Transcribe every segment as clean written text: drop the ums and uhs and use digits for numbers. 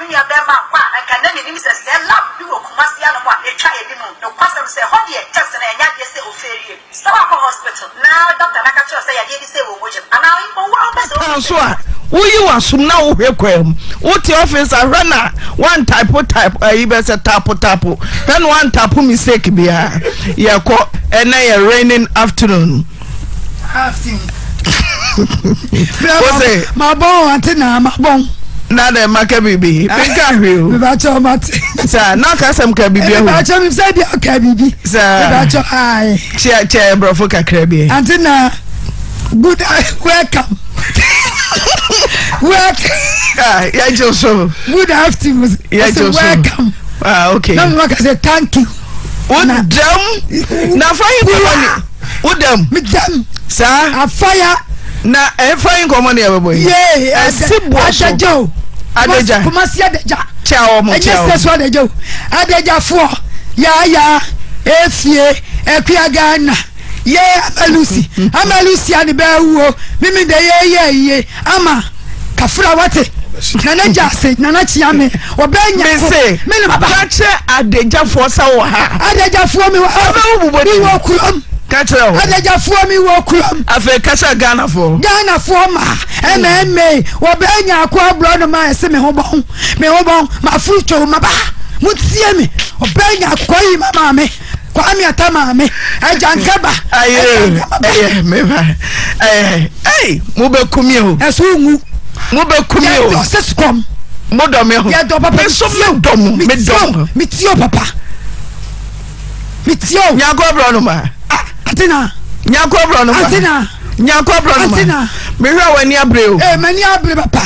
nua bɛɛma ankɔ a anka na mennim sɛ sɛɛ lab bi wɔ Kumasi anom a etwa anim. Nokwasɛm sɛ ɛhɔ deɛ test no ɛnyɛ adeɛ sɛ ofeerie. Sɛ woakɔ hospital na doctor no aka kyerɛ wo sɛ yadeɛ bi sei wɔ wo mogya mu anaa mpo wo a wopɛ sɛ wohu Kaa sɛ. so a woyi w'asom na wohwɛ kwan mu. Wote office a hwɛ na woantype type ayi bɛ sɛ tapo tapo hwɛ na woantapo mistake biara. Yɛkɔ ɛnɛ yɛ raining afternoon. Wose. Mabɔn ante na mabɔn. Na dɛ maka biribi menka hwee o. Mebakyɛ mate. Saa na ɔka sɛm ka biribi ahu. Mebakyɛ mi sɛ bi ɔka biribi. Saa. Mebakyɛ ayi. Kyɛ kyɛ brɔfo kakra bi. Ante na good welcome. Welcome. Ah, yɛgye so. Good afternoon. Yɛgye so. Welcome. Ah, okay. Na mo ka sɛ thank you. Wo dam. Na fa yi kɔmɔ ni. Wo dam. Mi dam. Saa. Afaya. Na ɛfa yi nkɔmɔ ni ɛbɛbɔ yi. Yee. Ɛsi bɔ so. Adagya o. Adagya. Kumasi adagya. Kyɛ wɔn kyɛ wɔn. Ɛnyɛ sɛ so adagya o. Adagyafoɔ. Yaaya. Efie. Ekuya Ghana. Yee ama Lucy. Ama Lucy ani bɛɛ wuo. Mimi de yee yee yie. Ama. Kafra wate. Nana Gyase, Nana Kyeame, ɔbɛn nyako. Mese, Me ne baba. ka kyerɛ adagyafoɔ sɛ wɔ ha. Adagyafoɔ mi wɔ ha. Ɔbɛwo bobɔ Mi din. wɔ kurom. Ka kyerɛ wo. Adagyafoɔ mi wɔ kurom. Afei ka kyerɛ Ghanafoɔ. Ghanafoɔ ma ɛna ɛmɛ wɔbɛn nyako aborɔ no ma ɛse me ho bɔn me ho bɔn mafuru twɛw maba mo tie me ɔbɛn nyako kɔ yi ma maame. Kwame Ata maame agya nkaba. Aye ɛyɛ meba ɛyɛ ɛy mo bɛ ku mi o. Ɛso ngu. Mo bɛ ku mi o. Yɛ dɔ sɛ sukɔm. Mo dɔ mi ho. Yɛ dɔ papa. Mi so mi dɔ mo mi dɔ mo. Mi tie o papa. Mi tie o. Nyako abirɔ no ma. Ah Atina. Nyako abirɔ no ma. Atina. Nyako abirɔ no ma. Atina. Mi hwɛ wɔ ani abere o. Ee mɛ ni abere papa.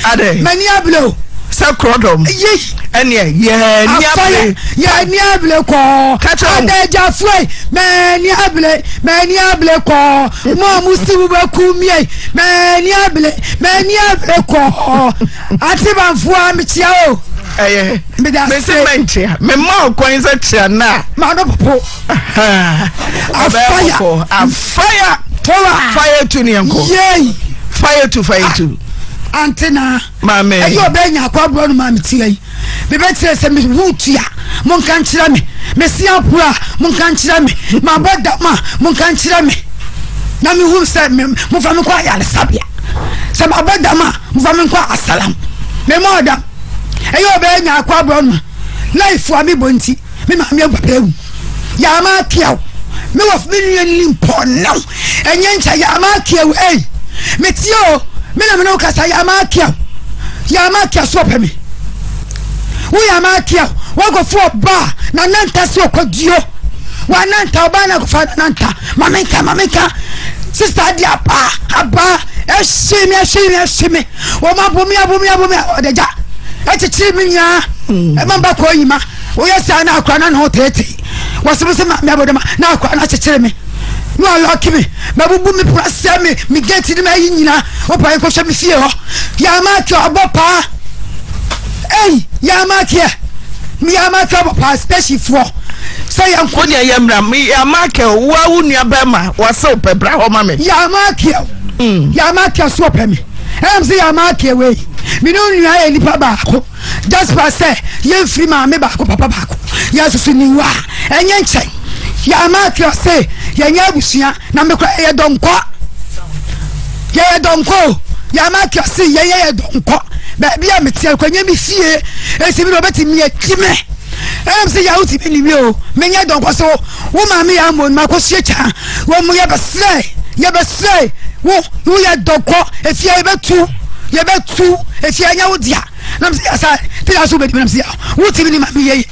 Adɛn? M'ani abere o. Sɛ korɔdɔm. Yei. Ɛneɛ yɛn ani abere. Yɛn ani abere kɔɔ. Ka kyerɛ wɔn. Adagyafoɔ yi, m'ani abere, m'ani abere kɔɔ. Mo a mo si mo bɛ ku mie, m'ani abere, m'ani abere kɔɔ. Atebanfoɔ a mekyia o. Ɛyɛ. Meda Mese ase. mɛnkyea. Mema wo kwan sɛ kyea no a. Ma no popo. Afaya. Afaya. Toa. Fire tu ne yɛnkɔ. Yei. Fire tu fire tu. Antena. Maame. Ɛyɛ ɔbɛ nya akɔ aborɔ no maame tia yi. Mebɛkyerɛ sɛ mewu tua. Monka nkyerɛ me. Mesi aporo a monka nkyerɛ me. Mabɔ dam a monka nkyerɛ me. Na mehu sɛ mofa me nkɔ ayaresabea. Sɛ mabɔ dam a mofa me nkɔ asalam. Mema ɔdam. Ɛyɛ ɔbɛ nya akɔ aborɔ no. Life a mebɔ nti. Me maame awu papa awu. Yaama akeaw. Me wɔ me nua ni mpɔnɛw. Ɛnyɛ nkyɛ yaama akeaw ei. Me tie o. Me na me ne wo kasa yaama akeaw. Yaama akeaw so ɔpɛ me. Wo yaama akeaw. Wakɔfo ɔbaa na nanta so ɔkɔduo. Wananta ɔbaa na akɔfa nanta. Ma me nka ma me nka. Sista de aba aba ɛhye me ɛhye me ɛhye me. Wɔn abo me abo me abo me ɔdagya. Ɛkyekyere me nyinaa. Ɛma mba kɔ yi ma. Woyɛ saa na akora na ne ho teetee. Wɔse mo sɛ maame abɔdama na akora no akyekyere me na walɔke me mabubu me pono asɛ me me gate ne mayi nyina wopa nkɔhwɛ me fie hɔ yɛamakeɛ ɔbɔ paa ei yɛamakeɛ yɛamakeɛ ɔbɔ paa spɛhyifoɔ sɛ yɛnkɔ wodeɛ yɛ mmra yɛamakeɛ woa wo nua bɛrima wɔse wopɛ bra hɔ ma me yɛamakeɛ yɛamakeɛ so ɔpɛ me ɛnam sɛ yɛamakeɛ wei me ne wo nua yɛ nipa baako Jasper sɛ yɛmfiri maame baako papa baako yɛsoso niwa a ɛnyɛ nkyɛn yɛama akra se yɛnyɛ abusua na mekora yɛyɛ dɔnkɔ yɛyɛ dɔnkɔ o yɛama akra se yɛyɛ yɛ dɔnkɔ baabi a meteɛ kɔ nyɛ me fie ɛsi mi na ɔbɛtumi akyi me ɛnam sɛ yɛawo tumi ne wie o menyɛ dɔnkɔ so wo maame yɛ ammɔ no makɔsua kyaa wɔn mu yɛbɛsrɛ yɛbɛsrɛ wo woyɛ dɔnkɔ efie yɛbɛtu yɛbɛtu efie nyɛ wo dea na mese asa te ya so bɛdi na mese wotumi ne ma meyɛ yi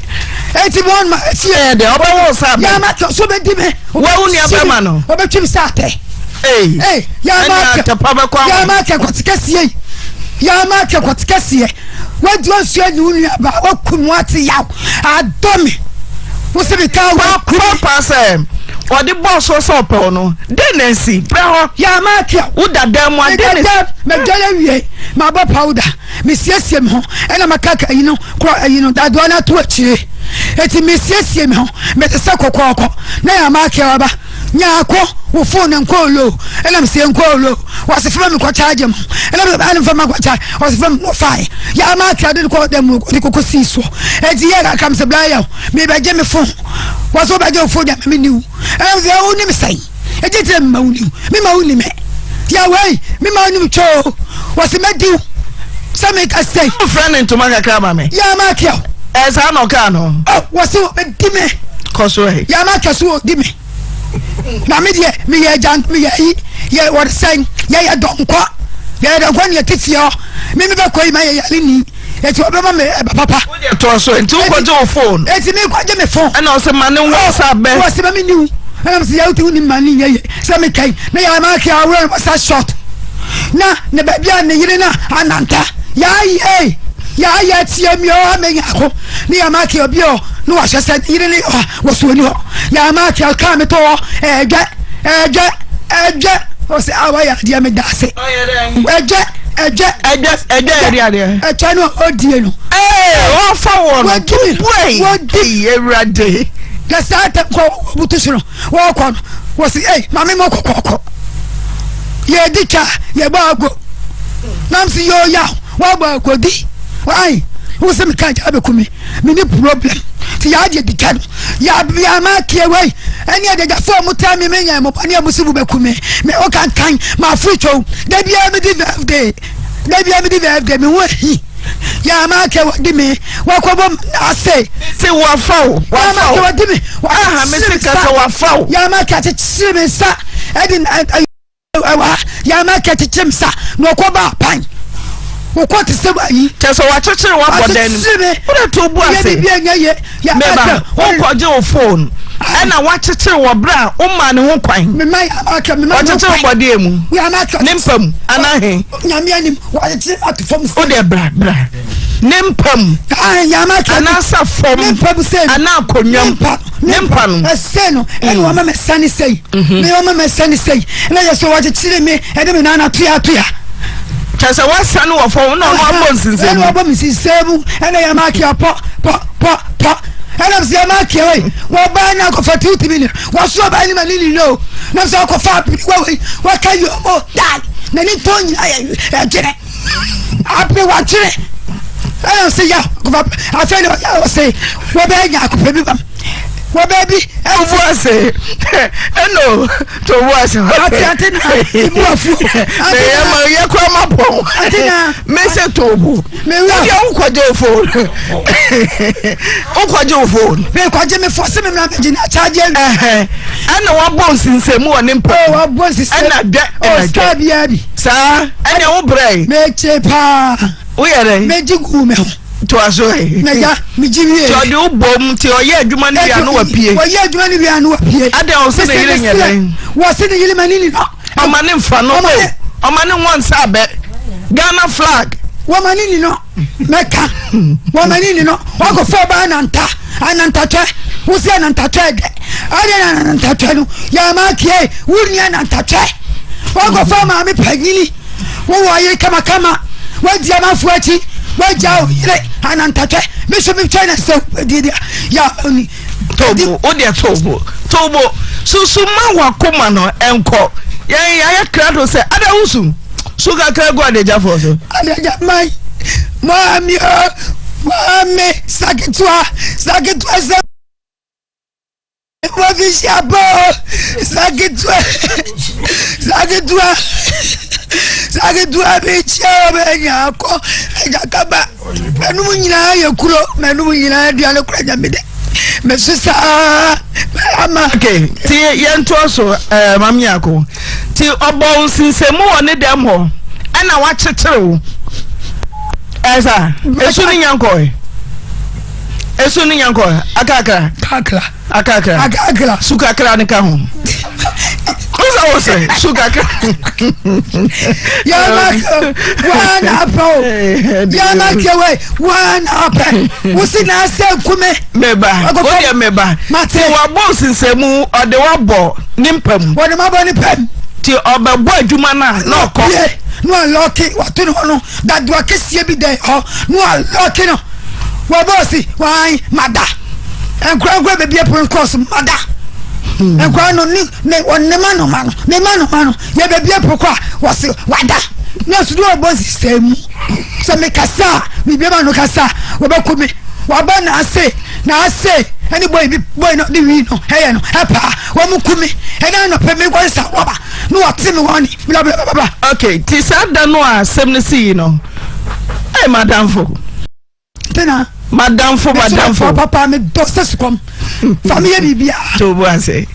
enti wɔn ma efie yɛ dɛ ɔbɛwɔ sa bɛ yɛama kɛ so bɛdi me wɔwo nua bɛma no ɔbɛtwi me sɛ atɛ ee yɛama kɛ yɛama kɛ kɔte kɛseɛ yi yɛama kɛ kɔte kɛseɛ wadi ɔnsuo ne wo nua ba wakum wate yaw adɔ me wo se me kaa wakum papa sɛ ɔde bɔɔ so sɛ ɔpɛ wo no dɛn na nsi brɛ hɔ yɛama kɛ wo dada mu ade ne mɛdwale wie mabɔ powder Mesiesie me ho ɛna maka ka ayi no korɔ ayi no dadoa no ato akyire eti mesiesie me ho mete sɛ kɔkɔɔkɔ na yɛ ama akeɛ waba Nyaako wo phone no nkɔɔ low ɛna mese ɛnkɔɔ low wɔse fama me kɔ charge ma ɛna mese ɛna fama kɔ charge wɔse fama no fae yɛ ama akra de no kɔ dɛm de kɔkɔ sii soɔ ɛti yɛ kakra mese bla yɛ mebɛgye me phone wɔse wobɛgye wo phone deɛ me niw ɛna mese wo nim sɛn ɛgye tire mema wo niw mema wo ni me yɛ wei mema wo nim twoo wɔse mɛdiw sɛ meka sɛi wofrɛ ne ntoma kakra ma me yɛ ama akra ɛsaa na ɔkaa no wɔse wɔbɛdi me kɔ so ɛ yɛ ama akra so wɔdi me na me deɛ meyɛ agya meyɛ ayi yɛ wɔde sɛn yɛyɛ dɔnkɔ yɛyɛ dɔnkɔ ne yɛte fie hɔ me me bɛkɔ yi ma yɛ yale ni eti ɔbɛma me ɛba papa. toa so nti wokɔgye wo phone. eti mi kɔgye me phone. ɛna ɔsɛ ma ne whatsapp bɛ. wɔsɛ ma mi niw ɛna mi sɛ yɛ wotu ni ma ne nyɛ yɛ sɛ mi kɛn ne yɛ ama kɛ awura no wɔsa short na ne baabi a ne yere na ananta yɛ ayɛ yɛ ayɛ tie mi ɔ amenya ko ne yɛ ama kɛ obi ɔ ne wahyɛ sɛ ne yere ne ɔ. Wɔsi oni hɔ. Yɛ ama atua kaa mi to hɔ. Ɛɛdwɛ, ɛɛdwɛ, ɛɛdwɛ. Ɔsi a wayɛ adeɛ mi da ase. Ɛdwɛ, ɛdwɛ. Ɛdwɛ, ɛdwɛ yɛ adeɛ. Ɛkyɛ no ɔdie no. Ee, ɔfa wɔ no. Wɔdi mi. Wɔdi. Ewurade. Na saa tɛm kɔ wɔbutu so no wɔkɔ no wɔsi ee maame mo kɔkɔkɔ. Yɛdi twa yɛbɔ ago. Nam si yoo yaw wɔbɔ agodi. Ayi wosi mi ka gya abɛku mi. Me ni problem ti yɛ adeɛ di twa no yɛ yɛ ama kie wei ɛne adagyafoɔ a motaa me menya mo bɔne a mo si mo bɛku me me wo kankan ma afiri twɛw da biara me di birthday da biara me di birthday me ho ahi yɛ ama kie wɔdi me wakɔbɔ ase se wafa wo wafa wo yɛ ama kie wɔdi me aha me se kasa wafa wo yɛ ama kie akyekyere me nsa ɛde Ɛwɔ ha, yɛn ama kɛkyekyem sa na ɔkɔ ba apan. Wokɔ te sɛ ayi. Kyɛ sɛ wakyekyere wabɔ dan no mu. Wode to bu ase. Yɛ bibi ɛnyɛ ye. Meba, wokɔgye wo phone. Ɛna wakyekyere wɔ berɛ a woma ne ho kwan. Mema yɛ ama kɛ mema ne ho kwan. Wakyekyere bɔdeɛ mu. Yɛ ama kɛ. Ne mpa mu anaa he. Nyame anim wakyekyere ato fam. Wode bra bra. Ne mpa mu. Yɛ ama kɛ. Anaasɛ fam. Ne mpa mu sɛ. Anaa akonnwa mu. Ne mpa no. Ɛsɛ no ɛna wama mɛ sani sɛyi. Me wama mɛ sani sɛyi. Ɛna yɛ sɛ wakyekyere me ɛde me nan atoya atoya. Kyɛ sɛ wasane wɔ fam na ɔno abɔ nsensɛn mu. Ɛna wabɔ me nsensɛn mu ɛna yɛ ama akeɛ pɔ pɔ pɔ pɔ. Ɛna sɛ yɛ ama akeɛ wei wɔbaa na akɔfa tuuti mi ni wɔso ɔbaa ni ma ne ni no na sɛ ɔkɔfa abiriwa wei wɔka yɛ ɔmo daa na ne ntɔn nyinaa yɛ ɛgyerɛ. Aberewakyere ɛna ɔsɛ ya afei na ɔyɛ ɔsɛ wɔbɛyɛ nya akopɛ bi ba wɔbɛyɛ bi. Tobu ase ɛno tobu ase. Ate ate na ibu afu. Mɛ ma yɛ kura ma pɔn. Ate na. Mɛ sɛ tobu. Mɛ wura. Wodi awo kɔgye o phone. O kɔgye o phone. Mɛ kɔgye mi fɔ sɛ mi mìíràn bɛ gyina kyaagye. Ɛna wabɔ nsinsɛmu wɔ ne mpa. Wabɔ nsinsɛmu. Ɛna dɛ ɛna dɛ. Ɔ star biara bi. Saa ɛnna wo brɛ yi. Mekye paa. Woyɛ dɛ. Megye guu me ho. Toa so ɛ. Mɛgya megye wie. Ti ɔde wo bɔ mu ti ɔyɛ adwuma no wie ano wapie. Ɔyɛ adwuma no wie ano wapie. Adɛn ɔsɛ ne yere nyɛ dɛn. Wɔsi ne yere ma ne ni nɔ. Ɔma ne nfa no o. Ɔma ne nwɔ nsa abɛ. Ghana flag. Wɔma ne ni nɔ. Mɛka. Wɔma ne ni nɔ. Wakɔfɔ ɔbaa nanta. Anantatwɛ. Wosi anantatwɛ dɛ. Adɛn na anantatwɛ no. Yɛama kie. Wonni anantatwɛ. Wakɔfɔ maame panyini. Wowɔ ɔyere kamakama. Wadi amanfoɔ akyi. Wagya wo yere anantatwɛ. Me so metwɛn na sɛ wobɛdi deɛ yɛ oni. Tobo, wo deɛ tobo. Tobo, susu ma wakoma no ɛnkɔ. Yɛn yɛayɛ krado sɛ ada wusu. Su kakra gu adagyafoɔ so. Adagya man, maame o, maame saketewa, saketewa sɛ. Mafisi apa o, saketewa, saketewa, saketewa mi kyia o bɛ nya akɔ agya kaba. Mɛnum nyinaa yɛ kuro, mɛnum nyinaa aduane kura nyame dɛ. Mɛso saa ama. Okay, ti yɛn to so ɛɛ eh, maame yako. Ti ɔbɔ nsinsɛmu wɔ ne dɛm hɔ ɛna wakyekyere wo. Ɛsa esu ne nyankɔɛ. Esu ne nyankɔɛ akakra. Kakra. Akakra. Akakra. Su kakra ne ka ho. Wosa wo sɛ su kakra. Yàrá wọn apɛ o. Yàrá kẹwẹ wọn apɛ. Wosi na asɛ nkume. Meba o deɛ meba. Mate. Ti wabɔ nsensɛmu ɔde wabɔ ne mpa mu. Wɔde ma bɔ ne pɛm. Ti ɔbɛbɔ adwuma no a na ɔkɔ. Na ɔlɔki wato ne hɔ no dadoa kɛseɛ bi dɛn hɔ na ɔlɔki no. Wɔbɔ si wɔn mada. Nkorankora bebie pono kɔɔ so mada. Nkwadaa no ne ne ɔne ma no ma no ne ma no ma no yɛ baabi apoko a wɔse wada na so de ɔbɔ nsisɛɛ mu sɛ mekasa a mebie ma no kasa a wɔbɛko me wabɔ n'ase n'ase ɛne bɔyi bi bɔyi no de wii no ɛyɛ no ɛpaa wɔn ku me ɛna anɔpɛ me kɔ sa wɔba na wɔte me wɔn ne bla bla bla bla. Okay, ti saa da no a asɛm no si yi no, ɛyɛ madamfo. Tena. Madamfo madamfo. Papa me dɔ sɛ sukɔm. Fa me yɛ biribiara. To bo ase.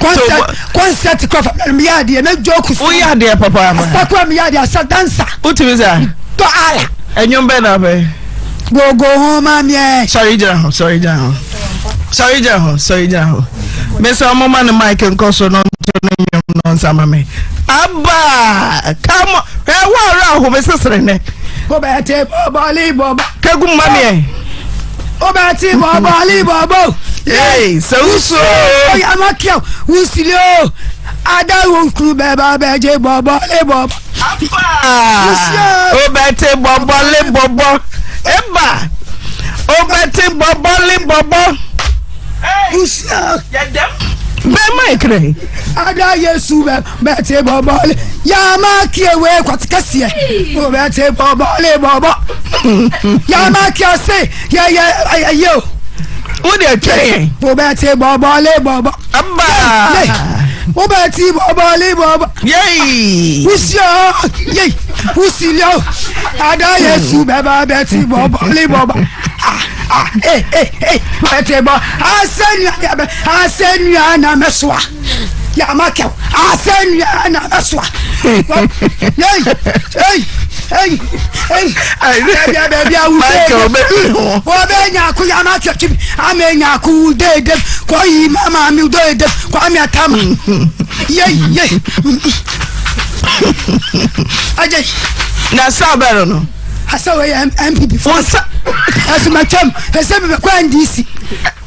Concert concert kura fa me yɛ adeɛ mɛ jɔ kusu. Wo yɛ adeɛ papa ama. Asa kura me yɛ adeɛ asa dansa. Wotumi sa. Dɔ ala. Ɛnwom bɛn na afɛ. Gogo ho ma miɛ. Sɔre gyina hɔ sɔre gyina hɔ sɔre gyina hɔ sɔre gyina hɔ. Mesa ɔmo ma ne mic nkɔ so no nto ne nnwom no nsa ma me. Aba come on hwɛ wo awura ahome sesere nɛ. Wobɛte bɔbɔli bɔbɔ. Kegu mma mi ɛ. Wobɛte bɔbɔli bɔbɔ. Ee sɛ wusuo. Oya ma kia wusili o. Ada wo kuru bɛba bɛgye bɔbɔli bɔbɔ. Aba wobɛte bɔbɔli bɔbɔ. Eba wobɛte bɔbɔli bɔbɔ. Wusuo. Bɛma ekere. Ada Yesu bɛ bɛte bɔbɔle yama kie wei kwate kɛseɛ o bɛte bɔbɔle bɔbɔ yama kie ɔse yɛ yɛ ɛyɛ o. Wo deɛ twɛn yɛn. O bɛte bɔbɔle bɔbɔ. Aba. O bɛte bɔbɔle bɔbɔ. Yei. Wusuo yei wusilio ada Yesu bɛba bɛte bɔbɔle bɔbɔ. Ah ah eh eh eh bɛte bɔ asɛnua bɛ asɛnua na mɛsoa. Yama kɛw asɛnnua na bɛsoa. Yei ei ei ei baabi baabi a wudede wɔbɛnya ko yama kɛw kyim amenya ko wudede kɔyi mama mi wudede kwame atama yei yei agye. Na saa bɛrɛ no. Asɛ wɔyɛ MPP fo. Ɛsɛ matwam ɛsɛ bɛbɛkɔ NDC.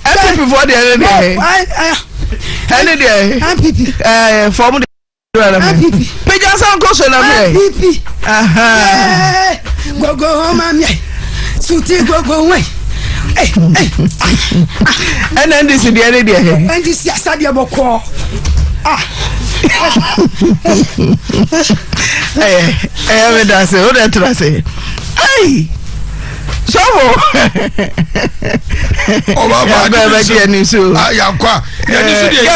npp foɔ deɛ ɛne deɛ ɛne deɛ npp ɛɛ fɔm deɛ ɛna mi npp pagya nsa nkɔ so na mi npp gogo hɔn ma mi suti gogo wɛn ɛna ndc deɛ ɛne deɛ ndc asa deɛ bɔkɔɔ ah ɛyɛ ɛyɛ mi da se o de tura se ayi. sɔfo bɛbɛdi ani so yɛ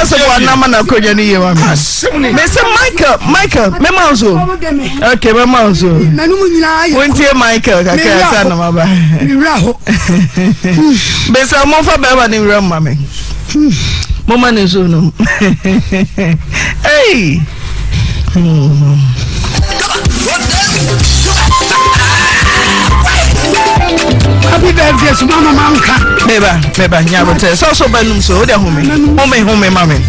sɛ wɔanam na akonnwa no yie ma me mese michael michael mema wo so ok mema wo so wontie michael kakra sɛ na maba mesɛ momfa bɛrima no nwura ma me moma ne nsuo nom ei Happy birthday, so mama manka. Meba, meba, nyabote. So so banum so, ode home. Home home mame.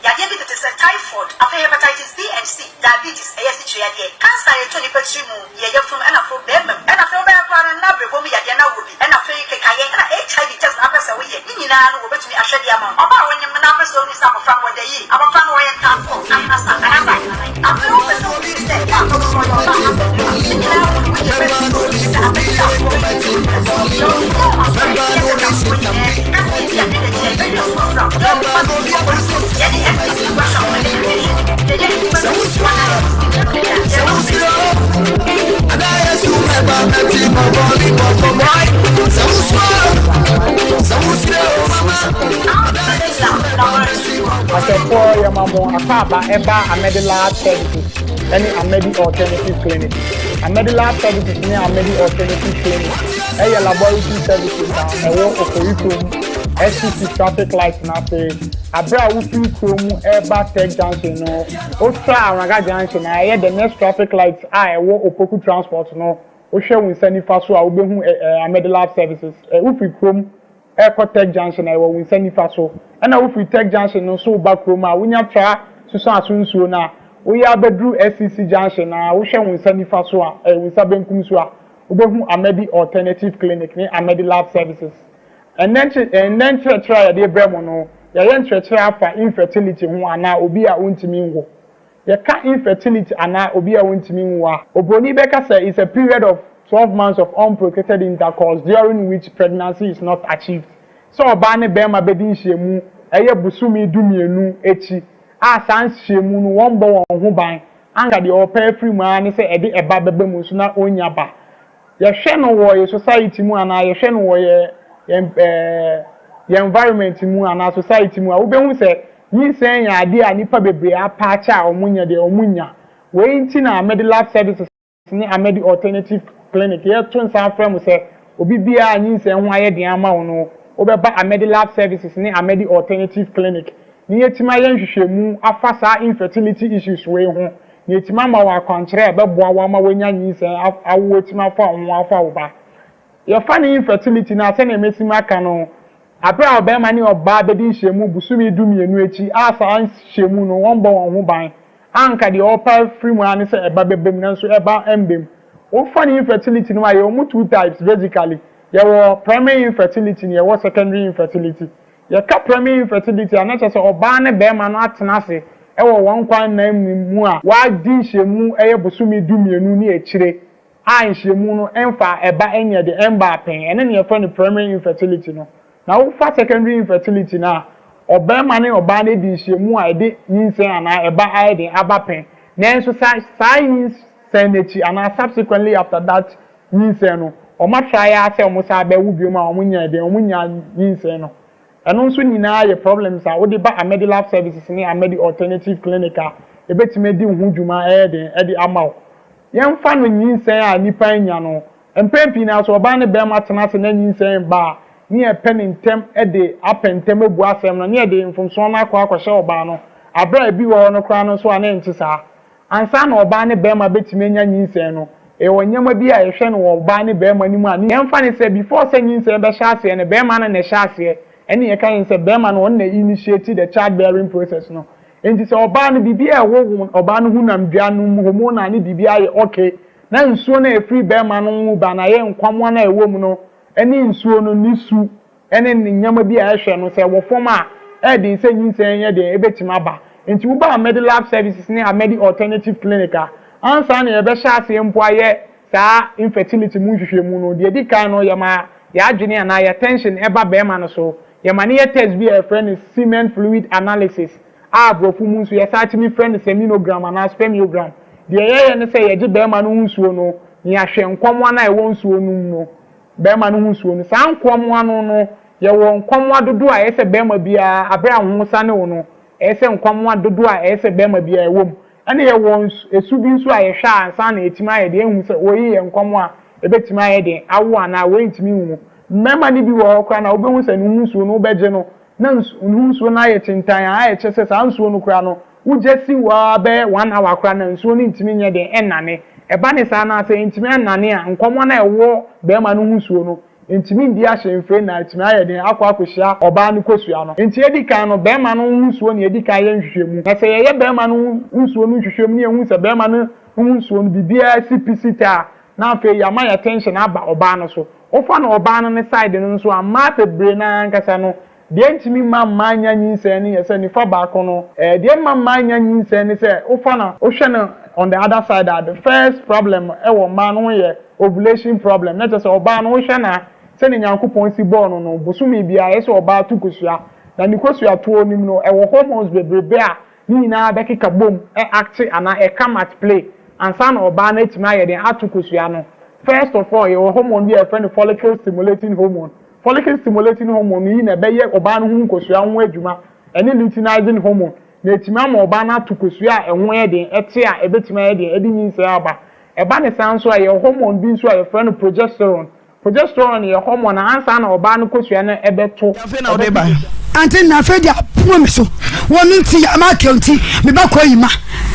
Yadeɛ bi tete sɛ typhoid, afei hepatitis B and C, diabetes, ɛyɛ asikyire yadeɛ, cancer a ɛtɔ nipa tiri mu, yɛ yafunu ɛna afei bɛɛma mu ɛna afei wobɛyɛ koraa no na brɛbɔ mu yadeɛ na wɔ bi ɛna afei kekayɛ ɛna HIV test na apɛ sɛ woyɛ ne nyinaa no wɔbɛtumi ahwɛ de ama wo. Ɔbaa a wonyem no na apɛ sɛ ohunu sɛ abɔfra no wɔda yie, abɔfra no ɔyɛ ntaafoɔ, ahenasa anaasɛ ahenanan, afei wopɛ sɛ wohunu sɛ wo akɔnnɔ no ɔyɛ ɔbaa anaasɛ bɛɛma, ne nyinaa mu no woyɛ bɛtumi ohunu sɛ abɛn yi afoɔ bɛyɛ ti wɔ nyina so, yɛ ɔfidie wɔ asɔre yɛ sɛ safoɔ nyinaa bi na sɛ yɛdi ade da akyi a yɛbɛhwɛ so afra wo, yɛ ɔkoma so bi wɔ so, yɛne FCC workshop ɛne ahwehwɛ yɛyɛ adwuma no Ahwɛfoɔ yɛma mo akwaaba ɛba Amedi Lab Services ɛne Amedi Alternative Clinic. Amedi Lab Services ne Amedi Alternative Clinic ɛyɛ laboratory services a ɛwɔ Ofori kurom SCC traffic light n'ase. Abere a wofiri kurom ɛreba Tech Junction no, Wotwa Awraga junction a ɛyɛ the next traffic light a ɛwɔ Opoku transport no, wohwɛ wo nsa nifa so a wobɛhu Amedi Lab Services. Wofiri kurom rekɔ Tech junction a ɛwɔ wo nsa nifa so. Ɛna wofiri Tech junction no nso reba kurom a wonya tra Susuaso nsuo no a, woyɛ abɛduru SCC junction no a, wohwɛ wo nsa nifa so a, wo nsa benkum so a, wobɛhu Amedi Alternative Clinic ne Amedi Lab Services. Ɛnnɛ ɛnnɛ nkyerɛkyerɛ a yɛde rebrɛ mo no, yɛayɛ nkyerɛkyerɛ afa infertility ho anaa obi a ontumi nwo. Yɛka infertility anaa obi a wontumi nwo a, obroni bɛka sɛ it's a period of 12 months of unprotected intercourse during which pregnancy is not achieved. Sɛ ɔbaa ne barima bɛdi nhyiamu ɛyɛ bosome 12 akyi a saa nhyiamu no wɔmbɔ wɔn ho ban, anka deɛ ɔpɛ afiri mu ara ne sɛ ɛde ɛba bɛba mu nso na ɔnnya ba. Yɛhwɛ no wɔ yɛ society mu anaa yɛhwɛ no wɔ yɛn environment mu anaa society mu a, wobɛhu sɛ nyinsɛn yɛ adeɛ a nnipa bebree apaakyɛ a wɔn nya deɛ wɔn nya. Wei nti na Medilab Services ne Amedi Alternative Clinic yɛto nsa afrɛ mo sɛ obi biara nyinsɛn ho ayɛ den ama wo no, wobɛba Amedilab Services ne Amedi Alternative Clinic na yɛatumi ayɛ nhwehwɛmu afa saa infertility issues wei ho na yɛatumi ama wo akwankyerɛ a ɛbɛboa wo ama woanya nyinsɛn awo atumi afa wo ho afa wo ba. Yɛfa ne infertility no a, sɛnea mesi mu aka no, abere a ɔbarima ne ɔbaa bɛdi nhyiamu bosome 12 akyi a saa nhyiamu no wɔmbɔ wɔn ho ban, anka deɛ ɔpa firi mu ara ne sɛ ɛba bɛba mu nanso ɛba mbɛ mu. Wofa ne infertility no a, yɛwɔ mu two types basically. Yɛwɔ primary infertility na yɛwɔ secondary infertility. Yɛka primary infertility a, na kyerɛ sɛ ɔbaa ne barima no atena ase ɛwɔ wɔn kwan nan mu a wɔadi nhyiamu ɛyɛ bosome 12 ne akyire a nhyiamu no ɛmfa ɛba ɛnyɛ de ɛmba apɛn, ɛne ne yɛfrɛ no primary infertility no. Na wofa secondary infertility no a, ɔbarima ne ɔbaa no adi nhyiamu a ɛde nyinsɛn anaa ɛba ayɛ den aba pɛn, nanso saa nyinsɛn n'akyi anaa subsequently after that nyinsɛn no, wɔn atra yɛ sɛ wɔn saa bɛwo biom a wɔn nya den wɔn nya nyinsɛn no. Ɛno nso nyinaa yɛ problems a wode ba Amedilab Services ne Amedi Alternative Clinic a ebetumi adi ho dwuma ɛyɛ den ɛde ama wo. Yɛmfa no nyinsɛn a nipa nya no, mpɛn pii na so ɔbaa ne bɛrima tena ase na nyinsɛn ba a, ne yɛpɛ ne ntɛm de apɛ ntɛm abu asɛm no, ne yɛde mfomsoɔ no akɔ akɔhyɛ ɔbaa no abere a ebi wɔ hɔ no koraa no nso a ne nte saa. Ansa na ɔbaa ne bɛrima bɛtumi anya nyinsɛn no, ɛwɔ nneɛma bi a yɛhwɛ no wɔ ɔbaa ne bɛrima no mu a yɛmfa ne sɛ before sɛ nyinsɛn bɛhyɛ aseɛ no, bɛrima no na ɛhyɛ aseɛ. Ɛne yɛka yɛn sɛ bɛrima no ɔno na initiate the childbearing process no. Nti sɛ ɔbaa no biribi a ɛwɔ ɔbaa no honam dua no mu, hormonal ne biribi ayɛ okay, na nsuo no a ɛfiri bɛrima no mu ba na ɛyɛ nkwammoa no a ɛwɔ mu no ɛne nsuo no ne su ɛne ne nneɛma bi a ɛhwɛ no sɛ wɔ fam a, ɛɛden sɛ nyinsɛn yɛ den ɛbɛtumi aba. Nti woba Amedilab Services ne Amedi Alternative Clinic a, ansa na yɛbɛhyɛ aseɛ mpo ayɛ saa infertility mu nhwehwɛmu no, deɛ di kan no, yɛma yɛadwene anaa yɛ attention ɛba bɛrima no so. Yɛma ne yɛ test bi a yɛfrɛ no semen fluid analysis a aborɔfo mu nso yɛsan tumi frɛ no seminogram anaa spermiogram. Deɛ yɛyɛ ne sɛ yɛgye bɛrima no ho nsuo no na yɛahwɛ nkɔmmoa no a ɛwɔ nsuo no mu no, bɛrima no ho nsuo no. Saa nkɔmmoa no, yɛwɔ nkɔmmoa dodoɔ a ɛyɛ sɛ bɛrima biara abere a ho sane wo no, ɛyɛ sɛ nkɔmmoa dodoɔ a ɛyɛ sɛ bɛrima biara ɛwɔ mu. Ɛna yɛwɔ esu bi nso a yɛhwɛ a ansa na yɛtumi ayɛ deɛ ehu sɛ wɔyi yɛ nkɔmmoa a ebɛtumi ayɛ deɛ awo anaa wɔntumi nwo. Mmarima no bi wɔ hɔ koraa na wobɛhu sɛ ne ho nsuo no wobɛgye no na ne ho nsuo no ayɛ kyentan a ayɛ kyɛ sɛ saa nsuo no koraa no wogye si hɔ ara bɛyɛ one hour koraa na nsuo no ntumi nyɛ den ɛnnane. Ɛba ne saa na sɛ ntumi annane a, nkɔmmoa no a ɛwɔ bɛrima no ho nsuo no ntumi ndi ahyɛnfire na atumi ayɛ den akɔ akɔhyia ɔbaa no kosua no. Nti edi kan no, bɛrima no ho nsuo na yɛdi kan yɛ nhwehwɛmu. Na sɛ yɛyɛ bɛrima no ho nsuo no nhwehwɛmu na yɛhu sɛ bɛrima no ho nsuo no biribiara si pi si ta a, na afei yɛama yɛ attention aba ɔbaa no so. Wofa no ɔbaa no ne side no nso a, mmaa bebree naa ankasa no, deɛ ntumi mma mmaa nya nyinsɛn no yɛ sɛ nifa baako no, deɛ mma mmaa nya nyinsɛn ne sɛ wofa no, wohwɛ no on the other side a, the first problem ɛwɔ mmaa no ho yɛ ovulation problem. Na kyerɛ sɛ ɔbaa no, wohwɛ no a, sɛne Nyankopɔn si bɔɔ no, bosome biara ɛyɛ sɛ ɔbaa to kosua, na ne kosua toɔ no mu no, ɛwɔ hormones bebrebe a ne nyinaa bɛkeka bom ɛ act anaa ɛ come at play ansa na ɔbaa no atumi ayɛ den ato kosua no. First of all, yɛwɔ hormone bi a yɛfrɛ no follicle stimulating hormone. Follicle stimulating hormone no yi na ɛbɛyɛ ɔbaa no ho nkosua ho adwuma, ɛne luteinizing hormone, na ɛtumi ama ɔbaa no ato kosua a ɛho yɛ den ɛte a ɛbɛtumi ayɛ den ɛde nyinsɛn aba. Ɛba ne saa nso a, yɛwɔ hormone bi nso a yɛfrɛ no progesterone. Progesterone yɛ hormone a ansa na ɔbaa no kosua no ɛbɛto. Afei na wode ba. Ante na afei de apono me so wɔ me nti yɛ ama nti me ba kɔ yi ma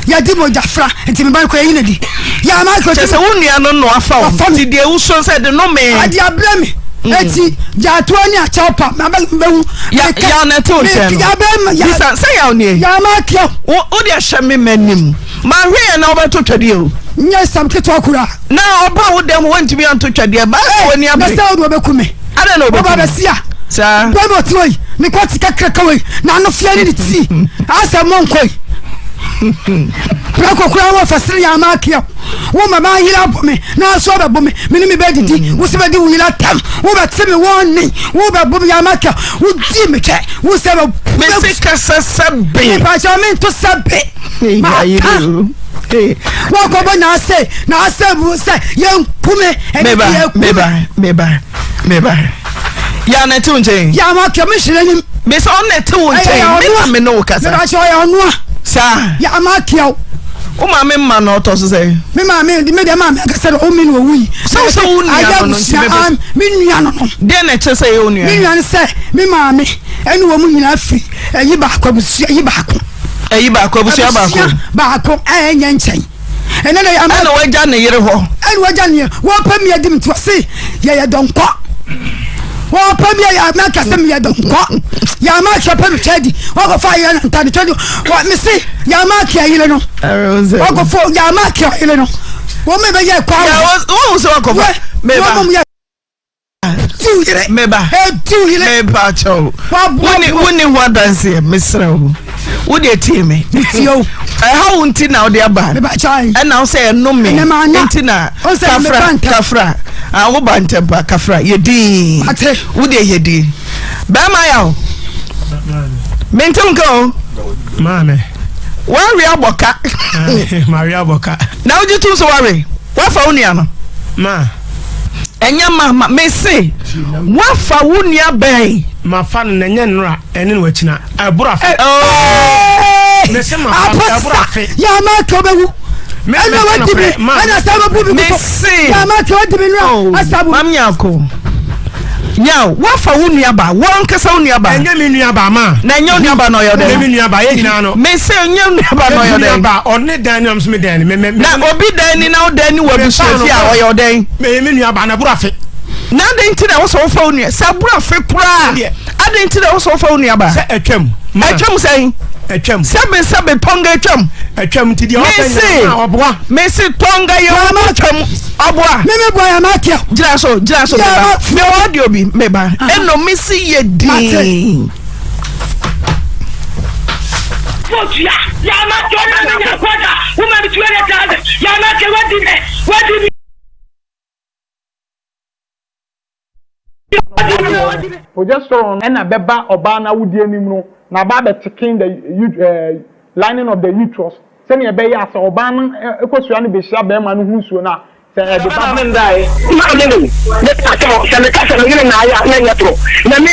yɛde mogya fra nti me ba kɔ yɛyi na di yɛ ama kɛ Kyɛ sɛ wo nua no no afa wo nti deɛ wosɔ sɛ de no me. Ade abrɛ me eti gyaatoa ne akyɛw pa ma bɛ bɛhu. Yaw na ɛte wo nkyɛn no. Bisa sɛ yaw nie. Yɛ ama kɛ wo de ahyɛ me m'anim. Mahwɛ yɛ na wobɛto twɛdeɛ o. Nyɛ sam ketewa koraa. Na ɔba wo dɛm wontumi anto twɛdeɛ ba sɛ w'ani abere. Na sɛ wode wɔbɛku me. Adɛn na wɔbɛku me? Wɔba bɛsi a. Saa. Bɛrima ɔte hɔ yi, ne kɔte kakraka wei, n'ano fia ne ne ti. Asɛ mo nkɔ yi. Prako koraa wɔ fasiri yɛ ama akeɛ wo ma ma yere abɔ me na aso abɛbɔ me me ne me bɛdidi wo sɛ bɛdi wo yere atam wo bɛte me wɔn ne wo bɛbɔ me yɛ ama akeɛ wo di me twɛ wo sɛ bɛ mesi kasa sɛ be mepakyɛ me nto sɛ be maka wɔkɔbɔ na ase na ase mu sɛ yɛnku me ɛne meba yɛku me meba meba meba yɛ na ɛte wo nkyɛn yɛ ama akeɛ me hyerɛ nim mesɛ ɔno na ɛte wo nkyɛn me na me ne wo kasa mepakyɛ ɔyɛ ɔnoa saa yɛ ama akeɛ wo wo maame mma na ɔtɔ so sɛ me maame me deɛ maame ankasa de ɔmi na owu yi. Sɛ wo sɛ wo nua no no nti bɛbɛ. Me nua no no. Deɛ na ɛkyerɛ sɛ ɛyɛ wo nua. Me nua no sɛ me maame ɛne wɔn nyinaa firi ɛyi baako abusua ɛyi baako. Ɛyi baako abusua baako. Abusua baako a ɛnyɛ nkyɛn. Ɛnɛ de ama. Ɛna wagya ne yere hɔ. Ɛna wagya ne yere wɔpɛ mi adi mi ti wɔsi yɛyɛ dɔnkɔ. Wɔpɛ mi yɛ ama kɛse mi yɛ dɔnkɔ. Yɛ ama kɛ pɛ mi twɛ di wɔkɔfa yɛ na ntade twɛ di wɔ mi si yɛ ama kɛ yere no. Wɔkɔfo yɛ ama kɛ yere no. Wɔn mi bɛ yɛ kɔ awɔ. Wɔn sɛ wɔkɔfa meba. Wɔn mu yɛ tiw yere. Meba. Tiw yere. Meba kyɛw. Wuni wuni ho adanseɛ mesrɛ wo. Wo deɛ tie me. Tie o. Ɛha wo nti na wode aba. Meba kyɛw. Ɛna wo sɛ ɛno me. Nti na kafra kafra. Ah wo ba ntɛm pa kafra yɛ din. Ate. Wo deɛ yɛ din. Bɛrima ya o. Mente nka o. Maame. Wawe abɔ ka. Mawe abɔ ka. Na wogye tom sɛ wawe. Wafa wo nua no. Ma. Ɛnyɛ ma ma mese wafa wo nua bɛn. Mafa no na ɛnyɛ nnora ɛne no akyina ɛboro afe. Mese mafa no ɛboro afe. Yàmà kí o bɛ wu. Ɛna wa di mi ɛna sábà bu mi kosɔ. Yàmà kí o di mi nua asabu. Mam nyako. Yaw wafa wo nua ba wo ankasa wo nua ba. Ɛnyɛ mi nua ba ma. Na ɛnyɛ wo nua ba na ɔyɛ dɛ. Ɛnyɛ mi nua ba yɛ nyinaa no. Mese ɛnyɛ wo nua ba na ɔyɛ dɛ. Mi nua ba ɔne dan ni ɔmo mi dan ni. Na obi dan ni na wo dan ni wɔ abusua fi a ɔyɛ ɔdɛn. Mɛ mi nua ba na ɛboro afe. Na adɛn nti na ɛwɔ sɛ wofa wo nua sɛ aboro afe koraa adɛn nti na ɛwɔ sɛ wofa wo nua ba. Sɛ atwam. Atwam sɛn. Atwam. Sɛbe sɛbe tɔnga atwam. Atwam nti deɛ ɔpɛ nyinaa ɔboa. Mese tɔnga yɛ wo atwam ɔboa. Mímí bɔ yɛ ma kɛ. Gyina so gyina so meba mewɔ audio bi meba ɛnna mese yɛ din. Progesterone na ɛbɛba ɔbaa no awodeɛ no mu no na aba abɛ thicken the eh, lining of the uterus sɛnea ɛbɛyɛ a sɛ ɔbaa no kosua no bɛhyia bɛrima no ho nsuo no a sɛ ɛde ba Maame ndae. Maame no, mepa kyɛw, sɛ meka sɛ me yere naayɛ a na ɛnyɛ toro. Na me,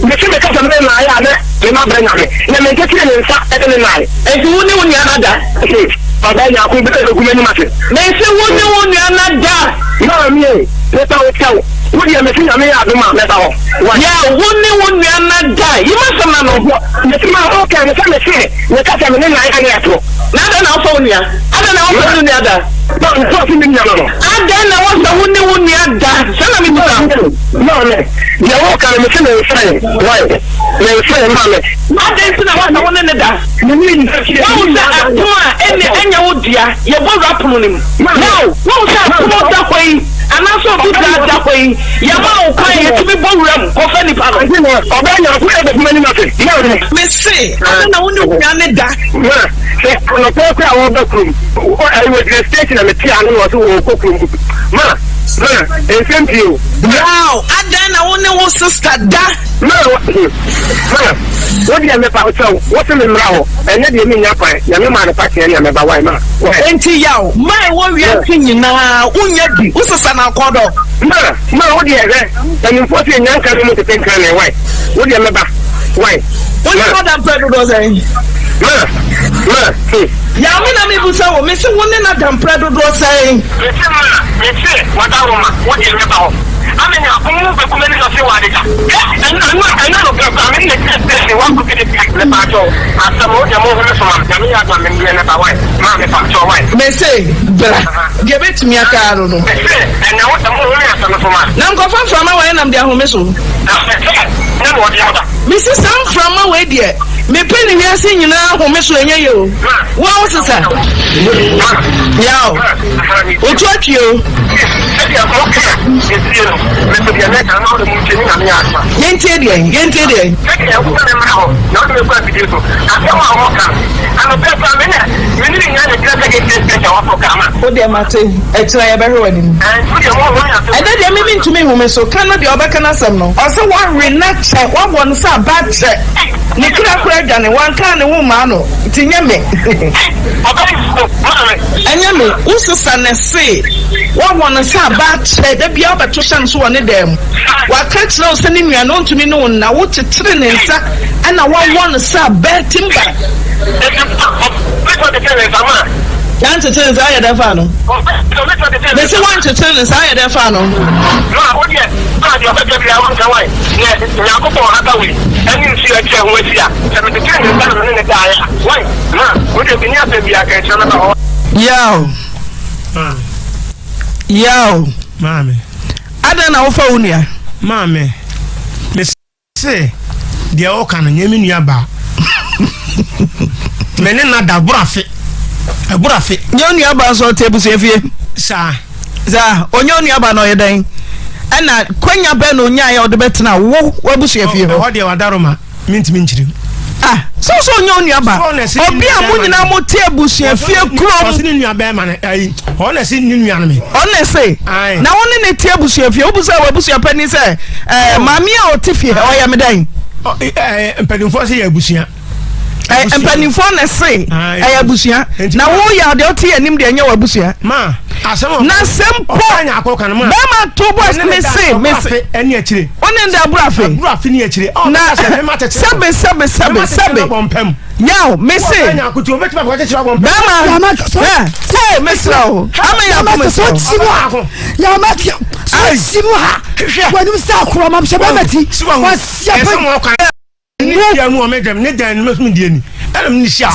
mese meka sɛ me yere naayɛ a na me ma brɛ Nyame. Na mentekyere me nsa de ne nae. Enti wo ne wo nua no ada? Se, ɔbaa Nyarko bɛgu m'anim ase. Mese wo ne wo nua no ada? Maame ei, mepa wo kyɛw, wo deɛ mese Nyame yɛ adom a mɛba hɔ. Wai. Yaw, wo ne wo nua no ada? Yi m'asɛm no ano. Mese ma wo kɛ ne sɛ mese meka sɛ me ne naayɛ a na ɛyɛ toro. Na adɛn na wofa wo nua? Adɛn na wofa wo nua da? Na nso ɔse me nua no no. Adɛn na wofa wo ne wo nua da? Saa na mebisa wo. Maame, deɛ woka no mese mensae, wai, mensae, maame. Adɛn nti na wofa wo ne no da? Woahu sɛ ɛpono a ɛnni ɛnyɛ wo dea, yɛbɔ wura pono no mu. Now, woahu sɛ ɛpono da hɔ yi, anaasɛ obi da da hɔ yi, yɛma wo kwan a yɛtumi bɔ wura mu kɔfa nipa no. Mese, adɛn na wo ne wo nua no da? Ma, sɛ anɔpa yi koraa wɔreba kurom, ɛyi wɔgyina station na mete ano na wɔse wɔrekɔ kurom. Ma, ma, nsɛm pii o. Now, adɛn na wo ne wo sister da? Ma, ma, wo deɛ mepa wo kyɛw, wo se me mmra hɔ, ɛnnɛ deɛ mennya kwan, Nyame maa no pateɛ nea mɛba, wai ma, wai. Enti yaw, ma ɛwɔ wiase nyinaa, wonnya bi, wo sister na akɔdɔ. Ma, ma, wo deɛ hwɛ, Mpanyimfoɔ se nnya nka no mu tete nkranee, wai, wo deɛ mɛba, wai, Wo ne ma. no da mprɛ dodoɔ sɛn? Ma, ma, hmm. Yaw, me na mebusa wo, mese wo ne no da mprɛ dodoɔ sɛn? Mese ma, mese w'adaworoma, wo deɛ mɛba hɔ. Ame Nyankopɔn wo bɛku m'ani sɔ se wɔ adagya. Hwɛ, ɛno, ɛno, ɛno anɔpa koraa me ne no tena station wakɔ bi de bi. Mepaakyɛw, asɛm wo deɛ mo home so ma me, Nyame yɛ adom a me deɛ mɛba wai, ma mepaakyɛw wai. Mese, bra, deɛ bɛtumi aka ara no no. Mese, ɛnɛ wo deɛ mo home asɛm so ma. Na nkɔfa mframa wei nam de ahome so. Na mese, na na ɔde aba. Mese saa mframa wei deɛ. Mepɛ ne wiase nyinaa home so ɛnyɛ yɛ o. Wo a wo sesa. Yaw. Otu atwi o. Yɛntie deɛ, yɛntie deɛ. Wo deɛ mate, ɛkyena yɛbɛhwɛ w'anim. Ɛnɛ deɛ me mentumi nhome so, ka no deɛ ɔbɛka n'asɛm no. Ɔse woawe no akyɛ, woabɔ no sɛ aba akyɛ. Ne kra koraa adwane, wankaa ne ho mmaa no, nti nyɛ me. Ɛnyɛ me, wo sesa na ɛse woabɔ no sɛ aba akyɛ, da biara wobɛto hyɛ no so wɔ ne dan mu. Waka akyerɛ wo sɛ ne nua no ɔntumi ne wo nna, wokyekyere ne nsa ɛna woawɔ no sɛ aba timba. Woankyekyere ne nsa ayɛ dɛn faa no? Mese woankyekyere ne nsa ayɛ dɛn faa no? Yaw. Yaw. Maame. Adɛn na wofa wo nua? Maame. Se deɛ ɔka no nyɛ me nua baa. Me ne na da ɛboro afe. Ɛboro afe. Nyɛ onua baa nso ɔte abusua fie. Saa. Saa ɔnyɛ onua baa na ɔyɛ dɛn? Ɛna kwanya bɛn na onyaeɛ a ɔde bɛtena wo w'abusua fie hɔ? Ɛhɔ deɛ wadaroma. Mentumi nkyerɛ mu. Ah, sɛ ɔsɛ ɔnyɛ onua ba. Obi a mo nyinaa mo te abusua fie kurom. Ɔsɛ ne nua bɛrima no ayi. Ɔna ɛsɛ ne nua no me. Ɔna ɛsɛ. Na wo ne ne te abusua fie. Wobu sɛ w'abusua panin sɛ ɛɛ oh. maame a ɔte fie ɔyɛ me dɛn? Ɛɛ mpanimfoɔ sɛ yɛ abusua. Mpanimfoɔ na ɛse ɛyɛ abusua. Na woyɛ adeɛ ɔte yɛ anim deɛ ɛnyɛ w'abusua. Ma asɛm na sɛ mpo bɛrima to bɔ me se me se. Ɛne akyire. Wo ne nda aburo afe. Aburo afe ni akyire. Ɔ na sɛbe sɛbe sɛbe sɛbe. Yaw mese. Bɛma. Ɛ sɛ mesrɛ wo. Ama yɛ akoma sɛ wo. Yàmà kí so si mu ha. Wọ́n sá àkùrọ̀ mọ̀ ṣe bẹ́ẹ̀ mẹ́tì. Wọ́n si ẹ̀pẹ́.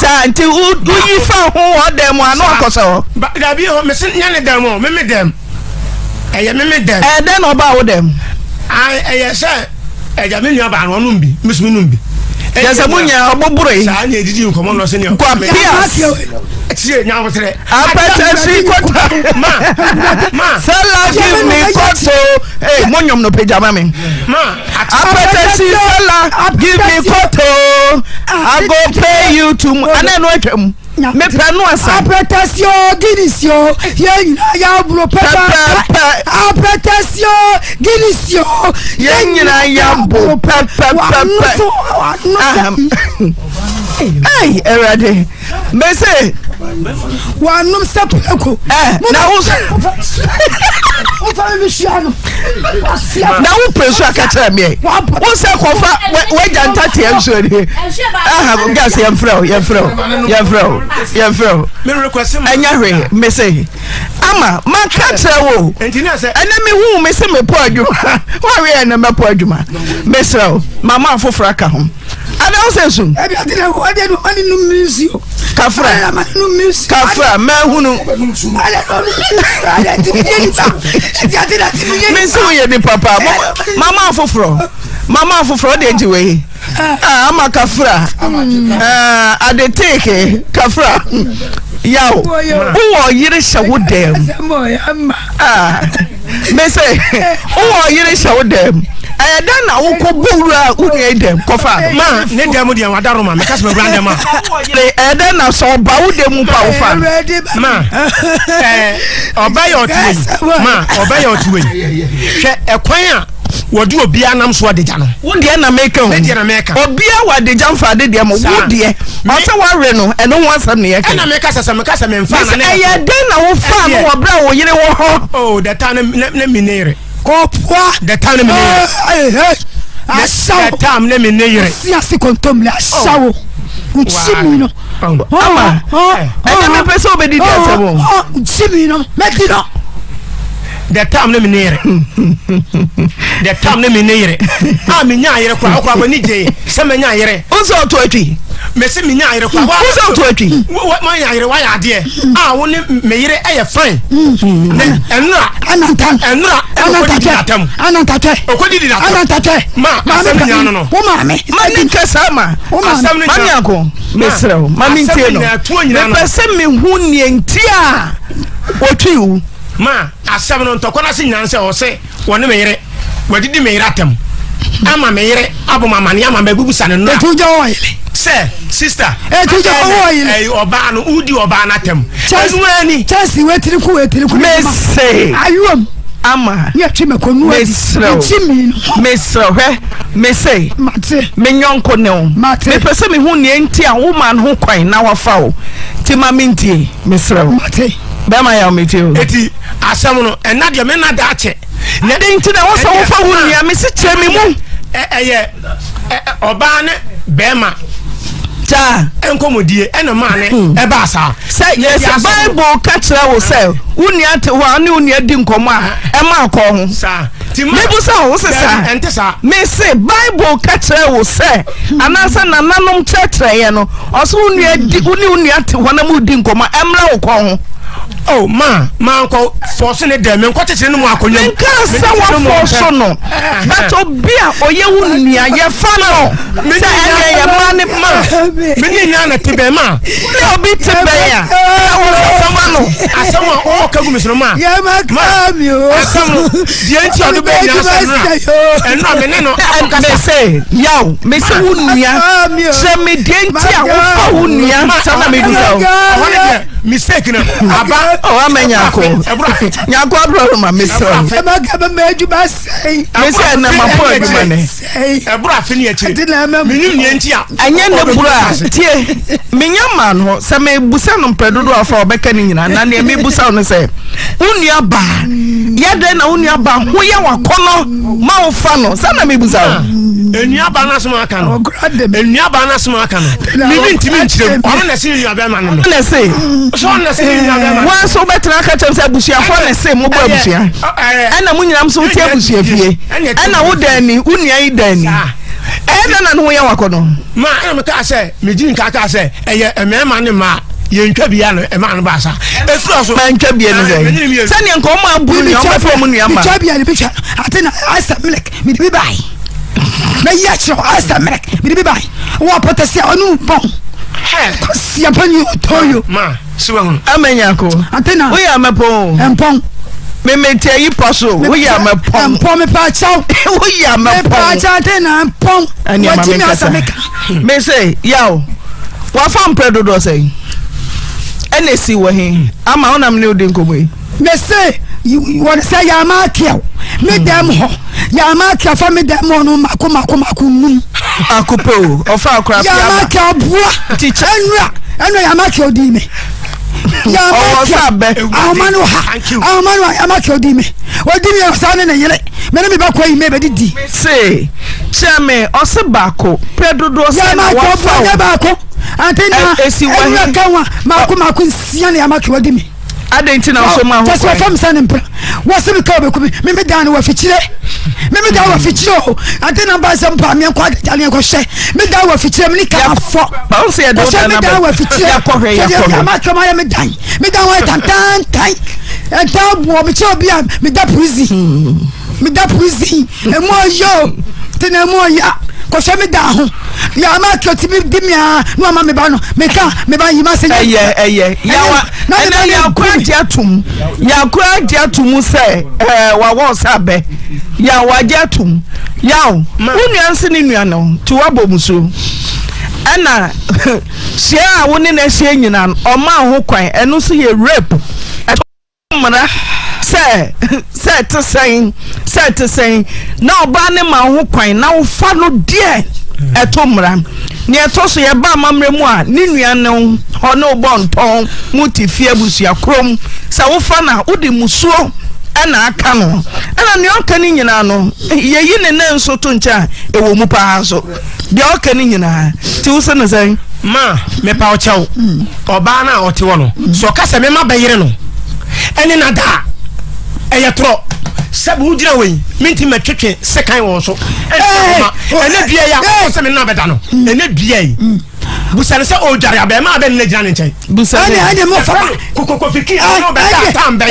Saa nti woyi fa ho wɔ dan mu ano akɔsɛ hɔ. Dabi hɔ mesi nyɛ ne dan mu o meme dɛm ɛyɛ meme dɛm. Ɛyɛ dɛn na ɔbaa wo dɛm. Ɛyɛ sɛ ɛgya me nua baa no ɔnom bi mesi me nom bi. Yɛ sɛ mo nyɛ ɔboboro yi. Saa na edidi nkɔmɔ no sɛ nea. Kwapias. Tie nyawotrɛ. Apɛtɛsi kota. Ma ma. Sɛla give me koto. Ee mo nyom no pagya ma mi. Ma. Apɛtɛsi sɛla give me koto. I go pay you to. Ana ɛnu atwa mu. Mepɛ no asa. Apɛtɛsi o Guinness o yɛn nyinaa yɛ aburo pɛpɛpɛ. Apɛtɛsi o Guinness o yɛn nyinaa yɛ abo pɛpɛpɛpɛ. Ɛy Awurade. Mese. Wanom sɛ prɛko. Ɛ na wo. Wofa mi hyia no. Na wo pere so aka kyerɛ meɛ. Wo sɛ kɔfa wagya ntateɛ nsuo ni. Aha gas yɛmfrɛ wo yɛmfrɛ wo yɛmfrɛ wo yɛmfrɛ wo. Ɛnyɛ hwee mese ama maka kyerɛ wo. Ɛnɛ mehu me se mepɔ adwuma. Wawe ɛnɛ mɛpɔ adwuma. Mesrɛ wo mama afoforɔ aka ho. Ada wo sɛ sum. Ɛbi ati na ɛdi ɛdi ɔma ni num mi nsuo. Kafra. Ɛdi ɛdi num mi nsuo. Kafra mɛhunu. Ɛdi ɛdi ɛdi mi yɛ nipa. Ɛdi ɛdi ɛdi mi yɛ nipa. Mi nsi wo yɛ nipa pa. Mama afoforɔ. Mama afoforɔ ɔdi egyi wei. Ah, ama kafra. Ah, ade teeke kafra. Yaw. Wowɔ yere hyɛ wo dɛm. Ah. mese wowɔ ɔyere hyɛ wo dɛm ɛyɛ dɛn na wokɔ bɔ wura wo nua yi dɛm kɔfa ma ne dɛm deɛ wada roma meka sɛ mawura dɛm a ɛyɛ dɛn na sɛ ɔba wo dɛm mu pa wofa ma ɔbɛ yɛ ɔte wei ma ɔbɛ yɛ ɔte wei hwɛ ɛkwan a wɔde obiara nam so adagya no. Wo deɛ na meka o. Me deɛ na meka. Obiara wɔ adagya mfa ade deɛ mo. Wo deɛ ɔsɛ wawe no ɛno ho asɛm na yɛka. Ɛna meka sɛ sɛ meka sɛ memfa na ne. Ɛyɛ dɛn na wo fa no wɔ berɛ a wo yere wɔ hɔ. Oh the time ne ne me ne yere. Kɔpoa. The time ne me ne yere. Asawo. The time ne me ne yere. Si ase kontomire asawo. Nkyimi no. Ama ɛnɛ mepɛ sɛ wobɛdidi asɛm o. Nkyimi no mɛdi no. The time ne me ne yere. The time ne me ne yere. A me nya yere kwa okwa m'ani gye sɛ me nya yere. Wo sɛ ɔto atwi. Me se me nya yere kwa. Wo sɛ ɔto atwi. Wo ma nya yere wa yɛ adeɛ. A wo ne me yere ɛyɛ fine. Ne ɛnura. Anantan. Ɛnura ɛna okodi di n'atam. Anantatwɛ. Okodi di n'atam. Anantatwɛ. Ma asɛm nyinaa no no. Wo maame. Ma ne nkasa ma. Wo maame. Asɛm no Ma nyinaa. nyako. Mesrɛ wo. Ma me ntie no. Mepɛ sɛ mehu nea nti a wɔtwi wo. Ma asɛm no ntɔkwa no ase nyinaa sɛ ɔse wɔne me yere wadidi me yere atɛm ama me yere abɔ me amaneɛ ama mabubusa no nnora Ɛtu gya wɔ yere. sɛ sister Ɛtu gya wɔ yere. ɛyi ɔbaa no wodi ɔbaa no atɛm ɛnu ani Chelsea wetiri ku wetiri ku. Mese. Ayuom. Ama. Ne atwi mɛkɔ nu adi. Mesrɛ wo. Ekyi mi no. Mesrɛ wo hwɛ mese. Mate. Me nyɔnko ne wo. Mate. Mepɛ sɛ mehu nea nti a woma no ho kwan na wafa wo. Nti ma mentie. Mesrɛ wo. Mate. Bɛrima yaw metie o. Eti asɛm no ɛna deɛ me na da akyɛ. Na de nti na wɔsɛ wofa wo nua mese kyerɛ me mu. Ɛyɛ ɔbaa ne bɛrima. Kyaa. Nkɔmɔdie ɛna maa ne hmm. ɛbaa saa. Sɛ yɛsɛ Bible ka kyerɛ wo sɛ wo nua te hɔ a ne wo nua di nkɔmɔ a ɛma akɔ ho. Saa. Mebusa wo sɛ saa. Ɛnte saa. Mese Bible ka kyerɛ wo sɛ anaasɛ nananom kyerɛkyerɛ yɛ no Ɔse wo nua di wo ne wo nua te hɔ na mo di nkɔmɔ ɛmra wo kɔn ho. Oh ma ma nkɔ fɔso ne dɛ me nkɔ kyekyere no mu akonnwa mu. Menka sɛ wafɔso no but obi a ɔyɛ wo nua yɛfa no sɛ ɛnɛ yɛ ma ne ma. Me ne nua na te bɛn ma. Ne obi te bɛn a na wo fa no. Asɛm a ɔka gu me so no ma. Yɛ ma kaa mi o. Asɛm no deɛ nti ɔde bɛ nyina sɛ nnora ɛnora me ne no akɔkasa. Mese yaw mese wo nua kyerɛ me deɛ nti a wofa wo nua sɛ na mebisa wo. Ɔhɔ ne deɛ mistake no aba. Ɔwɔ ama nyako nyako abrɔ ma mesrɛ wo. Mese ɛnɛ mapɔ adwuma ne. Ɛboro afe ne akyire menim deɛ nti a. Ɛnyɛ ne boro a tie menya maa no sɛ mebusa no mpɛ dodoɔ afa ɔbɛka ne nyinaa na neɛ mebusa wo no sɛ wo nua baa yɛ dɛn na wo nua baa ho yɛ wakɔnɔ ma wo fa no sɛ na mebusa wo. Enua baa n'asɛm aka no enua baa n'asɛm aka no mimi ntumi nkyerɛ mu ɔno na ɛsɛ ne nua bɛrima no no. Na ɛsɛ so ɔno na ɛsɛ ne nua bɛrima no. Wɔn nso wobɛtena aka kyerɛ sɛ abusuafoɔ na ɛsɛ mo bɔ abusua ɛna mo nyinaa nso wote abusua fie ɛna wo dan ni wo nua yi dan ni ɛyɛ dɛn na ne ho yɛ wakɔnɔ. Ma ɛna mekaa sɛ megyini nka kaa sɛ ɛyɛ mmarima ne mmaa yɛntwa bia no ɛma no baasa ɛfiri ɔso mantwa bia no sɛ sɛdeɛ nka ɔma abu nua ɔbɛfɛ ɔmo nua ma metwa bia no bitwa ate na asa milk mede bi bae mɛyi akyerɛ hɔ asa milk mede bi bae wɔ apɔtɛsi a ɔno bɔn kɔsiampa ni ɔtɔyo ma si wahunu ama nyako ate na woyɛ amɛpɔn ɛmpɔn memete ayi pa so woyɛ amɛpɔn ɛmpɔn mepaakyɛw woyɛ amɛpɔn mepaakyɛw ate na ɛmpɔn wɔgye mi asa meka mese yaw wafa mprɛ dodoɔ sɛn ɛna esi wɔ he ama wonam ne wodi nkɔmmɔ yi mese wɔde sɛ yɛama akeaw me dɛm hɔ yɛama akeaw fa me dɛm hɔ no mako mako mako num mako pɛ o ɔfa akora fi aba yɛama akeaw boa ɛnura ɛnura yɛama akeaw di me ɔwɔ sɛ abɛ ahoma no ha ahoma no ha yɛama akeaw di me odi mi ɔsan ne ne yere me ne me ba kɔ yi me bɛ didi. Se kyerɛ me ɔse baako pɛ dodoɔ sɛn na wafa wo. Yɛma baako ante na ɛnura ka ho a mako mako nsia na yɛama kewa di mi. Adɛn nti na nso ma ho kwan. Kyɛ sɛ wɔfa me sɛ ne mpena wɔse me ka wɔbɛku me me me dan no wɔ afikyire me me dan wɔ afikyire o ante na mba sɛ mpa meɛnkɔ adagya ne yɛnkɔhwɛ me dan wɔ afikyire me ne ka afɔ kɔhwɛ me dan wɔ afikyire sɛdeɛ yɛama kewa ma yɛ me dan me dan wɔ tantantan ɛdan boɔ mekyɛ obi a meda prison meda prison Emu ɔya o, te na emu ɔya. Kɔhwɛ me da ho. Ya ama akɛti bi di mi a na wama me ba no. Me ka me ba yi ma se. Ɛyɛ ɛyɛ yawa ɛnɛ yakora agye atum yakora agye atum sɛ ɛɛ wawɔ ɔsɛ abɛ yawa agye atum yaw wo nua nse ne nua no ti wabɔ musuo ɛna hyia a wo ne na ahyia nyinaa ɔma ho kwan ɛno nso yɛ rape. Mmara sɛ, sɛ ɛte sɛn, sɛ ɛte sɛn, na ɔbaa no ma wo ho kwan na wofa no deɛ, ɛto mmara. Nea ɛtɔ so, yɛba amammerɛ mu a, ne nua ne wo hɔ ne wo bɔ ntɔn, mo te fie abusua kurom, sɛ wofa no a, wode mmusuo na aka no. Ɛna nea ɔka no nyinaa no, yɛyi ne nan nso to nkyɛn a, ɛwɔ mu paa nso. Deɛ ɔka no nyinaa, nti wo se no sɛn? Ma, mepa wo kyɛw, ɔbaa no a ɔte hɔ no, sɛ ɔka sɛ mema bɛyere no ɛne no ada a, Ɛyɛ torɔ. Sɛ wogyina hɔ yi, menti mɛtwetwe sekan wɔn so. Ɛnɛ dua yi a ɔkɔ sɛ me nna bɛda no, ɛnɛ dua yi. Busa no sɛ ɔredware abɛɛmaa bɛn na gyina ne nkyɛn. Busa no. Ɛne ɛne mo fa ba. Kofi a ɔne ɔbɛda atam bɛn.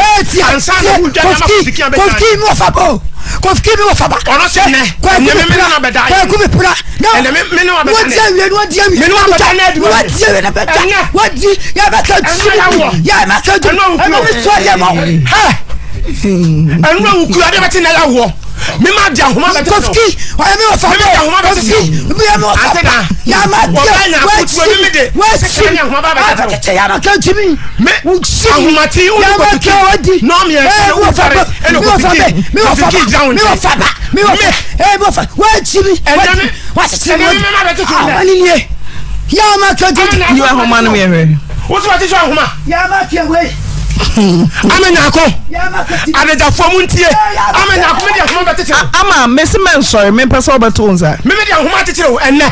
Ansa na wodware ama Kofi a bɛgyina. Kofi mi wɔ fa ba o. Kofi mi wɔ fa ba. Ɔno sɛ nɛ. Kwaku Ɛnɛ mi me pira. ne no abɛda. Kwaku mi pira. Ɛnɛ me ne no abɛda. Wọ́n di awie ni wọ́n di awie. Me ne wo abɛda na adi wɔ. Wọ́n di awie na bɛ da. Ɛnɛ. Wọ́n di yɛ bɛ kɛ Ɛnɛ yɛ awɔ. ju. Yɛ bɛ kɛ ju. Ɛnɛ Ɛnɛ mi sɔ yɛ ma. Hɛ! Ɛnura wukuru adeɛ bɛte na yɛ awɔ. Me ma di ahoma bɛte no. Kofi ɔyɛ mi wɔ fa Me ma di ahoma bɛte Kofi mi yɛ mi wɔ fa Ante na. yɛ ma di Ɔbaa nya akutuo mi mi de. wọ́n Sɛ si ne ahoma ba bɛte no. yɛ ma kɛ ju mi. Me ahomati wo yɛ ma kofi kɛ o di. Na ɔmiɛ Ee, sɛ mi wɔ fa wodware ba ɛna mi wɔ fa kofi bɛ mi wɔ fa kofi ba gyina wo mi wɔ nkyɛn. fa ba mi wɔ fa ee mi wɔ fa wọ́n si mi Ɛnɛ me- wọ́n si mi ɛnɛ me ma bɛte to wọ́n nnɛ. ni nie yɛ ma kɛ ju. Yi ahoma no meyɛhwɛ. Wo so wɔkyekyɛ ahoma. Yɛ ma kɛ wei. Ama nyako. Yɛ ma kɛ ti. Adagyafoɔ mu ntie. Ama nyako me de ahoma bɛkyekyere wo. Ama mesi mɛnsɔre mempɛ sɛ wobɛto wo nsa. Me me de ahoma akyekyere wo ɛnɛ.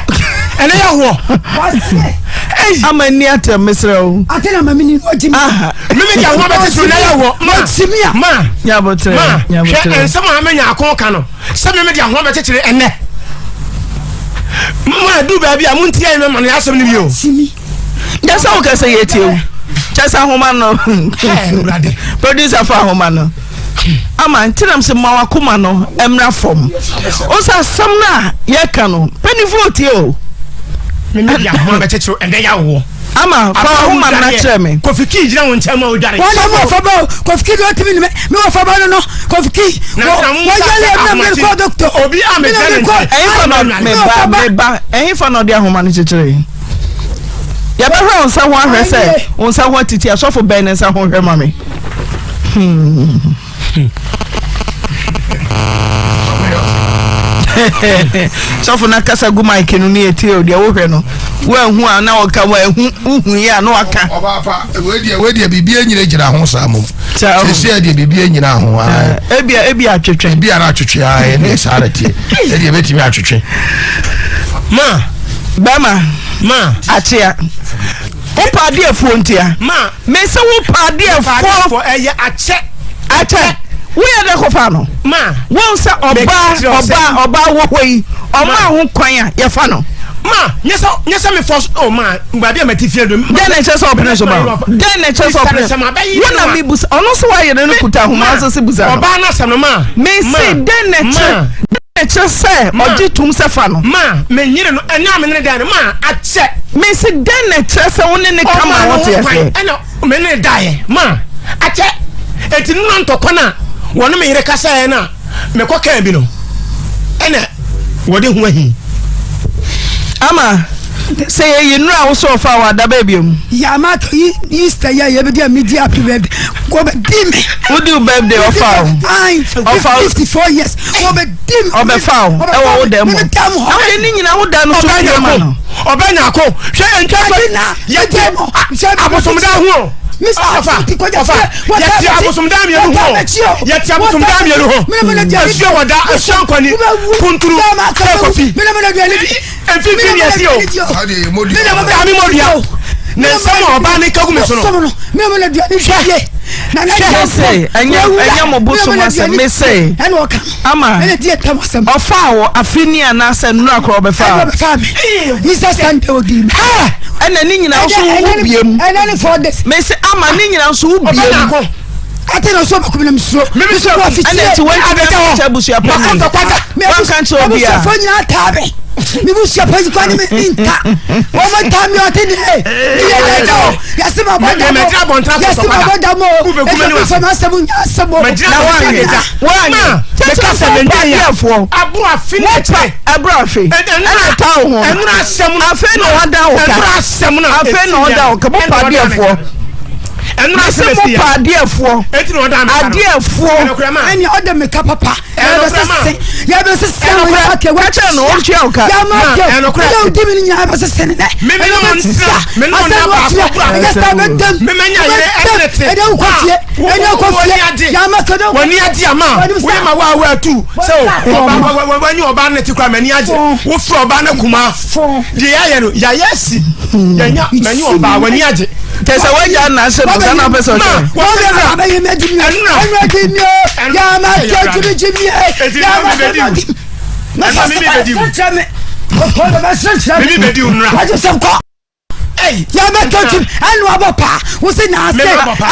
Ɛnɛ yɛ woɔ. Wọ́n si. Ei. Ama nni atɛm mesrɛ wo. Ate na ma mi ni wọ́n ti mi. Aha. Me me de ahoma bɛkyekyere wo ɛnɛ yɛ woɔ. Ma. Wọ́n ti mi a. Ma. Nyabotrɛ. Ma. Hwɛ Nyabotrɛ. nsɛm a ama nyako ka no. Sɛ me me de ahoma bɛkyekyere ɛnɛ. Ma du baabi a montie me ma no yɛ asɛm no bio. Si mi. Kyɛ sɛ wokɛ sɛ yɛtie wo. Kyɛ sɛ ahoma no. Hɛ, Awurade. Producer fa ahoma no. Ama nti nam sɛ ma wakoma no mmra fam. Wo sɛ asɛm no a yɛka no mpanimfoɔ otie o. Me me de ahoma bɛkyekyere ɛnɛ yɛ woɔ. Ama fa wahoma no na kyerɛ me. Kofi Kii gyina wo nkyɛn ma wodware. Wɔn na mi wɔ fa ba o Kofi Kii de ɔtumi ni mi mi wɔ fa ba no no Kofi Kii Na wɔ na mo wɔ nsa yɛlɛ sɛ mi na mi ahomakye. kɔ dɔkitɔ Obi a mi na megyina mi ne kɔ nkyɛn. Ɛhefa na Ama me ba me ba ɛhefa na ɔde ahoma no kyekyere? Yɛbɛhwɛ wo nsa ho ahwɛ sɛ wo nsa ho atiti asɔfo bɛn ne nsa ho hwɛ ma me. Hmm. Sɔfo na kasa gu mic no ne etie o deɛ wohwɛ no woahu a na wɔka woahu wohu yi a na waka. Ɔbaa pa wei deɛ wei deɛ biribi anyina gyina ho saa mom sɛsɛ deɛ biribi anyina ho ebia ebia atwetwe ebia na atwetwe a ɛne saa na tie ɛdeɛ ebɛtumi atwetwe ma bɛma ma akyea wopa adeɛ fuo ntia ma mese wopa adeɛ fuo ɛyɛ akyɛ akyɛ woyɛ dɛ kɔfa no ma wɔn sɛ ɔbaa ɔbaa ɔbaa wɔ hɔ yi ɔmaa ho kwan a yɛfa no ma nyɛ sɛ nyɛ sɛ me fɔ so ma baabi a mɛte fie do. dɛn na ɛkyerɛ sɛ ɔpene so ba dɛn na ɛkyerɛ sɛ ɔpene wo na mi busa ɔno nso wayere no kuta ahoma nso se busa no ɔbaa no asɛm no ma mesi dɛn na ɛkyerɛ dɛn na ɛkyerɛ sɛ ɔgye tum sɛ fa no ma menyere no ɛnyɛ a menyere dan no ma akyɛ mesi dɛn na ɛkyerɛ sɛ wo ne ne kama wɔte aseɛ ɛna me ne daeɛ ma akyɛ eti no na ntɔkwa no a wɔne me yere kasaeɛ no a mekɔ kaa bi no ɛna wɔde ho ahi. Ama sɛ yɛyi nnuro a wosɛ ɔfa wɔ adaba biom. Yàmà tó yí Easter yɛ yɛ bi di a mi di happy birthday kò bɛ di mi. Wodi wo birthday ɔfa o. Ɔfa o. 54 years kò bɛ di mi. Ɔbɛfa o ɛwɔ wo dɛm hɔ. Na wode ne nyina wo da no so pie ma no. Ɔbɛ nyako hwɛ ntwa so yɛte abosomda ho o. Ɔfa ɔfa yɛte abosomda mmienu ho yɛte abosomda mmienu ho asuo wɔ da asuo nkɔni kunturu kɔfi mfimfini ni ɛsi o ami mɔdua ne nsɛm a ɔbaa ne kagu mi so no hwɛ sɛ ɛnyɛ ɛnyɛ mo bosom asɛm me sɛ ama ɔfaa wɔ afe ni anaasɛ nnura korɔ ɔbɛfaa ɛna ne nyinaa nso wo biem mese ama ne nyinaa nso wo biem ate na so baako na mesuro mesuro wɔ afikyire ɛna nti wɔn ti bɛ kyɛ abusua panyin wɔn ka nkyerɛ obi a abusuafo nyinaa taa me me busua panyin kwan ne me nta wɔn mo taa mi ɔte ne ye ne yɛ yɛ dɛ o yasi ma bɔ dam o yasi ma bɔ dam o ebi mi fama asɛm nya asɛm o na wɔn wɔn kyɛ sɛ wɔn pa adeɛfoɔ wɔn pa ɛbrɛ afe ɛna ta wo ho afei na wɔda wo ka afei na ɔda wo ka mo pa adeɛfoɔ mese mo pa adeɛfoɔ adeɛfoɔ ɛnea ɔda mi ka papa yɛbɛsese yɛbɛsese àwọn yàrá kẹwàá kakyɛ no ɔntua wo ka yàmà kẹ ɛnna odi mi ni nyinaa yɛbɛsese ne dɛ ɛnna bɛ tisa asɛn wɔ kyerɛ ɛnyɛ sɛ ɛbɛ dɛm ɛbɛ dɛm ɛnna wokɔ fie ɛnna wokɔ fie yàmà kẹ ɛnna wọ́n ní agye ama wọ́n ma wá wá tu sɛ ɔba wọ́n ní ɔba ne ti kura mɛ ní agye wọ́n fura ɔba ne kuma deɛ yɛayɛ no yɛayɛ asi yɛnya mɛ ní ɔba wọ́n ní agye. Kyɛ sɛ wagya nna ase no saa na wopɛ sɛ ɔkyerɛ.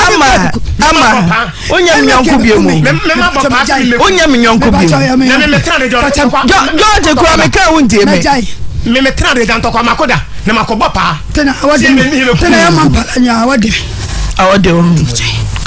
Ama ama wonya me nyɔnko bio mu wonya me nyɔnko bio mu George kura me ka wo ntie me. Memetena de gya ntɔkwa mako da na makɔbɔ paa. Tena awɔde mi tena yɛ ma mpala nya awɔde mi. Awɔde o.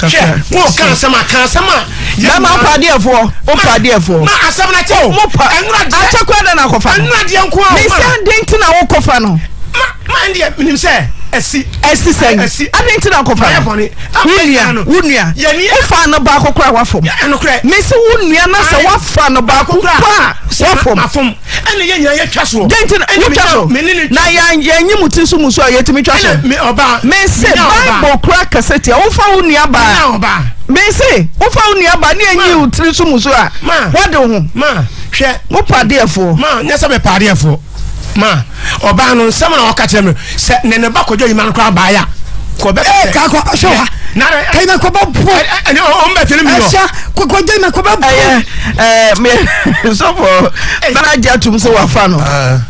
Hwɛ wo ka asɛm a ka asɛm a. Bɛma wo pa adeɛfoɔ wo pa adeɛfoɔ. Ma asɛm na kyɛ o. Mo pa akyɛ kura dɛ na akɔfa no. Ɛnura deɛ nko a. Mesi aden ti na wo kɔfa no. Ma ma ɛndeɛ minim sɛ ɛsi. Ɛsi sɛn ɛsi. Aden ti na akɔfa no. Bɔne. Wo nua wo nua. Wo fa no baako kora wafom. Ɛnokorɛ. Mesi wo nua na sɛ wafa no baako pa wafom. Mafom. Ɛna yɛn nyinaa yɛtwa soɔ. Dɛn nti na wotwa so? Na yɛn yɛnyi mo ti so mu so a yɛtumi twa so. Mese Bible kura kasa tia wofa wo nua baa. Mese wofa wo nua baa ne yɛnyi wo tiri so mu so a wade wo ho. Hwɛ. Mo pa adeɛfoɔ. Ma nyɛ sɛ mepɛ adeɛfoɔ. Ma ɔbaa no nsɛm na ɔka kyerɛ me sɛ ne ne ba kɔdwa yima no koraa baeɛ a kɔ bɛ. Ee kakɔ ɔhwɛ wa. Kayi na kɔbɔ po. Ɛni ɔn bɛ fili mi yɔ. Ɛhyɛ kɔkɔ jɛ na kɔbɔ po. Ɛyɛ ɛɛ mɛ sɔfo bɛrɛ agye atum sɛ wafa no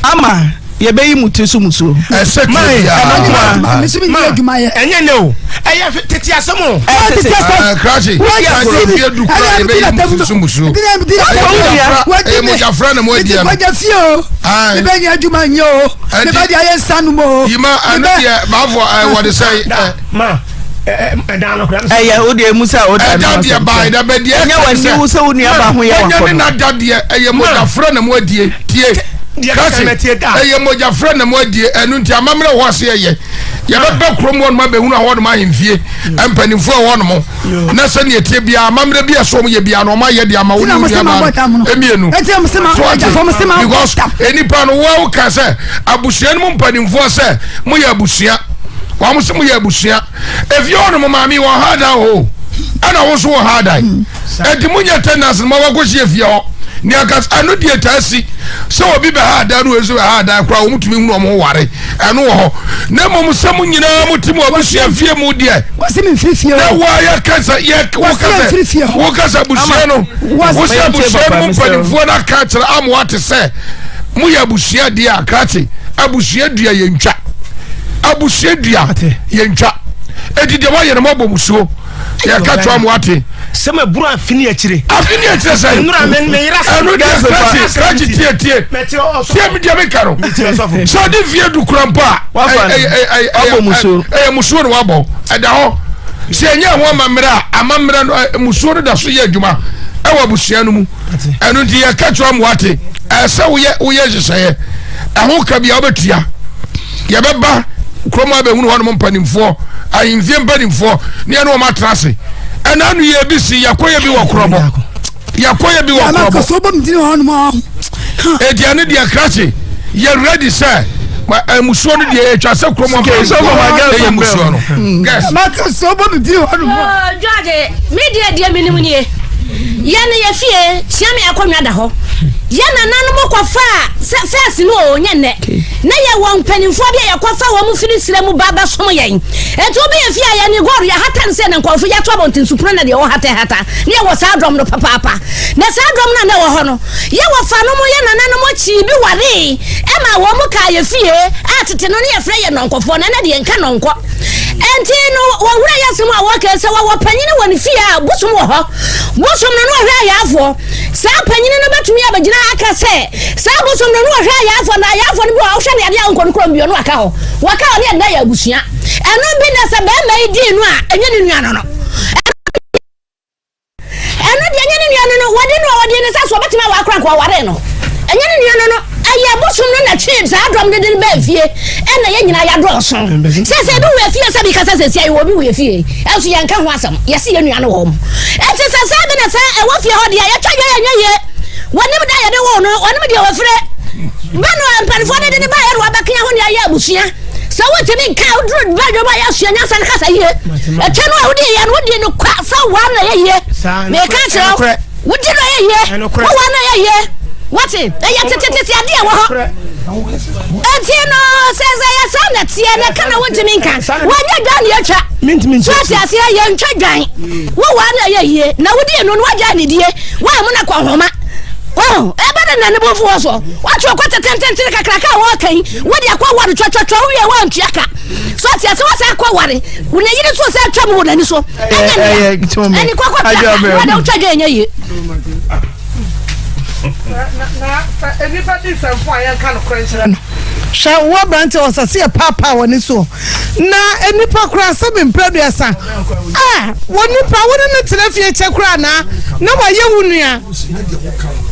ama yɛbɛyi mu ti so musuo. Ɛsɛ ti ya. Ɛnyɛ ne o ɛyɛ tete asɛm o. Ɛyɛ tete asɛm. Krasi krasi bi edu kura yɛbɛyi mu ti so musuo. Ɛyɛ mojafra na mo adi ɛno. Ɛti kɔjɛ fie o. Ebe ni adwuma nye o. Ebe di ayɛ nsa num o. Yima ɛno deɛ baafɔ ɛwɔ de sɛ. Ma. ɛyɛ wo deɛ mu sɛ wo da no deɛ baa ɛda bɛ deɛ ɛnyɛ w'ani wo sɛ wo nua ba ho yɛ wakɔ no ne nada deɛ ɛyɛ mogyafrɛ na mo adie tie kasi ɛyɛ mogyafrɛ na mo adie ɛno nti amammerɛ wɔ ase ɛyɛ yɛbɛbɛ kurom hɔ nom abɛhunu ahɔ nom ahemfie mpanimfoɔ ɛhɔ nom na sɛdeɛ tie biara amammerɛ bi ɛso ɔmo yɛ biara na ɔmo ayɛ de ama wo ne wo nua ba no mmienu so ate because nipa no wɔn ka sɛ abusua no mu mpanimfoɔ sɛ mo yɛ abusua wɔn sɛ mo yɛ abusua efie hɔ nom maame wɔ ha dan hɔ ɛna wɔn nso wɔ ha dan eti mo nyɛ tenants mo akɔ si efie hɔ nea kas ɛno deɛ taa si sɛ obi bɛ ha dan no nso bɛ ha dan koraa wɔn tumi hunu wɔn ho ware ɛno wɔ hɔ na mmom sɛ mo nyinaa mo ti mo abusua fie mu deɛ na wɔ ayɛ kasa yɛ wɔ kasa wɔ kasa abusua no wɔ sɛ abusua no mu mpanimfoɔ no aka akyerɛ amoa te sɛ mo yɛ abusua deɛ akrakye abusua dua yɛ ntwa. Abusua dua yɛntwa. Eti deɛ wɔayɛ no mɔbɔ musuo. Yɛka toa mo ate. Sɛ ma buru afi ne akyire. Afi ne akyire sɛ. Nnura me me yera sɛ. Ɛno deɛ krakye krakye tie tie. Tie mi deɛ mi ka no. Sɛ ɔde fie du kura mpo a. Ɛyɛ musuo. Ɛyɛ musuo na wabɔ ɛda hɔ. Sɛ ɛnyɛ ho amammerɛ a amammerɛ no musuo no da so yɛ adwuma ɛwɔ abusua no mu. Ɛno nti yɛka toa mo ate. Ɛsɛ woyɛ woyɛ nhyehyɛeɛ. Ɛho ka bia wobɛtua. Yɛbɛba kurom abɛhunu hɔnom mpanimfoɔ, ahemfie mpanimfoɔ, ne yɛne wɔn atena ase. Ɛna ano yɛ bi si yɛkɔyɛ bi wɔ korɔbɔ. Yɛkɔyɛ bi wɔ korɔbɔ. Eti ɛne deɛ krakye yɛ ready sɛ musuo no deɛ atwa sɛ kurom mpanimfoɔ ɛyɛ musuo no. Yes. George, me deɛ deɛ menim nie. Yɛn no yɛ fie kyea me akonnwa da hɔ. Yɛn nananom kɔfaa sɛ fɛs no o nyɛ nnɛ. Na yɛwɔ mpanimfoɔ bi a yɛkɔfa wɔn firi serɛ mu ba bɛsom yɛn. Enti woba yɛn fie a yɛne gold yɛhata no sɛ na nkurɔfo yɛto abɔntensupono na deɛ wɔhatahata na yɛwɔ saa dɔm no papaapa. Na saa dɔm no a na ɛwɔ hɔ no yɛ wɔfanom yɛ nananom kyii bi waree ɛma wɔn kaa yɛ fie a tete no ne yɛfrɛ yɛ nnɔnkɔfoɔ na ɛnɛ deɛ yɛnka nnɔnkɔ. Enti no wɔwura yɛ asɛm a wɔka sɛ wɔwɔ panyini wɔ ne fie a bosom wɔ hɔ. Bosom no na ɔhwɛ ayaafoɔ. Saa panyini no bɛtumi abɛgyina ha aka sɛ, saa bosom no na ɔhwɛ ayaafoɔ, na ayaafoɔ no bi wɔ hɔ a wohwɛ no yadeɛ a wonkɔ no kurom bio no waka hɔ. Waka hɔ ne yɛde no ayɛ abusua. Ɛno bi na sɛ barima yi dii no a, ɛnyɛ ne nua no no. Ɛno deɛ ɛnyɛ ne nua no no. Wɔde no a wɔde ne nsa so ɔbɛtumi awa akora nka ɔwaree no. Ɛnyɛ ne nua no no. Ɛyɛ bosom no na twee saa dɔm no de no baa fie. Ɛna yɛn nyinaa yɛadɔɔso. Sɛ sɛ ebi wɔ efie sɛ mekasa sɛsi a yɛwɔ obi wɔ efie. Ɛnso yɛnka ho asɛm. Yɛse yɛn nua no wɔ hɔ. Enti sɛ saa bi na sɛ ɛwɔ fie hɔ deɛ yɛtwa dwa yɛnyɛ yie. Wɔnim da yɛde woo no, wɔnim deɛ wɔfire. Ba no a mpanimfoɔ no de ne baeɛ na wɔabɛkea ho ne ayɛ abusua. Sɛ wontumi nka a woduru ba dwom a yɛasua nyansa no kasa yie. Ɛtwa no a wodi yɛ no wodi no kwa sɛ waa na ɛyɛ yie. Meka kyerɛ wo. Wodi no ɛyɛ yie. Wowɔ no ɛyɛ yie. Wate? Ɛyɛ tetetete adeɛ wɔ hɔ. Enti no, sɛ sɛ yɛ saa na teɛ na ka na wontumi nka. Wɔnyɛ dwan na yɛtwa. Mentumi So nkyerɛ ate aseɛ yɛntwa dwan. Wowaa na ɛyɛ yie na wodii no no wagyae ne die. Woammu no akɔnhoma. Wahu? Ɛbɛ de na ne bo mfu wɔ soɔ. Woatwe ɔkɔ tetententen kakraka a wɔreka yi, wode akɔ ware twatwatwa wowie woantua ka. So ate aseɛ woasan akɔ ware. Wo ne yere nso sɛ atwam wɔ n'ani so. Ɛnyɛ nea. Ɛne kɔkɔ tua ka. Na wode wotwa dwan ɛnyɛ yie. Na sɛ nnipa di nsɛmfo a yɛnka nokorɛ nkyerɛ no. Hwɛ, wo aberanteɛ, ɔsɛ sɛ yɛpaapaa w'ani soɔ, na nnipa koraa sɛ me mprɛ aduasa a, wɔ nipa wo ne no tena fie kyɛ koraa anaa, na wayɛ wo nua.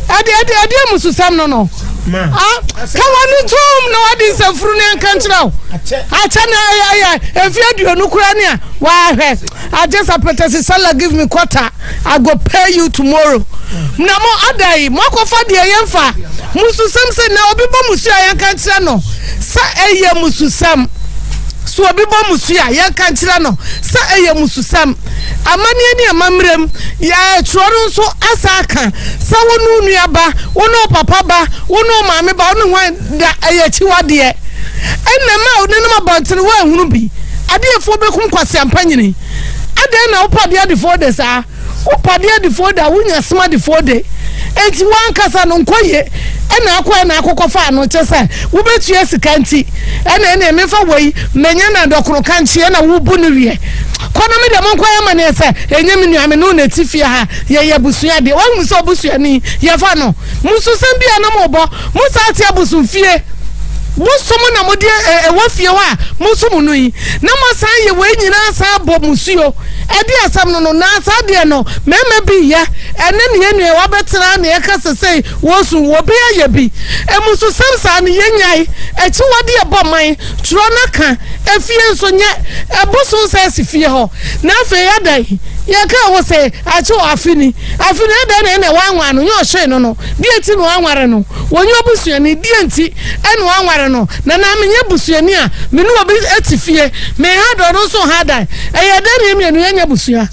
Ɛde ɛde ɛde amususɛm no no. Ah, ka w'ani tom na wadi nsɛmfunu no yɛnka nkyerɛ wo. Akyɛ na ɛyɛ ɛyɛ mfeɛ aduonu koraa ne a wahwɛ. I just apɛtɛsi sala give me quarter. I go pay you tomorrow. Na mo ada yi, mo akɔfa deɛ yɛmfa mususɛm sɛ na obi bɔ musu a yɛnka nkyerɛ no sɛ ɛyɛ mususɛm. So obi bɔ musu a yɛnka nkyerɛ no sɛ ɛyɛ mususɛm. Amanneɛ ne amammerɛm, yɛtwerɛ no nso asa aka sɛ wo ne wo nua ba, wo ne wo papa ba, wo ne wo maame ba, wo ne hwan da ɛyɛ akyiwadeɛ. Ɛnna ma wo nenam abɔntene woanhunu bi. Adeɛfoɔ bɛkum kwaseampa nyini. Adɛn na wopɛ adeɛ adefoɔ de saa? Wopɛ adeɛ adefoɔ de a, wonya som adefoɔ de. Enti w'ankasa no nkɔ yie ɛna akɔ ɛna akɔkɔ fa ano kyɛ sɛ wobɛtua sika nti ɛna ɛneɛ memfa wei mɛnya na dɔkono kankye ɛna wobu no wiɛ. Kɔ na me deɛ monkɔ yɛ amaneɛ sɛ ɛnyɛ me nua me ne wo na ɛte fie ha yɛyɛ abusua deɛ woahunu sɛ obusuani yɛfa no mususɛm bi a na mobɔ Mo saa te abosom fie bosom na mo de ɛwɔ fie hɔ a mo som no yi na mo asan yɛ wei nyinaa san abɔ musuo ɛde asɛm no no na saa deɛ no mmarima bi yɛ ɛne ne yɛ nua wabɛtena na yɛka sɛ sɛ wɔsu obi ayɛ bi emususɛm saa no yɛnyae akyiwade ɛbɔ man twerɛ no ka efie nso nyɛ ɛbosom sɛ asi fie hɔ na afei adan yɛka wo sɛ akyi wɔ afe ni afe ni adan na ɛna wanwa no nyɛ ɔhyee no no Deɛ nti na wanware no? Wɔnyɛ obusuani. Deɛ nti na wanware no? Nana, menyɛ busuani a me ne obi te fie. Menha da, ɔno nso nha da. Ɛyɛ dɛn na yɛn mmienu yɛnyɛ abusua?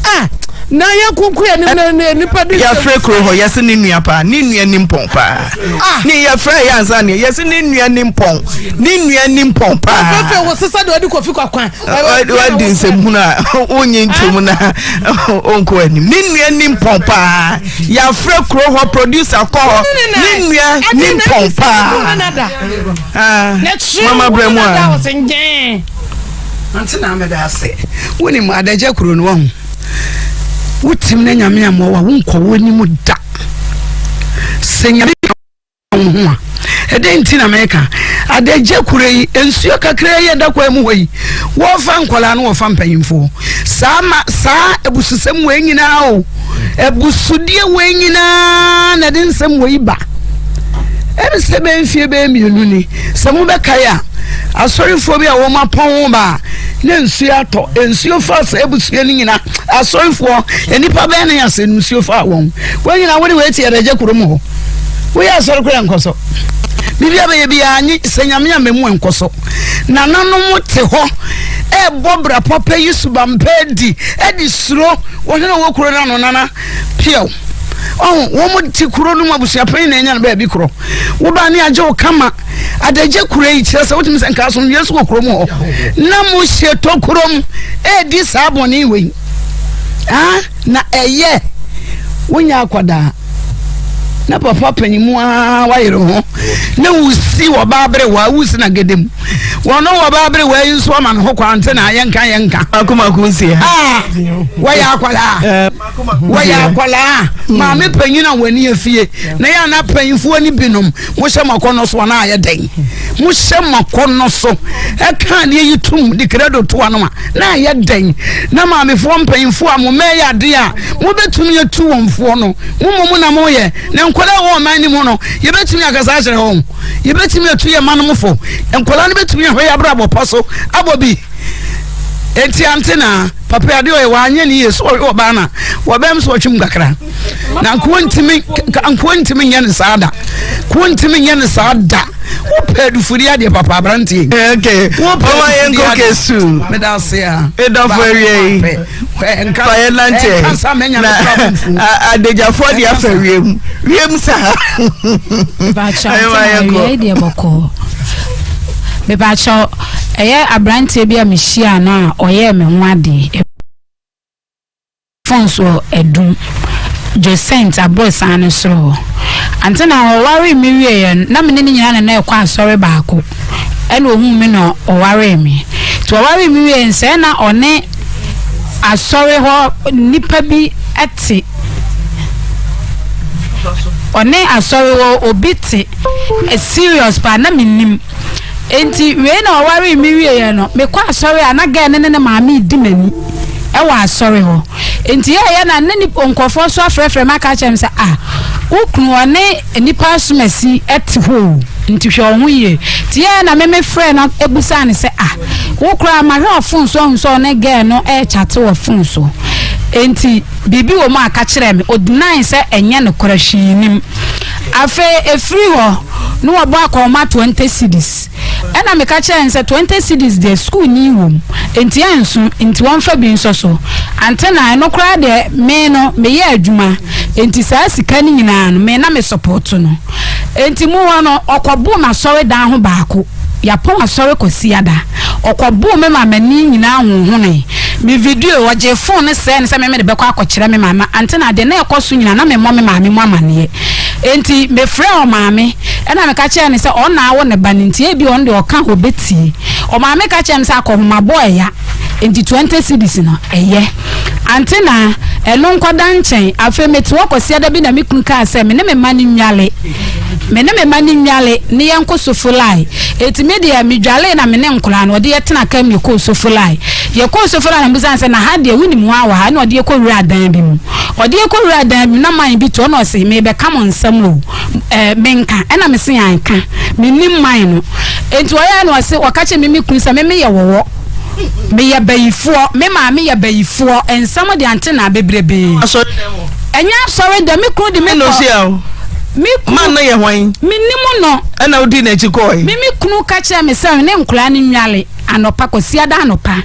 Ah, na yɛnkonko yɛn anim na nnipa di nsɛm. Yɛfrɛ kuro hɔ, yɛse ne nua paa, ne nua nimpɔn paa. Ah. Ne yɛfrɛ yɛ ansa ne yɛse ne nua nimpɔn, ne nua nimpɔn paa. Wofrɛfrɛ wo sesa deɛ ɔde kofi kwakwan. Wadi nsɛmhunu a wonye ntom na ɔnkɔ anim. Ne nua nimpɔn paa. Yɛafrɛ kuro hɔ producer kɔ hɔ ne nua nimpɔn paa. Ah, mama brɛ mu a. Ante na meda ase. Wonim adagya kuro no wahu. Wotim na nyame amoa wa wonkɔ w'anim da. Sɛ nyame wo ho a, ɛdɛn nti na meka? Adagya kuro yi, nsuo kakra yi ɛda kwan mu hɔ yi, wɔfa nkwadaa no wɔfa mpanyinfoɔ. Saa ma saa abususɛm wei nyinaa o, abusudeɛ wei nyinaa na ɛde nsɛm wei ba. Ɛbi sɛ bɛyɛ mfie bɛyɛ mmienu ni, sɛ mobɛkae a, asɔrefoɔ bi a wɔn apɔn ba a, na nsuo atɔ, nsuo fa saa abusua no nyinaa. Asɔrefoɔ, nnipa bɛn ne ase no nsuo faa wɔn? Wɔn nyinaa wode wei te adagya kurom hɔ. Woyɛ asɔre koraa nkɔ so. Biribi a bɛyɛ biara nye sɛ nyame ama mu nkɔ so. Nananom te hɔ ɛrebɔ bra papa yi subampɛ adi ɛde suro wɔhene wɔ kuro no ano nana piaw. Ɔho wɔn te kuro no mu abusuapanyin na anya no baabi korɔ. Woba ne agye wo kama. Adagya kuro yi kyerɛ sɛ wotumi sɛ nka asomdwoeɛ so wɔ kurom hɔ na mo hyɛ tokurom ɛredi saa bɔne wei ah na ɛyɛ wonya akwadaa na papa panyimu aa wayere ho na wusi wɔ baabere wa wusi na gede mu wɔn wɔ baabere wa yi nso ama ne ho kwan nti na yɛnka yɛnka. Akomako nsia. Ah wɔyɛ akwadaa. Wɔyɛ akwadaa maame panyin a wɔn ani afie na yɛ ana panyinfoɔ no binom mohyɛ mo akɔnnɔ so anaa ayɛ dɛn mohyɛ mo akɔnnɔ so ɛka adeɛ yi tum de kredo to ano a na ayɛ dɛn na maamefoɔ mpanyinfoɔ a mo mɛyɛ adeɛ a mobɛtumi atu wɔn foɔ no mo mmom na moyɛ na nkwadaa wɔ ɔman no mu no yɛbɛtumi akasa akyerɛ wɔn yɛbɛtumi atu yɛ ma no mo fo nkwadaa no bɛtumi ahwɛ yɛ abrabɔ pa so abɔ bi enti ante na Papa yi adeɛ ɔyɛ wanyɛ ne yie so ɔhwɛ ɔbaa na wɔbɛm so ɔtwem kakra na nkoa ntumi nkoa ntumi nyɛ ne saa da nkoa ntumi nyɛ ne saa da wopɛ adufudi adeɛ papa aberanteɛ okay wopɛ adufudi adeɛ kesu meda ase a edɔfo awie yi. Nka fa yɛ nante na adagyafoɔ de afa wiem wiem saa. Baakyɛ ntena deɛ bɔkɔɔ. Baakyɛ ɛyɛ aberanteɛ bi a mehyia no a ɔyɛɛ me ho adeɛ. Phone so ɛdum. Josent aborosan no soro hɔ. Ante na ɔwaree me wieɛ no, na me ne ne nyinaa na na ɛkɔ asɔre baako. Ɛna ohuu me na ɔwaree me. Nti ɔwaree me wieɛ no, sɛɛ na ɔne asɔre hɔ nipa bi te. Ɔne asɔre hɔ obi te serious paa, na mennim. Enti wei na ɔwaree me wieɛ no, mekɔ asɔre a na girl no ne ne maame redi m'ani wɔ asɔre hɔ. Enti yɛɛyɛ na ne nip nkurɔfoɔ nso afrɛfrɛ me aka akyerɛ me sɛ ah, wo kunu ɔne nnipa asomasi te hɔ o, nti hwɛ wo ho yie. Nti yɛɛyɛ na me mefrɛɛ no bisaa no sɛ ah, wo koraa mahwɛ wɔ phone so ahu sɛ ɔne girl no rekyate wɔ phone so, enti biribi wɔ mu a ka kyerɛ me. Ɔdeny sɛ ɛnyɛ nokorɛ, hwee nnim. Afei ɛfiri hɔ no wɔbɔ akɔnhoma 20 cedis. Ɛna meka kyerɛɛ no sɛ 20 cedis deɛ sukuuni wɔ mu nti ɛnso nti wɔmfa bi nsɔ so. Ante na ɛno koraa deɛ me no meyɛ adwuma nti saa sika no nyinaa no me na me sɔpɔto no. Nti mu hɔ no ɔkɔboo m'asɔredan ho baako. Yɛapɔn asɔre Kwasiada. Ɔkɔboo me ma m'ani nyinaa honhonee. Me video, ɔgyee fon no sɛɛ no sɛ me mede bɛkɔ akɔkyerɛ me maame. Ante na deɛ na ɛkɔ so nyinaa na memmɔ me maame mu amaneɛ. Enti mefrɛɛ ɔmaame ɛna meka kyerɛɛ no sɛ ɔno na awo ne ba no nti ebia ɔno deɛ ɔka a ɔbɛtie. Ɔmaame ka kyerɛɛ me sɛ akɔhomabɔ ɛya nti 20 cedis no ɛyɛ. Ante na ɛno nkɔda nkyɛn. Afei mete hɔ Kwasiada bi na me kunu kaa sɛ me ne me mma no nnwale. Me ne me mma no nnwale ne yɛnkɔ Sofolai. Enti me deɛ medwalee na me ne nkwadaa no, ɔde yɛ tena kaa mu yɛkɔɔ Sofolai. Yɛkɔɔ Sofolai na mebisa no sɛ, na ha deɛ wonim hwan wɔ ha? Ɛna ɔde yɛkɔ wuraa dan bi mu. Ɔde yɛkɔ wuraa dan bi mu na man bi te hɔ na ɔse, merebɛka mo nsɛm o, ɛɛ menka? Ɛna mese, ae ka. Mennim man no. Enti ɔyɛɛ na ɔse, ɔka kyerɛɛ me me kunu sɛ me meyɛ wɔwɔ. Meyɛ bayifoɔ. Me maame yɛ bayifoɔ. Nsɛm deɛ ante na bebrebee. Ɛnyɛ asɔre dɛm. Me kunu de me kɔ. Me kunu. Man no yɛ hwan? Menim no. Ɛna wodi n'akyi kɔe? Me me kunu ka kyerɛɛ me sɛ ne nkwadaa no nnwale anɔpa, Kwasiada anɔpa,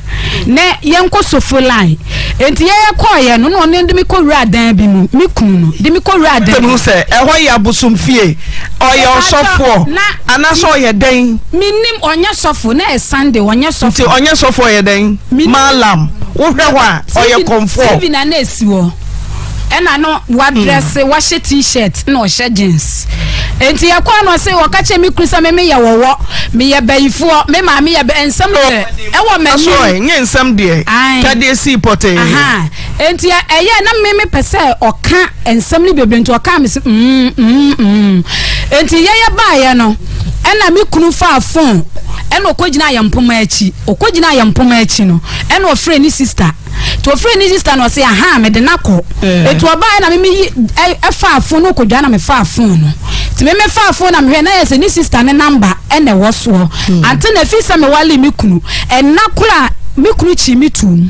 na yɛnkɔ Sofo line. Enti yɛyɛ kɔeɛ no, na ɔno de me kɔwuraa dan bi mu. Me kunu no de me kɔwuraa dan bi mu. Sɛ ɛhɔ yɛ abosomfie, ɔyɛ ɔsɔfoɔ anaasɛ ɔyɛ dɛn? Menim, ɔnyɛ sɔfo. Na ɛyɛ Sunday, ɔnyɛ sɔfo. Nti ɔnyɛ sɔfo, ɔyɛ dɛn? Mallam. Wohwɛ hɔ a, ɔyɛ kɔmfoɔ. TV na na ɛsi hɔ. Ɛna no wadrɛse, wahyɛ t-shirt na ɔhyɛ jeans. Enti yɛkɔɔ no ɔse ɔka kyerɛ me kunu sɛ me meyɛ wɔwɔ, meyɛ bayifoɔ, me maame yɛ bɛ nsɛm deɛ ɛwɔ m'anim. Aso ɛ, nyɛ nsɛm deɛ, Ae. ka deɛ sii pɔtee. Aha, enti ɛyɛɛ na me mepɛ sɛ ɔka nsɛm no bebree nti ɔkaa me se mm mm mm. Enti yɛyɛ baeɛ no ɛna me kunu faa phone ɛna ɔkɔgyinaa yɛn mpoma akyi, ɔkɔgyinaa yɛn mpoma akyi no ɛna ɔfrɛɛ ne sister. Nti ɔfrɛɛ ne sista na ɔse ahaa mede no akɔ. Nti ɔbaeɛ na me meyi ɛfaa fon no ɔkɔdwa na mefaa fon no. Nti me mefaa fon na mehwɛ na yɛ sɛ ne sista ne namba ɛna ɛwɔ soɔ. Ante na ɛfiri sɛ mewalee me kunu ɛna koro a me kunu kyii me too mu.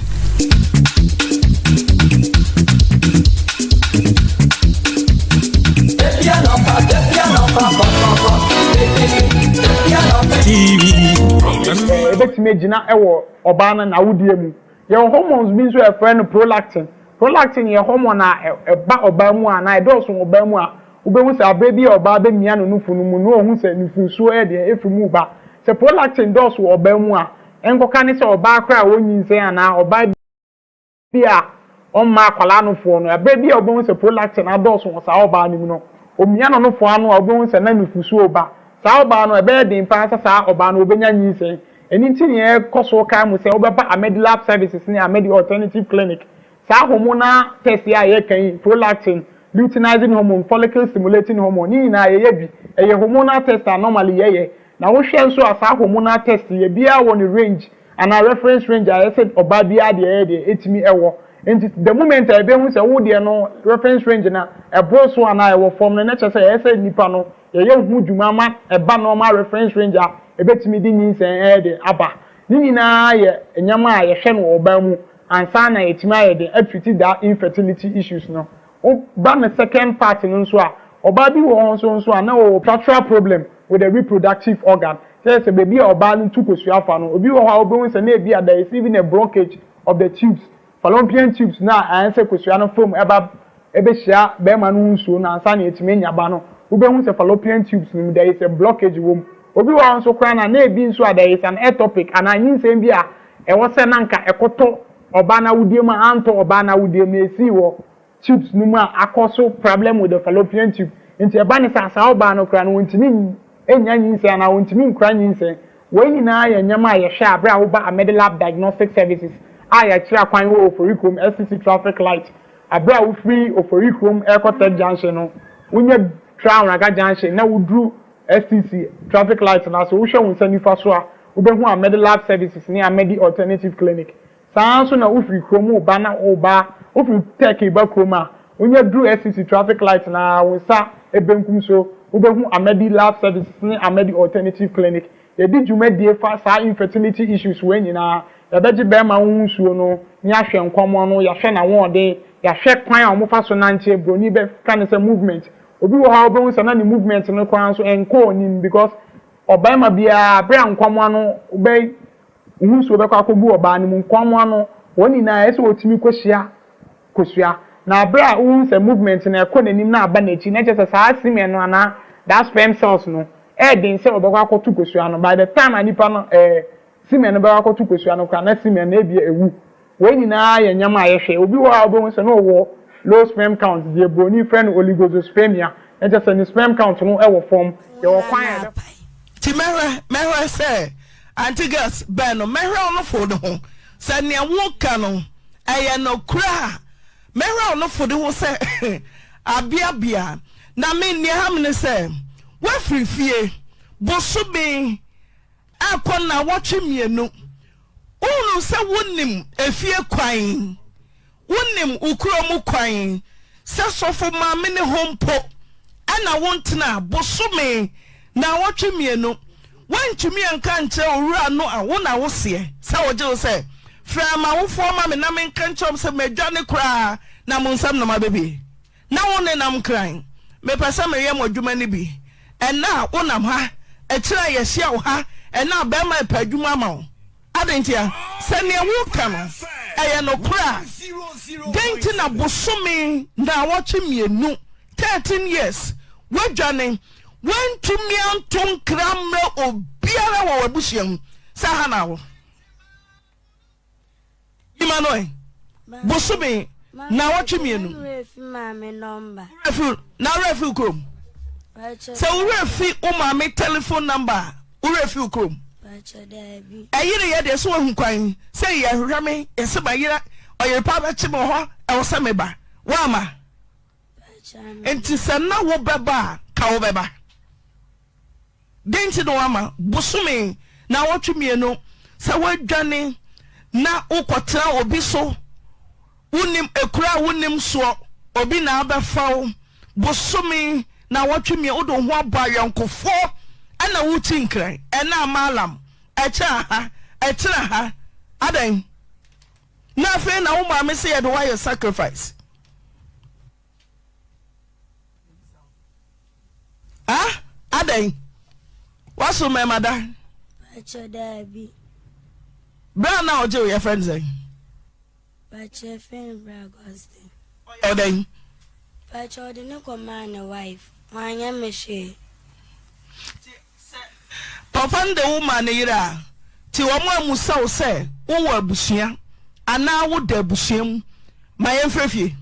Ɛbɛtumi agyina wɔ ɔbaa no n'awodeɛ mu. Yɛwɔ hormones bi nso a yɛfrɛ no prolactin. Prolactin yɛ hormone a ɛba ɔbaa mu a anaa ɛdɔɔso wɔ ɔbaa mu a, wobɛhu sɛ aberɛ bi a ɔbaa bɛmia ne nufu no mu no ɔhu sɛ nufusuo yɛ deɛn ɛfiri mu reba. Sɛ prolactin dɔɔso wɔ ɔbaa mu a, ɛnkɔka ne sɛ ɔbaa koraa a ɔnyinsɛn anaa ɔbaa bi a ɔmma akwadaa nofoɔ no, ɛberɛ bi a wobɛhu sɛ prolactin adɔɔso wɔ saa ɔbaa no mu no, ɔmia no nofoɔ ano a wobɛhu sɛ na nufusuo reba. Saa ɔbaa no, ɛbɛyɛ den pa ara sɛ saa ɔbaa no ɔbɛnya nyinsɛn. Ɛno nti na yɛkɔ so kae mo sɛ wobɛba Amedi Lab Services ne Amedi Alternative Clinic. Saa hormonal test yi a yɛreka yi, prolactin, luteinizing hormone, follicle stimulating hormone, ne nyinaa yɛyɛ bi. Ɛyɛ hormonal test a normally yɛyɛ. Na wohwɛ nso a saa hormonal test yi, ebiara wɔ ne range anaa reference range a ɛyɛ sɛ ɔbaa biara deɛ ɛyɛ deɛ ɛtumi ɛwɔ. Nti the moment a yɛbɛhu sɛ wo deɛ no reference range no ɛboro so anaa ɛwɔ fam no, na kyerɛ sɛ ɛyɛ sɛ nipa no Yɛyɛ ho dwuma ma ɛba normal reference range a ɛbɛtumi de nyinsɛn ɛyɛ den aba. Ne nyinaa yɛ nneɛma a yɛhwɛ no wɔ ɔbaa mu ansa na yɛatumi ayɛ den atreati that infertility issues no. Wo ba no second part no nso a, ɔbaa bi wɔ hɔ nso nso a na ɔwɔ structural problem with the reproductive organ. Kyerɛ sɛ baabi a ɔbaa no tu kosua fa no, obi wɔ hɔ a wobɛhu sɛ na ebi a there is even a blockage of the tubes. Fallopian tubes no a ayɛ sɛ kosua no fam ba bɛhyia barima no ho nsuo no ansa na yɛatumi anya ba no, wobɛhu sɛ fallopian tubes no mu there is a blockage wɔ mu. Obi wɔ hɔ nso koraa no a, na ebi nso a there is an ectopic anaa nyinsɛn bi a ɛwɔ sɛ na anka ɛkɔtɔ ɔbaa no awodeɛ mu a antɔ ɔbaa no awodeɛ mu na ɛsii wɔ tubes no mu a akɔ so problem with the fallopian tube. Nti ɛba no saa, saa ɔbaa no koraa no ɔntumi nnya nyinsɛn anaa ɔntumi nkura nyinsɛn. Wei nyinaa yɛ nneɛma a yɛhwɛ a berɛ a woba Amedilab Diagnostic Services a yɛakyerɛ akwan wɔ Oforikrom SCC Traffic Light. Berɛ a wofiri Oforikrom rekɔ Tech Junction no, wonya tra Anwraga Junction na woduru STC Traffic Light no ase, wohwɛ wo nsa nifa so a, wobɛhu Amedilab Services ne Amedi Alternative Clinic. Saa ara nso na wofiri kurom reba na woreba, wofiri Turkey reba kurom a, wonya duru SCC traffic light no ara, wo nsa benkum so, wobɛhu Amadi Lab Services ne Amadi Alternative Clinic. Yɛdi dwumadie fa saa infertility issues wei nyinaa. Yɛbɛgye bɛrima wo nsuo no na yɛahwɛ nkɔmmɔ no, yɛahwɛ n'ahoɔden, yɛahwɛ kwan a wɔfa so nante, broni bɛka no sɛ movement. Obi wɔ hɔ a wobɛhu sɛ na ne movement no koraa nso ɛnkɔ anim because ɔbarima biara berɛ a nkɔmmɔ no bɛ Wo ho nsuo bɛkɔ akɔgu ɔbaa no mu, nkwammoa no, wɔn nyinaa ɛsɛ sɛ wɔtumi kɔhyia kosua. Na berɛ a wohu sɛ movement no ɛkɔ n'anim na aba n'akyi, na kyerɛ sɛ saa semen no anaa that sperm cells no, ɛyɛ den sɛ ɔbɛkɔ akɔto kosua no. By the time a nipa no ɛɛ semen no bɛkɔ akɔto kosua no koraa na semen no ebia awu. Wei nyinaa yɛ nneɛma a yɛhwɛ. Obi wɔ hɔ a wobɛhu sɛ na ɔwɔ low sperm count, deɛ buroni frɛ no oligozoospermia, na kyerɛ sɛ ne sperm count no wɔ fam. Yɛwɔ kwan a yɛbɛfa. Nti mɛhwɛ, mɛhwɛ sɛ Auntie Girls bɛn no, mɛhwɛ ɔno fo no ho sɛ nea woka no ɛyɛ nokorɛ a, mɛhwɛ ɔno fo no ho sɛ abeabea. Na me nea ɛha me ne sɛ, woafiri fie bosome ɛrekɔ nnawɔtwe mmienu, wohunu sɛ wonim efie kwan, wonim wo kuro mu kwan, sɛ sɔfo maame ne hɔ mpo ɛna wontena bosome nnawɔtwe mmienu, woantumi anka ankyerɛ owura no a wo na woseɛ sɛ ɔgye wo sɛ frɛ m'awofoɔ ma me na menka nkyerɛ wɔn sɛ madwane koraa na mo nsam na mabɛbie. Na wo nenam nkran. Mepɛ sɛ meyɛ mo adwuma no bi. Ɛnnɛ a wonam ha, akyiri a yɛahyia wo ha, ɛnnɛ a barima repɛ adwuma ama wo. Adɛn ntia? Sɛ nea woreka no, ɛyɛ nokorɛ a, dɛn nti na bosome nnawɔtwe mmienu, 13 years, woadwane, woantumi anto nkra ammrɛ obiara wɔ w'abusua mu sɛ ha na wo. Yima no ɛ. Bosome naawɔtwe mmienu. Na werɛ fi wo kurom. Sɛ wo werɛ fi wo maame telephone number a, wo werɛ fi wo kurom. Ɛyere yɛ deɛ sɛ wahu kwan sɛ yɛhwehwɛ me yɛsɛ ma yera ɔyere pa bɛkye me wɔ hɔ ɛwɔ sɛ meba woama. Nti sɛ na wobɛba a ka wobɛba. Dɛn nti na woama bosome naawɔtwe mmienu sɛ woadwane na wokɔtena obi so, wonnim ekuro a wonnim soɔ, obi na abɛfa wo, bosome naawɔtwe mmienu wode wo ho abɔ ayɔnkofoɔ ɛna wokyi nkran, ɛna amalam, ɛkyɛ aha, ɛkyerɛ ha, adɛn? Na afei na wo maame sɛ yɛde wo ayɛ sacrifice. Ah, adɛn? Woaso mmarima da? Pakyɛ daabi. Berɛ a na ɔgye wo yɛfrɛ no sɛn? Pakyɛ yɛfrɛ no Bra Augustine. Ɔyɛ wo dɛn? Pakyɛ ɔde ne kɔmaa ne wife, wanyɛ me hwee. Nti sɛ papa no de wo maa ne yere a, nti wɔn ammisa wo sɛ wowɔ abusua anaa woda abusua mu ma yɛmfrɛ fie?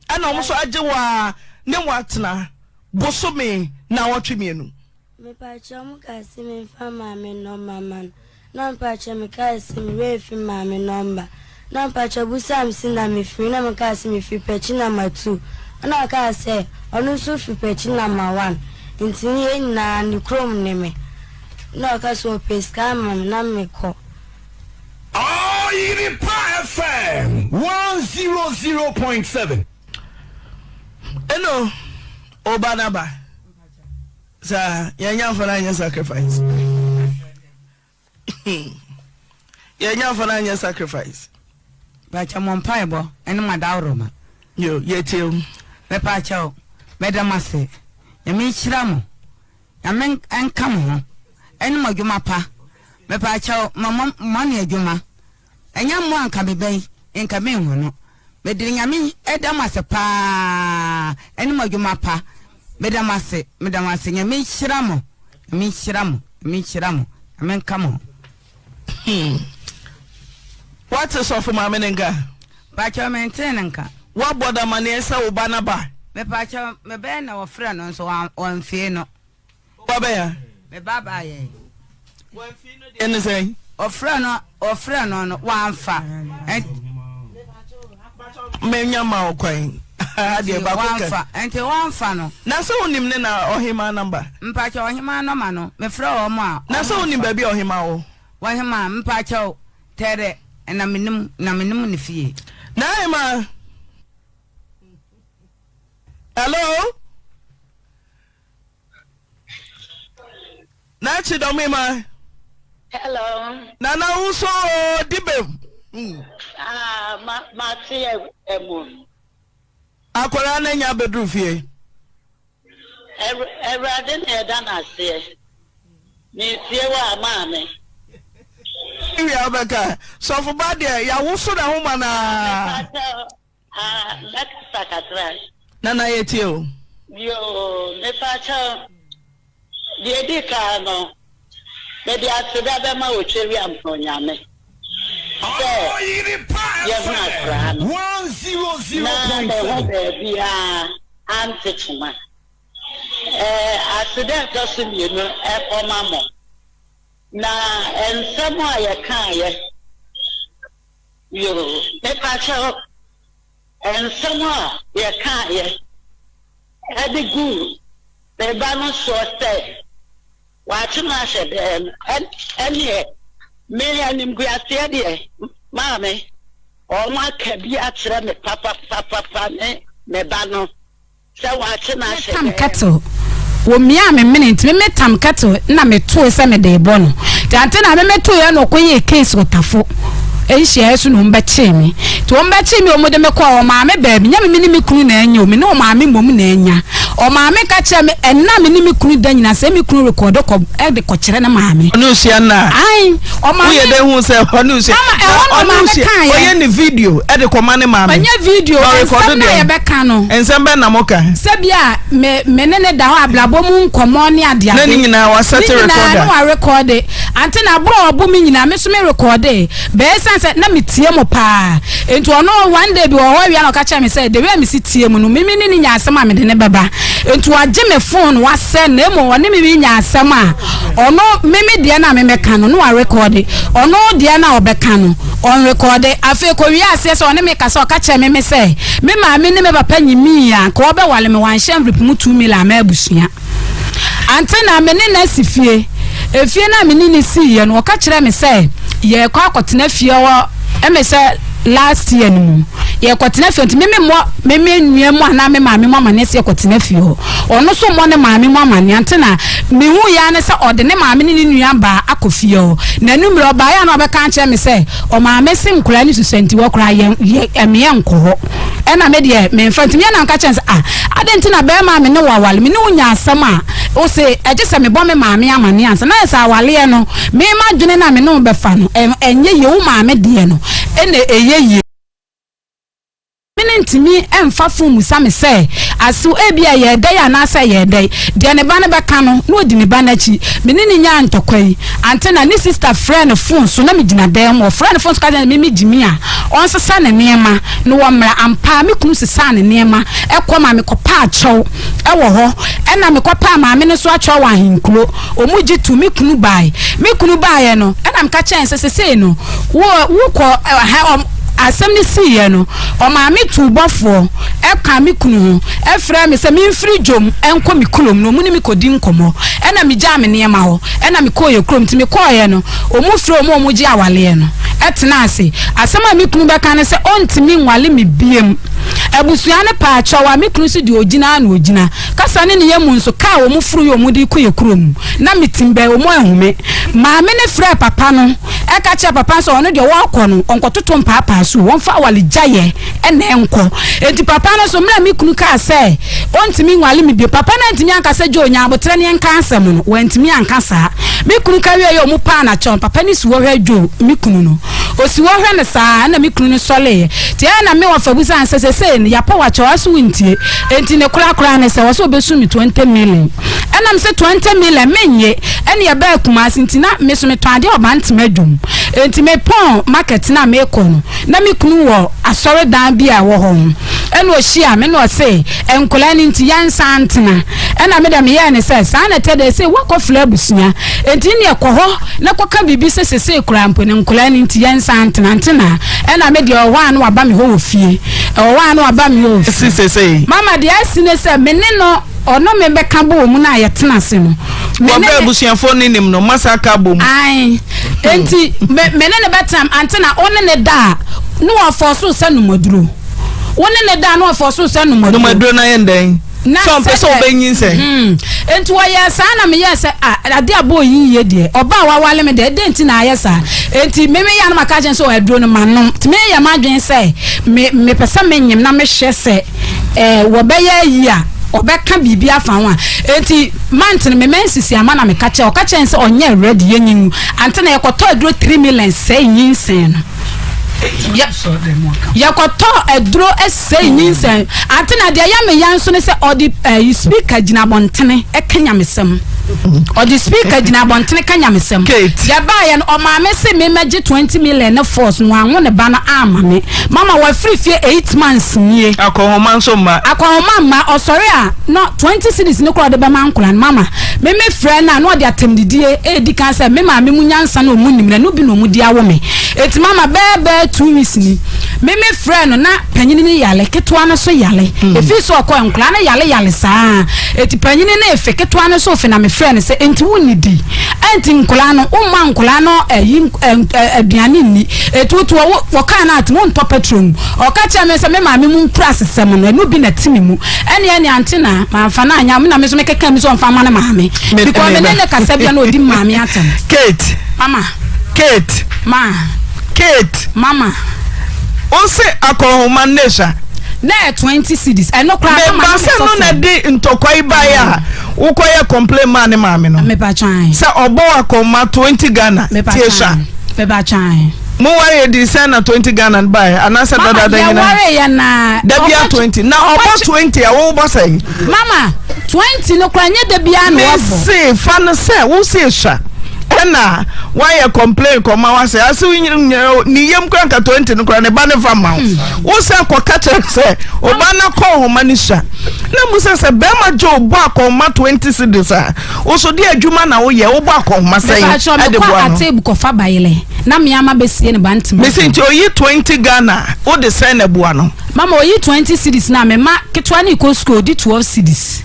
Ɛna wɔn nso agye wo ara ne wo atena bosome naawɔtwe mmienu. Mepakyɛw mo kaa se me nfa maame nɔmba ma no na mepakyɛw me kaa se me werɛ fi maame nɔmba na mepakyɛw obusaa me se na me firi na me kaa se me firi pɛkyi nɔmba tuu ɛna ɔkaa sɛ ɔno nso firi pɛkyi nɔmba one nti ne yɛn nyinaa ne kurom ne me na ɔka sɛ ɔpɛ sika ama me na me kɔ. Ɔyerepa FM 100.7. Eno oba na ba saa yɛn nya nfa na nyɛ sacrifice yɛn nya nfa na nyɛ sacrifice. Pakyɛ mo mpaebɔ ɛne mo adaworoma. Yo yɛtie o. Mepakyɛw meda mo ase Nyame nhyira mo. Nyame nka mo ho ɛne mo adwuma pa. Mepaakyɛw ma mo mɔne adwuma. Ɛnyɛ mo anka me bɛn. nka menhu no. Mede Nyame da mo ase paa ɛne mo adwuma pa. Meda mo ase, meda mo ase. Nyame nhyira mo, Nyame nhyira mo, Nyame nhyira mo, Nyame nka mo ho. Hmm. Woate sɔfo maame no nka? Pakyɛw mentee no nka. Woabɔ no amaneɛ sɛ wo ba no aba? Mepakyɛw mebɛn na wɔfrɛ no nso wamfie no. Wo ba bɛn a? Me ba baa yɛn. Wamfie no deɛ ne sɛn? Ɔfrɛ no ɔfrɛ no no wamfa. Menya ma wo kwan. Adeɛ baako kɛ. Wamfa nti wamfa no. Na sɛ wonim ne na ɔhemaa namba? Mpakyɛw ɔhemaa nɔma no mefrɛ wɔn a. Na sɛ wonim baabi a ɔhemaa wɔ? Ɔhemaa mpakyɛw tɛrɛ na menim na menim ne fie. Na hemaa. Hello. N'akyi dɔm ima. Hello. Nana wuso dibem. Ah, ma ma te ɛmu. Akwadaa no anya abɛduru fie. Awurade na ɛda n'aseɛ. Metie wo a maame. Wia wobɛka sɔfo ba deɛ yɛawoso na ho ma naa. Ah, mɛkasa kakra. Nana yɛtie o. Yoo, mepakyɛw, deɛ edi kan no, mede aseda bɛma Otwewiampɔn Nyame sɛ yɛhunu akwadaa no na ne ho baabiara ante kyema. Ɛɛ, aseda a ɛtɔ so mmienu ɛkɔma mo, na nsɛm a yɛkaeɛ. Yoo, mepakyɛw, nsɛm a yɛkaeɛ de guu me ba no soɔ sɛ wakye no ahyɛ dɛm no, ɛnneɛ me animguaseɛ deɛ, maame, wɔaka bi akyerɛ me papapapapa ne me ba no. Sɛ wɔakye no ahyɛ Tam dɛm. kettle, Wɔmiaa me mene nti me me tam kettle na me toe sɛ me de rebɔ no nti ante na me me toeɛ na ɔkɔyɛɛ case wɔ tafo nhyiaeɛ so na wɔn bɛkyee me nti wɔn bɛkyee me wɔn de me kɔɔ ɔmaame baabi nyɛ me me ne me kunu na anya o me ne ɔmaame mmom na anya ɔmaame ka kyerɛ me ɛnna me ne me kunu da nyina sɛ me kunu rekɔdo kɔ ɛde kɔkyerɛ ne maame. Ɔne ohyia nna a. Ae ɔmaame. Woyɛ dɛ hu sɛ ɔne ohyia. Mama ɛhɔ na ɔmaame kaeɛ. Ɔyɛ ne video ɛde kɔma ne maame. Ɛnyɛ video nsɛm na yɛbɛka no. Nsɛm bɛn na moka? Sɛ bi a me me ne ne da hɔ abrabɔ mu nkɔmmɔ ne adeade. Na ne nyinaa wasɛte Ne nyinaa recorder. na warekɔɔde. Ante na aboro a ɔbo me nyinaa me nso me rekɔɔde. Bɛyɛ san sɛ na metie mo paa. Nti ɔno one day bi wɔ hɔ awia na ɔka kyerɛ me sɛ the way a mesi tie mu no me me ne ne nya asɛm a mede ne bɛba. Nti wagye me phone wasɛ na mmom ɔne me me nya asɛm a ɔno me me deɛ no a me mɛka no na warekɔɔde. Ɔno deɛ no a ɔbɛka no ɔnrekɔɔde. Afei kɔwie aseɛ sɛ ɔne me kasa ɔka kyerɛ me me sɛ Me maame ne me papa nyimii a anka wɔbɛwale me, wɔannhyɛ envelope mu 2 mil amma abusua. Ante na me ne no asi fie. Efie no a me ne no siiɛ no, wɔka kyerɛɛ me sɛ yɛrekɔ akɔtena fie hɔ, ɛmɛ sɛ last year no mu. Yɛrekɔtena fie nti me memmɔ me me nua mu anaa me maame mu amaneɛ sɛ yɛkɔtena fie hɔ. Ɔno nso mmɔ ne maame mu amaneɛ. Ante na mehuiɛ ara ne sɛ ɔde ne maame ne ne nua baa akɔ fie hɔ. Na anwummerɛ ɔbaeɛ a na ɔbɛka akyerɛ me sɛ Ɔmaame se nkwadaa no susua nti wɔ koraa yɛ yɛ ɛmeɛ nkɔ hɔ ɛna me deɛ menfa nti meɛ na nka kyɛn sɛ ah adɛn nti na bɛrima a me ne wo awale me ne wo nya asɛm a wo se ɛgye sɛ mebɔ me maame amaneɛ ansa na yɛ sɛ awaleɛ no me ma dwene no a me ne wo bɛfa no ɛnyɛ yie wo maame deɛ no ɛna ɛyɛ yie. Me no ntumi mfa fon mmisa me sɛ, Asew, ebia ɛyɛɛ dɛn anaasɛ ɛyɛɛ dɛn? Deɛ ne ba no bɛka no, na ɔdi ne ba no akyi. Me ne no nyaa ntɔkwa yi. Ante na ne sista frɛɛ no fon so, na megyina dan mu. Ɔfrɛɛ no fon so ka kyerɛɛ no sɛ me megye mi a, ɔnsesa ne nneɛma na wɔmmra. Ampa ara, me kunu sesaa ne nneɛma kɔ ma mekɔpaa kyɛw wɔ hɔ. Ɛnna mekɔpaa maame no nso akyɛw wɔ ahenkuro. Wɔgye too. Me kunu bae. Me kunu baeɛ no, ɛnna meka kyerɛɛ no sɛ, Seesei no, wo, wokɔ ha, ɔm, asɛm no siiɛ no, ɔmaa me tuu bɔfoɔ kaa me kunu ho frɛɛ me sɛ memfiri dwom nkɔ me kurom na wɔne me kɔdi nkɔmmɔ. Ɛnna megyaa me nneɛma hɔ, ɛnna mekɔɔ yɛn kurom. Nti mekɔeɛ no, wɔfrɛɛ wɔn a wɔgye awaleɛ no tenaa ase. Asɛm a me kunu bɛka ne sɛ ɔntumi nwale me biom. Abusua no paa kyɛw a me kunu nso deɛ ɔgyina ara na ɔgyina. Kasa ne ne yam nso, kaa a wɔforo yɛ wɔn de rekɔ yɛn kurom, na metim bɛn wɔn anhu me. Maame no frɛɛ papa no. Ɛka kyerɛɛ papa no sɛ ɔno deɛ ɔrekɔ no, ɔnkɔtoto mpaapaa so o, ɔmfa awaregyaeɛ na ɛnkɔ. Enti papa no nso, mmerɛ a me kunu kaa sɛ ɔntumi nware me bio, papa no antumi anka sɛ, Joe, nya aboterɛ na yɛnka asɛm no. Wantumi anka saa. Me kunu ka wieeɛ a, wɔpaa no akyɛw no, papa no si hɔ hwɛ Joe, me kunu no. Ɔsi hɔ hwɛ no saa ara, ɛnna me kunu no sɔreeɛ. Nti ɛyɛ a na me wɔfa bisa no sɛ, Seesei no, yɛapa wo akyɛw, aso wontie? Enti ne korakora ne sɛ, ɔsɛ ɔbɛsu me 20 million. Ɛna mese 20 million mennye. Ɛna yɛbaa Kumasi nti na me so metɔn adeɛ wɔ Bantama dwom. Enti mepɔn market no a mekɔ no, na me kunu wɔ asɔredan bi a ɛwɔ hɔ ho. Ɛna ɔhyiaa me na ɔse nkwadaa no nti yɛnsan ntena. Ɛna me deɛ meyɛɛ no sɛ saa na ɛtɛ deɛ sei woakɔfrɛ abusua enti nneɛ kɔ hɔ na kɔka biribi sɛ sesei koraa mpo no nkwadaa no nti yɛnsan ntena. Ntena. Ɛna me deɛ ɔwɔ hɔ a na waba me hɔ wɔ fie. Ɛwɔ hɔ a na waba me hɔ wɔ fie. Mama deɛ asi ne sɛ me ne no. Ɔno me bɛka bɔɔ mu no a yɛtena ase no. Me ne Wɔ berɛ a abusuafoɔ no nim no, moasan aka abɔ mu. Ae. Enti me me ne no bɛtena, ante na wo ne no da a, na wafɔɔso wo sɛ nom aduro. Wo ne no da a, na wafɔɔso wo sɛ nom aduro. Nom aduro no ayɛ no dɛn? Na Sɛ ɔmpɛ sɛ sɛdeɛ ɔbɛnyinsɛn. Hmm. Enti wɔyɛɛ saa na meyɛɛ sɛ, ah, adeɛ a bɔɔ yi yie deɛ, ɔbaa a wawale me deɛ, ɛdɛn nti na ayɛ saa? Enti me meyɛ a na maka akyerɛ no sɛ, oh, aduro no manom. Nti meyɛ m'adwene sɛ me mepɛ sɛ menyem na mehwɛ sɛ. eh, wɔbɛyɛ ayi a, ɔbɛka biribi afa ho a. Enti month no me menses ama na meka kyerɛ, ɔka kyerɛ no sɛ ɔnyɛ ready yɛnyi ngu. Ante na yɛkɔtɔ aduro 3 million sɛe nyinsɛn no. Yɛ, yɛkɔtɔ aduro sɛe nyinsɛn. Ante na deɛ ɛyɛ me ya nso ne sɛ ɔde eh, speaker gyina abɔntene ɛka nyamesɛm. Ɔde speaker gyina abɔntene ka nyamesɛm. Kate. Yɛbaeɛ no ɔmaa me se memmɛgye 20 million ne force no wanwo ne ba no amma me. Mama wafiri fie 8 months nie. Akɔnhoma nso mma. Akɔnhoma mma, ɔsɔre a na 20 cedis no koraa ɔde bɛma nkwadaa no. Mama me me frɛ no a na ɔde atɛmdidie redi kan sɛ me maame mu nyansa na ɔmu nim no ɛno bi na ɔmu de awo me. Enti mama bɛyɛ bɛyɛ 2 weeks ni me me frɛ no na panyini no yale, ketewa no nso yale. Ɛfiri sɛ ɔkɔɛ nkwadaa no yale yale saa. Enti panyini no refe, ketewa no nso refe na me frɛ no sɛ enti wonnidi? Enti nkwadaa no womma nkwadaa no ayi aduane nni? Etuotu wɔ wo wɔ kaa no atom wontɔ petrol ngu. Ɔka kyerɛɛ me sɛ me maame mu nkurasesɛm no ɛno bi na ɛte me mu. Ɛne ɛne ante na mamfa no anyɛ me na me nso mekeka mu sɛ ɔmfa mma ne maame. Because me ne ne kasa bia na ɔdi me maame atɛm. Kate. Mama. Kate. Ma. Kate. Mama. Wo se akɔnhoma no sua? Na ɛyɛ 20 cedis. Ɛno koraa mama Meba na sɛ mesɔ no na fam. ɛde ntɔkwa yi baeɛ a wokɔyɛ complain maa ne maame no. Mepa kyan. Sɛ ɔbɔ akɔnhoma 20 Ghana. Mepa Tie sua. kyan. Mepa kyan. Mo ware di sɛn na 20 Ghana no baeɛ anaasɛ Mama dadaada yɛ nyina? ware yɛ na. Da bia ɔkɔ- 20 na ɔbɔ ɔkɔ- 20 a wobɔ sɛn? Mama 20 no koraa nyɛ da biara na wɔbɔ. Mese fa no sɛ wo se sua ɛna woayɛ complain kɔma wase ase ne yam kora nka 20 no kora ne ba ne fa ma wo wo sɛ kɔka kyerɛ sɛ ɔba no akɔ nhoma no sua na mu sɛ sɛ bɛrima gye wo bɔ akɔnhoma 20 cedis a wo so de adwuma na woyɛ wobɔ akɔnhoma sɛn ɛde boa no atebu kɔfa bayerɛ na me ama bɛsie ne ba ntoma mese nti oyi 20 Ghana wode sɛn na boa no mama oyi 20 cedis na me ma ketewa ne kɔ school odi 12 cedis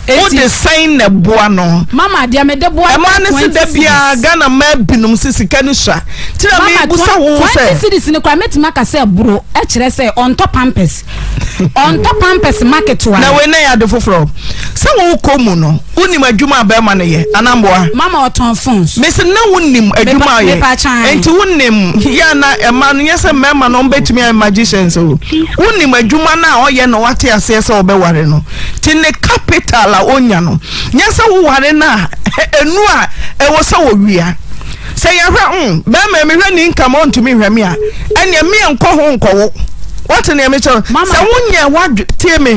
Wode sɛn na ɛboa no? Mama deɛ mede boa no Ɛmaa no se da biara Ghana mmaa binom se sika no sua. Nti na mebusa wo sɛ. Mama 20 cedis no koraa mɛtumi aka sɛ ɛboro kyerɛ sɛ ɔntɔ pampers. Ɔntɔ pampers ma ketewa no. Na wei na ɛyɛ ade foforɔ. Sɛ wokɔ mu no, wonim adwuma a bɛrima no yɛ anaa mboa? Mama ɔtɔn phones. Mese na wonim adwuma a ɔyɛ. Nti wonim yɛ a na ɛma no nyɛ sɛ mmarima no wɔbɛtumi ayɛ magicians o. Wonim adwuma no a ɔyɛ na wate aseɛ sɛ ɔbɛware no. Nti ne capital a ɔnya no, nyɛ sɛ woware no a ɛnu a ɛwɔ sɛ ɔwia. Sɛ yɛhwɛ mm, bɛrima yi mehwɛ ne income ɔntumi nhwɛ me a, ɛneɛ me nkɔ ho nkɔwo. Woate neɛ mekyerɛ no? Sɛ wonyɛ w'adwe, tie me,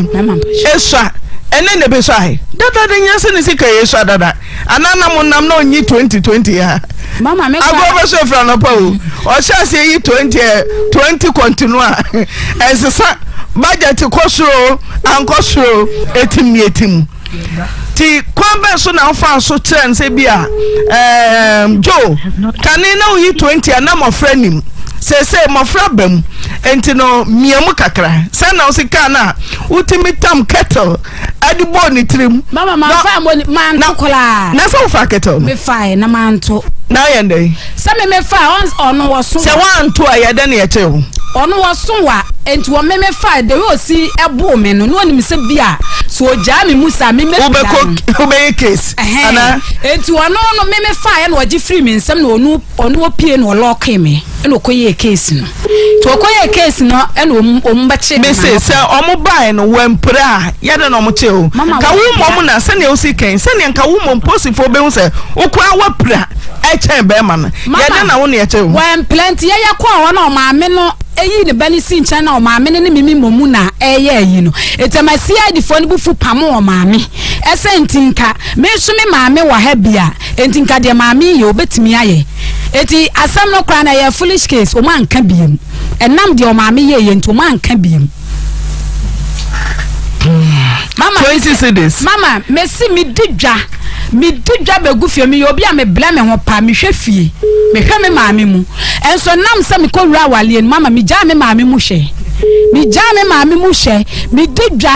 esua, ɛnɛ na ɛbɛsua ahe? Dada de nyɛ sɛ ne sika yɛ esua dada. Anaa na mo nam na ɔnyi 20 20 a. Mama me Agorɔ bɛ so efra nɔpa o. Ɔhyɛ aseɛ yi 20 ɛ 20 continue a ɛnsesa budget kɔ soro o ankɔ soro o etim ne etim. Ti kwan bɛn so na wofaa so kyerɛ no sɛ bi a ɛɛm Joe kane na woyi 20 a na mmɔfra nim seesei mmɔfra ba mu nti no mia mu kakra sɛ na wosi kaa no a wotumi tam kettle ɛde bɔɔ ne tirim. Mama ma nfa mo manto koraa. Na sɛ wofa kettle no. Mefae na manto. Na ayɛ ndɛn. Sɛ me mefa ɔno wɔso. Sɛ wanto a yɛ dɛ ne yɛkyɛ wo. Ɔno ɔso wa, enti ɔme me faa the way ɔsi boo me no, na ɔnim sɛ bi a sɛ ɔgyaa me mu saa a, me mɛpira no. Wobɛkɔ, wobɛyɛ case anaa? Ɛhɛn, enti ɔno no me me faeɛ na ɔgye firii me nsam na ɔno ɔno ɔpie na ɔlɔɔkee me ɛna ɔkɔyɛɛ case no. Nti ɔkɔyɛɛ case no ɛna ɔmo ɔmo bɛkyee me Mese ma sɛ ɔmo bae no wampira a, yɛdɛn na ɔmo kyee wo? Mama Nka wo wampira. mmom na sɛnea wosi kan, sɛnea nka wo mmom posifoɔ bɛhu sɛ wo koraa woapira ɛkyɛn bɛrima no. Mama, Yɛdɛn na wo ne ɛkyee wo? wampira nti yɛyɛ kɔɔ hɔ na ɔmaame no yii ne ba no sii nkyɛn na ɔmaame no ne Mimi mmom na ɛreyɛ ayi no. Enti ɛma CID foɔ no bo fu pamoo ɔmaame sɛ nti nka me nso me maame wɔ ha bi a, enti nka deɛ maame yi yɛ ɔbɛtumi ayɛ. Enti asɛm no koraa no ɛyɛ foolish case, wɔn anka biom. Ɛnam deɛ ɔmaame yɛeɛ nti wɔn anka biom. Mama, 20 cedis. Mama, mesi medi dwa, medi dwa bɛgu fie, meyɛ obi a mebrɛ me ho pa, mehwɛ fie, mehwɛ me maame mu. Nso nam sɛ mekɔ wura awaleɛ no, mama, megyaa me maame mu hwɛ. Megyaa me maame mu hwɛ, medi dwa.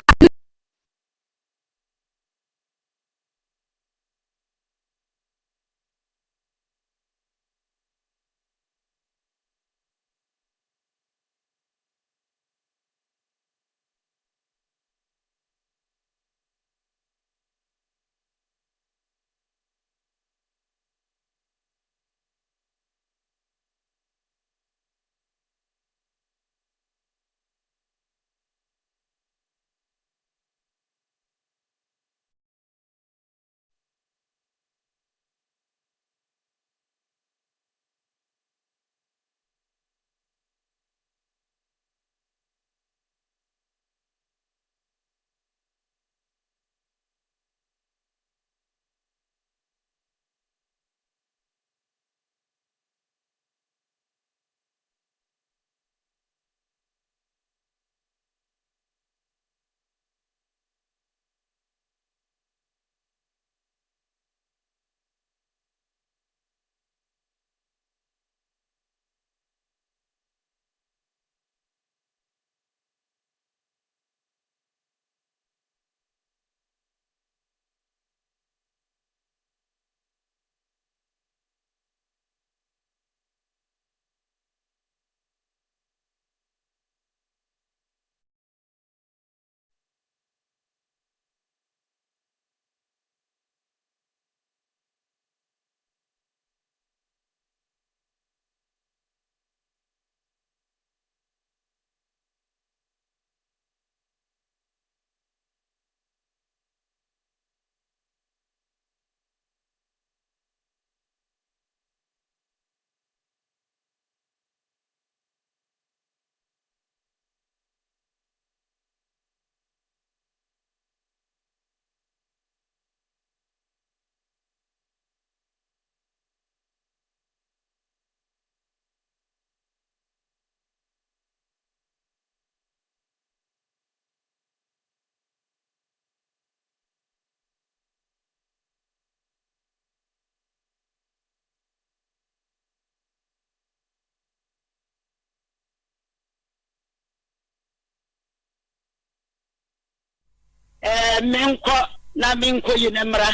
Ɛɛ, menkɔ na menkɔyi no mmra.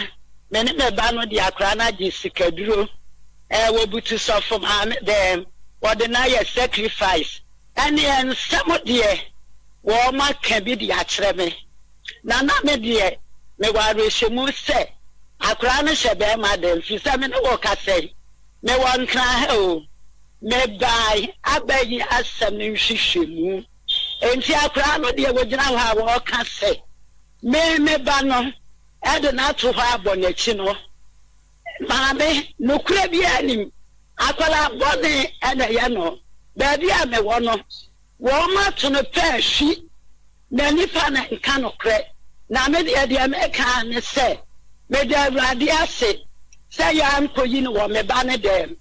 Me ne me ba no de akwadaa no agye sikaduro. Ɛɛ, wɔbutu sɔfo maame dɛm. Wɔde no ayɛ sacrifice. Ɛnneɛ nsɛm deɛ, wɔaka bi de akyerɛ me. Na na me deɛ, mewɔ awerɛhyɛmu sɛ akwadaa no hyɛ barima dɛm, firi sɛ me ne wo rekasa yi, mewɔ Nkran ha o. Mebae abɛyɛ asɛm no nhwehwɛmu. Enti akwadaa no deɛ wɔgyina hɔ a wɔreka sɛ me me ba no de no ato hɔ abɔ n'akyi no, maame, nokorɛ biara nnim. Akwadaa bɔne na ɛyɛ no. Baabi a mewɔ no, wɔato no pɛ hwi, na nnipa na nka nokorɛ. Na me deɛ, deɛ meka ara ne sɛ, meda Awurade ase sɛ yɛankɔyi no wɔ me ba no dɛm.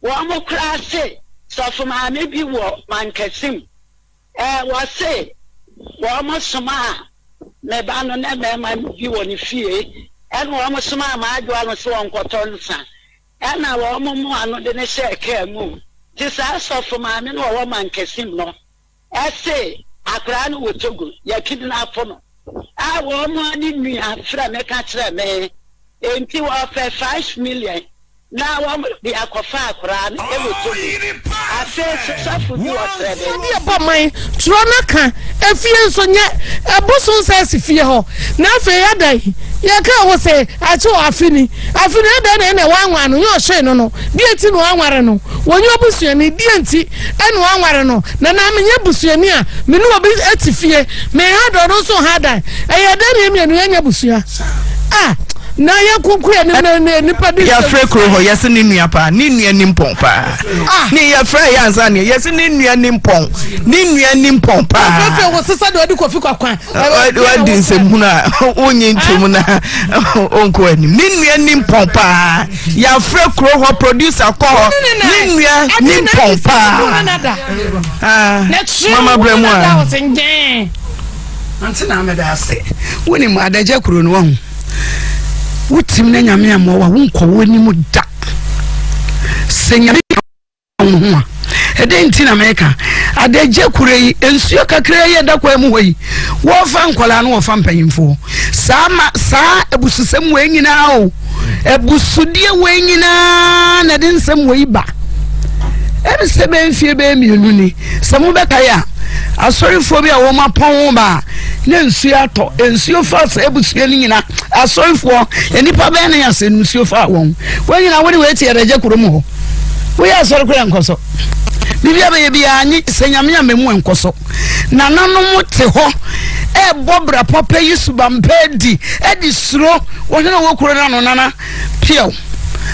Wɔn koraa se sɔfo maame bi wɔ Mankasim. Ɛɛ, wɔse wɔn somaa me ba no ne mmarima bi wɔ ne fie, ɛna wɔn somaa m'adwoa no sɛ ɔnkɔtɔ nsa, ɛna wɔn mmoa no de no hyɛɛ kaa mu. Nti saa sɔfo maame no a ɔwɔ Mankasim no se akwadaa no wɔ Togo, yɛakidnapo no. A wɔn ne nua frɛ me ka kyerɛ me, enti wɔpɛ 5 million. Na wɔde akɔfa akwadaa no wɔ Togo. Afei nso sɔfo bi wɔ Srɛdɛ. Sɛdeɛ bɔ man twerɛ no ka efie nso nyɛ ɛboso nsa asi fie hɔ na afei adɛn yɛka wo se akye wɔ afe ni afe ni adɛn na ɛna wanware no nyɛ ɔhyee no no deɛ nti na wanware no wɔnyɛ obusuani deɛ nti ɛna wanware no na na menyɛ busuani a me ne obi te fie meha dɔ no nso ha dan ɛyɛ dɛn na yɛ mmienu yɛnyɛ busua ah na yɛ kuku yɛ ne ne nipa di. Yɛfrɛ kuro hɔ yɛse ne nua paa ne nua ni mpɔn paa ah. ne yɛfrɛ yɛ ansa ne yɛse ne nua ni mpɔn ne nua ni mpɔn paa. Afefe wo sisa de ɔde kofi kwakwan. Wadi nsɛmhunu a wonye ntom na ɔnkɔ anim ne nua ni mpɔn paa yɛafrɛ kuro hɔ producer kɔ hɔ ne nua ni mpɔn paa. Ah, mama brɛ mu a. Ante na meda ase. Wonim adagya kuro no wahu. Wotim na nyame amoa wa wonkɔ w'anim da. Sɛ nyame ka wo ho a ɛdɛn nti na meka adagya kuro yi nsuo kakra yi ɛda kwan mu hɔ yi wɔfa nkwadaa no wɔfa mpanyinfoɔ saa ma saa abususɛm wei nyinaa o Abusudeɛ wei nyinaa na ɛde nsɛm wei ba. Ɛne sɛ bɛyɛ mfie bɛyɛ mmienu ni, sɛ mobɛkae a, asɔrefoɔ bi a wɔn apɔn ba a, na nsuo atɔ, nsuo fa sɛ abusua no nyina, asɔrefoɔ, nnipa bɛyɛ ne asɛ no nsuo fa wɔn. Wɔn nyinaa wode wei te yɛdɛgye kuro mu hɔ. Woyɛ asɔre koraa nkɔ so. Biribi a bɛyɛ biara nye sɛ nyame ama mu nkɔ so. Nananom te hɔ ɛrebɔ bra papa yi subampɛ adi ɛde suro wɔhene a ɔwɔ kuro no ano nana piaw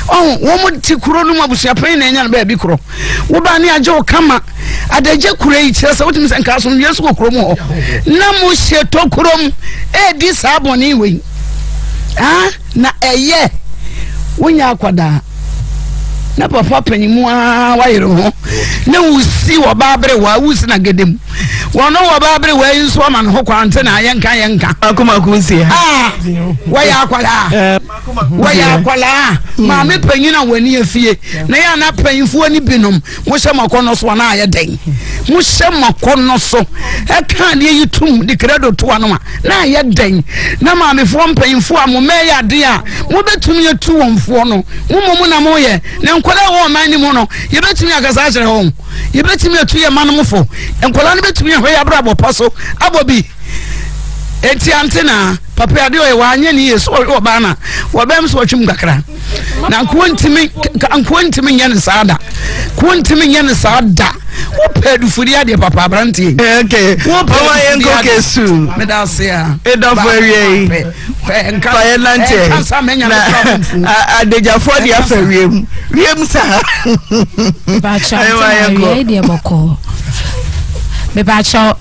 ɔho wɔn te kuro no mu abusuapanyin na ɛnya no baabi korɔ woba ne agye wo kama adagye kuro yi kyerɛ sɛ wotumi sɛ nka asomdwoeɛ so wɔ kuro mu hɔ na mo hyɛ tokurom ɛredi saa bɔne wei ah Na ɛyɛ wonya akwadaa na papa panyin mu ara wayere ho na wusi wɔ baabere wa wusi na gede mu wɔn wɔ baabere wa yi nso ama ne ho kwan nti na yɛnka yɛnka. Mako mako nsia. Aa wɔyɛ akwadaa eh, wɔyɛ akwadaa hmm. maame panyin a wɔn ani afie na yɛ ana panyinfoɔ ni binom mohyɛ mo akɔnnɔ so anaa ayɛ dɛn mohyɛ mo akɔnnɔ so ɛka adeɛ yi tum de kredo to ano a na ayɛ dɛn na maamefoɔ mpanyinfoɔ a mo mma yɛ adeɛ a mobɛtumi atu wɔn foɔ no mo mmom na moyɛ na nkwadaa wɔ ɔman no mu no yɛbɛtumi akasa akyerɛ wɔn yɛbɛtumi atu yɛ mma no mo fo nkwadaa no bɛtumi ahwɛ yɛ abrabɔ pa so abɔ bi enti ante na papa adeɛ ɔyɛ wanyɛ ne yie so ɔhwɛ ɔbaa na wɔbɛm so ɔtwem kakra na nkoa ntumi nkoa ntumi nyɛ ne saa da nkoa ntumi nyɛ ne saa da wopɛ adufudi adeɛ papa aberanteɛ okay wopɛ adufudi adeɛ kesu meda ase a edɔfo awie yi fa yɛ nante na adagyafoɔ de afa wiem wiem saa ɛwɔ yɛ kɔ deɛ bɔkɔɔ mepakyɛw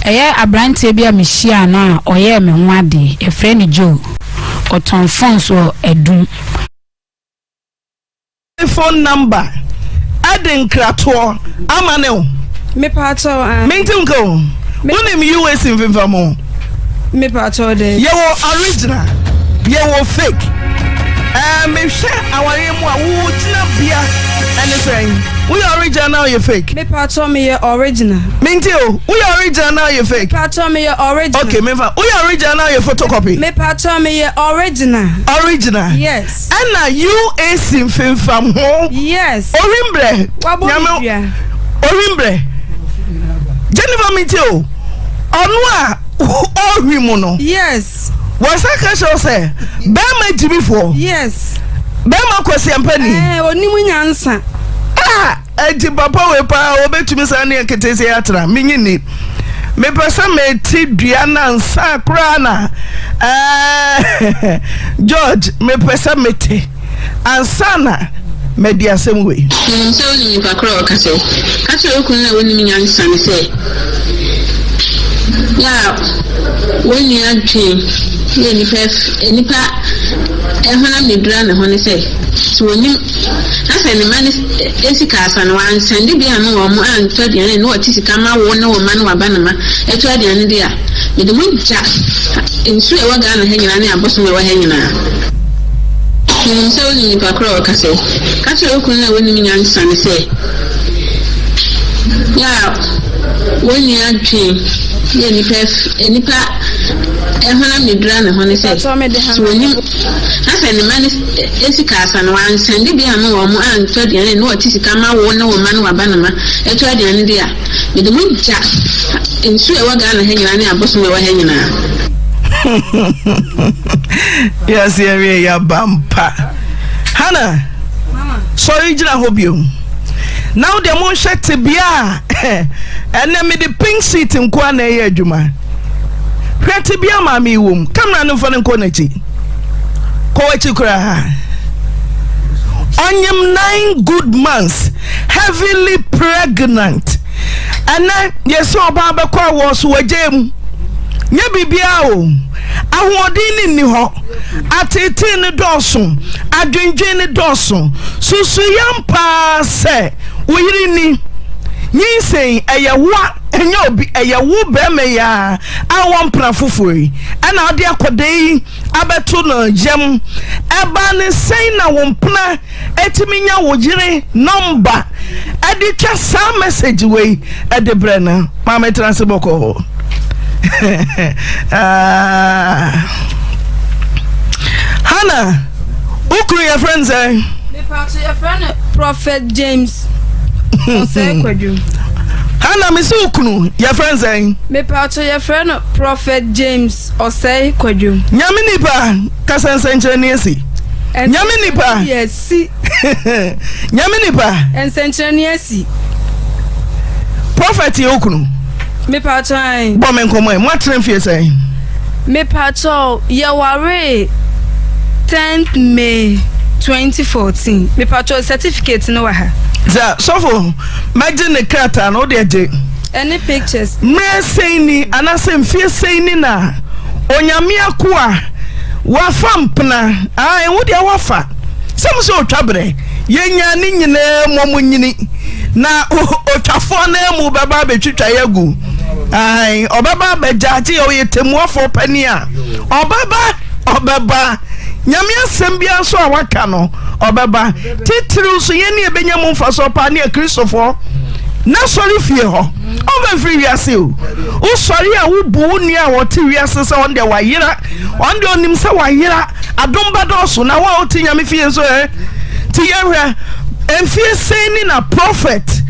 ɛyɛ aberanteɛ bi a mehyia no a ɔyɛɛ me ho adeɛ yɛfrɛ no Joe Ɔtɔn phones wɔ Adum. Phone number ɛde nkratoɔ ama ne o. Mepaakyɛw ae. Mente nka o. Wonim US mfimfam ho? Mepaakyɛw dɛ. Yɛwɔ original, yɛwɔ fake. Ɛɛ mehwɛ awareɛ mu a wo gyina bea ɛne sɛn? Woyɛ original na woyɛ fake? Mepaakyɛw meyɛ original. Mente o. Woyɛ original na woyɛ fake? Mepaakyɛw meyɛ original. Okay, mefa. Woyɛ original na woyɛ photocopy? Mepaakyɛw meyɛ original. Original. Yes. Ɛna UAC mfimfam ho. Yes. Orimbrɛ. Wabɔ me dua. Orimbrɛ. Jennifer mente o. Ɔno a ɔhwi mu no. Yes. Wɔsan ka kyerɛ wo sɛ bɛrima gyimifoɔ. Yes. Bɛrima kwasiampani. Ɛɛ onim nyansa. Ah. Enti papa wei paa obetumi saa ne nketeesia yi atena? Minnye nni. Mepɛ sɛ mete dua no ansa koraa na ɛɛ George, mepɛ sɛ mete ansa na madi asɛm wei. Menim sɛ wonim nipa korɔ a ɔka sɛ, Ka kyerɛ wo kunu no a wonnim nyansa no sɛ, yɛ a wɔnni adwene yɛ nnipa nnipa honam ne dura ne ho ne sɛ, sɛ wɔnim Na sɛ ne mma no sika asa no, wansɛnde bi amma wɔn antɔ aduane na ɔte sika ma wo ne wo mma ne w'abanoma ɛtɔ aduane de a, mede mo gya nsuo a ɛwɔ Ghana ha nyinaa ne abosom a ɛwɔ ha nyinaa. Menim sɛ wonim nipa korɔ a ɔka sɛ, Ka kyerɛ wo kunu no a wonnim nyansa no sɛ, yɛ a wɔnni adwene yɛ nnipa nnipa. Honam ne dura ne ho ne sɛ, sɛ wɔnim na sɛ ne mma no sika asa no, wansɛnde bi amma wɔn antɔ aduane na ɔte sika ma wo ne wo mma ne w'abanoma tɔ aduane di a, mede mo gya nsuo a ɛwɔ Ghana ha nyinaa ne abosom a ɛwɔ ha nyinaa. Yes, yɛwie yɛaba mpa. Hannah, sɔre gyina hɔ bio. Na wo deɛ monhwɛ tebea a ɛnɛ mede pink sheet nkoa na ɛyɛ adwuma. Hwɛ tebea maame yi wom. Kamera no mfa no nkɔ n'akyi. Kɔ w'akyi koraa. Ɔnyem nine good months, heavily pregnant. Ɛnɛ yɛsɛ ɔbaa bɛkɔ awɔ so wagya mu. Nyɛ biribiara o. Ahoɔden no nni hɔ. Ateetee no dɔɔso. Adwendwen no dɔɔso. Susu yam paa sɛ wo yere ni. Nyinsɛn ɛyɛ wo a ɛnyɛ obi ɛyɛ wo bɛrima yi ara a wɔ mpena foforɔ yi ɛna wode akɔda yi abɛto no yam. Ɛbaa ne sɛn na wo mpena atumi nya wo yere nɔmba ɛde twa saa message wei ɛde brɛ no? Maame tena ase bɔkɔɔ. Ah. Hannah, wo kunu yɛfrɛ no sɛn? Mepatso yɛfrɛ no Prophet James Osei Kwadwo. Hannah, mese wo kunu yɛfrɛ no sɛn? Mepatso yɛfrɛ no Prophet James Osei Kwadwo. Nyame nipa kasa nsɛnkyerɛnne asi. Nyame nipa. Yɛsi. Nyame nipa. Nsɛnkyerɛnne asi. Prophet yɛ wo kunu. Mepatso ae. Bɔ me nkɔmmɔ ɛ, moatena mfie sɛn? Mepatso yɛwaree 10th May 2014. Mepatso certificate no wɔ ha. Dza sɔfo mɛgye ne krataa no, wo deɛ gye. Ɛne pictures. Mmerɛ sɛn ni anaasɛ mfie sɛn ni na Onyame akoa wafa mpena ae wo deɛ wafa sɛ mo sɛ otwa berɛ yɛnyaa ne nyinaa mu ɔmo nyini na otwafoɔ no mu bɛba abɛtwitwa yɛ agu ae ɔbɛba abɛgya gye ɔyɛ tɛmuafoɔ pani a ɔbɛba ɔbɛba Nyame asɛm biara nso a waka no ɔbɛba titiriw nso yɛn ne yɛbɛnya mu mfasoɔ paa ne akristofoɔ na sɔre fie hɔ ɔmfa mfiri wiase o wosɔre a wobu wo nua a wɔte wiase sɛ ɔn deɛ wayera ɔn deɛ ɔnim sɛ wayera adom bɛdɔɔso na wo a wote nyame fie nso ɛ nti yɛhwɛ mfie sɛn ni na prophet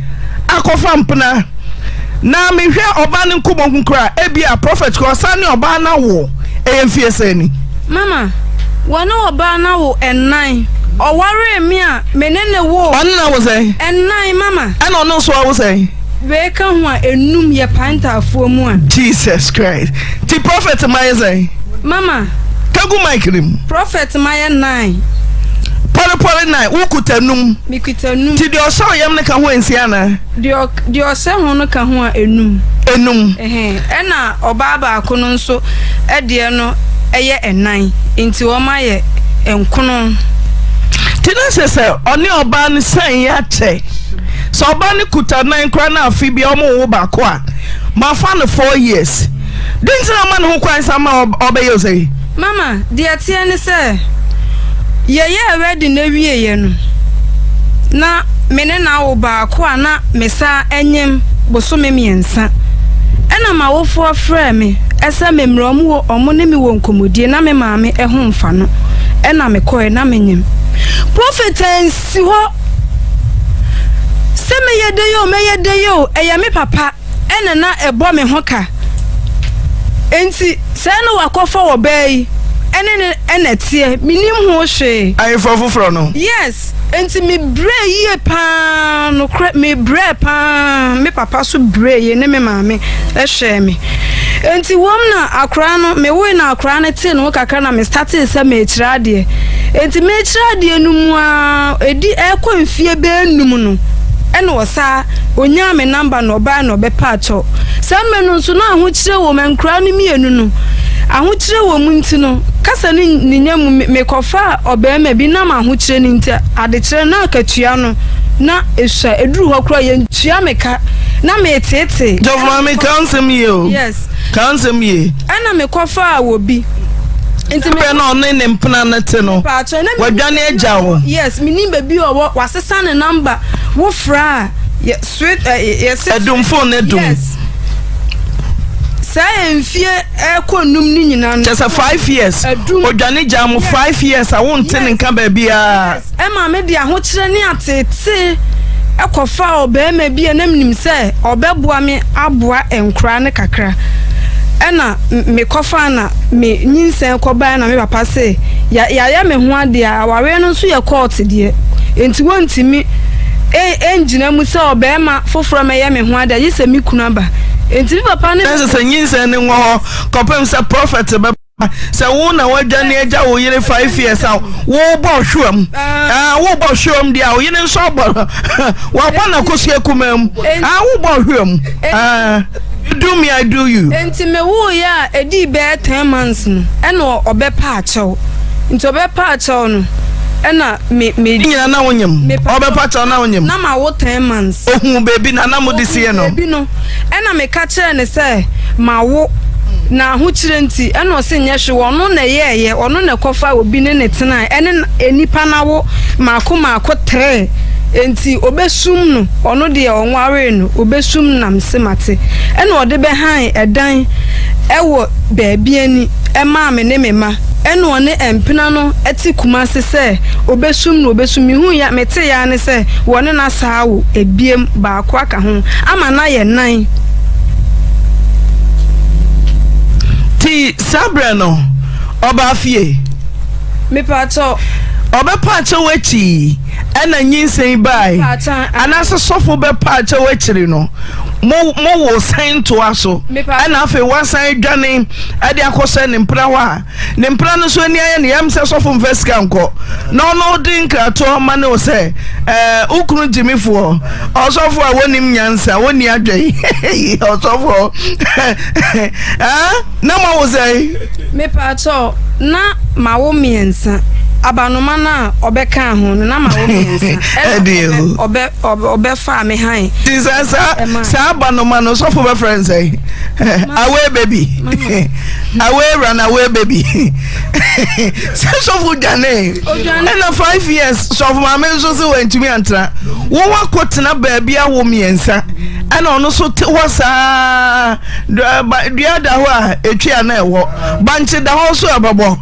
akɔfa mpena Na mehwɛ ɔbaa no nkɔmmɔ ho koraa a, ebia prɔfɛt koraa ɔsan ne ɔbaa no awo. Ɛyɛ mfeɛ sɛn ni? Mama, wɔne ɔbaa no awo ɛnan. Ɔwaree me a, me ne no woo. Ɔne no awo sɛn? Ɛnan, mama. Ɛna ɔno nso awo sɛn? Wei ka ho a, enum, yɛpae ntaafoɔ mu a. Jesus Christ. Nti prɔfɛt mma yɛ sɛn? Mama. Ka gu mic no mu. Prɔfɛt mma yɛ nine. Pɔrepɔre nine, wokuta num. Mekuta num. Nti deɛ ɔhyɛ ɔyam no ka ho nsia anaa? Deɛ deɛ ɔhyɛ ho no ka ho a, enum. Enum. Ɛhɛn, ɛna ɔbaa baako no nso deɛ no yɛ ɛnan, nti wɔn ayɛ nkono. Nti na kyerɛ sɛ ɔne ɔbaa no san yi akyɛ. Sɛ ɔbaa no kuta nan koraa na afe biara wɔn wo baako a, mafa no four years. Den nti na ama ne ho kwan sa ma ɔbɛyɛ o sɛyi? Mama, deɛ ɛteɛ ne sɛ, yɛyɛɛ wedding no wieeɛ no, na me ne no awo baako a na mesan nyem bosome mmiɛnsa. Ɛna m'awofoɔ frɛɛ me sɛ memmrɛ wɔn wɔ wɔn ne me wɔ nkɔmmɔdie na me maame ho mfa no. Ɛna mekɔeɛ na menyem. Prophet ansi hɔ sɛ mɛyɛ dɛn o, mɛyɛ dɛn o, ɛyɛ me papa. na na ɛbɔ me ho ka. Enti sɛɛ na wakɔfa ɔbaa yi ne no na ɛteɛ. Mennim ho hwee. Ayeforɔ foforɔ no? Yes. Enti mebrɛɛ yie pa ara, nokorɛ, mebrɛɛ pa ara. Me papa nso brɛɛ yie ne me maame hwɛɛ me. Enti wom na akwadaa no, mewoe na akwadaa no tee ne ho kakra na me startee sɛ merekyerɛ adeɛ. Enti merekyerɛ adeɛ no mu ara, ɛdi ɛrekɔ mfeɛ bɛyɛ nnum no, ɛna ɔsaa Onyaa me number na ɔbae na ɔbɛpaa kyɛw. Saa mmerɛ no nso na ahokyerɛ wɔ mu, nkoraa no mmienu no, ahokyerɛ wɔ mu nti no, kasa no nninya mu, me mekɔfaa ɔbarima bi nam ahokyerɛ no nti, adekyerɛ no na akatua no na esua, ɛduru hɔ koraa yɛntua me ka, na meteetee. Jɔfo maame ka nsɛm yie o. Yes. Ka nsɛm yie. Ɛna mekɔfaa wɔ bi. Nti me. Bɛ na ɔne ne mpena no te no. Paatwa na Wadwane agya wo. Yes, menim baabi a ɔwɔ, wasesa ne number, wo fra a. Yɛ sweet ɛ yɛ se. Ɛdum phone no dum. Yes. Saa mfie ɛkɔ num ne nyinaa no. Kyɛ sɛ 5 years. Odwane gyaa mo 5 years a wonte ne nka baabiara. Yes, ɛma me de ahokyerɛ ne ateetee kɔfaa ɔbarima bi a na menim sɛ ɔbɛboa me aboa nkoraa no kakra. Ɛna mekɔfaa na me nyinsɛn kɔbaeɛ na me papa se yɛayɛ me ho adeɛ a awareɛ no nso yɛ kɔɔte deɛ nti wɔntumi ngyina mu sɛ ɔbarima foforɔ mɛyɛ me ho adeɛ gye sɛ me kunu aba. Nti me papa ne. Ɛsɛ sɛ nyinsɛn no nwɔ hɔ kɔpem sɛ prɔfɛt bɛba. Sɛ wo na woadwane agya wo yere 5 years a wobɔ hweam. Ah, wobɔ hweam deɛ a wo yere nso abɔ wabɔ n'akosua kumaa mu. Ah, wobɔ hweam. Ah, you do me, I do you. Nti mewoeɛ a ɛdii bɛyɛ 10 months no ɛna ɔbɛpa akyɛw. Nti ɔbɛpa akyɛw no ɛna me me. Ne nyinaa na wonyem. Ɔbɛpa kyɛw na wonyem. Na mawo 10 months. Ohun beebi na na mode sie no. Ohun beebi no ɛna meka kyerɛɛ no sɛ mawo na ahokyerɛ nti ɛna ɔse nyɛ hwee ɔno na ɛyɛɛyɛ ɔno na ɛkɔfa obi ne ne tenae ɛne nnipa no awo maako maako trɛɛ nti ɔbɛsum no ɔno deɛ ɔnwaree no ɔbɛsum nam se mate ɛna ɔde bɛhan ɛdan ɛwɔ baabi ani ɛmaa me ne me ma ɛna ɔne mpena no ɛte Kumase sɛ ɔbɛsum no ɔbɛsum mehuu ya metee ya ne sɛ wɔne no asa awo ebiem baako aka ho ama no ayɛ nan. Nti saa berɛ no ɔbaa fie. Mepakyɛw. Ɔbɛpaakyɛw akyi yi ɛna nyinsɛn bae anaasɛ sɔfo bɛpaakyɛw akyiri no mo mo wo sɛn toa so ɛna afei wasan adwane ɛde akɔsɛ ne mpena hɔ a Ne mpena no nso ani ayɛ ne yam sɛ sɔfo mfa sika nkɔ na ɔno de nkratoɔ ma ne wo sɛ ɛɛ wo kunu gyimifoɔ ɔsɔfo a wɔnim nyansa wɔnni adwene ɔsɔfoɔ ɛɛ na ma wo sɛ. Mepaakyɛw na ma wo mmiɛnsa abanoma no a ɔbɛkaa ho no na ma wo mmiɛnsa ɛna ɔbɛ ɔbɛfaa me hann. Ti sɛ saa saa abanoma no sɔfo bɛfrɛ nsɛn away baby. Away run away baby. Sɛ sɔfo dwane. Ɛna 5 years sɔfo maame nso sɛ wantumi antra. Wo wakɔ tena baabi awo mmiɛnsa. Ɛna ɔno so te hɔ saa. Dua da hɔ a etwi a na ɛwɔ. Bankye da hɔ nso ɛbɛbɔ.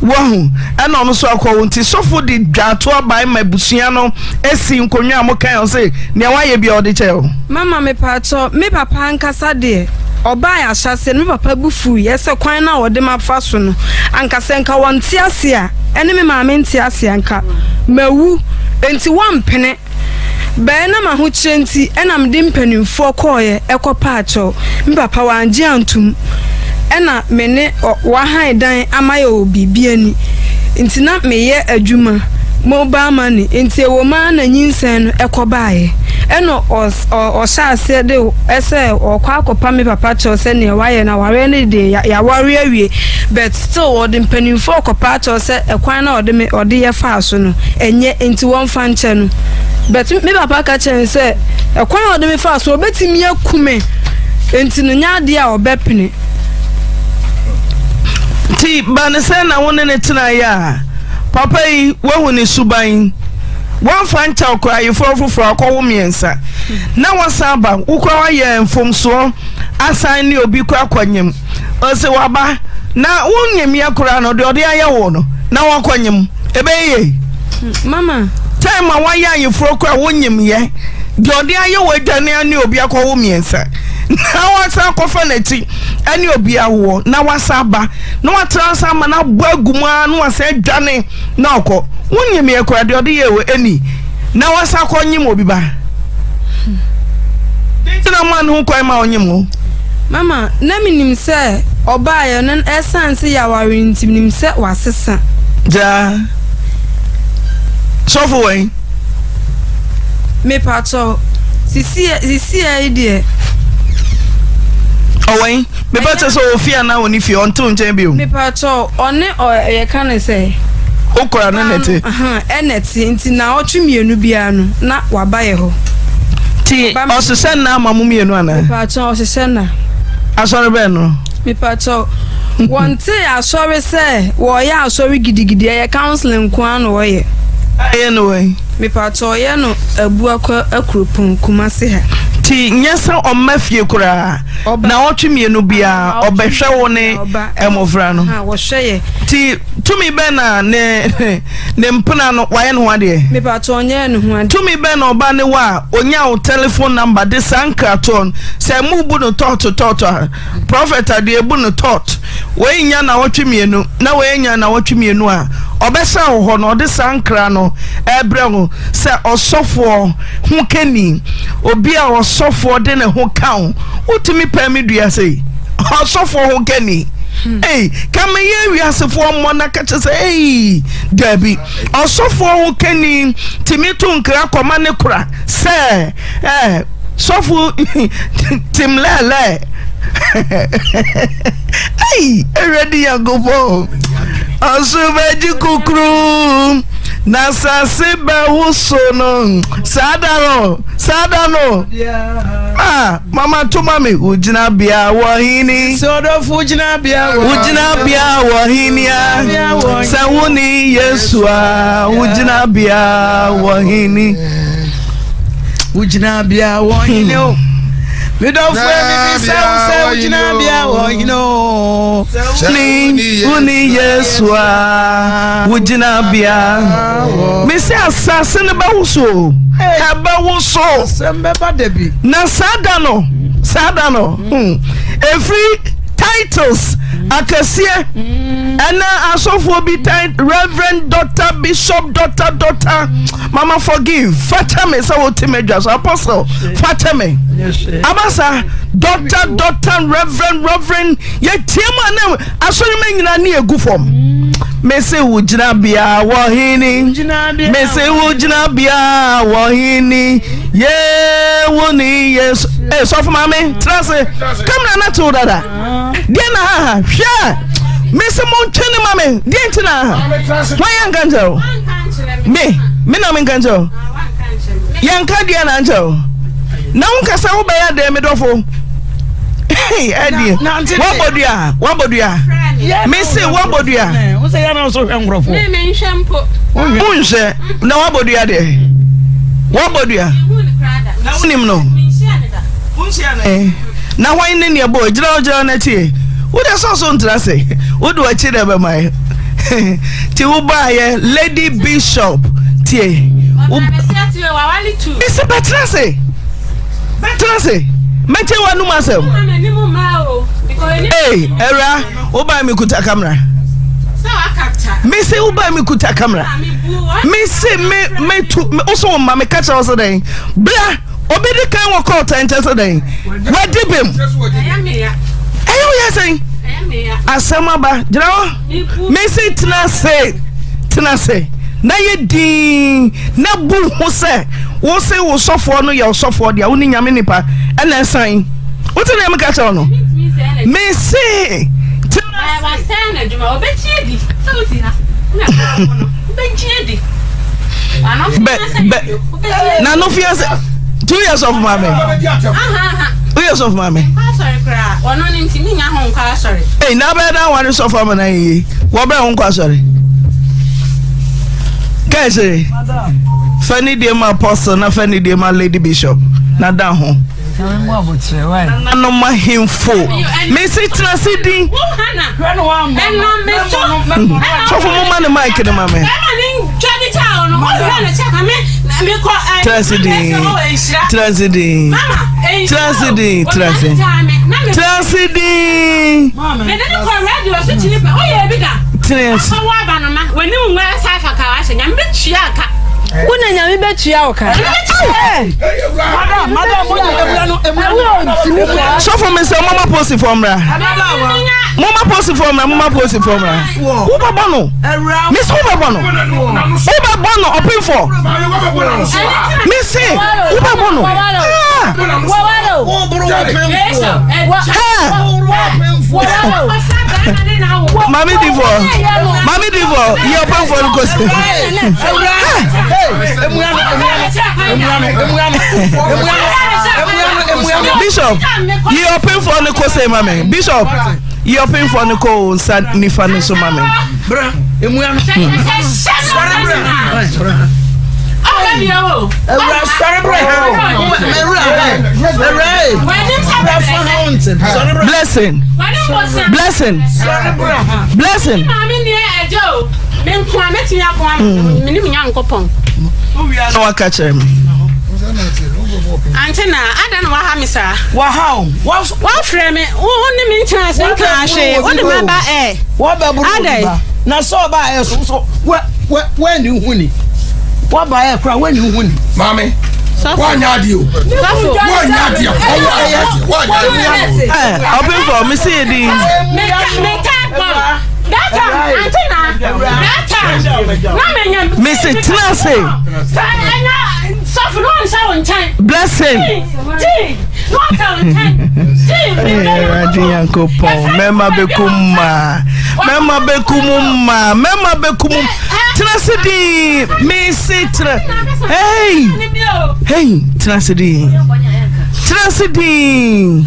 Wahu. Ɛna ɔno so akɔ wo nti sɔfo de dwaato aban ma abusua no esi nkonnwa a mo kan ɔse nea wayɛ bia ɔde kyɛ o. Mama mepaakyɛw me papa ankasa deɛ ɔbae ahyɛaseɛ no me papa bo fuiɛ sɛ kwan no a ɔde mafa so no anka sɛ nka wɔnte ase a ɛne me maame nte ase a nka mawu enti wɔmpene bɛɛ na m'ahokyerɛ nti ɛna mede mpanimfoɔ kɔɔeɛ ɛkɔ paakyɛw me papa wangye antum ɛna me ne wahan dan ama yɛ wɔ biribi ani nti na meyɛ adwuma mobile money nti ɛwɔ mu ara na nyinsɛn no ɛkɔ baeɛ ɛna ɔhyɛ aseɛ de sɛ ɔkɔ akɔpa me papa kyɛw sɛ nea wayɛ no awareɛ no deɛ yɛaware awie but still ɔde mpanimfoɔ kɔpa akyɛw sɛ ɛkwan na ɔde me ɔde yɛ faa so no ɛnyɛ nti wɔmfa nkyɛ no but me papa ka kyerɛ no sɛ ɛkwan a ɔde me faa so ɔbɛtumi aku me nti no nyɛ adeɛ a ɔbɛpene. Nti ba ne sɛ na wo ne ne tenaeɛ a papa yi woahu ne suban woamfa nkyɛw koraa ayeforɔ foforɔ akɔwo mmiɛnsa na wasan aba wo koraa woayɛ mfomsoɔ asan ne obi koraa kɔnyem ɔse waba na wonyemyɛ koraa no deɛ ɔde ayɛ wo no na wakɔnyem ɛbɛyɛ yie mama time a wayɛ ayeforɔ koraa wonyemyɛ deɛ ɔde ayɛ wo adwane ne obi akɔwo mmiɛnsa na wasan akɔfa n'akyi ɛne obi awoɔ na wasan aba na watra nsa ama no abɔ agu mu ara na wasan adwane na ɔkɔ wonyim yɛ koraa deɛ ɔde yɛ wɔ ɛni na wasan akɔ nyim obi ba nti na ɔma ne ho kwan ma ɔnyim wo. Mama, na menim sɛ ɔbaeɛ no ɛsiane sɛ yɛaware nti menim sɛ wasesa. Gyaa. Sɔfo wɛn? Mepakyɛw, sisi sisi yi deɛ. Ɔwɛn? Mepakyɛw sɛ ɔwɔ fie anaa ɔni fie ɔnte wo nkyɛn bio. Mepakyɛw, ɔne ɔ yɛka ne sɛ. Okura ne nɛte. Ɛna te nti naawɔtwe mmienu biara no na waba yɛ hɔ. Ti ɔhyehyɛ nna ama mo mmienu anaa? Mepakyɛw, ɔhyehyɛ nna. Asɔre bɛn no? Mepakyɛw, wɔntee asɔre sɛ wɔreyɛ asɔre gidigidi, ɛyɛ counseling nko ara na wɔyɛ. Ɛyɛ no wɛn? Mepatɔ ɔyɛ no Abuakwa Akuropɔn, Kumasi ha. Nti nyɛ sɛ ɔmma fie koraa, naawɔtwe mmienu biara ɔbɛhwɛ wo ne mmɔfra no. Wɔhwɛ yɛ. Nti tumi bɛn na ne ne mpena no wayɛ ne ho adeɛ? Mepatɔ ɔnyɛɛ ne ho adeɛ. Tumi bɛn na ɔba ne wɔ a ɔnya wo telephone number de saa nkratoɔ no sɛ mobu no tɔɔto tɔɔto a? Prɔfɛt a deɛ ebu no tɔɔt, wei nnya nnawɔtwe mmienu na wei anya nnawɔtwe mmienu a, ɔbɛsan wɔ hɔ na ɔde saa nkra no rebrɛ wo sɛ ɔsɔfoɔ ho kani, obi a ɔsɔfoɔ de ne ho ka wo. Wotumi pɛn me dua sei, ɔsɔfoɔ ho kani. Ei, ka meyɛ wiasefoɔ mmɔ na ka kyerɛ sɛ ei, daabi. Ɔsɔfoɔ ho kani tumi to nkra kɔma ne kora sɛ eh, sɔfo tim lɛɛlɛɛ. Ei, Awurade Nyankopɔn, ɔsoro bɛgye kukuru na asase bɛwoso no. Saa da no, saa da no. Ah, mama to ma me. Wo gyinabea wɔ hene. Sɛ ɔdɔfo gyinabea wɔ. Wo gyinabea wɔ hene a. Sɛ wo ne Yesu a, wo gyinabea wɔ hene. Wo gyinabea wɔ hene o. Medɔfo mi bisa wo sɛ wo gyinabea wɔ hene o. Ne wo ne Yesu a, wo gyinabea. Mese asase no bɛwoso o. Ɛbɛwoso. Asɛm bɛba da bi. Na saa da no, saa da no, hmm, ɛfiri titles akɛseɛ ɛna asɔfoɔ bi tit Reverend Doctor Bishop Doctor Doctor Mama forgive fakyɛ me sɛ wote m'adwa so Apostle fakyɛ me abasa Doctor Doctor Reverend Reverend yɛtie mu a na asɔre ma nyina ne egu fam mese wo gyinabea wɔ hene mese wo gyinabea wɔ hene ye wo ne yesu eh, sɔfo maame tena ase kamera no atew dada deɛ na haha hwɛ mese montwe ne ma me deɛ nti na haha hwan yɛ nka nkyerɛ wo me me na menka nkyerɛ wo yɛnka deɛ na nkyerɛ wo na wonkasa wobɛyɛ dɛn me dɔfo ɛdeɛ woabɔ dua woabɔ dua mese woabɔ dua wonhwɛ na woabɔ dua deɛ woabɔ dua na wonim no na hwan ne neɛ bɔ gyina hɔ gyina hɔ n'akyi wode sɛ so ntra se wode w'akyi na ɛbɛma yɛ nti wobaayɛ lady bishop tie mese bɛtena se bɛtena se mɛtie w'anom asɛm ee awura wobae mekuta kamera mese wobae mekuta kamera mese me metu wo so wo mma meka kyerɛ wo sɛ dɛn bra Obi di kan wɔ court ɛnkyɛ sɛ dɛn wadi bem ɛyɛ woyɛ sɛn asɛm aba gyina hɔ mesi tena ase tena ase na yɛ din na bu ho sɛ wo se wo sɔfoɔ no yɛ ɔsɔfoɔ deɛ wo ne nyame nipa ɛna ɛsan wote nea meka kyerɛ wo no mese Wasɛe n'adwuma. Ɔbɛgye adi sɛ wosi ha na ɛkɔɔ no. Wobɛgye adi. Bɛ bɛ na no fi ase two years of maame. Two years of maame. Asɔre koraa ɔno ne nti mi nya ho nkɔ asɔre. Ee na abɛɛ dan wari sɔfo ama na yie wɔbɛn ho nkɔ asɔre. Kɛsere fɛ ne deɛ ma apostle na fɛ ne deɛ ma lady bishop na dan ho. Nananom ahemfo, mese tena ase din. Sɔfo mo ma ne mic no ma me. Tena ase din, tena ase din, tena ase din, tena ase, tena ase din. Tena ase. Wo na nyame bɛtua wo ka. Sɔfo mi sɛ mama posifoɔ mmra. Mama posifoɔ mmra, mama posifoɔ mmra. Wobɛbɔ no. Mesi wobɛbɔ no. Wobɛbɔ no ɔpemfoɔ. Mesi wobɛbɔ no. Ah. Mami difo, mami difo, yɛ ɔpemfoɔ no kɔsi. Bishop, yi ɔpemfoɔ no kose ma me. Bishop, yi ɔpemfoɔ no kɔ nsa nifa no so ma me. Emu ano. Sɔre brɛ. Sɔre ha. Ewura sɔre brɛ ha. Ewura ewura ee. Ewura fa ha o ntɛ. Sɔre brɛ. Blessing. Blessing. Sɔre brɛ ha. Blessing. Maame ni ɛgya o. Me nko a mɛtumi ako ama me ne me Nyankopɔn. Na waka kyerɛ me. Ante na adan na waha me saa. Waha o. Wafrɛ me wo ne me ntena ase nka hwee wode ma ba ɛ. Wɔbɛboro obi ba. Na sɛ ɔba ɛ so so wɛ wɛ wɛni hu ni. Wɔba ɛ kora wɛni hu ni. Maame wanyɛ adeɛ o. Wanyɛ adeɛ. Wanyɛ adeɛ. Wanyɛ adeɛ. Ɛ ɔpemfo me se yɛ din. Me se tena ase. Blessing. Awurade Nyankopɔn mɛma bɛku mmaa mɛma bɛku mu mmaa mɛma bɛku mu tena ase din mese tena hey hey tena ase din tena ase din.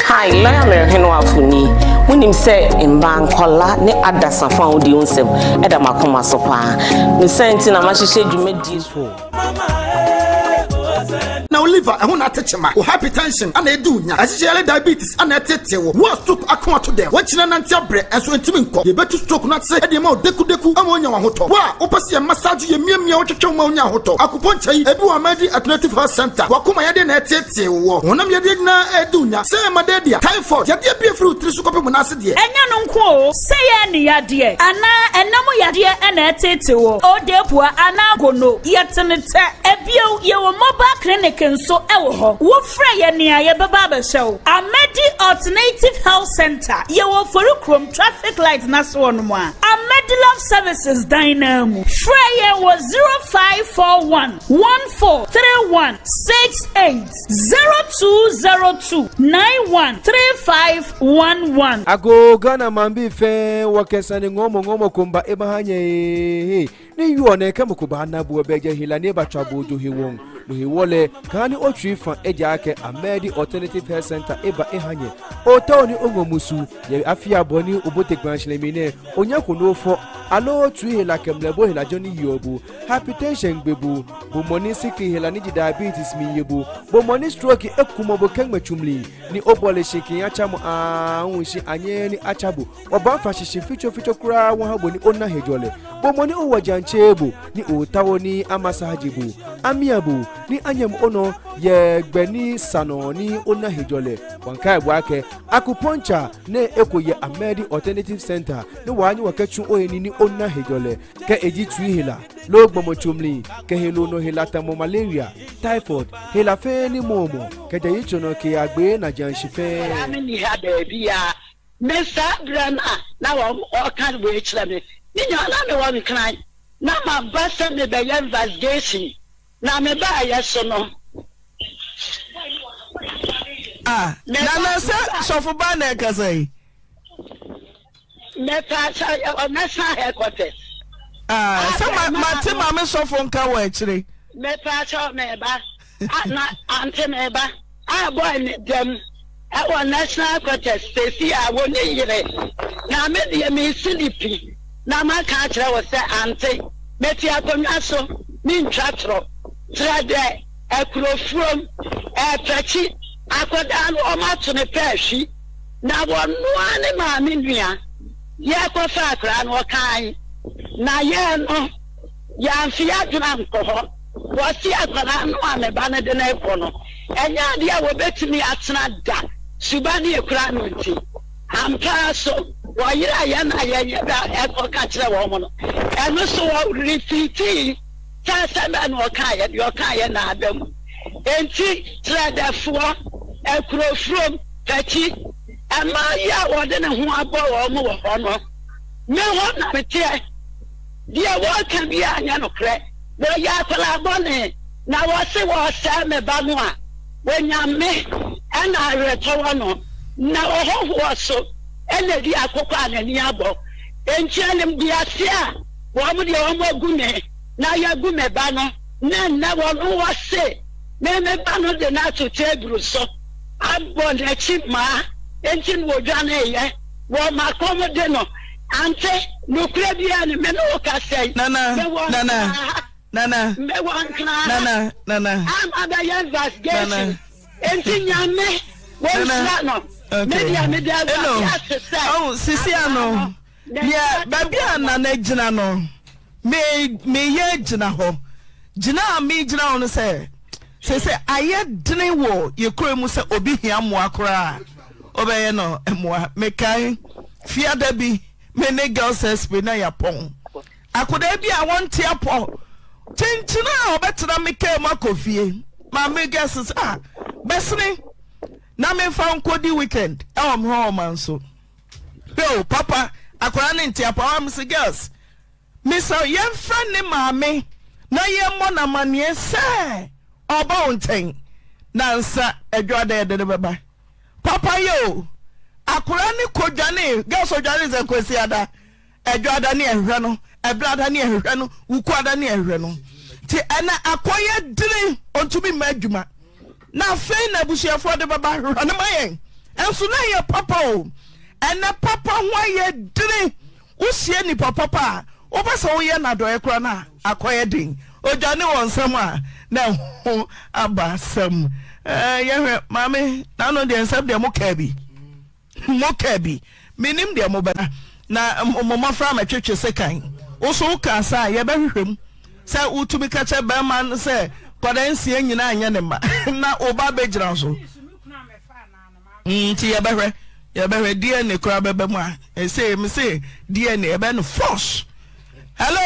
Hi, Lawyer Mary Henoafo ni. Wonim sɛ mmaa, nkɔla ne adasafo a wodi wo nsɛm ɛda m'akoma so paa. Ne saa nti na mahyehyɛ dwumadie so. Na wo liver ɛho na ate kyema, wo hypertension ana edi wo nya, ɛhyehyɛ diabetes ana ɛtetee wo, wo a stroke ako ato dɛm, woakyina nante abrɛ ɛnso ɛntumi nkɔ, yɛbɛtu stroke no ase de ama wo dekudeku ama woanya w'ahotɔ, wo a wopɛ sɛ yɛ massage wo, yɛmiamia wo twetwe wo ma wonya ahotɔ, akupɔnkya yi ebi wɔ Amadi Alternative Health Center, w'akoma yadeɛ na ɛtetee wo, wo honam yadeɛ nyinaa ɛredi wo nya, sɛ ɛyɛ malaria, typhoid, yadeɛ bi a ɛfiri wo tiri so kɔpem wo nan ase deɛ. Ɛnyɛ no nko oo, sɛ yɛ ne yadeɛ anaa ɛna mu yadeɛ na ɛtetee wo, odeepua anaa gono, yɛte no tɛ. Ebio, yɛwɔ mobile clinic nso wɔ hɔ. Wofrɛ yɛn a, yɛbɛba abɛhwɛ wo. Amadi Alternative Health Centre, yɛwɔ Oforikrom traffic light no ase hɔnom a, Amadi Love Services dan no ara mu. Frɛ yɛn wɔ 0541 1431 68, 0202 91 3511. Ago Ghana man bi fɛn wɔ kɛsani ŋɔmɔ ŋɔmɔ komba eba ha nyɛ ee ni yuɔ ne kɛ moko ba na buo bɛ jɛ hila ne ba twa bo jo he wɔn no he wɔlɛ kaa ni otwi fa eja akɛ amɛdi alternative health center eba eha nyɛ otɔ ni ongo musu yɛ afia bɔ ni obote gbanhyɛlɛ mi nɛ onya ko no fɔ alo otwi hila kɛmlɛ bo hila jɔ ni yɔ bo hypertension gbe bo bo mɔni sikli hila ni ji diabetes mi ye bo bo mɔni stroke ekumɔ bo kɛŋmɛ chumli ni obɔle shikin achamu ahun shi anye ni achabu Ɔba fa hyehye fitso-fitso koraa wɔn ha bo ni ona hejɔle bo mɔ ni owɔ janche bo ni otawo ni amasahaji bo amia bo ni anyam ono yɛ gbɛ ni sanɔ ni ona hejɔle wankae bo akɛ acupuncture ne eko yɛ amɛdi alternative center ne waa nyi wakɛ tsu oye ni ni ona hejɔle kɛ eji tui hela lo gbɔmɔ tsomli kɛ helo no hela tamɔ malaria typhoid hela fɛɛ ni mɔmɔ kɛ jayi tsonɔ ke agbe na janshi fɛɛ. Ɔbaa no nni ha baabiara. Me saa berɛ no a na wɔreka wei kyerɛ me ne nyinaa na mewɔ Nkran na maba sɛ mebɛyɛ investigation na mebaeɛ so no. Ah, Nana sɛ sɔfo ba na ɛkasa yi. Mepɛ sɛ yɛwɔ national headquarters. Ah, sɛ ma mate maame sɔfo nka wɔ akyire. Mepɛ sɛ meba na ante meba. A boy ne dɛm ɛwɔ national headquarters sɛsi a wɔ ne yere na me deɛ me si ne pi na maka akyerɛ wo sɛ ante mete akonnwa so me ntwa torɔ kyerɛ dɛ akurofuom ɛɛpɛkyi akɔdaa no wɔn ato ne pɛ ahwi na wɔnoa ne maame nua yɛkɔ fa akora no ɔkan na yɛn no yɛamfe yɛadwene ankɔ hɔ. Wɔse akwadaa no a me ba no de no rekɔ no, ɛnyɛ adeɛ a wɔbɛtumi atena da, suban a ɛkura no nti. Ampa ara so, wɔyeraa yɛn a yɛnyɛ bɛ kɔka kyerɛɛ wɔn no. Ɛno nso wɔrefiitii sɛ asɛm bɛn na ɔkaeɛ, deɛ ɔkaeɛ na aba mu. Enti Trɛdɛfoɔ, Akurofurom, Pakyi, mmaa yi a wɔde ne ho abɔ wɔn wɔ hɔ no, me hɔ na meteɛ. Deɛ wɔreka biara nyɛ nokorɛ. Wɔyɛ akwadaa bɔne. Na wɔse wɔresɛe me ba no a, wɔnya me na awerɛtɔ wɔ no, na ɔhɔhoɔ so na ɛdi akokɔ a n'ani abɔ. Enti animguaseɛ a wɔn deɛ wɔagu me na yɛagu me ba no, na nnɛ wɔn wɔse me me ba no de no ato teeburu so abɔ n'akyi maa enti na wɔdwaneeɛ, wɔma kɔm de no. Ante, nokorɛ biara ni, me ne wo kasa yi, Nana, mewɔ Nana, Nkran ha. Nana, Mewɔ Nkran ha. Nana, Nana. A mabɛyɛ investigation. Nana. Enti Nyame, wɔnhyira no. Okay. Me deɛ mede Eno, Awurade ase sɛ. ɔho, sisi ano, deɛ baabi a Nana gyina no, me meyɛ gyina hɔ. Gyina a megyina hɔ no sɛ, sɛ sɛ ayɛ dene wɔ yɛ kuro mu sɛ obi hia mmoa koraa a, wobɛyɛ no mmoa. Mekae fiada bi, me ne girls SP na yɛapɔn. Akwadaa bi a wɔnte apɔ kyenkyen a ɔbɛtena me kaa mu akɔ fie. Maame girls sɛ, ah, bɛsene na memfa nkɔdi weekend ɛwɔ me hɔ ɔma nso. Hwɛ o, papa, akwadaa no nte apɔ. Ɔma me se girls, Misa yɛmfrɛ ne maame na yɛmmɔ no amanneɛ sɛ ɔreba wo nkyɛn nansa adwada yɛde no bɛba. Papa yɛ o, akwadaa no kɔdwanee, girls ɔdwanee sɛ Kwasiada, adwada ne ɛhwehwɛ no, ɛbrada ne ɛhwehwɛ no, wukuada ne ɛhwehwɛ no. Nti ɛnɛ akɔyɛ dene, ɔntumi mma adwuma. Na afei na abusuafoɔ de bɛba hwehwɛ no ma yɛn. Nso na ɛyɛ papa o. Ɛnɛ papa ho ayɛ dene. Wohyia nipa papa a, wopɛ sɛ woyɛ no adɔeɛ koraa no a, akɔyɛ den. Odwane wɔ nsɛm a, na ɛho aba asɛm. Ɛɛ, yɛhwɛ, maame, n'ano deɛ nsɛm deɛ mokaa bi. Mokaa bi. Mennim deɛ mobɛka. Na mo mmɔfra mɛtwetwe sekan. Wo so wokaa saa a, yɛbɛhwehwɛ mu. Sɛ wotumi ka kyerɛ bɛrima no sɛ nkwadaa nsia nyinaa nyɛ ne mma, na wo ba bɛgyina so. Nti yɛbɛhwɛ yɛbɛhwɛ DNA koraa bɛba mu a ɛsɛ me se DNA ɛbɛ no force hello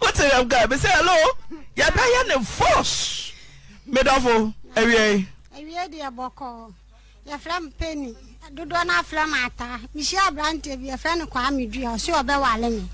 wote dɛm ka me se hello yɛbɛyɛ ne force medɔfo awiei. Awiei deɛ bɔkɔɔ. Yɛfrɛ me Penny. Dodoɔ no ara frɛ me Ataa. Mehyiaa aberanteɛ bi, yɛfrɛ no Kwame Dua, ɔse ɔbɛware me.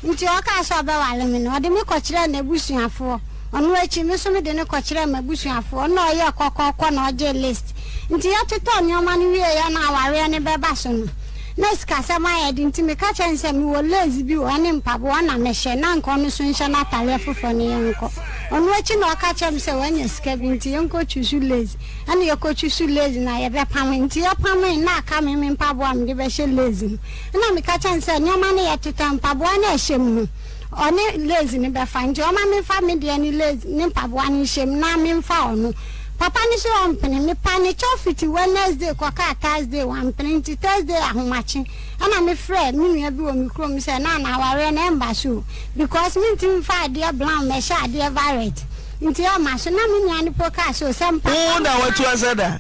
Nti ɔkaa sɛ ɔbɛware me no, ɔde me kɔkyerɛɛ n'abusuafoɔ. Ɔno akyi, me nso mede no kɔkyerɛɛ m'abusuafoɔ. Nna ɔyɛɛ kɔkɔɔkɔ na ɔgyee list. Nti yɛtotɔɔ nneɛma no wieeɛ na awareɛ no bɛba so no, na sikasɛm ayɛ den nti meka kyerɛɛ no sɛ mewɔ lace bi wɔ ɛne mpaboa na mɛhyɛ na anka ɔno nso nhyɛ n'atareɛ foforɔ na yɛnkɔ. Ɔno akyi na ɔka kyerɛɛ me sɛ wanya sika bi nti yɛnkɔ choose lace. Ɛna yɛkɔ choose lace na yɛbɛpame. Nti yɛpamee na aka me me mpaboa a mede bɛhyɛ lace no. Ɛna meka kyerɛɛ no sɛ nneɛma no yɛtotɔ mpaboa no a ɛhyɛ mu no, ɔne lace no bɛfa nti ɔma memfa me deɛ ne lace ne mpaboa no nhyɛ mu na memfa ɔno. Papa no se ɔmpene. Mepa ne kyɛw fiti Wednesday kɔkaa Thursday wampene nti Thursday ahomakye ɛna mefrɛɛ me nua bi wɔ me kurom sɛ Nana awareɛ no ɛmba so o because mentumi mfa adeɛ brown mɛhyɛ adeɛ violet nti ɛmma so na me nua no po kaa sɛ o sɛ mpaboa Wo na watu asɛ da?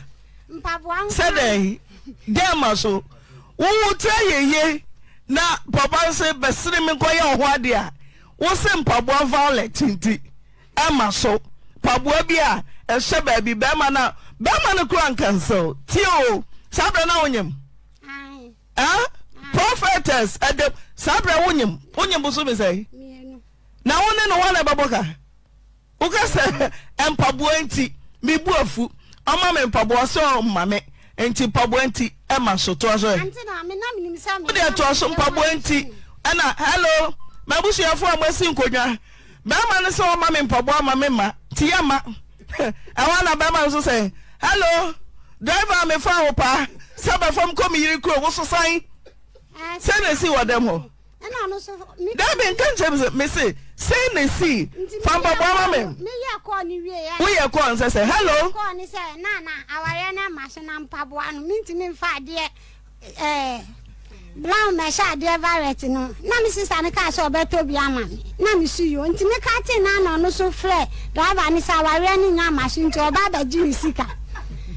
Mpaboa nko Sɛ dɛn? Dɛn ma so? Wo wo tiri ayɛ yie na papa nse bɛsene me nkɔyɛ wo ho adeɛ a, wo se mpaboa violet nti ɛma so. Mpaboa bi a ɛhyɛ baabi bɛrima no a bɛrima no kura nkansel. Tie o, saa berɛ na wonyem. Ah, prophetess ɛdɛm saa berɛ wonyem. Wonyem bosome sɛn? Na wo ne no hwan na ɛbɛbɔ ka? Woka sɛ mpaboa nti me bu afu ɔma me mpaboa sɛ ɔma me nti mpaboa nti ɛma so toa so ɛ. Wodeɛ toa so mpaboa nti ɛna hello m'abusuafoɔ a moasi nkonnwa bɛrima no sɛ ɔma me mpaboa ma me ma nti yɛ ma ɛhɔ na bɛrima no nso sɛ hello driver a mefa wo paa sɛ bɛfam kɔ me yere kuro wo so san sɛ na esi wɔ dɛm hɔ. Dabi nka nkyerɛ me sɛ mese sei na esii fa mpaboa ma me. Meyɛ kɔɔ ne wie yɛ. Woyɛ kɔɔ nsɛ sɛ hello. Kɔɔ ne sɛ na na awareɛ no ama so na mpaboa no mentumi mfa adeɛ ɛɛ brown mɛhyɛ adeɛ violet no na me sista no kaa sɛ ɔbɛtɔ bi ama me na me so yoo nti meka tee na na ɔno so frɛ driver no sɛ awareɛ no nya ama so nti ɔba abɛgye ne sika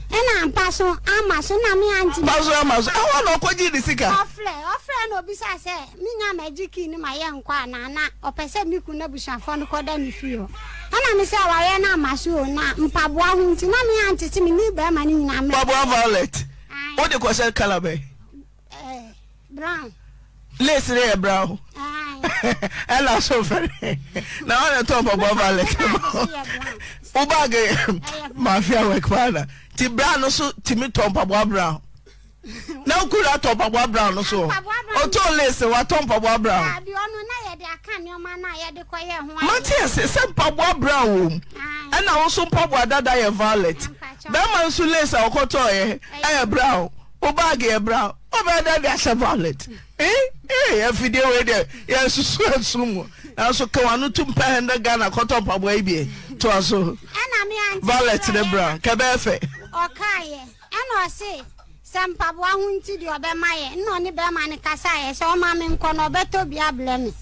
ɛna ampa so ama so na me aunty. Ampa so ama so ɛhɔ na ɔkɔgye ne sika. Ɔfrɛ ɔfrɛ na obisa sɛ me nya magye key no ma yɛ nkɔ anaa na ɔpɛ sɛ me kunu n'abusuafoɔ no kɔda ne fie hɔ ɛna me sɛ awareɛ no ama so o na mpaboa ho nti na me aunty se me ne barima no nyinaa mmerɛ. Mpaboa violet wode kɔhyɛ colour bɛn? Ɛɛ brown. Lace no yɛ brown. Ae. Ɛna so fɛre na ɔna tɔ mpaboa violet wo baage mafia work paa na ti bra no so tumi tɔ mpaboa brown na okura tɔ mpaboa brown no so ɔtɔ lace watɔ mpaboa brown. Daabi ɔno na yɛde aka nneɛma no a yɛde kɔyɛ ho ayɛ. Mate ase sɛ mpaboa brown wɔ mu ɛna wo nso mpaboa dada yɛ violet bɛrima nso lace a ɔkɔtɔɔyɛ ɛyɛ brown wo baage yɛ brown ɔbɛyɛ dɛ de ahyɛ violet. Eh eh afidie wei deɛ yɛnsusu ɛsono mu nanso ka wano tum pɛ hɛndɛ Ghana kɔtɔ mpaboa yi bie toa so Ɛna me aunty violet ne frɛɛ brown kɛbɛyɛ fɛ. Ɔkaeɛ ɛna ɔse sɛ mpaboa ho nti deɛ ɔbɛma yɛ ɛna ɔne bɛrima no kasaeɛ sɛ ɔma me nkɔ na ɔbɛtɔ bi abrɛ me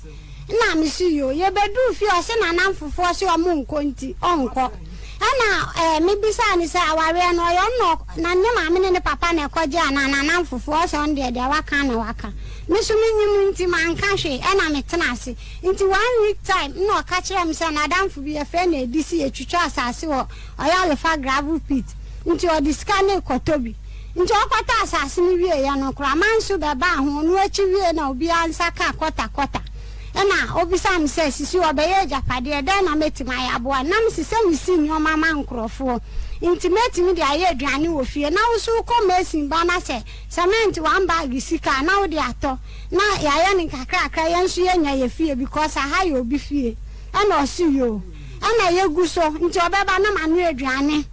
ɛna me se yoo yɛbɛduu fie ɔse nanamfofoɔ se ɔmo nkɔ nti ɔnkɔ Ɛna ɛɛ me bisaa no sɛ awareɛ no ɔyɛ ɔno na na ne maame ne ne papa na ɛkɔgye anaa n'anamfofoɔ ɔsɛ ɔno deɛ deɛ waka na waka me so me nyim nti manka hwee ɛna me tena ase nti one week time ɛna ɔka kyerɛ me sɛ n'adamfo bi yɛfrɛ no Edisi yɛtwitwa asase wɔ Ɔyalefa gravel pit nti ɔde sika no rekɔtɔ bi nti ɔkɔtɔ asase no wieɛ no koraman nso bɛbaa ho ɔno akyi wie na obiara nsa ka kɔta kɔta. Ɛnna ɔbisaa me sɛ, Sisi, wɔbɛyɛ agyapadeɛ, dɛn na mɛtumi ayɛ aboa no? Na mese, Sɛ mesi nneɛma ma nkurɔfoɔ nti, mɛtumi de ayɛ aduane wɔ fie. Na wo nso wokɔ mason ba na sɛ cement one bag sika a, na wode atɔ, na yɛayɛ no nkakrakra, yɛn nso yɛanya yɛn fie because aha yɛ obi fie. Ɛnna ɔse, Yoo. Ɛnna yɛgu so, nti ɔbɛba na manoa aduane.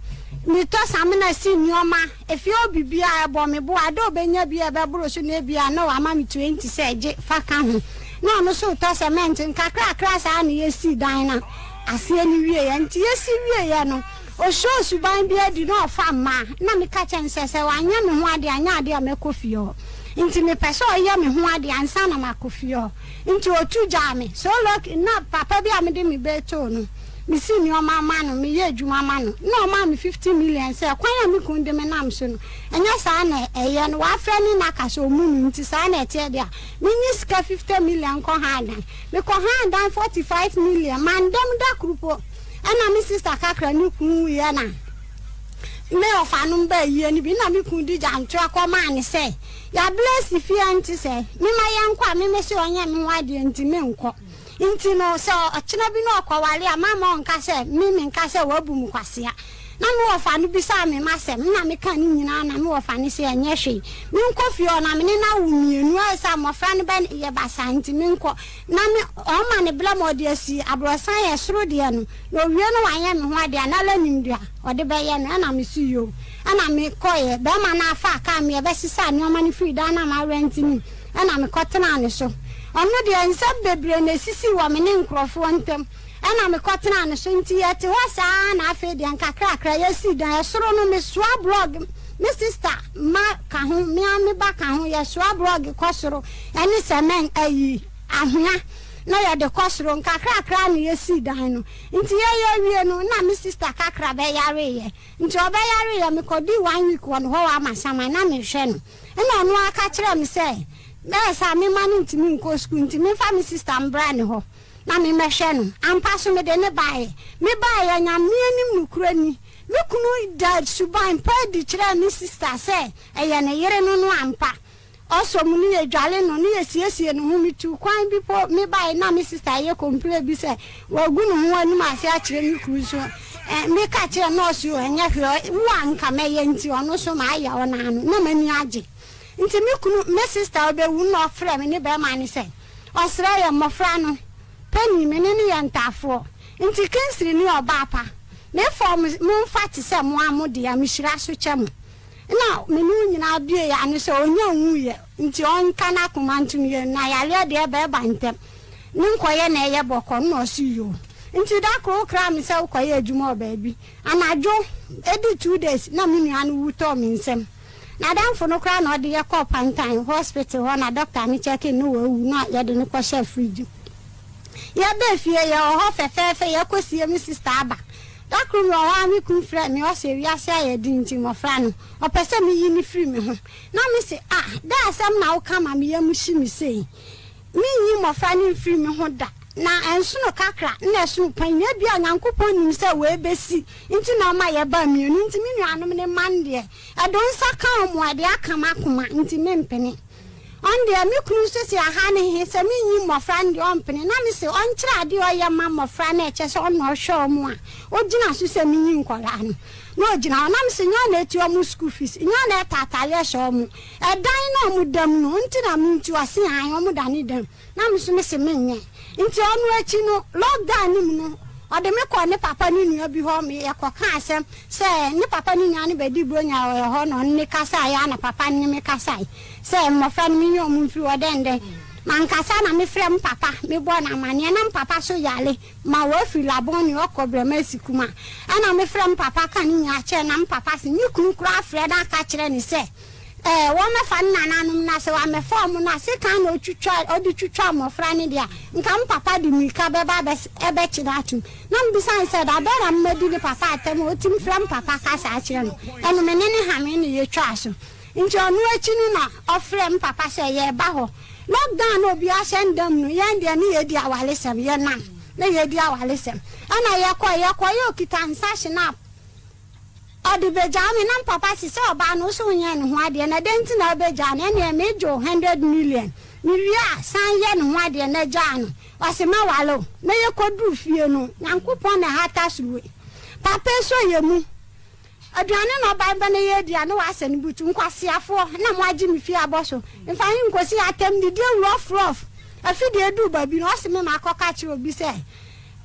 Metɔ samina si nneɛma, efie hɔ biribiara, ɛbɔ me bo a, da a ɔbɛnya bi a ɛbɛboro so no ebia na wama me 20 sɛ gye fa ka ho. Na ɔno nso retɔ cement nkakrakra saa na yɛsii dan no aseɛ no wieeɛ. Nti yɛsi wieeɛ no, ɔsɔɔ suban bi adi na ɔfa mmaa. Na meka kyerɛɛ no sɛ, sɛ wanyɛ me ho adeɛ a, nyɛ adeɛ a mɛkɔ fie hɔ. Nti mepɛ sɛ ɔyɛ me ho adeɛ ansa na makɔ fie hɔ. Nti ɔtu gyaa me. So lucky, na papa bi a mede me bɛ too no, mesi nneɛma ma no, meyɛ adwuma ma no. Na ɔmaa me 50 million sɛ kwan a me kunu de me nam so no, ɛnyɛ saa na ɛyɛ no. Wafrɛ ne na aka sɛ ɔmmu no nti saa na ɛteɛ deɛ a, Menyi sika 50 million nkɔ han dan. Mekɔ han dan 45 million. Manda mu da koro po. Ɛna me sister kakra ne kunu wuiɛ na me ɔfanom baa yie no bi na me kunu di gyantoa kɔ maa ne sɛ yɛabless fie nti sɛ mema yɛnkɔ a meme se ɔnyɛ me ho adeɛ nti menkɔ. Nti no sɛ ɔkyena bi na ɔkɔware a mamma ɔnka sɛ me menka sɛ wabu me kwasea. Na me wɔfa no bisaa me m'asɛm na meka ne nyinaa na me wɔfa no se ɛnyɛ hwee menkɔ fie hɔ na me ne no awo mmienu ayɛ sɛ mmɔfra no bɛ yɛ basaa nti menkɔ na me ɔma no berɛ ma ɔde asi aborɔsan yɛ soro deɛ no na ɔwie no wanyɛ me ho adeɛ a na la nim deɛ ɔde bɛyɛ no ɛna me se yoo ɛna me kɔeɛ bɛrima no afa kaa me ɛbɛsesaa nneɛma no firi dan no a marɛnte no mu ɛna mekɔtenaa ne so ɔno deɛ nsɛm bebree na ɛsisii wɔ me ne nkurɔfoɔ ntam Ɛnna mekɔtenaa ne so. Enti yɛte hɔ saa ara na afei deɛ nkakrakra yɛsii dan. Ɛsoro no, mesoa blɔɔge, me sista mma ka ho, me ara me ba ka ho, yɛsoa blɔɔge kɔ soro ne sɛmɛn, ayi, anhwea na yɛde kɔ soro. Nkakrakra na yɛsii dan no. Nti yɛyɛ wie no, na me sista kakra bɛyareeɛ. Nti ɔbɛyareeɛ, mekɔdii one week wɔ ne hɔ wɔ Amasaman, na mehwɛ no. Ɛnna ɔno ara ka kyerɛɛ me sɛ, ɛyɛ saa a, me mma no ntumi nkɔ sukuu, nti memfa me sista mbra ne hɔ. na me mɛhwɛ no. Ampa so mede no baeɛ. Me baeɛ, Nyame anim nokorɛ ni, me kunu da suban pa adi kyerɛɛ me sista sɛ ɛyɛ ne yere no no ampa. Ɔsɔ mu no yɛdwale no ne yɛsiesie ne ho. Metuu kwan bi po me baeɛ na me sista yɛ complain bi sɛ wagu ne ho anim ase akyerɛ me kunu so. Eh, meka kyerɛ no ɔse o ɛnyɛ hwee, wo a nka mɛyɛ nti ɔno so mayɛ ɔno ano na m'ani agye. Nti me kunu, me sister ɔbɛwu na ɔfrɛ me ne bɛɛma no sɛ ɔsrɛ yɛ mmɔfra no panin, me ne no yɛ ntaafoɔ nti Kingsley ne ɔbaa pa, me fɔɔ mo momfa te sɛ mo ara mo dea, me hyira so kyɛ mo. Nna me ne wo nyinaa bue yɛ ano sɛ ɔnya nwuiɛ nti ɔnka n'akoma ntom yɛn na yareɛ deɛ ɛbɛɛba ntɛm ne nkɔyɛ na ɛyɛ bɔkɔ nna ɔse yoo. Nti da koro wo kraa me sɛ wokɔyɛ adwuma wɔ baabi anadwo ɛdi two days na me nua no wu tɔɔ me nsam. N'adamfo no koraa na ɔde yɛ kɔɔ Pantan hospital hɔ na doctor no kyɛkee no wawu na yɛde no kɔhyɛɛ fridge mu. Yɛbaa fie yɛwɔ hɔ fɛfɛɛfɛ yɛkɔsie me sister aba. Da koro mewɔ hɔ ara me kunu frɛɛ me ɔse wiase ayɛ den nti mmɔfra no ɔpɛ sɛ meyi no firi me ho. Na mese ah dɛn asɛm na woka ma me yam hye me sei. Minnyi mmɔfra no mfiri me ho da, na ɛnsono kakra na ɛsono panyin. Ebia Nyankopɔn nim sɛ wei besi nti na ɔma yɛbaa mmienu nti me nuanom no mma no deɛ, ɛde wo nsa ka wɔn a, ɛde aka m'akoma nti mempene. Ɔno deɛ me kunu nso se aha ne he sɛ menyi mmɔfra no deɛ ɔmpene na me se ɔnkyerɛ adeɛ ɔyɛ ma mmɔfra no a ɛkyɛ sɛ ɔno na ɔhwɛ ɔmo a ɔgyina so sɛ menyi nkwadaa no na ɔgyina hɔ na me se nyɛ ɔna ɛtua ɔmo school fees nyɛ ɔna ɛtɔ ataareɛ hyɛ ɔmo ɛdan na ɔmo da mu no nti na mentu ɔse ae ɔmo da ne dam Na me nso mese menyɛ. Nti ɔno akyi no, lockdown no mu no, ɔde me kɔɔ ne papa ne nua bi hɔ, me yɛkɔkaa asɛm sɛ ne papa ne nua no bɛdi Buronya wɔ yɛ hɔ na ɔne ne kasaeɛ a na papa no ne me kasae sɛ mmɔfra no menyi wɔn mfiri hɔ dɛn dɛn. Mankasa na mefrɛ me papa mebɔɔ no amaneɛ na me papa so yare ma wafiri Labone ɔkɔ Brɛmasi Kuma ɛna mefrɛ me papa ka ne nyinaa kyerɛ no na me papa se me kunu koraa frɛ no aka kyerɛ no sɛ Ɛɛ, wɔmmɛfa ne nananom, na sɛ wɔammɛfa wɔn no a, sekan na otwitwa, ɔde twitwa mmofra no de a, nka me papa de mmirika bɛba abɛs, ɛbɛkye no atom. Na mibisa no sɛ, Da bɛn na madi ne papa atɛm a otumi frɛ me papa ka saa kyerɛ no? Ɛno me ne no hamee na yetwaa so. Nti ɔno akyi no na ɔfrɛɛ me papa sɛ yɛreba hɔ. Lockdown na obiara hyɛ ne dan mu no, yɛn deɛ ne yɛredi awaresɛm, yɛnam na yɛredi awaresɛm. Ɛna yɛkɔe, yɛkɔe a okita nsa hyenap. Ɔde begyaa me na me papa se sɛ ɔbaa no wo se wonyɛɛ ne ho adeɛ na dɛn nti na wobɛgyaa no ɛneɛ megye wo hundred million mewie a san yɛ ne ho adeɛ na gyaa no ɔse mɛware wo na yɛkɔduru fie no Nyankopɔn na ɛhata soro wei papa ɛsɔ yɛ mu aduane na ɔba bɛ na yɛdi a na wasɛ ne butu nkwaseafoɔ na moagye me fie abɔ so mfa he nkosi atɛm didie rough rough afi deɛ ɛduru baabi no ɔse me makɔka kyerɛ obi sɛ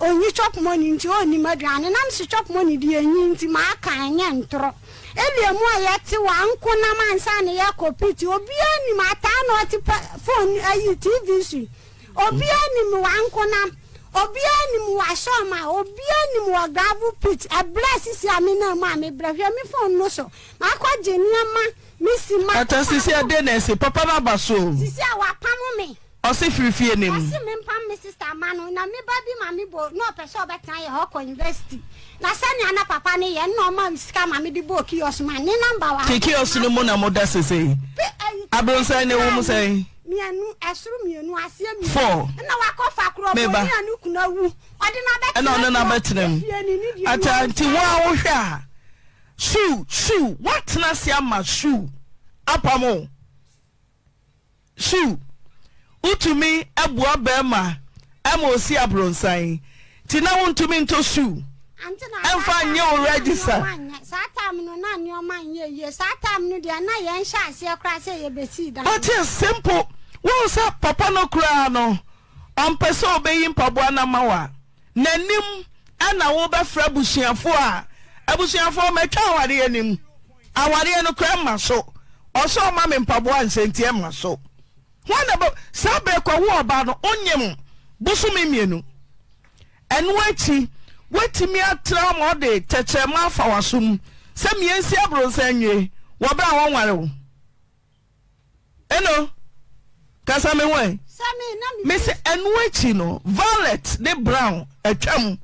Onnyi chop money ntsi onnyi m'aduane na mese chop money deɛ nnyi ntsi maka ɛnyɛ ntorɔ. Elia mu a yɛte wɔ ankonam ansa na yɛkɔ pit obiara nim ataa na ɔte pɛ phone ayi TV so yi obiara nim wɔ ankonam obiara nim wɔ asɔma obiara nim wɔ gravel pit ɛbrɛ sisi a me nan mu a me brɛ hwɛ me phone no so makɔ gye nneɛma me si ma. Ata sisi a den na ɛsi papa no aba so o. Sisi a wapamo me. Ɔse firi fie no mu. Ɔse mempam me sister mma no na me ba bi ma me bo na ɔpɛ sɛ ɔbɛtena yɛ hɔ kɔ university na sɛnea na papa no yɛ no na ɔma me sika ma mede bɔɔ kiosk ma ne number wɔ ha. Te kiosk no mu na moda sesei? Abronsan no ɛwɔ mu sɛn? Mienu, ɛsoro mienu, aseɛ mienu. Four. Ɛna wakɔ fa korɔ Meba. bɔni a ne kunu awu ɔde no abɛtena Ɛna ɔne no abɛtena mu. fie no ne deɛ Ata nti wo a wohwɛ a shoe shoe woatena ase ama shoe apam wo. Sue, Wotumi boa barima ma osi abronsan, nti na wontumi ntɔ shoe Ante na saa mfa time nyɛ wo no na register. nneɛma nyɛ saa time no na nneɛma nyɛ yie saa time no deɛ na yɛn hyɛ aseɛ koraa sɛ yɛbɛsii dan no. Wate ase mpo, wohu sɛ papa no koraa no, ɔmpɛ sɛ ɔbɛyi mpaboa no ama wo a, n'anim na wobɛfrɛ abusuafoɔ a, abusuafoɔ mɛtwa awareɛ no mu. Awareɛ no koraa mma so. Ɔsɛ ɔma me mpaboa nsɛ nti ɛmma so. Hwan na ɛbɛ saa berɛ kɔ wo ɔbaa no wonyem bosome mmienu. Ɛno akyi woatumi atra hɔ ma ɔde tɛkyerɛma afa w'asom sɛ mmiɛnsi abronsan nwie wɔ berɛ a wɔnware wo. Eno, kasa me ho ɛ. Mese ɛno akyi no violet ne brown atwam.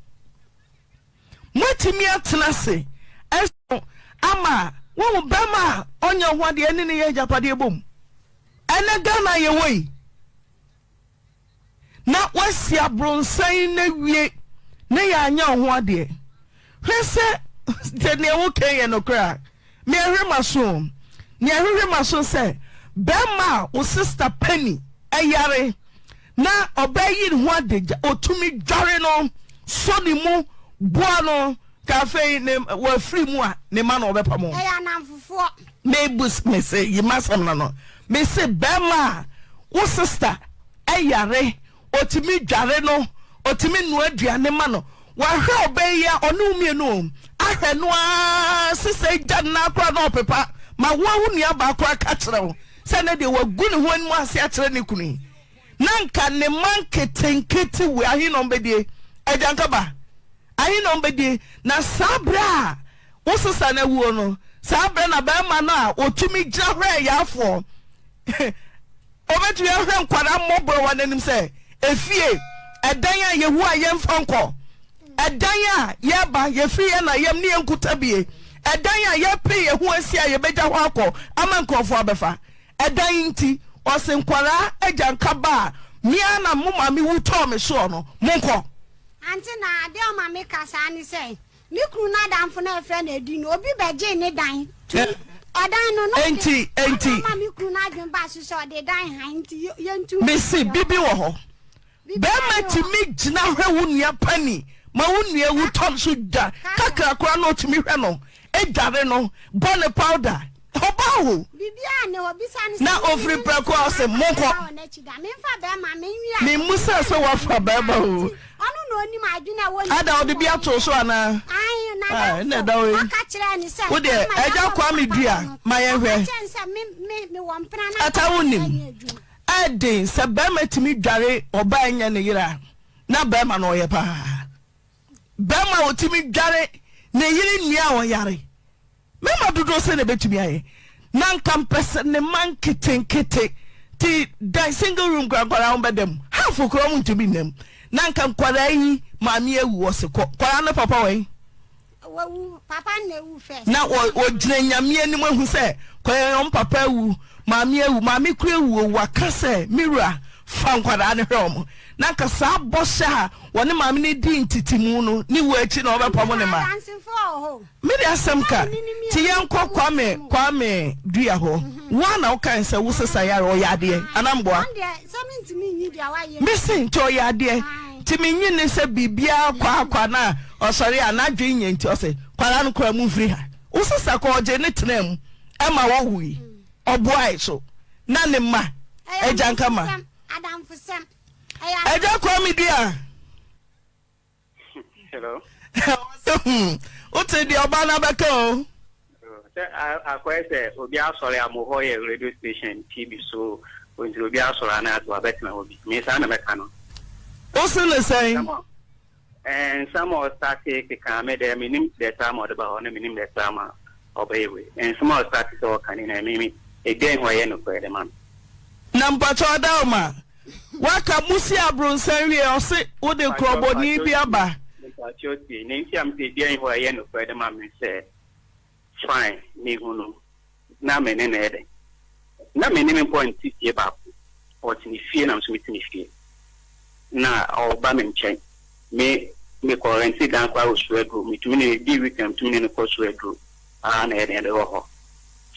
Moatumi atena ase asu ama woahu bɛrima a ɔnyɛ ho adeɛ ɛne ne yɛ agyapadeɛ bom. Ɛnɛ Ghana yɛwɔ yi na woasi abronsan no awie na yɛanyɛ wo ho adeɛ. Hwɛ sɛ sɛ nea woka yɛ nokorɛ a, me ɛhwere m'aso o. Nea ɛhwehwɛ m'aso sɛ bɛrima a wo sista Penny ɛyare na ɔbaa yi ne ho adagya, ɔtumi dware no, sɔ ne mu, boa no, ka afei ne wafiri mu a ne ma na ɔbɛpam ho. Ɛyɛ anamfofoɔ. Mebu mese yi m'asɛm no no mese bɛrima a wo sista ɛyare ɔtumi dware no ɔtumi noa aduane ma no wahwɛ ɔbaa yi a ɔne wo mmienu o ahwɛ no ara sista yi gya no nan koraa na ɔpepa ma wo a wo nua baa koraa ka kyerɛ wo sɛ ne deɛ wagu ne ho anim ase akyerɛ ne kunu yi na nka ne mma nketenkete wei ahe na ɔmbɛdie agyankaba ahe na ɔmbɛdie na saa berɛ a wo sesa no awuo no saa berɛ na bɛrima no a ɔtumi gyina hwɛ yaafoɔ ɔbɛtumi ahwɛ nkwadaa mmɔborɔ wɔ n'anim sɛ efie ɛdan a yɛwu a yɛmfa nkɔ ɛdan a yɛba yɛfiri yɛn na yɛm ne yɛnkuta bie ɛdan a yɛpere yɛn ho asi a yɛbɛgya hɔ akɔ ama nkurɔfoɔ abɛfa Ɛdan yi nti, ɔse nkwadaa agya nka ba a, me ara na mo maame wu tɔɔ me soɔ no, monkɔ. Ante na adeɛ a ɔma me ka saa ne sɛ, me kunu n'adamfo no a yɛfrɛ no Adi no, obi bɛgyee ne dan to. Ɔdan no, na ɔde. Enti, enti. Ɔno ma me kunu n'adwene baa so sɛ ɔde dan han nti yɛntu. Mese bibi wɔ hɔ. Bɛrima tumi gyina hwɛ wo nua pani ma wo nua wu tɔ so dwa kakra koraa na ɔtumi hwɛ no, dware no, bɔ ne powder. Ɔbaa o. Na ofiri prɛko a ɔse monkɔ. Memmusaa sɛ woafa bɛrima o. Ada ɔde bi ato so anaa? Ah, ɛna ɛda hɔ yi. Wo deɛ agya Kwame dua ma yɛnhwɛ. Ata wonim. Ɛden sɛ bɛrima tumi dware ɔbaa nyɛ ne yere a na bɛrima no ɔyɛ paa. Bɛrima a ɔtumi dware ne yere nua a ɔyare. Mmarima dodoɔ sɛn na ɛbɛtumi ayɛ? Na nka mpɛ sɛ ne mma nketenkete te dan single room koraa nkwadaa wɔn bɛda mu half koraa wɔn ntumi nna mu na nka nkwadaa yi maame awu ɔse kɔ nkwadaa no papa wɔ Wawu papa na ewu first. Na wɔgyina nyame anim ahu sɛ kɔyɛ wɔn papa awu maame awu maame kura awu owu aka sɛ me wura fa nkwadaa no hwɛ wɔn na nka saa bɔhyɛ a wɔne maame no di ntetimu no ne wu akyi na wɔbɛpam ne ma. Me de asɛm ka ti yɛn kɔ Kwame Kwame dua hɔ wo a na wo kan sɛ wo sesa yare ɔyɛ adeɛ anaa mboa me se nti ɔyɛ adeɛ nti me nyi ne sɛ biribiara kwa akwa na ɔsɔre a n'adwene nyɛ nti ɔsɛ kwara no kora mu mfiri ha wo sesa kɔ ɔgye ne tena mu ɛma wɔwui ɔboae so na ne mma agya nka ma agya Kwame dua. Hello. Hmm, wote deɛ ɔbaa no abɛka o. Sɛ akɔyɛ sɛ obi asɔre a mo hɔ yɛ radio station TV so nti obi asɔre a na ato abɛtena hɔ bi. Me saa na mɛka no. Wo se ne sɛn? Nsɛm a ɔstate keka me dɛ menim the time a ɔde ba hɔ na menim the time a ɔbɛyɛ wei. Nsɛm a ɔstate sɛ ɔka ne na me me ɛdɛn hɔ ɛyɛ nokorɛ de ma me. Na mpakyɛ ɔda Waka mo si abronsan wie ɔse wode korɔbɔni bi aba. Mepakyɛw tie, nea nti a mese ebiara nni hɔ a ɛyɛ nokorɛ de ma me sɛ fine mehu no na me ne no yɛ dɛn? Na me ne me mpo nte fie baako, ɔte ne fie na me nso mete me fie na ɔba me nkyɛn, me mekɔ rɛnte dan koraa wɔ Suaduro, metumi ne di weekend metumi ne no kɔ Suaduro aa na yɛ dɛn yɛde wɔ hɔ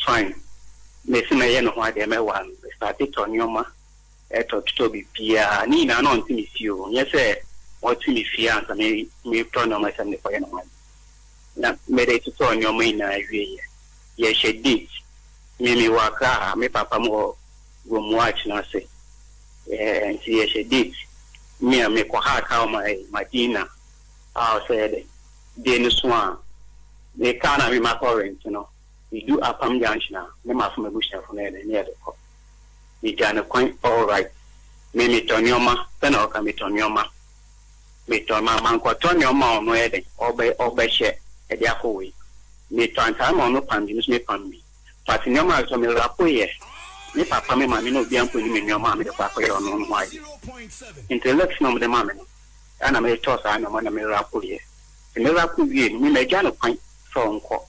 fine, mese mɛyɛ ne ho adeɛ mɛwaa no, me starte tɔ nneɛma. Tɔ totɔ biribiara, ne nyinaa na ɔnte me fie o, nyɛ sɛ ɔte me fie ansa me metɔ nneɛma sɛ mede kɔyɛ ne ho ade. Na mede totɔɔ nneɛma nyinaa wieeɛ. Yɛhyɛ date, me mewɔ Accra ha, me papa mo wɔ Gomoa Akyinase, ɛɛ nti yɛhyɛ date, me a mekɔ ha car ma Madina a ɔsɛ yɛ dɛ, day no so a, me car no a me makɔ rent no, medu Apam junction a, ne mafa m'abusuafo no yɛ dɛ, ne yɛde kɔ. Megya no kwan alright. Me metɔ nnoɔma sɛnea ɔka metɔ nnoɔma metɔ ma mankɔtɔ nnoɔma a ɔno yɛ dɛn ɔbɛ ɔbɛhyɛ ɛde akɔ wei metɔ antaa ma ɔno pam bi me nso mepam bi but nnoɔma a metɔ me rapo yɛ me papa me maame na obiara mpo nim nnoɔma a mede kɔ akɔyɛ ɔno no ho adeɛ nti list na ɔmde ma me no ɛna mede tɔɔ saa nnoɔma na me rapo yɛ nti me rapo wie no me magya no kwan sɛ ɔnkɔ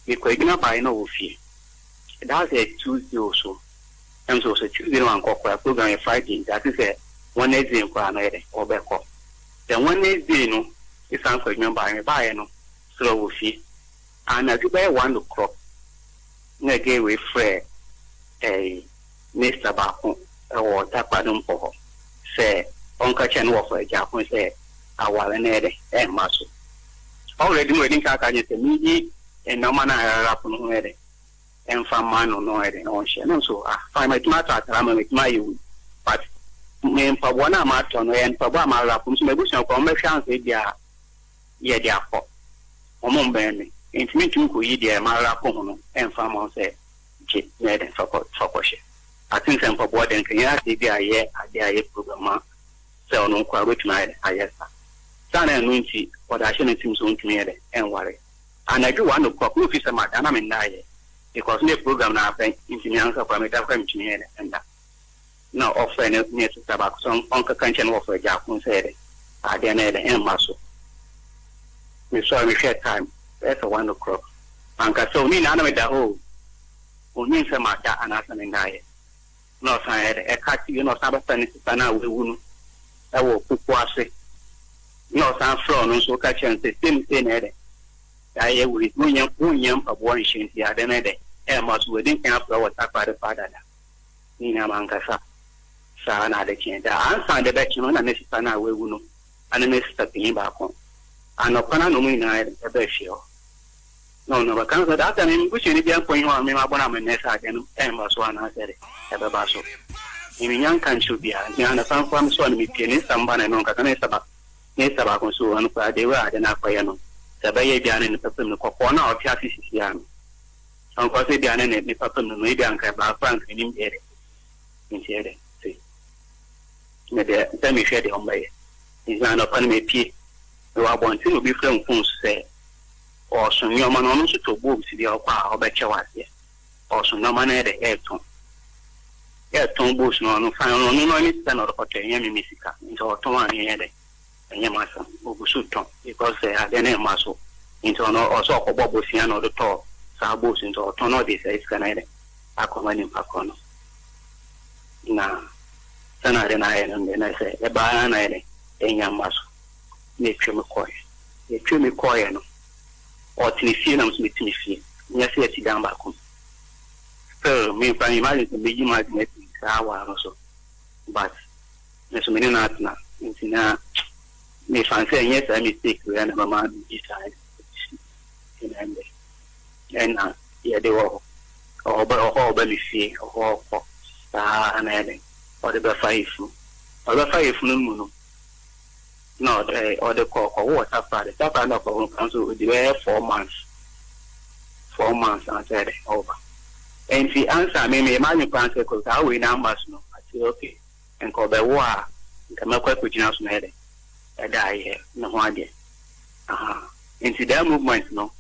mekɔ adwuma baeɛ na ɔwɔ fie. That's a Tuesday o so. Ɛm so sɛ Tuesday no wankɔ koraa program yɛ Friday nti ate sɛ Wednesday koraa no yɛ dɛ ɔbɛkɔ. Then Wednesday no mesan kɔ adwuma baeɛ mebaeɛ no srɛ wɔ fie. Anadwo bɛyɛ one o'clock na girl wei frɛ ɛyi minister baako wɔ Takoradi Mpɔ hɔ sɛ ɔnka kyerɛ ne wɔfa Agyarko sɛ aware no yɛ dɛ ɛmma so. Already na wadi nka aka akyerɛ no sɛ menyi Nnoɔma no a ɛrerapo no ho yɛ dɛ ɛmfa mma no no yɛ dɛ ɔnhyɛ no nso ah fine matumi atɔ atare ama matumi ayɛ wei but me mpaboa no a matɔ no ɛyɛ mpaboa a marapo nso m'abusua koraa wɔbɛhwɛ ansa ebi a yɛde akɔ wɔn mbɛn me nti mentumi nkɔyi deɛ marapo ho no ɛmfa mma wo sɛ gye na yɛ dɛ fa kɔ fa kɔhyɛ aten sɛ mpaboa deɛ nka nyɛ adeɛ bi a yɛ adeɛ a yɛ program ma sɛ ɔno nkoa wobɛtumi ayɛ dɛ ayɛ saa saa na ɛno nti ɔde ahyɛ ne tirim sɛ ɔntumi yɛ dɛ ɛnware Anadwo one o'clock na ofi sɛ mada na mennaeɛ because na program no abɛn nti me ankasa koraa meda koraa mentumi nyɛ dɛ nda. Na ɔfrɛ ne ne sister baako sɛ ɔnkɛka nkyerɛ no wɔfrɛ Gyako sɛ yɛ dɛ adeɛ no yɛ dɛ ɛmma so. Mesɔre mehwɛɛ time bɛyɛ sɛ one o'clock mankasa o ne nyinaa na meda hɔ o ɔnnim sɛ mada anaasɛ mennaeɛ. Na ɔsan yɛ dɛ ɛka wie na ɔsan bɛfrɛ ne sister no a wawu no wɔ kuku ase na ɔsan frɛ ɔno nso ka kyerɛ no sɛ sei ne sei na ɛyɛ dɛ ayɛ wei wonnya wonnya mpaboa nhyɛ nti ade no yɛ dɛ Ɛmma so, wadi nkan afrɛ wɔ Takoradi paa dada. Ne nyinaa mankasa. Saa na ade kyee. Da ansa ade bɛkye no na me sista no a wawu no ne me sista panyin baako. Anɔpa no ara na wɔn nyinaa baa fie hɔ. Na ɔno ɔbɛka no sɛ, That time me busuani biara mpo nyi hɔ a me mabɔ no amanneɛ sɛ adeɛ no ɛmma so anaasɛ de ɛbɛba so. Me mennya nka nkyerɛ obiara. Nti anɔpa nko ara mesɔre no mepue, ne sista mba na ɛne wɔn kasa, na ne sista baako ne sista baako nso ɔno koraa the way a ade no akɔyɛ no, sɛ ɛbɛyɛ biara ne ne papa mu no, kɔkɔɔ no a ɔte ase sisi ara no, ɔnkɔ sɛ ebia ne ne papa mu no, ebia anka ɛbaa koraa anka menim deɛ ɛde. Nti ɛyɛ dɛ se me deɛ sɛ mehwɛ deɛ ɔmbɛyɛ. Nti anɔpa no mepie, mewɔ abɔnten na obi frɛ me phone so sɛ ɔɔso nnoɔma no, ɔno nso tɔ bulbs bi a ɔkɔ a ɔbɛkyɛ wo aseɛ. Ɔɔso nnoɔma no ɛyɛ dɛ ɛɛtɔn. Ɛɛtɔn bulbs no ɔno fine ɔno no ne sika na ɔde kɔtɔ ɛnyɛ me me sika. Nti ɔɔtɔn a ɛnyɛ dɛ ɛnyɛ m'asɛm. Ɔgu so tɔn because sɛ adeɛ no ɛmma so nti ɔno ɔsɛ ɔkɔbɔ bosea na ɔde tɔɔ saa bulbs nti ɔɔtɔn na ɔde saa sika no ayɛ dɛ akɔma nipa korɔ no. Na sɛnea ade no ayɛ no deɛ, na sɛ ɛba ara na ayɛ dɛn, ɛnya mma so. Na ɛtwam kɔeɛ. Na ɛtwam kɔeɛ no, ɔte ne fie na me nso mete me fie. Nyɛ sɛ yɛte dan baako mu. Still, memfa nyɛ m'adwene sɛ mɛyi m'adwene afiri saa aware no so. But me nso me ne no atena. Nti na mefa no sɛ ɛnyɛ saa mistake wei na ɛbɛma medi saa decision. Nti na ɛnyɛ. Ɛna yɛde wɔ hɔ. Ɔba ɔhɔ a ɔba me fie, ɔhɔ a ɔkɔ saa ara na ɛyɛ dɛn, ɔde bɛfa yafunu. Ɔde bɛfa yafunu no mu no, na ɔde ɔde kɔ ɔkɔwo wɔ Takoradi. Takoradi na ɔkɔwo no koraa nso ɔdi bɛyɛ four months, 4 months ansa yɛ dɛn ɔreba. Nti ansa me meyɛ m'adwene koraa sɛ kɔ saa wei no amba so no, ate okay, nka ɔbɛwo a nka mɛkɔ akɔgyina so na ɛyɛ dɛn, ɛda ayɛ me ho adeɛ. Aha, nti that movement no,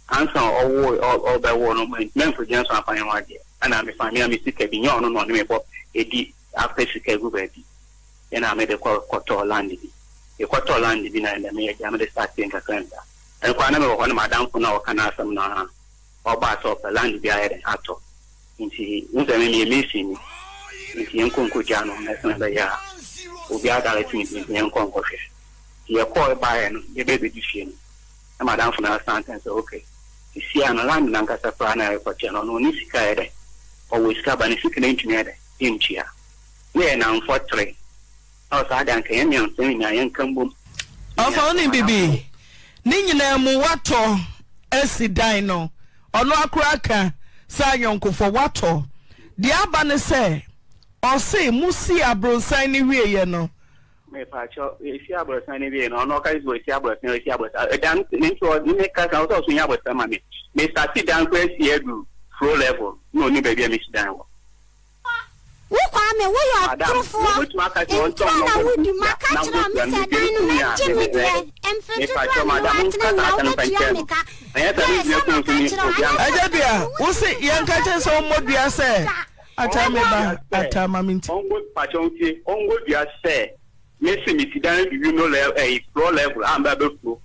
Ansa ɔwoo ɔrebɛwo no, mantumi ankɔgyina so amfa anyɛ ho adeɛ. Ɛna mefaa me ara me sika bi, nyɛ ɔno na ɔne me bɔ ɛdi apɛ sika gu baabi, ɛna mede kɔ kɔtɔɔ land bi. Mekɔtɔɔ land bi na ɛnɛ meyɛ gya mede startee nkakrankra. Ɛno koraa na mewɔ hɔ na m'adamfo no a ɔka n'asɛm no ara ɔbaa sɛ ɔpɛ land bi ayɛ dɛn atɔ. Nti wohu sɛ me meyɛ mason ni, nti yɛnkɔ nkɔgya no na sɛnea ɛbɛyɛ a obiara direct me bi nti yɛnkɔ nkɔhwɛ. Nti yɛkɔɔ baeɛ no yɛbɛbɛdu fie no, Na m'adamfo no ara san kae sɛ, Ok, seesei a no land no ankasa koraa na yɛrekɔkyɛ no, ɔno ɔnni sika a ɛyɛ dɛn? Ɔwɔ sika but ne sika no ntumi ayɛ dɛn? Ntua. Na yɛyɛ nnamfoɔ tere. Na ɔsɛ ade anka yɛn mmiɛnsa nyinaa yɛnka mbom. Ɔfa wonim bibi? Ne nyinaa mu watɔ asi dan no ɔno akora ka sɛ ayɔnkofoɔ watɔ deɛ aba ne sɛ ɔse mo sii abronsan no wieɛ no Mepaakyɛw, esi aborɔsan no wiei no, ɔno ɔka sɛ wasi aborɔsan, wasi aborɔsan. Ɛdan no, ne nti ɔne me kasa, ɔsɛ ɔso nya aborɔsan ma me. Me starte dan koraa si adu floor level, na ɔnim baabi a mesi dan wɔ. Wo Kwame, woyɛ Madam, ɔtorofoɔ, wobɛtumi aka sɛ ɔntɔn ntorɔ na na ɔbɔ wodi, ne maka na kyerɛ wo me ɔbɔ sɛ ne dan no tumi a, mɛgye me deɛ, mfe dodoɔ Mepaakyɛw, a me ne wo madam, atena monka nyinaa saa asɛm no mfa wobɛtua nkyerɛ me no. ka. Ɛnyɛ saa Yes, mɛgyina sɛ phone maka so ne kyerɛ wo, obi anyɛ ankasa. saa Agya dua, wo se yɛnka kyerɛ sɛ ɔmmɔ dua sɛ ataa me ba, ataa ma me nti. Ɔmmɔ, pakyɛw ntie, ɔmmɔ dua sɛ Me se me si dan adu window level ɛyi floor level a mba bɛ furo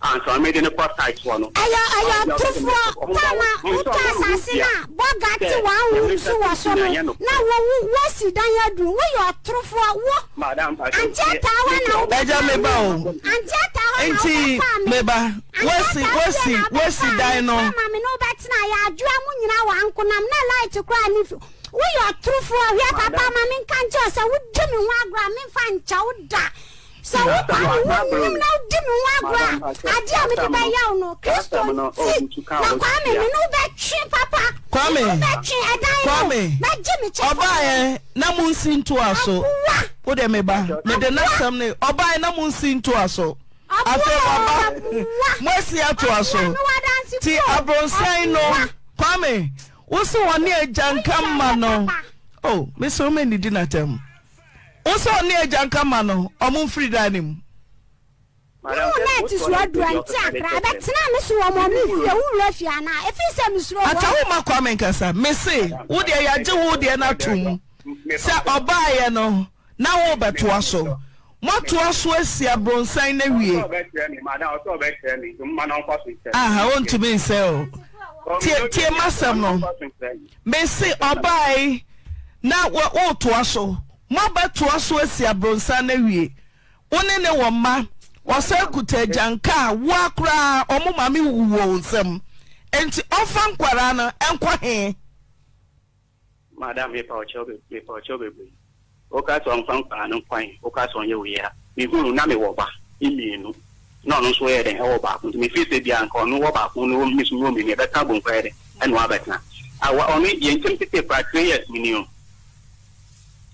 ansa na me de no kɔ site hɔ no. Ɛyɛ ɛyɛ ɔtorofoɔ time a wotɔ asase no a bɔga te one room so wɔ so no na wo wo woasi dan aduru woyɛ ɔtorofoɔ wo ante ataa hɔ na wobɛfaa Agya me ba o. me ante ataa hɔ na Nti wobɛfaa me me ba ante woasi ataa fie woasi na woasi wobɛfaa dan me no. ama me ne wobɛtena yɛ adwoa mu nyinaa wɔ ankonam na light koraa ne fi Woyɛ ɔtorofoɔ, hwɛ papa ma menka nkyerɛ wo sɛ wodi me ho agorɔ a memfa nkyɛ wo da. Sɛ wopa me ho nim na wodi me ho agorɔ a, adeɛ a mede bɛyɛ wo no, Kristo nti, na Kwame me ne wo bɛtwe papa, me ne wo bɛtwe ɛdan no, Kwame, mɛgye me kyɛfa wɔ mu. ɔbaeɛ na monsi ntoa so. Aboa! Wo deɛ me ba, mede n'asɛm ne ɔbaeɛ na monsi ntoa so. Afei waba, moasi atoa so. Ti abronsan no, Kwame, Wo se ɔne agyanka mma no oh me se wo ma nidi n'atam wo se ɔne agyanka mma no ɔmo mfiri dan no mu. Me wo na ɛte so adura nti akra ɛbɛtena me so wɔ mɔmi fie wo wura fie anaa ɛfiri sɛ mesuro wɔ. Ata wo ma Kwame nkasa me se wo deɛ yagye wo deɛ no atom sɛ ɔbaayɛ no Na worebɛtoa so. Moatoa so asi abronsan no awie. Aha, ontumi nsɛ o. Tie, tie m'asɛm no. Mese ɔbae na woretoa so. Moabɛtoa so asi abronsan no awie. Wo ne ne wɔ mma. Wɔsan kuta agyanka a woa koraa wɔn maame wu wɔ wo nsam. Enti ɔmfa nkwadaa no nkɔ he? Madam mepa wo kyɛw be mepa wo kyɛw bebree. Woka sɛ ɔmfa nkwadaa no nkɔ he, woka sɛ ɔnyɛ wei a, mehu no na mewɔ ba mmienu na ɔno nso yɛ dɛn ɛwɔ baako nti me feel sɛ bia nka ɔno wɔ baako na me nso mewɔ mmienu yɛbɛka abom koraa yɛ dɛn ɛna wabɛtena. Awa ɔno yɛn ntam tete koraa three years meni o.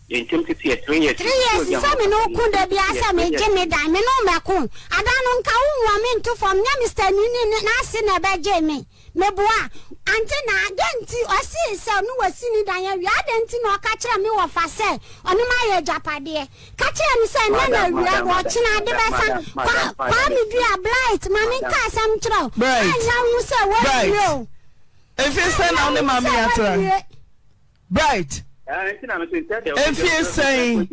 Yɛn ntam tete yɛ three years. Three years sɛ me ne wo ko da biara sɛ megye me dan me ne wo mɛko ada no nka wo nwura me nto fam nyɛ Mister Nini ne n'ase na ɛbɛgye me meboa ante na dɛn nti ɔsee sɛ ɔno wasi ne dan awie adɛn nti na ɔka kyerɛ me wɔfa sɛ ɔne ma ayɛ agyapadeɛ ka kyerɛ no sɛ nnɛ na awia wɔ ɔkyena ade bɛsa kwa Kwame Dua Blight ma menka asɛm nkyerɛ wo Bright anya hu sɛ Bright woawie o mfie sɛn na wo ne anya hu maame sɛ yi atra woawie. Bright, mfie sɛn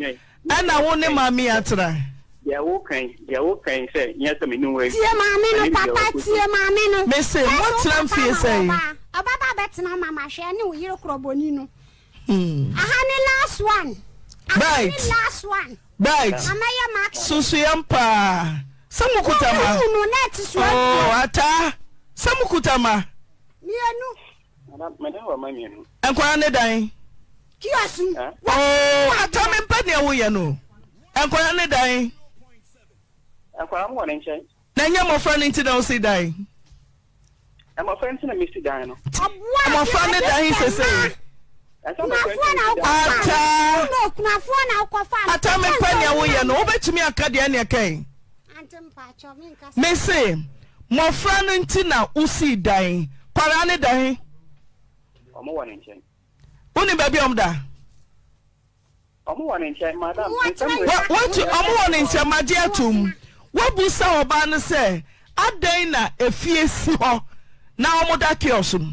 ɛna wo ne maame atra? Tie maame no papa tie maame no. Mese Sɛ mo wo tena papa mfie na sɛn? wɔba ɔbɛba abɛtena mama hwɛ ne wo yere korɔbɔni no. Aha ne last one. Aha ne Bright, last one. Bright, Amɛyɛ max. susuyam paa sɛ mo kuta ma. Wo no net so Oh, aduo. ataa sɛ mo kuta ma. Mienu. Madam, me ne wɔ ma mienu. Nkwadaa ne dan. Kiosk. Oh, ata me mpɛ nea woyɛ no. Nkwadaa ne dan. Nkwadaa mo wɔ ne nkyɛn. Na ɛnyɛ mmɔfra no nti na wosi dan. Mmɔfra nti na mesi dan no. Mmɔfra ne dan sese. Kunafoɔ na wokɔfa no. Kunafoɔ na wokɔfa no. Ata me mpɛ nea woyɛ no. Wobɛtumi aka deɛ nea kɛn. Mese, mmɔfra no nti na wosii dan. Kwaraa no da he? Ɔmo wɔ ne nkyɛn. Wonim baabi a ɔmo da? Ɔmo wɔ ne nkyɛn, madam. Nsɛm wei. Watu, ɔmo wɔ ne nkyɛn, magye atom. Woabusa ɔbaa no sɛ, adɛn na efie si hɔ na ɔmo da kiosk mu?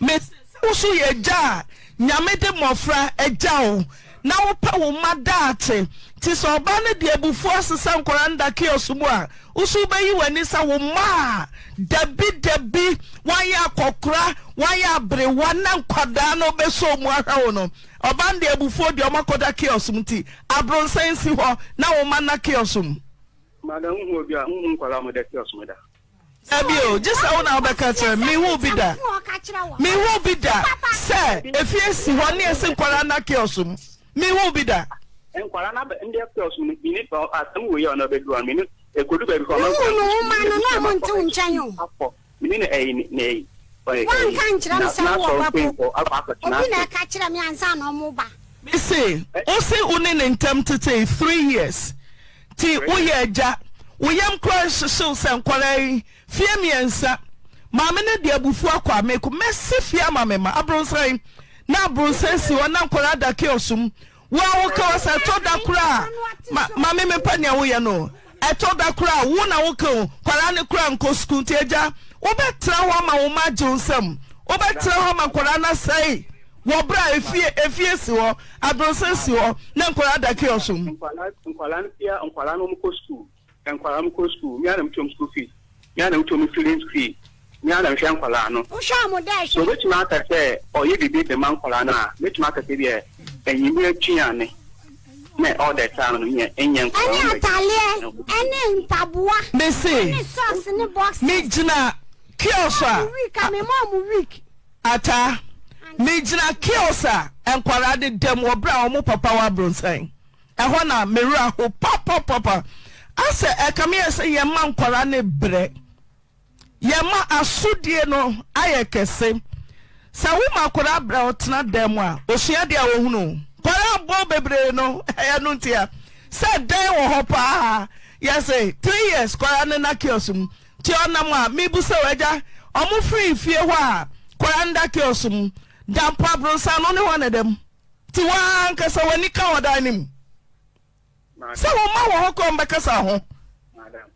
Mese sɛ wo so yɛ agya a Nyame de mmɔfra agya wo na wopɛ wo mma daakye nti sɛ ɔbaa no de abufuo asesa nkwadaa no da kiosk mu a wo so wobɛyi w'ani sɛ wo mma a dabi dabi woayɛ akɔkora woayɛ aberewa na nkwadaa no bɛsɔ mu ahwɛ wo no ɔbaa no de abufuo deɛ ɔmakɔda kiosk mu nti abronsan si hɔ na wo mma nna kiosk mu. Madam wohu obi a wohu nkwadaa a wɔda kiosk mu da. Dabi o, gye sɛ wo na wobɛka kyerɛ me. Menhuu bi da. Menhuu bi da sɛ efie si hɔ ne yɛse nkwadaa nna kiosk mu. Menhuu bi da. Nkwadaa no abɛ ndɛ kiosk mu no, bi ne asɛm wei a ɔno abɛduru hɔ no, me ne ekodu baabi kɔ ɔma Wohu nkwadaa no no nwoma no na ɔmo nte wo nkyɛn o. akɔ me ne no ɛyi ne ɛyi Woanka nkyerɛ me sɛ wowɔ ba po. akɔ akɔtena Obi na ase. ɛka kyerɛ me ansa na ɔmo ba. Mese, wose wo ne ne ntam tetee three years. Nti woyɛ agya, wo yam koraa nhyehye wo sɛ nkwadaa yi, fie mmiɛnsa, maame no de abufuo akɔ a, meko mɛsi fie ama me mma, abronsan na abronsan si hɔ na nkwadaa da kiosk mu, wo a woka hɔ sɛ ɛtɔ da koraa ma maame mepɛ nea woyɛ no ɛtɔ da koraa wo na woka o, nkwadaa no koraa nkɔ sukuu nti agya wobɛtena hɔ ama wo mma agye wo nsam, wobɛtena hɔ ama nkwadaa no asɛe. Wɔ berɛ a efie efie si hɔ, abrɔsan si hɔ, na nkwadaa da kiosk mu. Nkwadaa nkwadaa no bia nkwadaa no wɔn kɔ sukuu nkwadaa no kɔ sukuu mi ara na mi tua wɔn school fees mi ara na mi tua wɔn feeding fee mi ara na mi hwɛ nkwadaa no. Wohwɛ wɔn dɛ hwɛ. So obetumi aka sɛ ɔyɛ biribi de ma nkwadaa no a metumi aka sɛ bi ɛnyimire aduane na all the time no nyɛ nyɛ nkwadaa Ɛne no ataleɛ ɛne mpaboa. Mese Ɛne socks ne boxers. me gyina kiosk a. Wɔn week a me ma wɔn week. Ataa, Megyina kiosk a nkwadaa deda mu wɔ berɛ a wɔn papa wɔ abronsan. Ɛhɔ na me werɛ aho papapapa. Asɛ ɛkame yɛ sɛ yɛma nkwadaa no brɛ. Yɛma asodie no ayɛ kɛse. Sɛ woma akwadaa brɛ a ɔtena dan mu a, ɔsua adeɛ a ɔhunu. Nkwadaa bɔ bebree no, ɛyɛ no ntia. Sɛ dan wɔ hɔ paa, yɛse three years kwadaa no na kiosk mu. Nti ɔnam a mebisa o agya ɔmo firi fie hɔ a kɔranda kiosk mu da mpo abronsan no ne hɔ na ɛda mu nti waa ankasa w'ani ka ɔdan no mu sɛ wo mma wɔ hɔ kora ɔmo bɛkasa ho. Madam,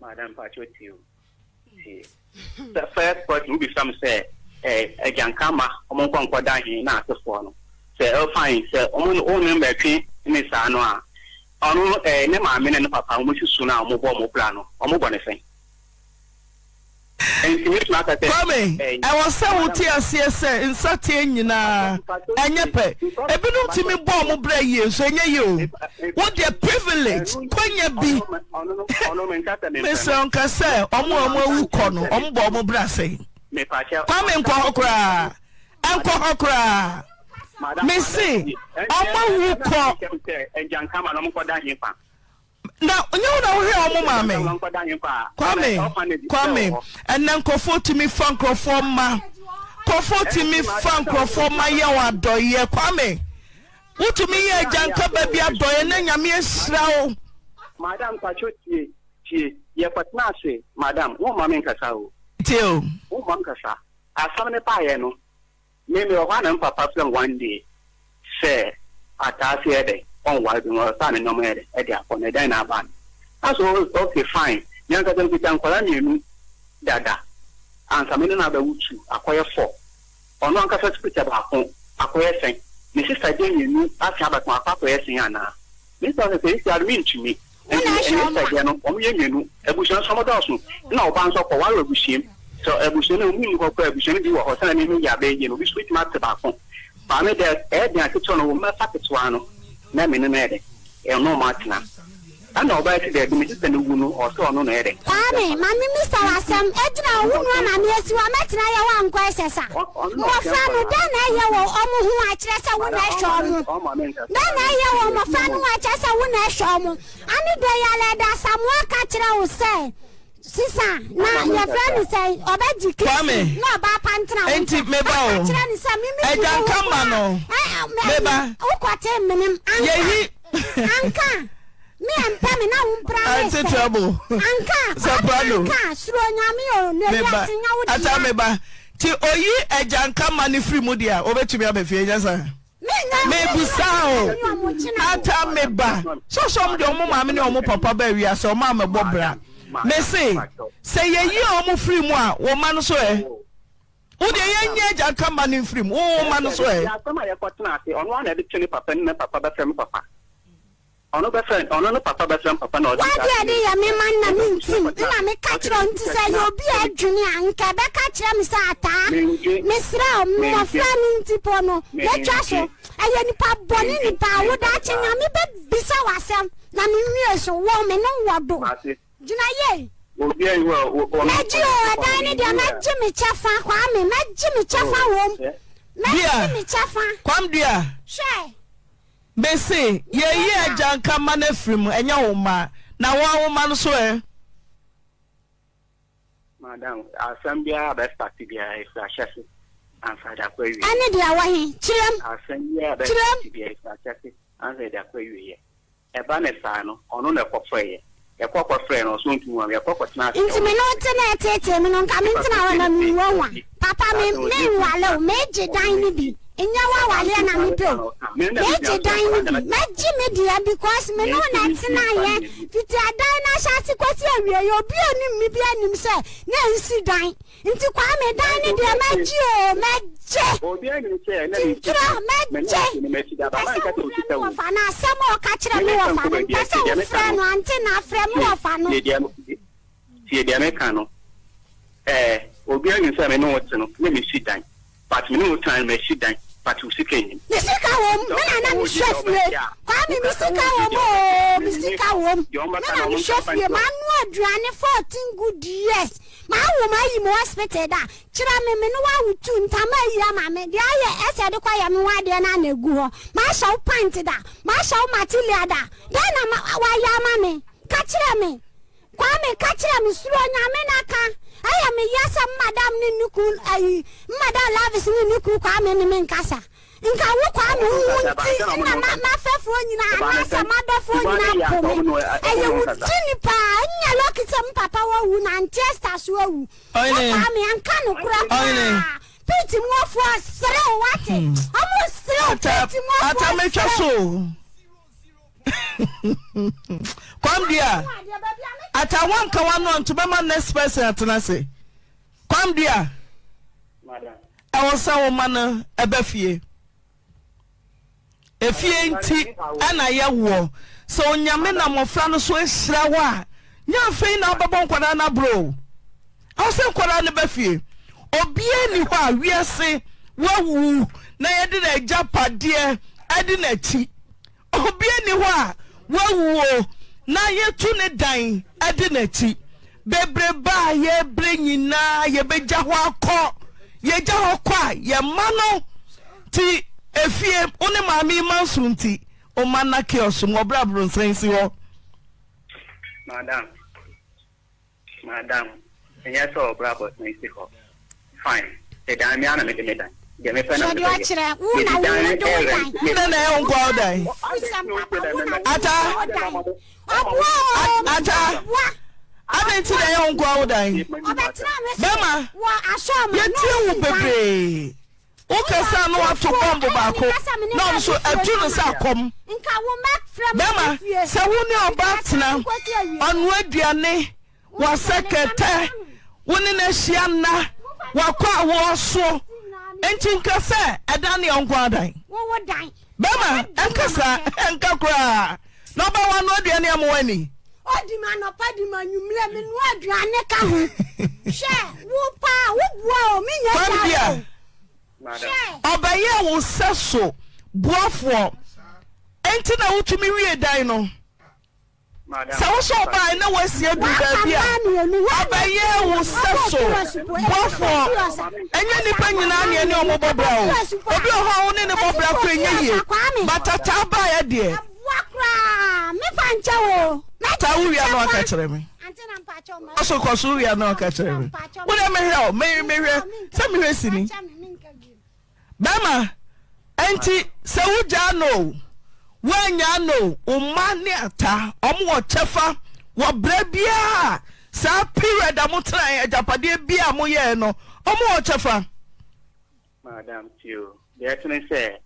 madam mpakyɛw tie o, tie. Sɛ first question wo bisa me sɛ eh, agyanka ma ɔmo nkɔ nkɔ da he na asefoɔ no sɛ oh fine sɛ ɔmo ne wo ne mbɛtwe ne saa no a Ɔno eh, ne maame ne ne papa wɔn si su no a wɔbɔ wɔn bra no, wɔbɔ no sɛn? Enti mɛtumi aka sɛ. Kwame, ɛwɔ sɛ wote aseɛ sɛ nsateɛ nyinaa ɛnyɛ pɛ. Ebinom tumi bɔ wɔn bra yie nso ɛnyɛ yie o. Wo deɛ privilege, kwanya bi. Mesrɛ wo nka sɛ wɔn a wɔn awu kɔ no, wɔn bɔ wɔn bra sɛn? Kwame nkɔ hɔ koraa, ɛnkɔ hɔ koraa. Mese wɔn awu kɔ. Na nyɛ wo na wohwɛ wɔn maame. Kwame, Kwame, ɛnɛ nkurɔfoɔ tumi fa nkurɔfoɔ mma. Nkurɔfoɔ tumi fa nkurɔfoɔ mma yɛ wɔn adɔeɛ. Kwame, wotumi yɛ agyanka ba bi adɔeɛ na Nyame ahyira wo. Madam mpacho tie tie yɛkɔtena ase madam wo mma me nkasa o. Tie o. Wo mma nkasa asɛm no baeɛ no Me mewɔ hɔ a na me papa frɛ me one day sɛ ataa se yɛ dɛ ɔnware bi no ɔrefa ne nneɛma yɛ dɛ ɛde akɔ na ɛdɛn na aba no na so okay fine me ankasa mekita nkwadaa mmienu dada ansa me ne no abɛwo two akɔyɛ four ɔno ankasa so kita baako akɔyɛ sɛn me sister deɛ mmienu asan abɛko akɔ akɔyɛ sɛn anaa. Me nsa sɛ seesei ara mentumi. Enti ɛnyɛ sɛ deɛ no wɔyɛ mmienu. Abusua nso wɔdɔɔso. Ɛna ɔbaa nso ɔkɔware wɔ abusua mu. Sɛ abusua no wɔn nni hɔ koraa a, abusua no bi wɔ hɔ. Sɛdeɛ me meyɛ abɛyɛ yie no, obi nso bɛtumi ate baako. Maame deɛ ɛyɛ den a ketewa no wɔmmɛfa ketewa no na me ne no ayɛ dɛ, ɛne wɔn atena. Ɛna ɔbaa yi se daabi, me sista no wu no, ɔwɔ sɛ ɔno na ɔyɛ dɛ. Kwame, ma me mmisa wo asɛm, egyina hɔ, wo nua maame asi hɔ a, mɛtena yɛ hɔ ankɔ ɛsɛsa? Mmɔfra no, dɛn na ɛyɛ wɔ wɔn ho a ɛkyerɛ sɛ wo na ɛhwɛ wɔn? Dɛn na ɛyɛ wɔ mmɔfra no ho a ɛkyerɛ sɛ wo na ɛhwɛ wɔn? Ane dɔ yi ara, ɛda Asamoah ka kyerɛ wo sɛ, Sisa, na yɛfrɛ no sɛn, ɔbɛgye Kristo na ɔbaa pa ntena wo Enti nkyɛn. meba Ɔka o, kyerɛ no sɛ, me me agya di wo nka ho ma koraa, no, ɛ, ɛ, meba. wokɔte menem, anka, Yɛyi. anka. Me ɛmpɛ me na wo mpra me Ante sɛ. trouble. Anka, Soprano. anka, suro nyame o, na Meba. wiase nya wo Ata dea. meba. Ti oyi agya nka ma ne firi mu deɛ a, obetumi aba fie nyɛ saa. Mebusa o. Ata meba. Sɛ sɛ ɔmo deɛ ɔmo maame ne ɔmo papa ba wiase ɔmo amɛbɔ bra. Mese sɛ yɛyi ɔmo firi mu a, wo mma no so ɛ? Wo deɛ yɛnyɛ agya nka mma no mfiri mu, wo wo mma no so ɛ? Asɛm a yɛkɔtena ase, ɔno ara na ɛde to ne papa ne ne papa bɛfrɛ me papa. Ɔno bɛfrɛ ɔno ne papa bɛfrɛ me papa na ɔde W'adeɛ a ɛde yɛ me ma nna me ntim na me ka kyerɛ wo nti sɛ ɛyɛ obi a ɛdwene a nka ɛbɛka kyerɛ me sɛ ataa mesrɛ wo mmɔfra no nti po no mɛtwa so ɛyɛ nipa bɔne nipa a wo daakye nyame bɛ bisa wo asɛm na me nwie so wɔ me ne wo wɔ do gyina yie mɛgye o ɛdan ne deɛ mɛgye me kyɛfa kwame mɛgye me kyɛfa wom mɛgye me kyɛfa Kwam dua hwɛ. Mese yɛyi agyanka mma no afiri mu, ɛnyɛ wo mma. Na wo ara wo mma no so ɛ? Madam, asɛm biara a bɛ start biara efiri ahyɛse ansa de akɔ awieɛ. Ɛne deɛ ɛwɔ he? Kyerɛm. Asɛm biara a bɛ Kyerɛm. start biara efiri ahyɛse ansa de akɔ awieɛ. Ɛba ne saa no, ɔno na ɛkɔfrɛeɛ. Yɛkɔ kɔfrɛɛ no, ɔse ɔntumi wɔ yɛkɔ kɔtena ase. Nti me ne wo te na ɛteetee me no, nka mentena hɔ na menwu owa. Papa me, menwale o, megye dan no bi. Nyɛ w'awaleɛ na mepɛ o. Megye dan no bi. Mɛgye me deɛ because me ne wo na ɛtenaeɛ fiti ɛdan no ahyɛase kɔsi awieeɛ. Obi a onim me biara nim sɛ na ɛnsi dan. Nti Kwame dan ne deɛ mɛgye oo mɛgye. Tintura mɛgye. Mpɛ sɛ wofrɛ me wɔfa no asɛm a ɔka kyerɛ me wɔfa no mpɛ sɛ wofrɛ no ante na afrɛ me wɔfa no. Tie deɛ meka no ɛɛ obiara nim sɛ me ne wo te no na mesi dan. But me ne wo tena no masi dan but wo sika nnim. Me sika wom me na na me hwɛ fie Kwame me sika wom oo me sika wom me na me hwɛ fie ma noa aduane 14 good years ma awo ma ayi me hospital da kyerɛ me me ne wo awo tu ntama ayi ama me deɛ ayɛ ɛsɛ de kɔ yɛ me ho adeɛ na na egu hɔ ma ahyɛ wo pant da ma ahyɛ wo matilia da dɛn na ma wayɛ ama me ka kyerɛ me. Kwame ka kyerɛ me suro nyame na ka ɛyɛ me ya sɛ mmadam ne ne kun ayi mmadam lavis ne ne kun Kwame ne me nkasa nka wo Kwame wo ho nti na ma mafɛfoɔ nyinaa anaasɛ madɔfoɔ nyinaa po me ɛyɛ wo gyini paa nyɛ lɔki sɛ mpapa wawu na Auntie Esther so awu wo Kwame anka no korɛ paa piti mu afoɔ serew wate ɔmo serew piti mu afoɔ Ata metwa serew so Kwam dua ata wanka wano anto bɛma next person atena ase Kwam dua ɛwɔ sɛ wo ma no ɛbɛ fie efie nti ɛna yɛ woɔ sɛ onyame na mmɔfra no so ahyira wo a nyɛ afei na wobɛbɔ nkwadaa no aborɔ o. Ɛwɔ sɛ nkwadaa no ba fie. Obiara nni hɔ a wiase wawu na yɛde n'agyapadeɛ adi n'akyi. Obiara nni hɔ a wawu o na yɛtu ne dan adi n'akyi. Bebrebe a yɛbrɛ nyinaa yɛbɛgya hɔ akɔ. Yɛgya hɔ kɔ a yɛn mma no te efie. Wo ne maame yi ma nso nti, wo mma nna kiosk mu, ɔbrɛ abrɔnsan si hɔ. Madam. Madam, ɛnyɛ sɛ ɔbra abɔsen si hɔ. Fine. Medan me ara na mede me dan. Deɛ mepɛ na mede bɛyɛ. Mede dan no ɛrɛnte. Dɛn na ɛyɛ wo nkoa wo dan? Ata. Ata. Adɛn nti na ɛyɛ wo nkoa wo dan? Bɛma, yɛtie wo bebree. Wo kasa a na wato bɔmbo baako na ɔno nso atu no sɛ akɔm. Bɛrima, sɛ wo ne ɔbaa tena, ɔnoa aduane, wasɛ kɛtɛ, wo ne no ahyia nna, wakɔ awoɔ so, nti nka sɛ ɛdan ne ɔnko adan. Bɛrima, ɛnka saa, ɛnka koraa. Na ɔbaa wanoa aduane ama w'ani. Odi ma anɔpa di ma anwummerɛ menoa aduane ka ho. Hwɛ wo paa wo boa o me nya gya o. Hwɛ. Ɔbɛyɛ wo sɛ so boafoɔ enti na wotumi wie dan no. Sɛ wo sɛ ɔbaa na woasi aduru baabi a ɔbɛyɛ wo sɛ so boafoɔ. Ɛnyɛ nnipa nyinaa ne ɛne ɔmo bɔ bra o. Obi wɔ hɔ a wo ne ne bɔ bra kora ɛnyɛ yie. But ataa baeɛ deɛ. Taa wo wia na waka kyerɛ me. Kɔso kɔso wo wia na waka kyerɛ me. Wo deɛ mehwɛ o me mehwɛ sɛ mehwɛ sini. Bɛrima ɛnti sɛ wo gyaa no o woanyaa no o wo mma ne ata ɔmo wɔ kyɛfa wɔ brɛ biara saa period a mo tenaeɛ agyapadeɛ biara a mo yɛɛ no ɔmo wɔ kyɛfa. Madam tie o, deɛ ɛte ne sɛ,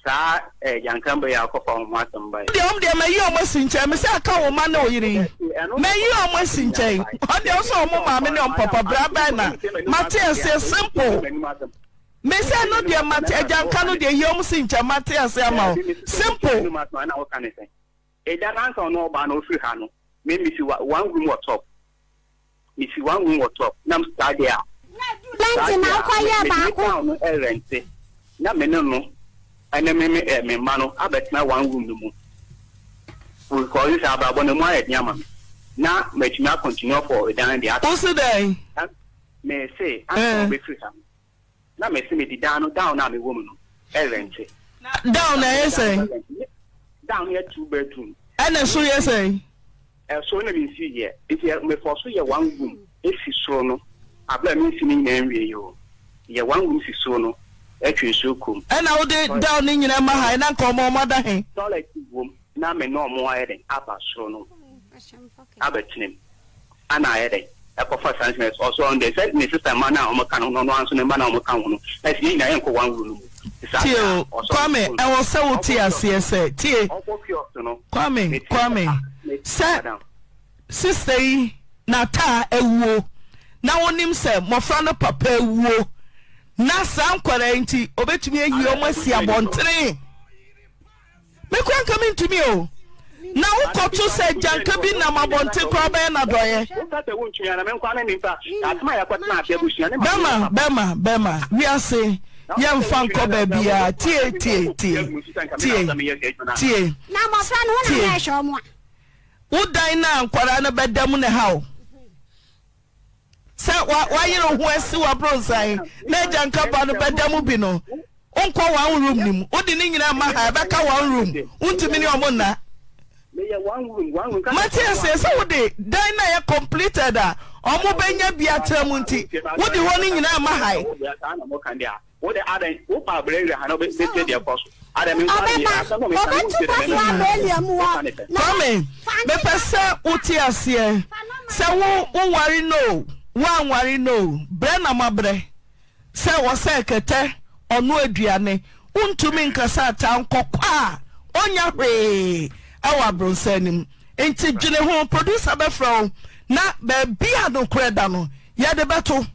saa eh, gyankramba yi a wokɔfa wɔn ho asɛm bae. Deɛ wɔn deɛ mayi wɔn asi nkyɛn, me sɛ aka wo mma ne wo yere yi, mayi wɔn asi nkyɛn. Ɔdeɛ wo sɛ wɔn maame ne wɔn papa bra bɛn na mate aseɛ simple. Me sɛ no deɛ mate agyanka no deɛ yi wɔn si nkyɛn mate aseɛ ama wo simple. Agya no ansa ɔno ɔbaa no ɔfiri ha no me mesi one room wɔ top mesi one room wɔ top na saa deɛ a saa deɛ a me me down no ɛrɛnte na me ne no ɛne me me ɛ me mma no abɛtena one room no mu because sɛ abrabɔ no mu ayɛ den ama me na matumi akɔntinue for ɛdan deɛ aka. Wosi dɛn? Me se ansa ɔbɛfiri ha no. Na mese mede dan no down a mewɔ mu no rente. Down na ɛyɛ sɛn? Down no yɛ two bedroom. Ɛna ɛsoro yɛ sɛn? Ɛsoro na mensi yɛ. Nti mefɔ so yɛ one room esi soro no abere a mensi ne nyinaa nwie yi o. Yɛ one room si soro no ɛtwe nsuo kɔ mu. Ɛna wode down no nyinaa ma ha na nka ɔmo ɔmo ada he? Toilet wom na me ne ɔmo ayɛ dɛn aba soro no abɛtena mu. Ana ayɛ dɛn ɛkɔfa saa nsɛm ɔsɛ ɔno deɛ sɛ ne sista mma no a wɔka no no ɔno ara nso ne mma no a wɔka ho no ɛsɛ yɛn nyinaa yɛnkɔ one room no mu saa Tie o, ɔsɛ Kwame, ɛwɔ sɛ wote aseɛ sɛ, tie, ɔbɔ kiosk no Kwame, mete Kwame, ah mete sɛ madam sista yi n'ataa awuo na wonim sɛ mmɔfra no papa awuo na saa nkwadaa yi nti ɔbɛtumi ayi wɔn asi abɔntene. Me koraa nka mentumi o. Na wokɔto sɛ agyanka bi nam abɔnten koraa wobɛyɛ no adɔeɛ. Bɛma bɛma bɛma wiase yɛmfa nkɔ baabiara tie tie tie tie tie tie wo dan no a nkwadaa no bɛda mu na ɛha wo. Sɛ wa wayere wo ho asi w'abrɔnsan na agyanka ba no bɛda mu bi no, wonkɔ one room no mu. Wode ne nyinaa ma ha, ɛbɛka one room. Wontumi ne ɔmo nna. Mate aseɛ sɛ wode dan no a ɛyɛ completed a ɔmo bɛnya bi atra mu nti, wode hɔ no nyinaa ma ha. Wo de adɛn wo pa abrɛ ha na wobɛtie deɛ ɛkɔ so adɛn me nko ara Ɔbɛba, asɛm na meka no ɔbɛtu wontie deɛ kɔfoɔ meka aba Elia mu woka hɔ, ne sɛn. na Kwame, mepɛ sɛ wote aseɛ sɛ wo woware no o, woanware no o, brɛ na moabrɛ sɛ wɔsɛ kɛtɛ, ɔno aduane, wontumi nkasa ataa nkɔkɔ a ɔnya hwee ɛwɔ abrɔnsan no mu. Nti dwene ho, producer bɛfrɛ wo na baabi a nokorɛ da no yɛde bɛto.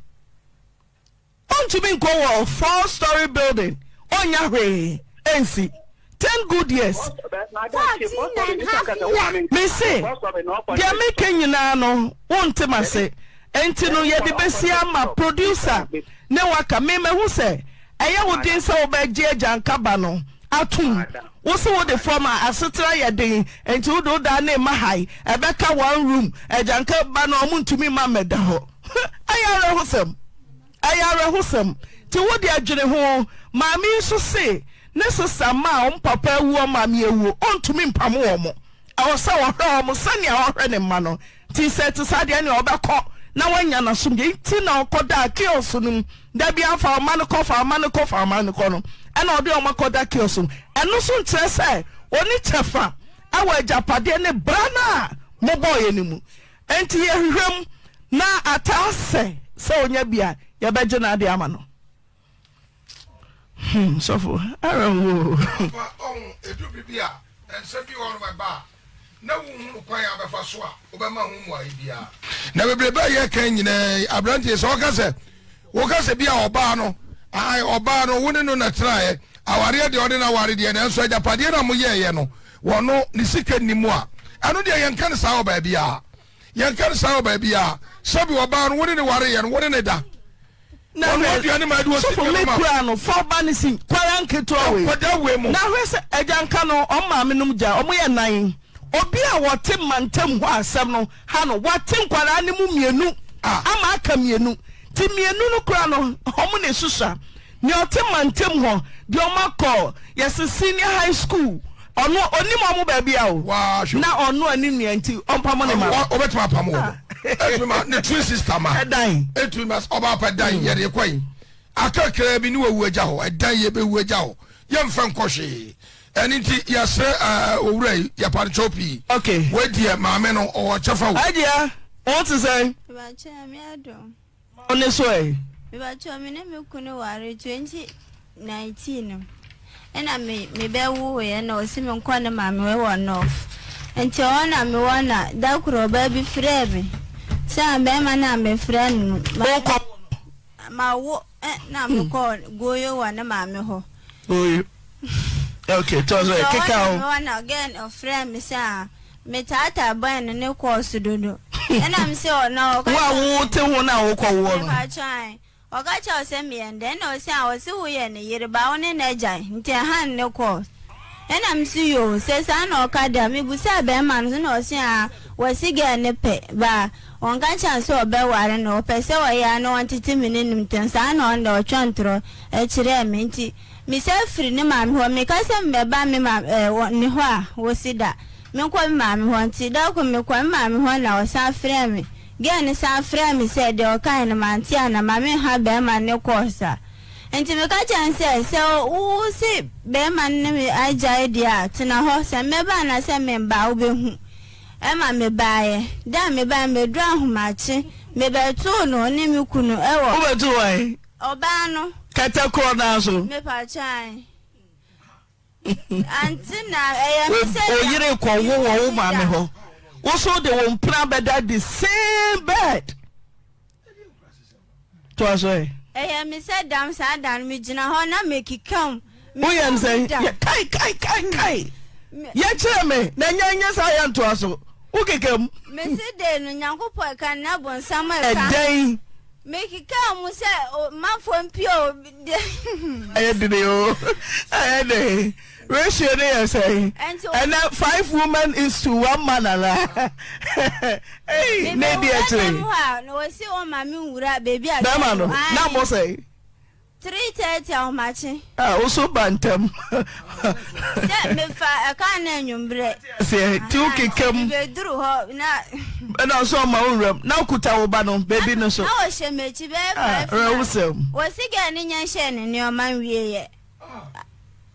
Ontumi nkɔ wɔ four story building onnya hwee nsi ten good years. 14 and half year. Mese deɛ meka nyinaa no wonte m'ase. Enti no yɛde bɛsi ama producer ne waka. Me mahu sɛ ɛyɛ wo den sɛ wobɛgye agyanka ba no atom. Wo se wode fam a asetena yɛ den enti wode wo dan no rema hae ɛbɛka one room. Agyanka ba no ɔmo ntumi mma mmɛda hɔ. Ɛyɛ awerɛhosɛm. Ɛyɛ awerɛhosɛm. Nti wo deɛ dwene ho. Maame yi nso se ne sista mma a wɔn papa awu wɔn maame awuo ɔntumi mpamo wɔn. Ɛwɔ sɛ ɔhwɛ wɔn sɛnea ɔhwɛ ne mma no. Nti sɛ ɛte saa deɛ ɛnneɛ ɔbɛkɔ na wanya n'asomdwoeɛ. Nti na ɔkɔdaa kiosk no mu da biara fa wo mma no kɔ, fa wo mma no kɔ, fa wo mma no kɔ no, ɛna ɔde wɔn akɔda kiosk mu. Ɛno nso nkyerɛ sɛ ɔnni kyɛfa wɔ agyapadeɛ ne bra no a mobɔeɛ no mu. Enti yɛhwehwɛ mu na ataa sɛ sɛ ɔnya bi a yɛbɛgye n'adeɛ ama no. Hmm, sɔfo, awerɛhoɔ o. Papa, ɔho, ɛduru bere bi a, nsɛm bi wɔ hɔnom a ɛba a, na wonhunu kwan a wobɛfa so a wobɛma ho mmuaeɛ biara. Na bebrebe a yɛka yi nyinaa yi, aberanteɛ sɛ ɔka sɛ, woka sɛ bi a ɔbaa no, ae, ɔbaa no, wo ne no na tenaeɛ, awareɛ deɛ ɔne no aware deɛ, nanso agyapadeɛ no a moyɛeɛ no, wɔno, ne sika nni mu a, ɛno deɛ yɛnka no saa wɔ baabiara. Yɛnka no saa wɔ baabiara. Sɛbi ɔbaa no, wo ne no wareeɛ no, wo ne no da. Na hwɛ, sɔfo me kura no fa ɔba no si kwara nketewa wei. Nkwadaa wei mu. Na hwɛ sɛ agya nka no wɔn maame nom gya wɔn yɛ nan obi a wɔte mantam hɔ asɛm no ha no wate nkwadaa no mu mmienu ama aka mmienu ti mmienu no kura no wɔn na esusua nea ɔte mantam hɔ deɛ wɔn akɔ yɛsɛ senior high school ɔno onim wɔn baabi a o na ɔno a ne nua nti ɔmpamo ne ma. Ɔbɛtumi apamo wɔn. Ɛtumi ma ne twin sister ma. Ɛdan. Ɛtumi ma ɔbaa pɛ dan yɛde kɔ yi. Akakraa bi ne wawu agya hɔ ɛdan yɛ bɛwu agya hɔ yɛmfa nkɔ hwee. Ɛne nti yɛsrɛ owura yi yɛpa no kyɛw pii. Okay. Wadiɛ maame no ɔwɔ kyɛfa wo. Adia wo te sɛn? Mebakyɛ Nyame adom. Ma wo ne so ɛ. Mebakyɛw me ne me kunu ware 2019 no ɛna me me bɛ woo yɛ na ɔsi me nkɔ ne maame hɔ wɔ north nti ɛhɔ na me wɔ na da koro ɔbaa bi frɛɛ me sɛ a bɛrima no a me frɛ no no ma Wokɔ ma wo ɛ na me kɔ goyo wɔ ne maame hɔ. Goyo okay tɔ so ɛ keka ho. Nti ɛhɔ na me wɔ na girl ɔfrɛɛ me sɛ a Metaataa bɔe no ne kɔɔ so dodo. Ɛna me se ɔ na ɔka Wo a kyerɛ wo wo sɛ. te ho na wokɔ woɔ no. Mepakyɛw ae. Ɔka kyerɛ wo sɛ meyɛ no dɛn? Ɛna ɔse a ɔse woyɛ ne yere ba wo ne no agyae nti ɛha no ne kɔɔ. Ɛna me se yoo sɛ saa na ɔka de a. Mebusaa bɛɛma no so na ɔse aa wɔse girl no pɛ ba ɔnka kyerɛ no sɛ ɔbɛware no ɔpɛ sɛ ɔyɛ a na ɔntete me ne no ntɛm saa na ɔno deɛ ɔtwɛ ntorɔ kyerɛɛ me nti Mesan firi ne maame hɔ, meka sɛ mebɛba me maame ɛɛ wɔ ne hɔ a, wɔsi da. Menkɔ me maame hɔ nti, da koro mekɔɔ me maame hɔ na ɔsan frɛɛ me. Girl no san frɛɛ me sɛ deɛ ɔkaeɛ no mante ana, ma menha barima no ne calls a. Nti meka kyerɛɛ no sɛ, sɛ wo se barima no ne me agyae deɛ a, tena hɔ, sɛ mɛba anaa sɛ memba a wobɛhu. Ɛma mebaeɛ. Da a mebaeɛ no, mebɛduruu Ahomakye, mebɛtoo no ne me kunu wɔ. Wobɛtoo hwan? Ɔbaa no. Kɛtɛ korɔ no ara so. Mepakyɛ ae. Ante na ɛyɛ me sɛ. Wo yere kɔ wo wɔ wo maame hɔ. Wo so de wo mpena bɛda the same bed. Toa so ɛ. Ɛyɛ me sɛ dam saa da no megyina hɔ na mekeka mu. Woyɛ no sɛ kai kai kai kai. Yɛkyerɛ me na nyɛ nyɛ saa yɛ ntoa so. Wokeka mu. Mese de no Nyankopɔn ɛka na bonsam ɛka. Ɛdɛn. Mekekaa mu sɛ o manfoɔ mpue o deɛ. Ɛyɛ dene o ɛyɛ den ratio no yɛ sɛn ɛnɛ five women is to one man ana ei ne di akyire. Mebɛwura dɛm hɔ a na wɔsi wɔn ma me nwura beebi a. Bɛrima no na mo sɛn. 3:30 ahomakye. Ah, wo so ba ntɛm. Sɛ mefa ɛka na anwummerɛ. Sɛ ti wo keka mu. Mebɛduru hɔ na. Ɛna ɔsɛ ɔma wo nwuram na wokuta wo ba no baabi no so. Na wɔhyɛ m'akyi bɛyɛ ah, five na. Wosɛm. Wɔsi gɛɛ ne nya nhyɛ ne nneɛma nwieɛ.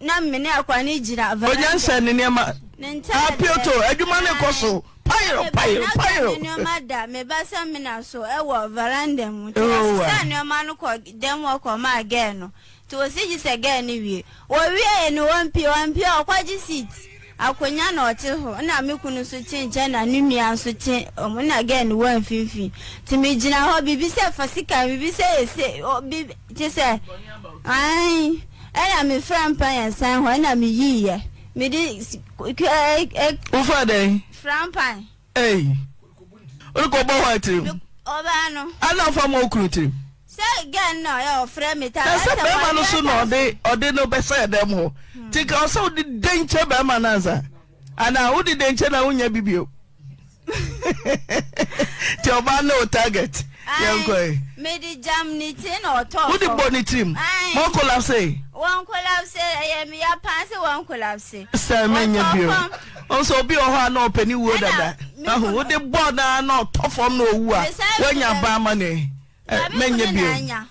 Na me ne akwa ne gyina veranda. Onya nhyɛ ne nneɛma. Ne ntaade. Apioto adwuma ne kɔ so. Payero payero payero. Na nneɛma da me ba sɛ mena so ɛwɔ veranda mu. Nti wɔsesa nneɛma no kɔ dɛm hɔ kɔ maa gɛɛ no. Nti wɔsi gye sɛ gɛɛ no wie. Wɔwiee no wɔmpie wɔmpie ɔkɔgye seat akonya na ɔte ho na me kunu nso te nkyɛn na ne nua nso te ɔmo na gɛɛ no wɔ mfimfini. Nti me gyina hɔ biribi sɛ fa sika biribi sɛ ese bibi kye sɛ ae ɛna me fra mpa yɛn san hɔ ɛna me yiiɛ me de Wofa dɛn? Frampan. Ei. Wode kɔbɔ hɔ atirim. Ɔbaa no. Ana ɔfa ma okunu tirim. Sɛ girl no na ɔyɛ ɔfrɛ me ta. Na sɛ bɛrima no so na ɔde ɔde no bɛsɛ dɛm hɔ. Ti ka ɔsɛ wode denkyɛ bɛrima no ansa. Ana wode denkyɛ na wonya bi bio. Ti ɔbaa no target. Yɛnkɔ yi. Mede jam ne ti na ɔtɔ. Wode bɔ ne tirim. Wɔn collapse. Wɔn collapse ɛyɛ me ya paa sɛ wɔn collapse. Sɛ menyɛ bio. Nso obi wɔ hɔ a na ɔpɛ ne wuo dada. Ahu wode bɔɔ na na ɔtɔ fam na owu a woanya ba ama ne mɛnyɛ bio.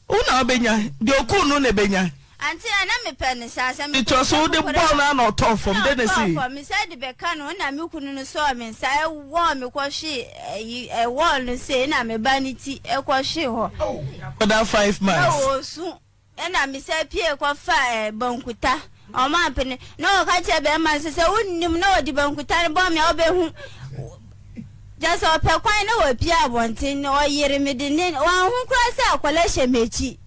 Wo na wobɛnya deɛ okuu no na ɛbɛnya. Ante na na mepɛ ne saa sɛ mepɛ Nti ɔso wode bɔɔ no a na ɔtɔ fam de na si. Ɔtɔ fam sɛ de bɛka no na me kunu no sɔɔ me nsa ɛwɔɔ me kɔhwe ɛyi ɛwɔɔ no sei na me ba ne ti ɛkɔhwe hɔ. Kɔda 5 months. Na ɔsu. Ɛna mesan pue kɔfaa eh, bankuta. Ɔmo ampene. Na ɔka kyerɛ bɛrima no sɛ, sɛ wonnim na ɔde bankuta no bɔ me a wobɛhu. Kyerɛ sɛ ɔpɛ kwan na wapue abɔnten na ɔyere me denden. Wanhu koraa sɛ akwadaa hyɛ m'akyi.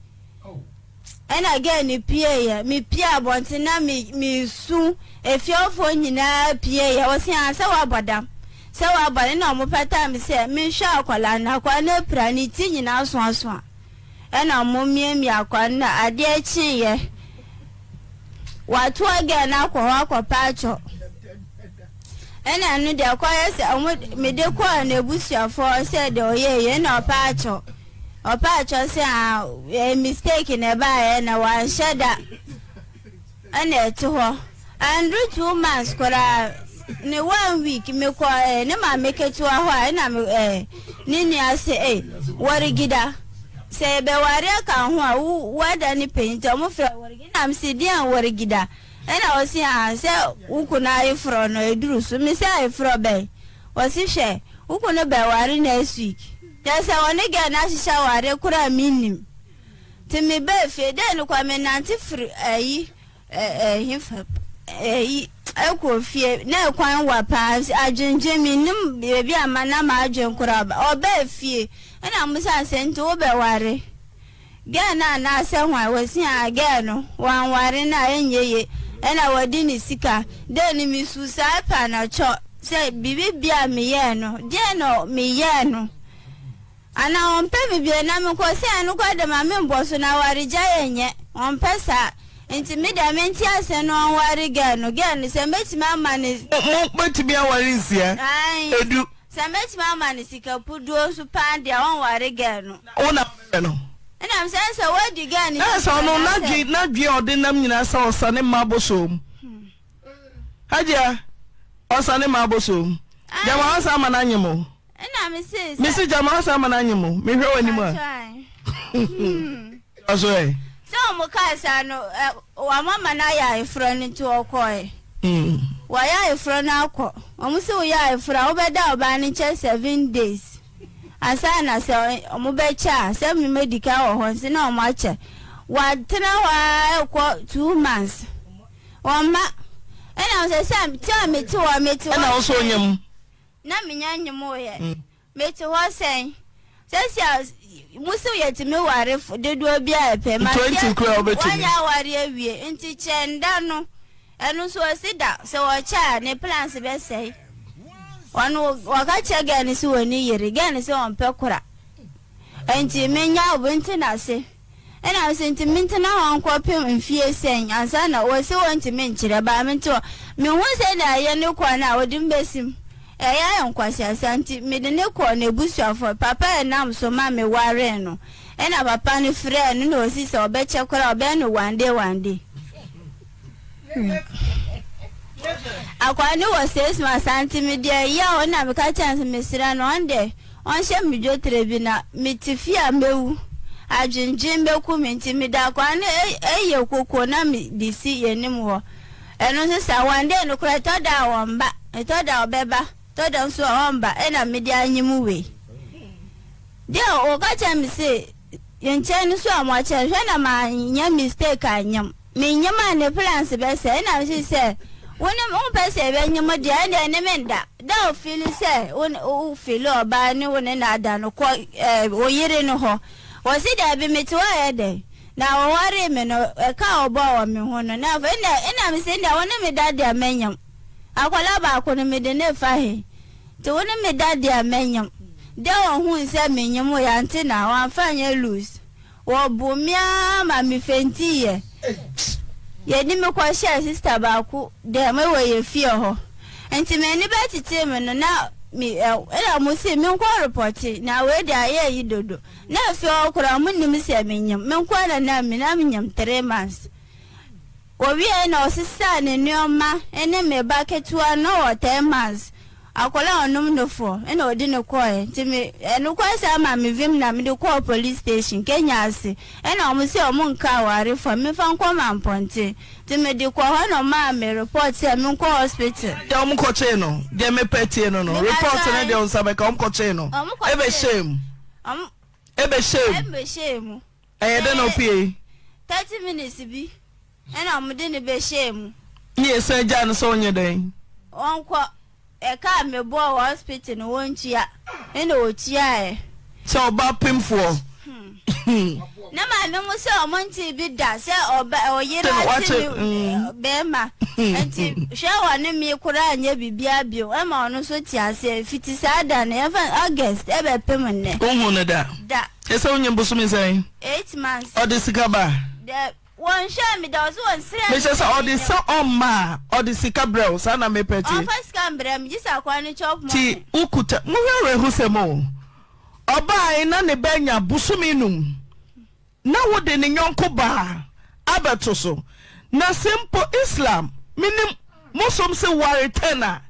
Ɛna girl no pueeɛ. Mepue abɔnten na me mesu. Efiewfoɔ nyinaa pueeɛ. Wɔse ah sɛ woabɔ dam. Sɛ woabɔ dam. Ɛna ɔmo pataa me sɛ menhwɛ akwadaa no. Akwadaa no apira ne ti nyinaa asoasoa. Ɛna ɔmo miamia kwan na adeɛ kyeeɛ watoa girl no akɔ hɔ akɔpɛ akyɔ ɛna ɛno deɛ kɔyɛ sɛ ɔmo mede kɔɔ n'abusuafoɔ sɛ deɛ ɔyɛ yɛ ɛna ɔpɛ akyɔ ɔpɛ akyɔ sɛ ah ɛyɛ mistake na ɛbaayɛ na wanhyɛ da. Ɛna ɛte hɔ anduru 2 months koraa ne one week mekɔ eh, ne maame ketewa hɔ a ɛna me eh, ne nua se eh, wɔregida sɛ yɛbɛware aka ho a wo wada ne panyin nti ɔmo frɛ wɔregida na mese deɛn wɔregida ɛna ɔse ah sɛ wo kunu ayeforɔ no eduru so mese ayeforɔ bɛn ɔse hwɛ wo kunu bɛware next week kyerɛ sɛ ɔne gɛɛ no ahyehyɛ aware koraa mennim Ntsi mebaa fie dɛ nokwar menantse fir ayi hefa ayi kɔ fie na kwan wa paa adwendwen minnim beebi a na m'adwen koraa ba. Ɔbaa fie nna mubisaa no sɛ ntsi wobɛware girl no anaasɛ hwan? Ɔse aa girl no ɔannware no a ɛnnyɛ yie nna wɔde ne sika dɛ no mesu saa paa na kyɔ sɛ biribi bia meyɛɛ no deɛn na meyɛɛ no. Anaa ɔmpɛ me bio na mekɔ sɛ ɛno koraa de ma membɔ so na awaregyaeɛ nyɛ ɔmpɛ saa nti me deɛ mente aseɛ no ɔnware girl no girl no sɛ mɛtumi ama ne. Mo bɛtumi aware nsia Ae edu. sɛ mɛtumi ama no sika puduo nso paa deɛ ɔnware girl no. Wo na wobɛhwɛ no. Ɛna mesɛ sɛ wadi girl no Ɛna sɛ sika ɔno na sɛ. n'adwe n'adwe a ɔde nam nyinaa sɛ ɔsane mma abosom. Hajia ɔsane mma abosom. Gyama ɔnsan ama no anyem o. Ɛna me se sɛ. Me se gyama ɔsan ama no nye mo. Me hwɛ w'anim a. Ɔso ɛ. Sɛ ɔmo kaa saa no ɛ wɔn ama no ayɛ ayeforɔ no nti ɔkɔɛ. Wɔayɛ ayeforɔ no akɔ. Ɔmo se woyɛ ayeforɔ a wobɛda ɔbaa no nkyɛn 7 days ansa na sɛ ɔmo bɛkyɛ a sɛ me medi kan wɔ hɔ nti na ɔmo akyɛ. Watena hɔ ara ɛkɔ 2 months. Wɔmma. Ɛna sɛ sɛ te a mete hɔ mete hɔ. Ɛna wo nso onyem. Na menya nyemoeɛ. Mete hɔ sɛn? Sɛsi a mo se yɛtumi ware dodoɔ bi a ɛpɛ. Ma 20 kura wobɛtumi. Wanya aware awie nti kyɛ nda no. Ɛno nso ɔsi da sɛ ɔkyɛ a ne plans bɛsɛe. Ɔno wɔka kyerɛ gɛɛ no sɛ wɔni yere gɛɛ no sɛ ɔmpɛ kora. Nti menya obi ntena ase. Ɛna ɔse nti mentena hɔ nkɔpem mfie sɛn ansa na wɔse wɔntumi nkyerɛ baa mente hɔ mehu sɛnea ɛyɛ ne kɔ no a ɔde me bɛsim ɛyɛ ayɛ nkwaseasa nti mede ne kɔɔ n'abusuafoɔ papa a ɛnam so ma me waree no ɛna papa no frɛɛ no na ɔsi sɛ ɔbɛkyɛ koraa ɔbɛyɛ no one day one day Akwaa no wɔ six months nti me deɛ yaw na meka kyerɛ no sɛ mesrɛ no ɔno deɛ ɔnhyɛ me dwetire bi na mete fie a mɛwu adwendwen bɛku me nti mede akwaa no yɛ koko na mede si yɛnim hɔ ɛno nso saa one day no koraa ɛtɔ da a ɔmba ɛtɔ da a ɔbɛba ɛtɔ da nso a ɔmba ɛna mede anyem wei deɛ ɔka kyerɛ me se nkyɛn no so a moakyɛ hwɛ na manyɛ mistake anyem Menyem a ne plans bɛsɛe ɛna mese sɛ wo ne wompɛ sɛ yɛbɛnyem deɛ ɛndeɛ ɛne me nda da wo fili sɛ wo wo fili ɔbaa ne wo ne no ada no kɔ ɛɛ wo yere no hɔ wɔse daabi mete hɔ ɛyɛ dɛn na wɔwaree me no ɛka a ɔbɔɔ wɔ me ho no na afei ɛnna ɛna mese ɛndeɛ wo ne me da deɛ mɛnyem akwadaa baako no mede ne fa he nti wo ne me da deɛ mɛnyem. Dɛ ohun sɛ minyim o, yɛanntse na ɔammfa annyɛ loose. Wɔboo me ara ma mefɛntiiɛ. Yɛde me kɔhyɛɛ sista baako dɛm wɔ yɛn fie hɔ. Nti m'ani bɛtetee me no na me ɛ ɛna wɔn se menkɔ repɔte na wei deɛ ayɛ ayi dodo. Na afei hɔ koraa wɔn nnim sɛ menyem. Me nko ara na na me na menyem 3 months. Wɔwieɛ na ɔsesaa ne nneɛma ne me ba ketewa no na ɔwɔ 10 months. Akwadaa a ɔnom nofoɔ ɛna ɔde no kɔɛ nti me ɛno kɔ saa ma me vim na mede kɔɔ police station Kenya ase ɛna ɔmo se ɔmo nka awarefoɔ memfa nkɔ Mampɔnten nti mede kɔ hɔ na ɔmaa me report sɛ menkɔ hospital. Deɛ ɔmo kɔkyee no deɛ mepɛ tie no no report no deɛ wo nsa bɛka ɔmo kɔkyee no ɛbɛ hyɛɛ mu ɛbɛ hyɛɛ mu ɛbɛ hyɛɛ mu. Ɛyɛ dɛn na ɔpuei? 30 minutes bi ɛna ɔmo de no bɛhyɛɛ mu. Ne yɛsan gyaa no sɛ ɔnyɛ dɛn? Ɔnkɔ. Ɛka a mebɔɔ wɔ hospital no wɔntua ɛna ɔtuaeɛ. Sɛ ɔba pemfoɔ. Na maame mo sɛ ɔmo ntee bi da sɛ ɔba ɔyere ate ne bɛrima nti hwɛ wɔne me koraa nyɛ biribiara bio ɛma ɔno nso te aseɛ fiti saa da no yɛmfa August ɛbɛpem nnɛ. Wohu no da? Da. Ɛsɛ wonyim bosome sɛn? 8 months. Ɔde sika ba? Dɛ wɔnhwɛ me da ɔso wɔnsrɛ me. Mehyɛ sɛ ɔde sɛ ɔmma a ɔde sika brɛ wo saa na mepɛ tie. Ɔmfa sika mbrɛ me gye sɛ akoa no chop money. Ti wokuta mohwɛ awerɛhosɛm o. Ɔbaae na ne ba anya bosome num na wode ne yɔnko baa abɛto so na sɛ mpo Islam menim mosom se ware 10 a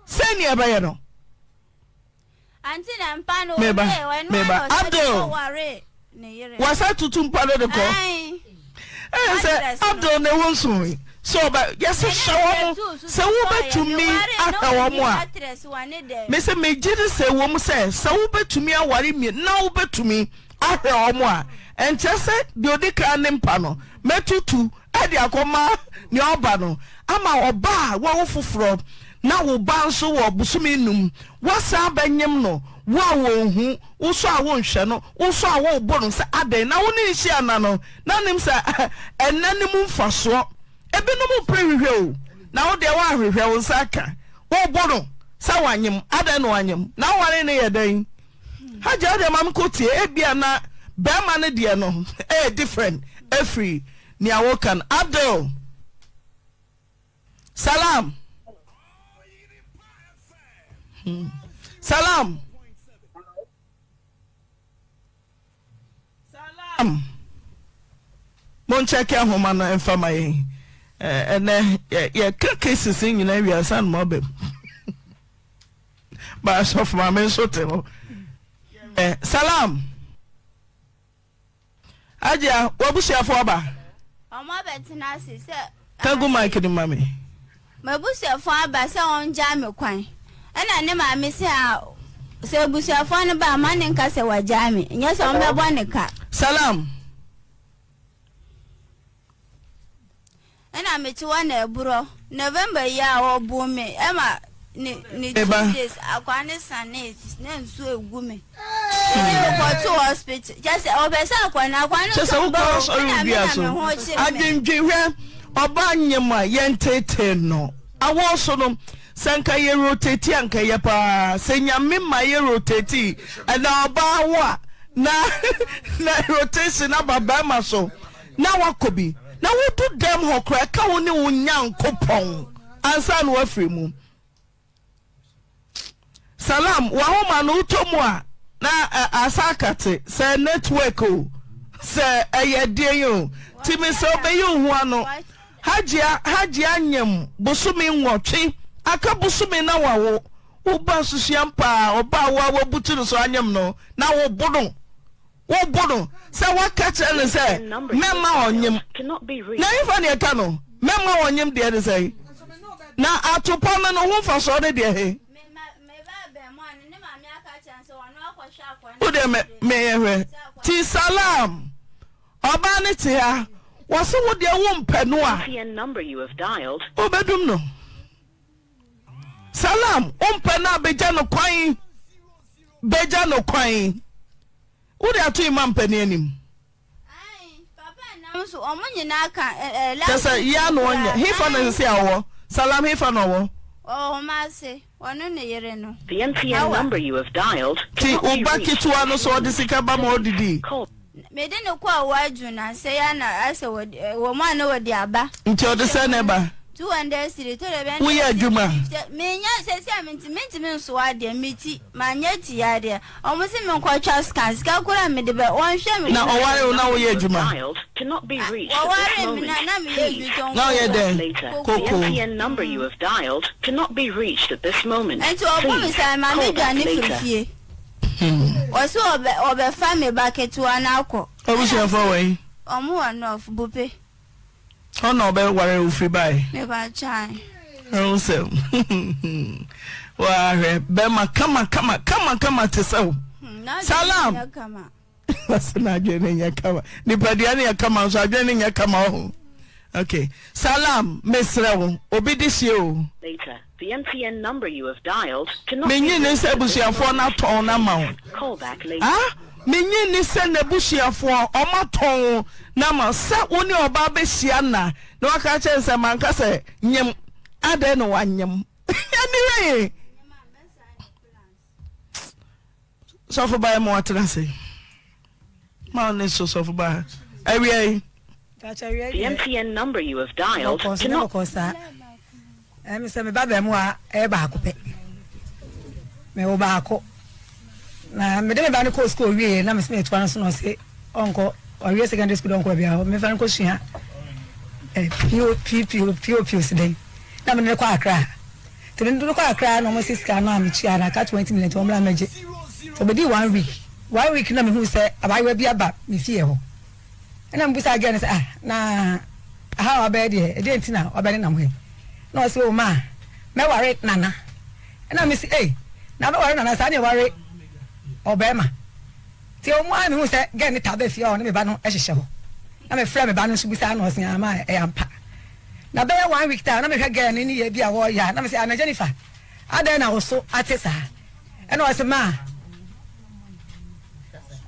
sɛn ne ɛbɛyɛ no? Ante na mpa no Meba, owie ɛno meba. ara na ɔsɛ de Abdul, kɔ ware ne yere. wasa tutu mpa no de kɔ. Ae. Ɛyɛ sɛ Address no. Abdul ne wo nso yi. Sɛ ɔba yɛsɛ Ɛne hyɛ wɔn me bɛtoo so sɛ so kɔeɛ. wobɛtumi Meware no ahwɛ wɔn ɔnni a. address wɔ ne dɛm. Mese megye di sɛ ɛwɔ mu sɛ sɛ wobɛtumi aware mmienu na wobɛtumi ahwɛ wɔn a, ɛnkyerɛ sɛ deɛ ɔdi kan ne mpa no mɛtutu de akɔma nea ɔba no ama ɔba a wawo foforɔ na wo ba nso wɔ bosome nnum woasan abɛnyem no wo a wɔnhu wo so a wonhwɛ no wo so a wobo no sɛ adɛn na wo ne nhyia nna no na nim sɛ ɛnna no mu mfasoɔ ebinom pere hwehwɛ o na wo deɛ woanhwehwɛ wo nsa aka wobo no sɛ wanyem adɛn na wanyem na woware no yɛ dɛn Hajia wodeɛ ma menkɔ tie ebia na bɛrima no deɛ no ɛyɛ different afiri nea woka no Abdul Salam Salam Salam monkyɛke ahoma no ɛmfa ma yɛn ɛnɛ yɛka cases nyinaa wie ansa na moaba mu Ba asɔfo maame nso te hɔ. Eh, salam. Ajia, w'abusuafo aba? Wɔn abɛtena ase sɛ. Ka gu mic no ma me. M'abusuafo aba sɛ wɔngyaa me kwan. Ɛna ne maame se a sɛ abusuafoɔ no ba a ma ne nka sɛ wagyaa me. Nyɛ sɛ wɔbɛbɔ ne ka. Salam. Ɛna mete hɔ na ɛborɔ November yi a ɔboo me ɛma ne ne 2 days akwaa ne sanee na nsuo egu me ɛne me kɔto hospital kyɛ sɛ ɔpɛ sɛ akwa no akwa no kyɛ sɛ nso wokɔ mbɔ o asɔre ɛna me obi na so me ho kyere me. Adwendwen hwɛ ɔbaa nyem a yɛntetee no awɔ so no sɛ nka yɛ rotate a nka yɛ paa sɛ nyame ma yɛ rotate ɛna ɔbaa wo a na na rotation aba bɛrima so na woakɔ bi, na wodu dɛm hɔ koraa ɛka wo ne wo Nyankopɔn ansa na woafiri mu. Salam, wahoma no wotɔ mu a na asa akate sɛ network o sɛ ɛyɛ deɛn o nti mesɛ wobɛyi wo ho ano. Hajia Hajia nyem bosome 8 aka bosome na wawo wo ba susua mpaa ɔba a wo a wabutu no so anyem no na wobo no Wobu no sɛ woaka kyerɛ no sɛ mɛmma ɔnyem. Na ɛhefa ne ɛka no mɛmma ɔnyem deɛ ne sɛn? Na atopɔ no no ho mfasoɔ ne deɛ he? Wo deɛ mɛ mɛyɛ hwɛ. Ti salam ɔbaa ne te ha wɔse wo deɛ wo mpɛ no a wobɛdum no. Salam wo mpɛ no a bɛgya no kwan bɛgya no kwan wode ato imam panin anim. Kyɛ sɛ yea na ɔnyɛ hefa na sisi a ɔwɔ salam hefa na ɔwɔ. Ɔwɔ Kumasi, ɔne ne yere no. The MTN Hawa. number you have dialed Nti cannot wo be ba reached ketewa at no this so ɔde moment. sika ba ma ɔdidi? Call. Mede no kɔɔ Waju na sɛ ya na asɛ wɔde ɛ, wɔn a na wɔde aba. Nti ɔde sɛn na ɛba? 200 cedi, tɔ da bi a na Woyɛ ɛyɛ adwuma? 50. Menya sɛsi a mente mentumi nsoa adeɛ, me ti manyɛ ti adeɛ. Wɔn se menkɔ twa scan, sika koraa a mede bɛ, wɔnhwɛ me Na koraa. ɔware wo na woyɛ adwuma? Wɔwaree me na na meyɛ adwuma tɔn Na ɔyɛ koko. dɛn? Koko. Nti ɔbu me saa ma me dwane firi fie. Ɔse ɔbɛ ɔbɛfa me ba ketewa no akɔ. Abusuafoɔ wɔ he? Ɔmo wɔ North, Bupe. Hɔ na ɔbɛware wo firi bae? Mepa kyae. Ɛho sɛm. Wahwɛ bɛma kama kama kama kama te sɛ wo. Hmm, n'adwene Salam. nyɛ kama. Ɔsɛ n'adwene no nyɛ kama. Nipadua no yɛ kama nso adwene no nyɛ kama ɔho. Okay. Salam, mesrɛ wo, obi de hyie o. Later, the MTN number you have dialed cannot be Menye nni reached sɛ at this abusuafoɔ no moment. atɔn no ama wo. Please call back later. Ah, menye nni sɛ n'abusuafoɔ wɔatɔn no ama wo. Sɛ wo ne ɔbaa bɛhyia nna na waka akyerɛ no sɛ manka sɛ nyem, adɛn na wanyem? Anyway, sɔfo baa ma watena ase. Ma wo ne so sɔfo baa. Awia yi. The MTN number you have dialed Bɔkɔɔ so nyɛ cannot. bɔkɔɔ saa. Ɛmi sɛ me ba bɛɛmoa ɛyɛ baako pɛ. Mewɔ baako. Na mede me ba no kɔɔ sukuu wie na mese metoa no so na ɔse ɔnkɔ ɔwie secondary school ɔnkɔ baabi a mefa no kɔsua eh, PO PPO POP si dɛn na mede no kɔ Accra. Nti mede no kɔ Accra na ɔmo se sika no a metua no aka 20 million nti ɔmmra mmɛgye. Nti ɔbɛdii one week. One week na mehu sɛ abaayewa bi aba me fie hɔ. Ɛna mebisaa girl no sɛ, ah, na aha a wabɛyɛ deɛ, ɛdeɛn nti na wabɛnenam ha yi? Na ɔse, oh ma, mɛware Nana. Ɛna mese, ei, na wobɛware Nana saa ne ɛware ɔbarima? Nti ɛwɔ mu ara mehu sɛ girl no taa ba fie a ɔne me ba no hyehyɛ hɔ. Na mefrɛ me ba no nso bisaa no, ɔse, ah ma, ɛyɛ ampa. Na bɛyɛ one week time na mehwɛ girl no ne yɛ bi a wɔreyɛ a, na mese, ah na Jennifer, adɛn na wo so ate saa? Ɛna ɔse, ma,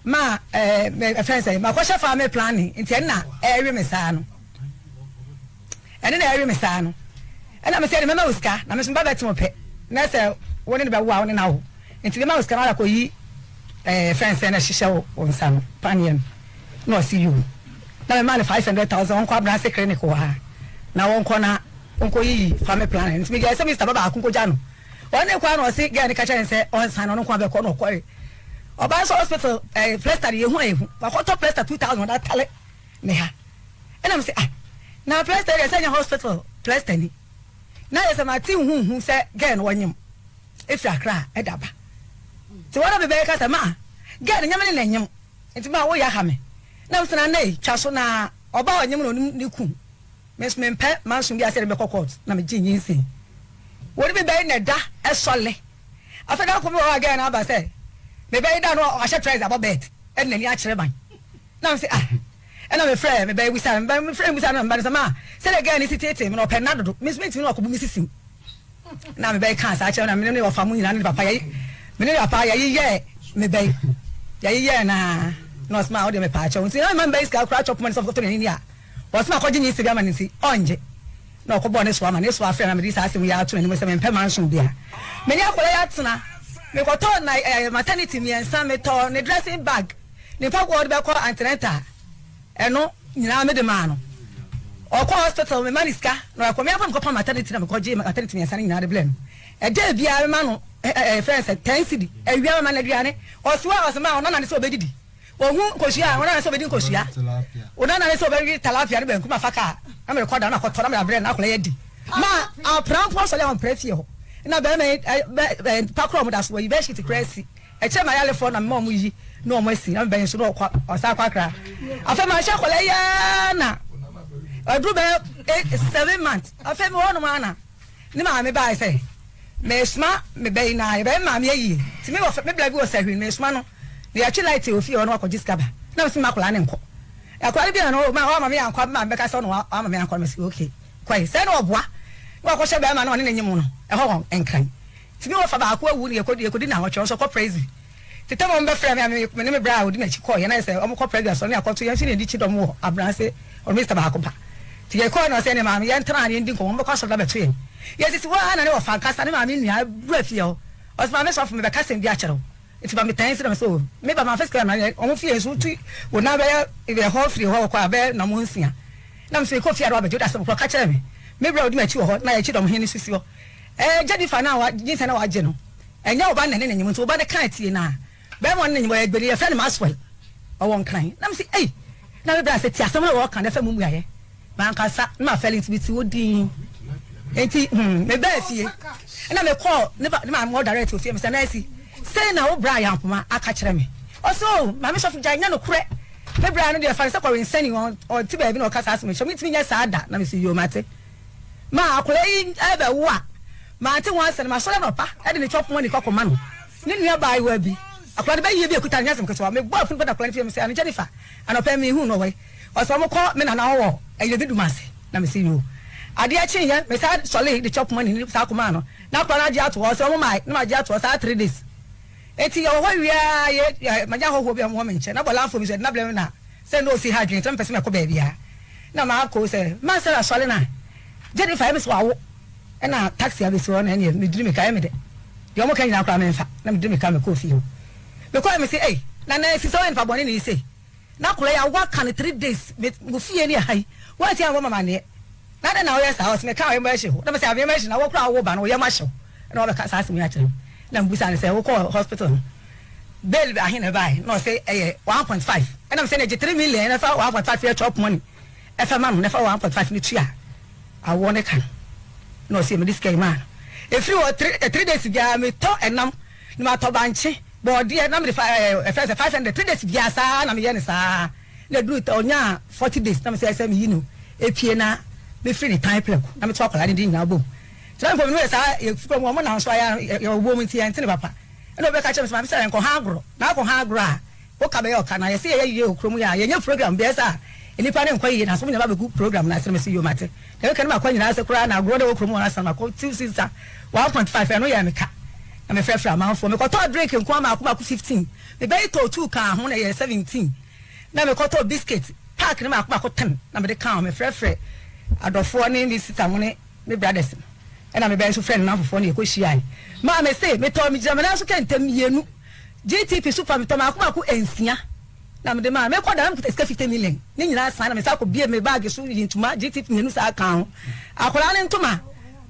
ma ɛɛ eh, ɛfɛn sɛ makɔhyɛ family planning nti ɛno na ɛrewe me saa no ɛno na ɛrewe me saa no ɛna mesɛ ɛde mɛma wo sika na meso meba bɛte mo pɛ na sɛ wo ne no bɛwo a wo ne no awo nti mɛma wo sika na wakɔyi ɛɛ fɛn sɛ na ɛhyehyɛ wo wo nsa no paneɛ no na ɔsi yiw na mɛma no 500,000 wɔnkɔ abrase clinic wɔ ha na wɔnkɔ na wɔnkɔ yiyi family planning nti megyae sɛ mr ba baako nkɔgya no Ɔne kɔ a na ɔse girl no ka kyerɛ no sɛ ɔnsan na ɔno nko ara bɛkɔ na ɔkɔe. Ɔbaa nso hospital ɛɛ eh, plasta de yehu a yehu. Wakɔtɔ plasta 2000 ɔde atale ne ha. Ɛna mo se ah na plasta deɛ sɛ nyɛ hospital plasta ni. Na yɛ sɛ mate huhu sɛ girl no ɔnyem efiri Accra ɛda ba. Nti wɔn a bɛbɛyɛ ka sɛ ma girl no nyɛ me ne na nyem. Nti ma woyɛ aha me. Na mo se na nɛ twa so na ɔbaa ɔnyem na ɔnim ne kun. Me nso mempɛ manso bi a sɛ yɛde bɛkɔ court na megye nyinsɛn. Wɔde me bɛyi na ɛda ɛsɔle. Afei da ko bi wɔ hɔ a girl no aba sɛ mebɛyi da no wahyɛ trouser abɔ bed ɛde n'ani akyerɛ ban. Na me sɛ ah ɛna mefrɛ me bɛyi bisa me mefrɛ bisa no mba no sɛ ma sɛdeɛ girl no si tete me na ɔpɛ nna dodo me nso mentumi na ɔkɔbu me sisim. Na me bɛyi kaa saa kyerɛ na me ne ɔfa mu nyinaa ne papa yɛyi me ne papa yɛyi yɛɛ me bɛyi yɛyi yɛɛ na na ɔsɛ ma ɔde me paa kyɛw nti na me ma me bɛyi sika koraa chop money sɛ ɔfɔtɔ n'ani ni a Ɔse makɔgye nyinsɛn bi ama no nti ɔngye na ɔkɔbɔɔ ne soa ma ne soa frɛ na mede saa asɛm yi ato n'anim sɛ mempɛ mansion bia. Me ne akwadaa yi atena mekɔtɔɔ na eh, maternity mmiɛnsa metɔɔ ne dressing bag ne mpaboa ɔde bɛkɔ antenatal ɛno nyinaa mede maa no ɔkɔ hospital mema ne sika na ɔkɔ me akɔ mekɔpam maternity na mekɔgye maternity mmiɛnsa no nyinaa de blɛ no ɛda biara mema no ɛɛ fɛn sɛ 10 cedi awia mema no aduane ɔsoa ɔsema ɔnana ne sɛ ɔbɛdidi Ohu nkosua a, ɔnana sɛ obedi nkosua. Onana ne sɛ ɔbɛwe talapia ne banku ma fa kaa na mede kɔ da na kɔtɔ na mede abrɛ na akwadaa yi adi. Ma apra mpo asɔre a ɔmpra fie hɔ. Na bɛrima yi bɛ bɛ mpa koraa ɔmo da so wɔyi bedsheet koraa asi. Ɛkyɛ ma ayalefoɔ na mema ɔmo yi na ɔmo asi na mebɛn nso na ɔkɔ ɔsan kɔ akra. Afei mahyɛ akwadaa yi ara na aduru bɛyɛ 7 months. Afei mewɔ hɔnom ara na Ne maame bae sɛ, Meresoma me ba yi na yɛbɛyɛ me maame ayie. Nti me wɔfa, me bra bi wɔ Sahwi, meresoma no na yɛatwe light wɔ fie hɔ na wakɔgye sika ba. Na mese mma akwadaa no nkɔ. Akwadaa no bi na no, ma wama me ankɔ, me maame bɛka sɛ ɔno wama me ankɔ. Na mese okay, kɔe. Sɛ na ɔboa na wakɔhyɛ bɛrima no ɔne no nyem no, ɛhɔ wɔ Nkran. Nti me wɔfa baako awu na yɛkɔdi, yɛkɔdi nnawɔtwe, ɔno nso ɔkɔ prison. Tete ma wɔbɛfrɛɛ me a me ne me bra a ɔdi m'akyi kɔeɛ na ayɛ sɛ wɔkɔ prɛdwa so ne akɔto yɛn nso ne yɛdi kyidɔm wɔ abrase ɔno Mr baako pa nti yɛkɔeɛ na ɔsɛ ne maame yɛntena ha na yɛndi nkɔmmɔ wɔbɛkɔ asɔre no abɛto yɛn. Yɛsisi hɔ ara na ne wɔfa ankasa ne maame nua wura fie hɔ. Ɔse maame sɔfo mebɛka asɛm bi akyerɛ wo. Nti ma metɛn so na mese oh me ba mamfa sika amma wɔn fie nso wotu wo nan bɛyɛ ɛhɔ firi hɔ kɔ a bɛyɛ nnɔmɔ nsia. Na mese mekɔ fie a na wabɛgye wode asɛm korɔ ka kyerɛ me. Me berɛ a ɔdi m'akyi wɔ hɔ na yɛkyi dɔm he no so si hɔ. Ɛɛ Jennifer no a nyinsɛn na wagye no ɛnyɛ wo ba no na ɛne no nyem nti wo ba no kaa tie no a bɛrima ɔne no nyem ɔyɛ gbeni yɛfrɛ no Maxwell ɔwɔ Nkran. Na mese ei na me bra sɛ tie asɛm no a wɔka no ɛfa mu mmuaeɛ. Mankasa na mafɛle nti mete hɔ dinn. Enti hmm, mebaa fie na mekɔɔ ne ba ne maame hɔ direct wɔ fie. Mesɛ Nancy, sei na wo bra Yampoma aka kyerɛ me. Ɔse oh, maame sɔfo gyae, nyɛ nokorɛ. Me bra no deɛ fa no sɛ kɔwensani, ɔnte baabi na ɔka saa asɛm yi kyerɛ me. Mentumi nyɛ saa da. Na mese yoo, mate. Ma akwadaa yi ɛbɛwo a, mante ho asɛm. Masɔre anɔpa de ne chop money kɔ kɔma no. Ne nua baayewa bi, akwadaa no bɛyɛ bi a ɛkuta no, nyɛ asɛm ketewa. Mebɔɔ afunu bɛda akwadaa no fie, mesɛ ano Jennifer, anɔpa yi mehuu no wɔ he? Ɔse ɔmo kɔ me nana hɔ wɔ Ayerɛbi Dumase na mese yoo. Adeɛ kyeeɛ me san sɔlee de chop money no saa kɔmaa no na akora no agye ato hɔ ɔse ɔmo mae na magye ato hɔ saa 3 days. Enti yɛwɔ hɔ wie aa yɛ manya ahɔhoɔ bi a ɔmo wɔ me nkyɛn na bɔlanfoɔ bi nso yɛde no abrɛ me na sɛ na ɔsi ha adwene nti na mepɛ sɛ mɛkɔ baabiaa na makɔ sɛ ma Sarah sɔre na Jennifer ɛyɛ me sɛ wawo ɛna taxi abɛsi hɔ na ɛneɛ mediri meka ɛyɛ me dɛ deɛ ɔmo ka nyinaa koraa memfa na mediri meka mekɔɔ fie hɔ mekɔɛ mese ei na na ɛsi sɛ ɔyɛ nipa bɔne ne yi sei. Na akwadaa yi awo aka no three days me wo fie ne ɛha yi woanti anbɔ me amaneɛ na adɛn na woyɛ saa ɔse meka ɔyɛ ahye wo na mese ɔyɛ ahye na wo koraa wo ba no ɔyɛ ahye wo ɛna wabɛka saa asɛm yi akyerɛ me na mebusa no sɛ wokɔɔ hospital no bail ahe na ɛbaeɛ na ɔse ɛyɛ 1.5 ɛna mesɛ na gye 3 million na ɛfa 1.5 yɛ chop money ɛfa ma no na ɛfa 1.5 no tua awoɔ ne ka no na ɔse mede sika yi maa no ɛfiri hɔ 3 days biara metɔ ɛnam na matɔ bankye Bɔɔdeɛ na mede fa ɛɛ ɛfɛ sɛ 500 three days biara saa na meyɛ no saa na eduru ɔnyaa 40 days na mesɛ sɛ meyi no epie na mefiri ne tan prɛko na meto akwadaa no din nyinaa bom nti na mepɔ me yɛ saa yɛ fukura mu ɔmo nam so ayɛ yɛ wɔ mu nti yɛnte ne papa ɛna obi ka kyerɛ me sɛ maame sɛ yɛnkɔ ha agorɔ na akɔ ha agorɔ a woka bɛyɛ ɔka na yɛsɛ yɛyɛ yie wɔ kurom yɛ a yɛnyɛ program bi ɛsɛ a nnipa ne nkɔ yie na so mo nyinaa bɛgu program na asɛ mese yio mate na ɛka ne makɔ nyinaa sɛ koraa na agorɔ de wɔ kurom wɔn asan makɔ tiw sinsa 1.5 ɛno yɛ meka Na me frɛfrɛ amanfoɔ. Me kɔtɔɔ drink nkoa maako maako 15. Me bɛyi tɔɔ two kaa ho na ɛyɛɛ 17. Na me kɔtɔɔ biscuit pack no maako maako 10 na me de kaa ho. Me frɛfrɛ adɔfoɔ ne me sister mo ne me brothers no. Ɛna me bɛyi nso frɛ ne namfofoɔ na yɛkɔ hyiae. Maa me se me tɔɔ me gyina me nan so kɛntɛm mmienu. GTP super me tɔ maako maako nsia. Na mede maa. Mekɔ da na mekuta sika 50 million. Ne nyinaa san na me san kɔ bie me bag so yi ntoma GT mmienu saa kaa ho. Akwadaa ne ntoma,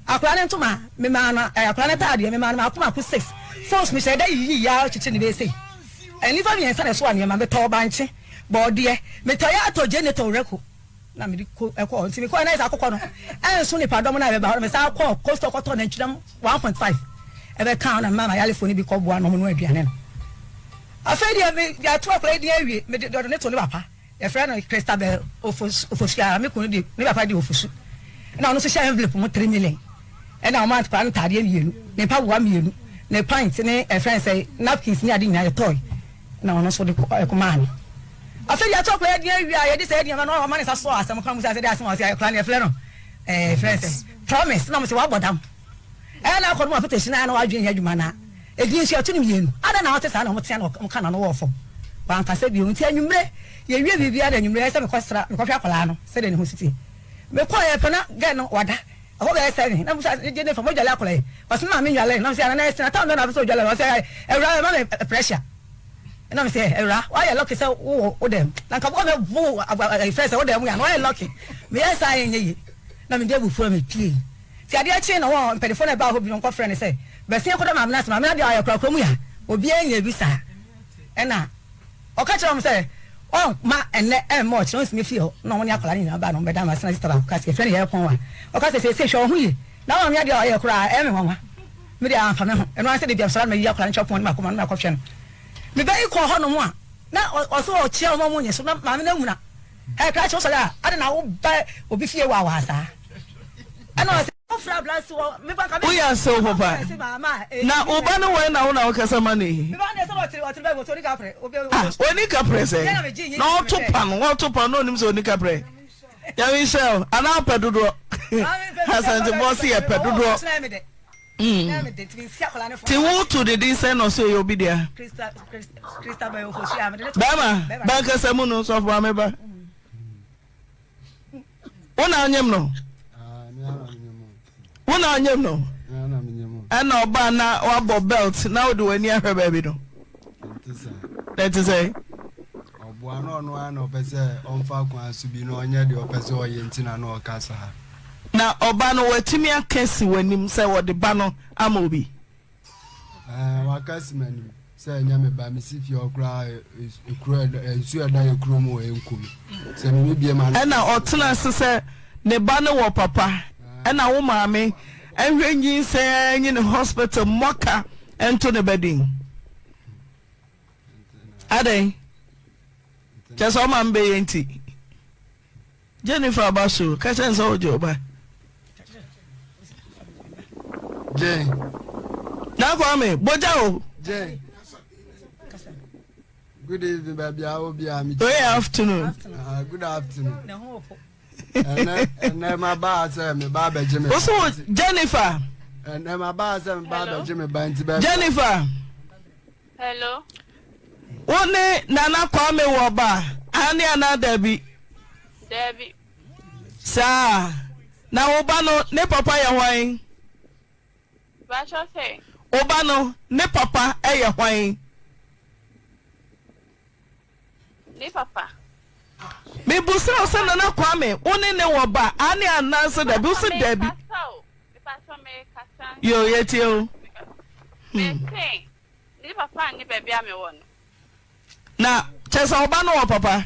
akwadaa ne ntoma, me maa no eh, akwadaa ne taadeɛ me maa no maako maako six. Phones me hyɛ da yiyi ya kyekyere ne bɛyɛ sei. Nnipa mmiɛnsa na ɛsoa nneɛma. Metɔɔ bankye, bɔɔdeɛ, metɔ yɛ atɔ gyeene tɔ reko. Na mede ko ɛkɔɔ nti mekɔɔ na ayɛ sɛ akokɔ no ɛnso nipadɔm no a ɛbɛba hɔ no mesan kɔɔ coastal kɔtɔɔ nantwinam 1.5 ɛbɛka ho na mema mayalefoɔ no bi kɔboa na wɔn noa aduane no. Afei deɛ me yɛato akwadaa yi din awie mede deɛ ɔde ne to ne papa yɛfrɛ no Christabel Ofosu a me kunu de ne papa de Ofosu ɛna ɔno nso hyɛ envelope mu 3 million ɛna ɔma akwadaa no ntaadeɛ mmienu ne mpaboa mmienu ne pint ne ɛfrɛ sɛ napkins ne ade nyinaa yɛtɔe na ɔno nso de kɔmaa no. Afei deɛ ato akwadaa din awie a yɛde sɛ nneɛma no ɔma ne nsa sɔ asɛm kwan mu sɛ asɛde asɛm a ɔsɛ akwadaa no yɛfrɛ no ɛɛ frɛ sɛ promise na mo sɛ wabɔ dam ɛyɛ na akɔ no mu apetahyi na na wadwene yɛ adwuma na edin nso yɛto no mmienu adɛn na ɔte saa na ɔmo tea na ɔmo ka n'ano wɔ fam wankasa bio nti anwummere yɛwie biribiara na anwummere ɛsɛ mekɔsra mekɔhwɛ akwadaa no sɛdeɛ ne ho si tie mekɔɔ yɛ pɛ na gɛ no wada Ɛhɔ bɛyɛ sɛ na musa gye ne fa mo dwale akɔla yi ɔsɛ maame nwale na sɛ na ɛsɛ na tam bɛ na afɛ sɛ odwale ɔsɛ awura ɛma me pressure na me sɛ awura wayɛ lucky sɛ wowɔ wo dɛm na nka bɔ mɛ bo ɛfɛ sɛ wo dɛm ya na wayɛ lucky meyɛ saa yɛ nyɛ yie na mede abufuo me pie ti adeɛ kye na wɔn mpanyinfoɔ na ɛbaa hɔ bi no nkɔfrɛ ne sɛ bɛsɛn kɔdɔ maame no ase maame no adeɛ ayɛ korakora mu ya obiara nyɛ bi saa ɛna Ɔka kyerɛɛ wɔn sɛ, Ɔmma ɛnnɛ, ɛmma ɔkyena, ɔnsi me fie hɔ. Ɛnna wɔne akwadaa no nyinaa bae na wɔbɛdaa no ase. Na sista baako kaa sɛ, Yɛfrɛ no Yɛrepɔn a. Ɔka sɛ, Seesei hwɛ wo ho yie, na woama me adeɛ a ɔyɛɛ koraa a, ɛyɛ me nwanwa. Me deɛ, amfa me ho. Ɛno ara ne sɛ da biara mesɔre a na mayi akwadaa no kyɛ pɔn no mako ma no na makɔhwɛ no. Me ba yi kɔɔ hɔnom a, na ɔse ɔkyea wɔn a wɔnyɛ so, na maame no amuna. Ɛɛ, krakye wosɔre a, adɛn na woba obi fie waawaa saa? Ɛnna ɔse. Woyɛ asew papa. Na wo ba no wɛn na wo na wokasa ma no yi? Ah, oni kaprɛ sɛ. Na ɔto pa no, ɔto pa no onim sɛ oni kaprɛ. Nyame nhyira wo. Anaa ɔpɛ dodoɔ. Asantebɔ se yɛ pɛ dodoɔ. Mm. Ti wo to ne din sɛ na ɔsɛ ɔyɛ obi dea. Bɛrima, bɛnkasa mu no sɔfo maame ba. Wo na onyem no? Wo na ɔnyem no? Ɛna ɔbaa na wabɔ belt na wode w'ani ahwɛ baabi no? Na ɛte sɛ? Ɔboa na ɔno ara na ɔpɛ sɛ ɔmfa kwan so bi na ɔnyɛ deɛ ɔpɛ sɛ ɔyɛ nti na na ɔka saa. Na ɔba no watumi aka si w'anim sɛ ɔde ba no ama obi? Ɛɛ, waka si m'anim sɛ ɛnyɛ me ba, mesi fie hɔ koraa ekuro ɛda nsuo ɛda yɛ kurom wɔ ɛnko mi sɛ me bie ma. Ɛna ɔtena ase sɛ ne ba no wɔ papa ɛna wo maame ɛnhwɛ nyinsɛn nyi ne hospital mmɔka ɛnto ne ba din adɛn kyɛ sɛ ɔma mbɛyɛ nti. Jennifer aba so ka kyerɛ no sɛ wogye wo ba. Jane. Na Kwame, bogya o. Jane. Good evening, baby. I will be. Good afternoon. Uh, good afternoon. Ɛnɛ ɛnɛ ma ba sɛ me ba abɛgye me. Woso Jennifer. Ɛnɛ ma ba sɛ me ba abɛgye me ba nti bɛ. Jennifer. Hello. Wo ne Nana Kwame wɔ ba aane anaa dabi? Dabi. Saa. Na wo ba no ne papa yɛ hwan? Bakyɛ sɛ. Wo ba no ne papa yɛ hwan? Ne papa. Mebusa wo sɛ Nana Kwame wo ne ne wɔ ba aane anaa sɛ dabi? Wo se dabi. Yo yɛtie o. Hmm. Mese ne papa nni baabi a mewɔ no. Na kyɛ sɛ ɔba no wɔ papa?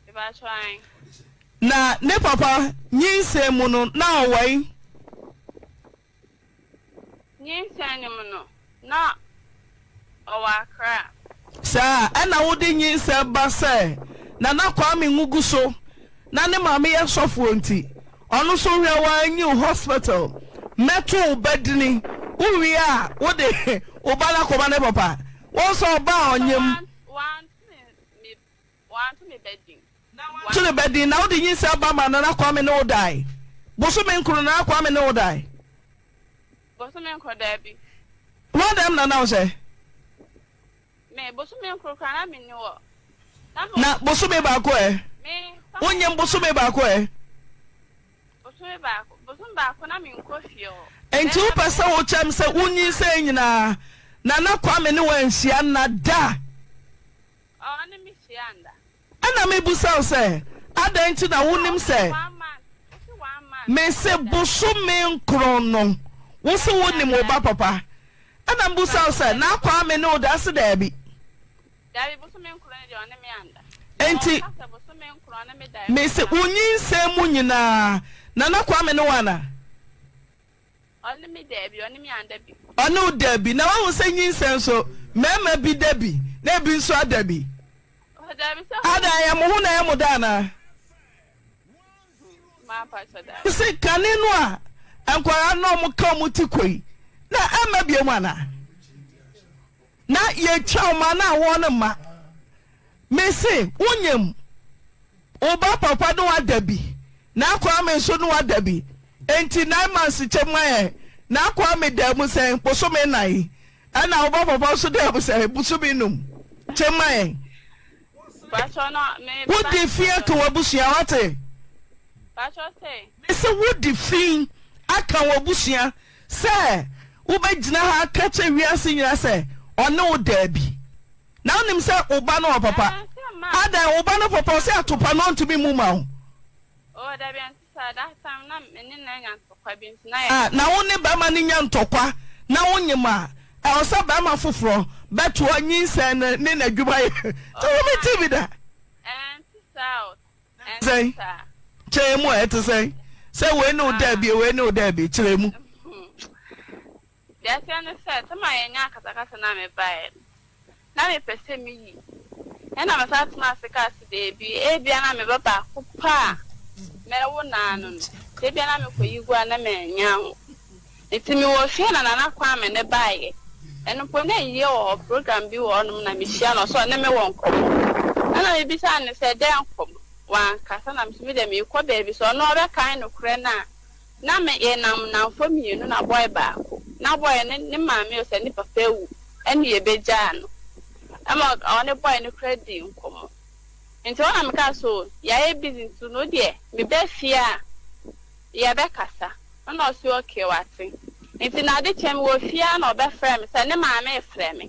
Mepakyɛw ae. Na ne papa nyinsɛn mu no na ɔwɔ he? Nyinsɛn no mu no, na ɔwɔ Accra. Saa ɛna wode nyinsɛn ba sɛ Nana Kwame Nguguso na ne maame yɛ sɔfoɔ nti ɔno nso hwɛ wo ara nyi wo hospital mɛto wo ba dini wo wie a wode wo ba no akɔma ne papa wo nso ɔba a ɔnyem To ne ba din na wode nyinsɛn ba ma Nana Kwame ne wo dae bosome nkron Nana Kwame ne wo dae. Bosome nkron daabi. Hwan dɛm na na wo hyɛ? Me bosome nkron koraa na me ni wɔ. Na bosome baako ɛ? Me. Wonyem bosome baako ɛ? Bosome baako bosome baako na me nkɔ fie hɔ. Nti wopɛ sɛ wokyɛm sɛ wonyinsɛn nyinaa Nana Kwame ne wo anhyia nna da? Ɔne me hyia nda. Ɛna mebisa wo sɛ, adɛn nti na wonim sɛ mese bosome nkron no wo se wonim wo ba papa? Ɛna mebisa wo sɛ, na Kwame ne wo da? Ɔse daabi. Daabi, bosome nkron no deɛ ɔne me anda. Enti Ɔka sɛ bosome nkron ɔne me da. Mese wo nyinsɛn mu nyinaa Nana Kwame ne wo ana? Ɔne me daabi, ɔne me anda bi. Ɔne wo da bi. Na woahu sɛ nyinsɛn nso, mmarima bi da bi, na ebi nso ada bi. Oh, daabi sɛ. Ada, ɛyɛ mo ho na ɛyɛ mo da anaa? Mampa sɛ daabi. Se kane no a nkwadaa na wɔn ka wɔn ti kɔ yi, na ɛmma bio mu anaa? Na yɛtwa wɔn a na awɔ no mma. Mese, wonyam. Wo ba papa ne wada bi, na Kwame nso ne wada bi. Enti nine months kyɛ mu ayɛ na Kwame daa mu sɛn? Bosome nnan. Ɛna wo ba papa nso daa mu sɛn? Bosome num. Kyɛ mu ayɛ. Wode fi aka w'abusua, wate? Mese wode fi aka w'abusua sɛ wobɛgyina ha aka kyerɛ wiase nyinaa sɛ ɔne wo daa bi. Na wonim sɛ wo ba no wɔ papa. Adɛn, wo ba no papa ɔsɛ atopa no ɔntumi mmu ma wo. Oh, dabi ɛnte saa, that time na me ne no anya ntɔkwa bi nti na yɛ. Ah, na wo ne bɛrima no nya ntɔkwa na wonyem a, ɛwɔ sɛ bɛrima foforɔ bɛtoa nyinsɛn no ne n'adwuma yɛ. Sɛ wo mente bi da. Ɛnte saa o, ɛnte Sɛn? saa. Kyerɛ mu a, ɛte sɛn? Sɛ wei ne wo daabi, wei ne wo daabi, kyerɛ mu. Deɛ ɛteɛ ne sɛ, tam a yɛnyaa akasakasa no a mebaeɛ no, na mepɛ sɛ meyi. Ɛnna mesan tenaa ase kaa sɛ, Dabi, ebia na me ba baako pɛ a mɛwo no ara no no, sɛ ebia na mekɔyi gu a na mannya anwo. Enti mewɔ fie na Nana Kwame no baeɛ. Ɛno mpo na ayie wɔ hɔ, program bi wɔ hɔnom na mehyia no, ɔse ɔne me wɔ nkɔmmɔ. Ɛnna mebisaa no sɛ, Dɛn nkɔmmɔ? Wankasa, na me nso me deɛ merekɔ baabi, sɛ ɔno ɔbɛkae nokorɛ no a, Na me yɛnam nnamfo mienu na boy baako. Na boy no ne maame ose ne papa awu ɛne yɛbɛgyaa no. Ɛma ɔne boy no koraa dii nkɔmmɔ. Nti hɔ na mekaa sɛ oh yɛayɛ busy nti no deɛ meba fie a yɛbɛkasa. Ɛna ɔse okay wate. Nti na ade kyee mewɔ fie ara na ɔbɛfrɛɛ me sɛ ne maame refrɛ me.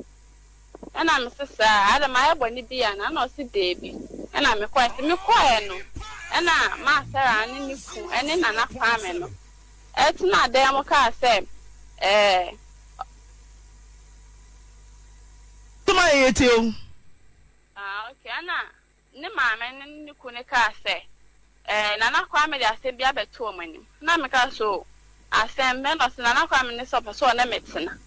Ɛna mese saa, adɛn mayɛ bɔne bi anaa? Ɛna ɔse daabi. Ɛna mekɔɛ. Nti mekɔɛ no ɛna maa Sarah ne ne kun ɛne Nana Kwame no ɛtenaa dan mu kaa sɛ ɛɛ. Soma yɛ yɛtie o. Ah okay ɛna Ne maame ne ne kunu no kaa sɛ, Ɛɛ, Nana Kwame de asɛm bi abɛto wɔn anim. Ɛnna mekaa sɛ, Oo, asɛm bɛn? Ɛnna ɔse, Nana Kwame ne sɛ ɔpɛ sɛ ɔne me tena.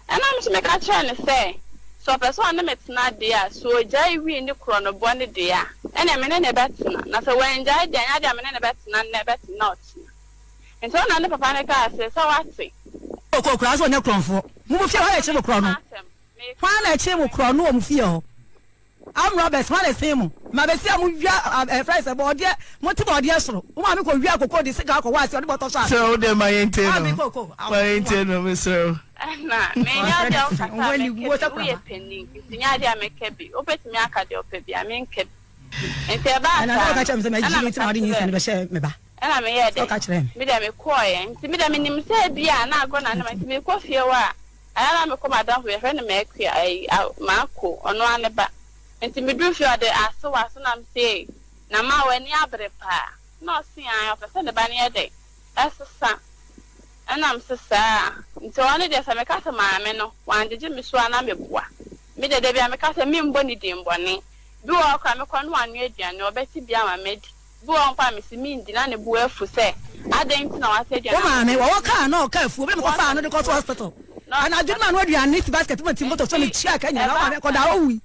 Ɛnna me nso meka kyerɛɛ no sɛ, sɛ ɔpɛ sɛ ɔne me tena deɛ a, sɛ ɔgyae wii ne korɔnobɔ no deɛ a, ɛnneɛ me ne no bɛtena. Na sɛ wangyae deɛ a, ɛnyɛ adeɛ a me ne no bɛtena nnɛ, bɛtena ɔkyena. Nti ɛnna ne papa no kaa sɛ, Sɛ woate. Ɔkɔ akuraa sɛ ɔnyɛ korɔnfoɔ. Mo mo fie hɔ na ɛkye mo korɔno. Hwan na ɛkye mo korɔno wɔ mo fie hɔ? Armed robbers hwan na ɛsen mo? Ma bɛsi a mo wia ɛfrɛ sɛ bɔɔdeɛ mo te bɔɔdeɛ soro wo maame kɔ wia koko de sika kɔ wɔ ase ɔde bɔtɔ so ase. Srɛ wo deɛ ma yɛn tie no ma yɛn tie no mesrɛ wo. Ɛna menyɛ adeɛ a wokasa a mɛka bi woyɛ panin nti nyɛ adeɛ a mɛka bi wobɛtumi aka deɛ wopɛ biara menka bi nti ɛbaa saa ɛna meka kyerɛɛ no ɛna meyɛɛ dɛn medeɛ mekɔɔeɛ nti medeɛ menim sɛ ebia na agorɔ na ne ma nti mekɔ fie hɔ a Ɛyɛ a na mekɔ m'adamfo bi, yɛfrɛ no M'Akua, ayi, a, M'Ako, ɔno ara ne ba. Nti meduru fie a, ɔde asew aso na mese, Ei, na ma w'ani abere paa. Na ɔse, Ae, ɔpɛ sɛ ne ba no yɛ dɛn? Ɛsesa. Ɛna mese, Saa? Nti ɔno deɛ sɛ meka sɛ maame no, wangyegye me so a na meboa. Me deɛ, da biara meka sɛ memmɔ ne din bɔne. Bi wɔ hɔ koraa a, mekɔ no wanoa aduane, ɔbɛte bi ama madi. Bi wɔ hɔ mpo a mese mendi na ne bo afu sɛ adɛn nti na wasɛ aduane Wo ama maame, me. wɔwɔ kaa na ɔka afuo, bere mekɔfaa no de kɔto hospital anadwo no ma no aduane si basket mu ti moto so metua ka nyinaa, wo maame kɔdaa hɔ wui.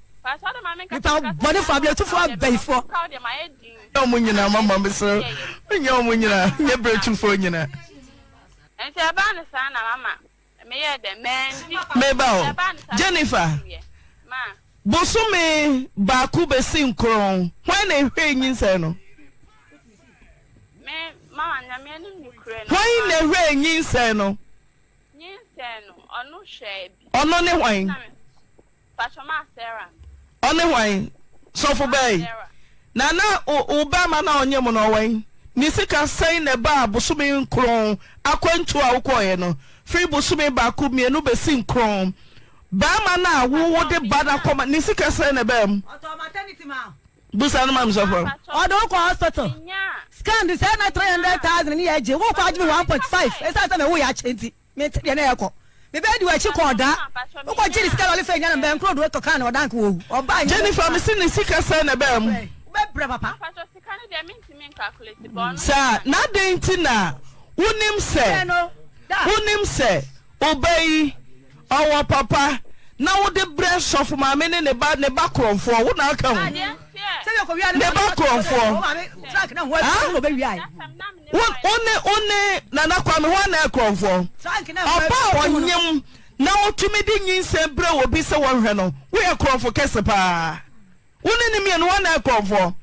Nipa bɔnefoɔ, abiretufoɔ, abayifoɔ. Nyɛ wɔn nyinaa mama mesrɛ wo, nyɛ wɔn nyinaa, nyɛ biretufoɔ nyinaa. Nti ɛbaa no saa na mama meyɛɛ dɛn mandi. Meba o, Jennifer, Bosome baako besi nkron, hwan na ehwɛɛ nyinsɛn no? Hwan na ehwɛɛ nyinsɛn no? Ɔno ne hwan? Ɔne hwan? Sɔfo bɛn? Na na wo bɛrima no a ɔnyem no ɔwɛn? Ne sika sɛn na ɛbaa bosome nkron akwantuo a wokɔeɛ no? Firi bosome baako, mmienu bɛsi nkron. Barima no a wo wode ba no akɔma ne sika sɛn na ɛbaa mu? Busa no ma me sɔfo. Ɔde wo kɔ hospital scan de sɛ na 300,000 ne yɛ gye wo kɔ agye me 1.5 ɛsiane sɛ me wo yɛ akyɛ nti me te deɛ na ɛkɔ me bɛɛ di w'akyi kɔ ɔda wo kɔ gye ne sika lɔle fɛ nya no bɛn kuro do tɔ kan na ɔda nka wɔwu ɔba Jennifer me se ne sika sɛn na ɛbaa mu? Wobɛbrɛ papa. Saa na adɛn nti na wonim sɛ wonim sɛ wo ba yi ɔwɔ papa na wode brɛ sɔfo maame ne ne ba ne ba korɔmfoɔ wo na aka ho ne ba korɔmfoɔ wo ne wo ne nana kwame ho ana korɔmfoɔ ɔba a ɔnyem na ɔtumi de nyinsɛn brɛ obi sɛ wɔnhwɛ no woyɛ korɔmfo kɛse paa. Wo ne no mmienu hwan na ɛyɛ korɔmfoɔ?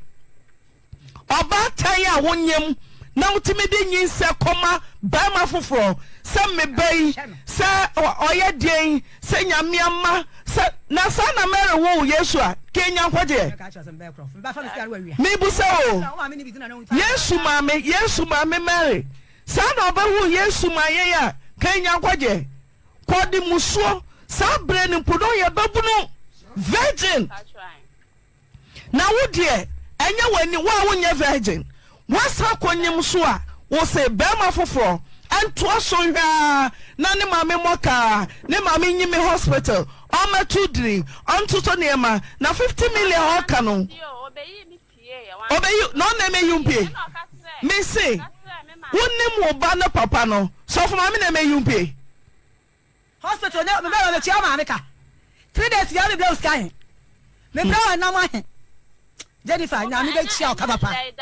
Ɔbaatan a wonyem na wotumi de nyinsɛ kɔma barima foforɔ sɛ me ba yi sɛ ɔyɛ deɛn sɛ Nyame ama sɛ na saa na Mary woo Yesu a ka nya nkwagyeɛ? Mebusa o Yesu maame Yesu maame Mary saa na ɔbɛwoo Yesu maa yɛn a ka nya nkwagyeɛ? Kɔ de musuo saa berɛ no mpo na ɔyɛ babunu virgin na wo deɛ ɛnyɛ w'ani wo a wonyɛ virgin woasan akɔ nyem so a wo se barima foforɔ ntoa so nhwɛ ara na ne maame mmɔ kaa ne maame nyi me hospital ɔmmɛto diri ɔntotɔ nneɛma na 50 million a ɔka no ɔbɛyi na ɔna ɛmɛyi wo mpie mese wonim wo ba no papa no sɔfo maame na ɛmɛyi wo mpie. Hospital ne me bɛrɛ metua maame ka three days bia me brɛ wo sika he me brɛ wo nam ahe Jennifer nyame bɛ tua wo ka papa hɛ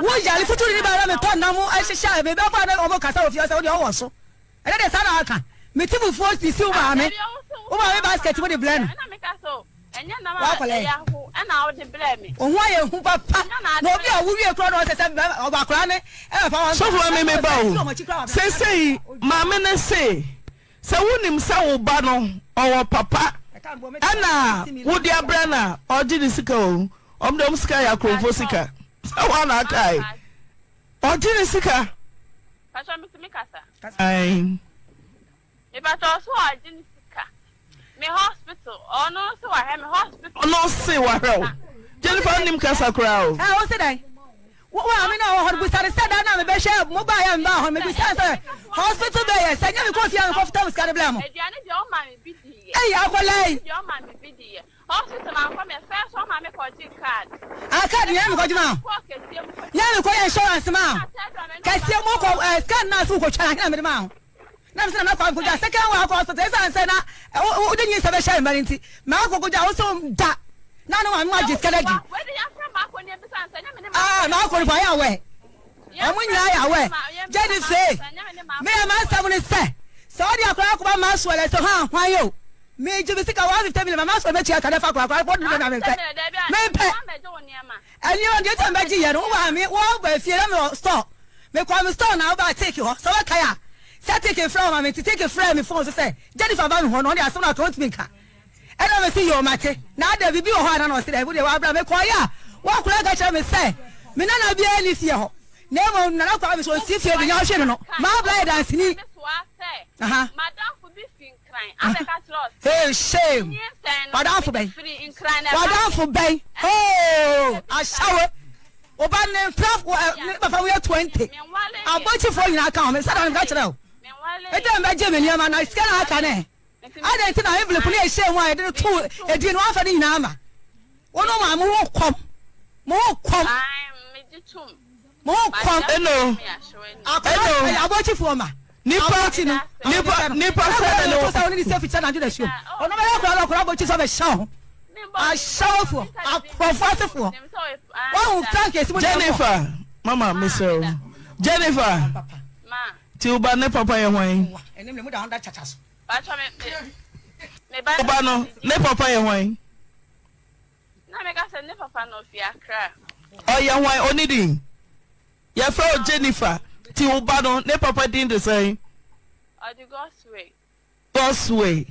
wo yale futu ne ba me tɔ nam ahyehyɛ me bɛ kɔ na ɔmo kasa wɔ fie sɛ wo deɛ ɔwɔ so Ɛnɛ deɛ saa na aka. Me ti fufuo sisi wo maame. Wo maame basket mu de brɛ no. Wakɔlɛ. Ohun ayɛ hu papa. Na obi a wowie kura na ɔsɛ sɛ ɔba akora ne ɛbɛ fa wɔn. Sɔfo maame me ba o. Sesei maame ne se sɛ wonim sɛ wo ba no ɔwɔ papa ɛna wode abrɛ no a ɔgye ne sika o. Ɔmo de ɔmo sika yɛ akorɔmfoɔ sika. Sɛ wɔn na akae. Ɔgye ne sika. Pakyɛ metumi kasa. Ae. Mepakyɛ ɔse ɔgye ne sika. Me hospital ɔno se wahwɛ me hospital. Ɔno se wahwɛ wo. Jennifer wonim kasa koraa o. Ɛɛ wose dɛn? Wo maame na ɔwɔ hɔ no busa no sɛ da no a mebɛhwɛ mo baeɛ a mebaa hɔ no mebisa no sɛ hospital bɛyɛ yɛ sɛ nyɛ mekɔɔ fie a mekɔfotɔ mo sika de brɛɛ mo. Aduane deɛ ɔma me bi di yɛ. Ei akwadaa yi. Aduane deɛ ɔma me bi di yɛ. Hospital mankɔ me first ɔma me kɔgye card. Ah card nyɛ mekɔgye ma wo. Nyɛ mekɔyɛ insurance ma wo. Kɛseɛ mu kɔ eh, scan na ase wokɔtwa no ahe na mede ma wo. Na mesɛ na mɛkɔ akɔgya second one akɔ hospital ɛsiane sɛ na wode nyinsɛ bɛhyɛ mma no nti makɔkɔgya wo so da na ne maame mu agye sika no adi. Ah makɔ no po ayɛ awɛ. Ɔmo nyinaa yɛ awɛ. Gyedi see me yɛ m'asɛm ne sɛ sɛ ɔde akwadaa akɔba Maxwell ɛsɛ hwan hwan o megye me sika 150 million ma Maxwell mɛtua ka dɛ fa akwadaa akwadaa fɔ dodo na mempɛ mempɛ ɛnneɛma deɛ nti a mebɛgye yɛ no wo maame wɔba fie na mewɔ store mekɔ me store na wobaa take hɔ sɛ wɔkae a sɛ take frɛ wo ma me nti take frɛ me phone so sɛ Jennifer ba me hɔ no ɔde asɛm no aka ɔntumi nka Ɛna me se yoo mate, na adɛn biribi wɔ hɔ ana na ɔse daabi wodeɛ wabra mekɔɔeɛ a wakora ka kyerɛ me sɛ me nana biara nni fie hɔ na mmom nana Kwame so ɔnsi fie bi nya ɔhwe no no mabra yɛ danseni aha hey shame wadamfo bɛn wadamfo bɛn oh ahyɛwo ɔba ne mpra ne papa woyɛ 20 abɔkyifoɔ nyinaa ka ho me sɛ da no meka kyerɛ wo ɛtɛ mbɛgye me nneɛma na sika na aka ne Adɛn nti na envelope no a ɛhyɛɛ mu a yɛde no too edin no wamfa ne nyinaa amma? Wo ne wo maame mo ho kɔm. Mo ho kɔm. Mo ho kɔm. Eno. Akwadaa Eno. ɛyɛ abɔkyifoɔ ma. Nipa Abɔkyi no. nipa nipa sɛ ne no. Sɛ wo ne ne sɛ fikyɛ n'adwo na suo. Ɔno bɛyɛ akwadaa no akwadaa abɔkyi sɛ ɔbɛhyɛ wo ho. Ahyɛwofoɔ akorɔfoɔ asefoɔ. Wɔn tank esi mu. Jennifer mama mesrɛ wo Jennifer. Ti wo ba ne papa yɛ hwan? Wo ba no ne papa yɛ hwan? Na meka sɛ ne papa no ofi Accra. Ɔyɛ hwan? Ɔne din? Yɛfrɛ wo Jennifer. Ti wo ba no ne papa din de sɛn? Ɔde Godsway. Godsway.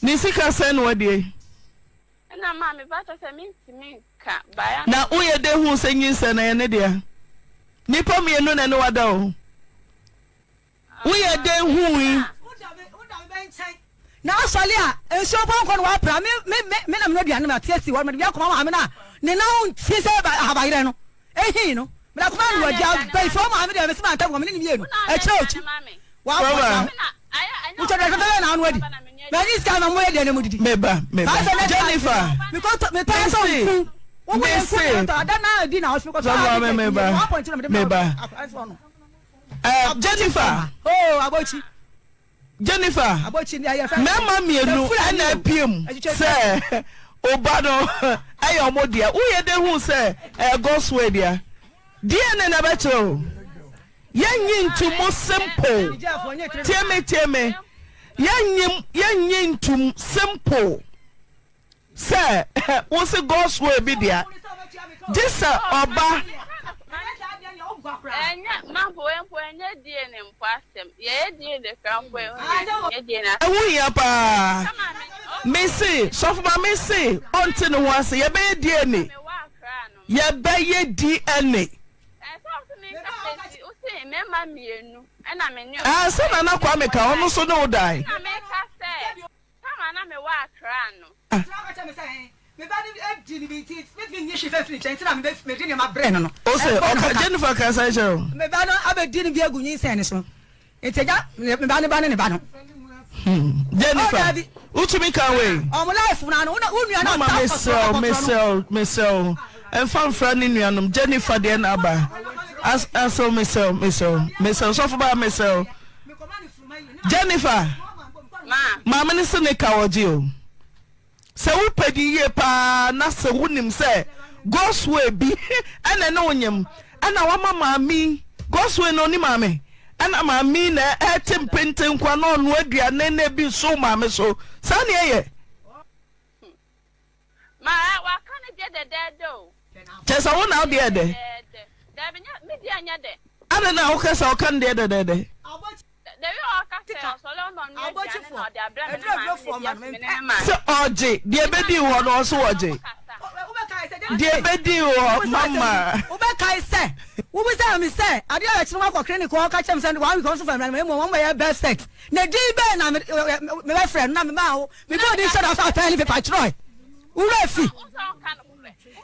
Ne sika sɛn na wadie? Ɛna maa me ba kyɛ sɛ mentumi nka baeɛ. Na woyɛ dɛn huu sɛ nyinsɛn no ɛyɛ ne dea? Nnipa mmienu na ɛne wo ada o. Woyɛ dɛn hui? Na asɔre a nsuo pɔnkɔ no wapra me me me me na me aduane no mate asi hɔ mede bi akɔma maame no a ne nan nti sɛ ahabayerɛ no ehi no mede akɔma no wadi abayifoɔ maame deɛ mese mantam kɔ me ne ne mmienu ɛkyerɛ ɔkyi wabɔ dam wotwa dɛ fɛfɛ na ano adi mɛnyi sika na mo yɛ deɛ na mo didi meba meba Jennifer mese mese sɔfo meba meba Jennifer oh abochi Jennifer mmarima mmienu ɛna apue mu sɛ ɔba no ɛyɛ ɔmo dea woyɛ dɛ hu sɛ ɛyɛ God's way dea DNA na ɛbɛkyerɛ o yɛnyi nto mu simple tie me tie me yɛnyi yɛnyi nto mu simple. Sɛ wo se God's way bi dea, gye sɛ ɔba. Ɛho hia paa. Me se, sɔfo maame se ɔnte ne ho ase, yɛbɛyɛ DNA. Yɛbɛyɛ DNA. Ɛɛ sɛ Nana Kwame ka, ɔno nso ne wo dan. Time a na mewɔ Accra no. Ɔka kyerɛɛ me sɛ, Me ba no di ne bi nti mintumi nyi hwee mfiri ne nkyɛn nti na mede nneɛma brɛɛ no no. Ose, ɔka, Jennifer ka sɛn kyerɛ wo? Me ba no abɛdi no bi agu nyinsɛn no so nti agya me ba no ba ne ne ba no. Hmm, Jennifer, wotumi ka wei? Ɔmo life no ano, wo nua no Mama mesrɛ wo, mesrɛ wo, mesrɛ wo, ɛmfa mfra ne nuanom. Jennifer deɛ na aba. As, asɛw mesrɛ wo, mesrɛ wo, mesrɛ wo, sɔfo baa mesrɛ wo. Jennifer, maame no se ne ka ɔgye o. Sɛ wopɛ di yie paa na sɛ wonim sɛ Godsway bi ɛna ɛne wo nyem ɛna wama maame yi Godsway na ɔni maame ɛna maame yi na ɛte mpente nkoa na ɔnoa aduane na ebi nso maame so saa ne ɛyɛ. Ma waka ne deɛ dɛdɛɛdɛ o. Kyɛ sɛ wo na wo deɛ dɛ. Dabi nyɛ me deɛ nyɛ dɛ. Adɛn na woka sɛ ɔka ne deɛ dɛdɛɛdɛ? Dabi ɔka sɛ ɔsɔre ɔnɔ ne aduane na ɔde abrɛ me ne maame ne deɛ me ne maame. Sɛ ɔgye deɛ ɛbɛdi hɔ no ɔso ɔgye. Deɛ ɛbɛdi hɔ mama. Wobɛkae sɛ. Wobisaa me sɛ, Adeɛ a yɛkyere wo akɔ clinic hɔ ka kyerɛ me sɛ one week ɔnso fa mmra no ma mmom wɔbɛyɛ birth cert. Na din bɛn na mebɛfrɛ no na memaa wo mebɔɔ din hyɛ da fa pɛn ne pepa kyerɛe. Wo werɛ fi.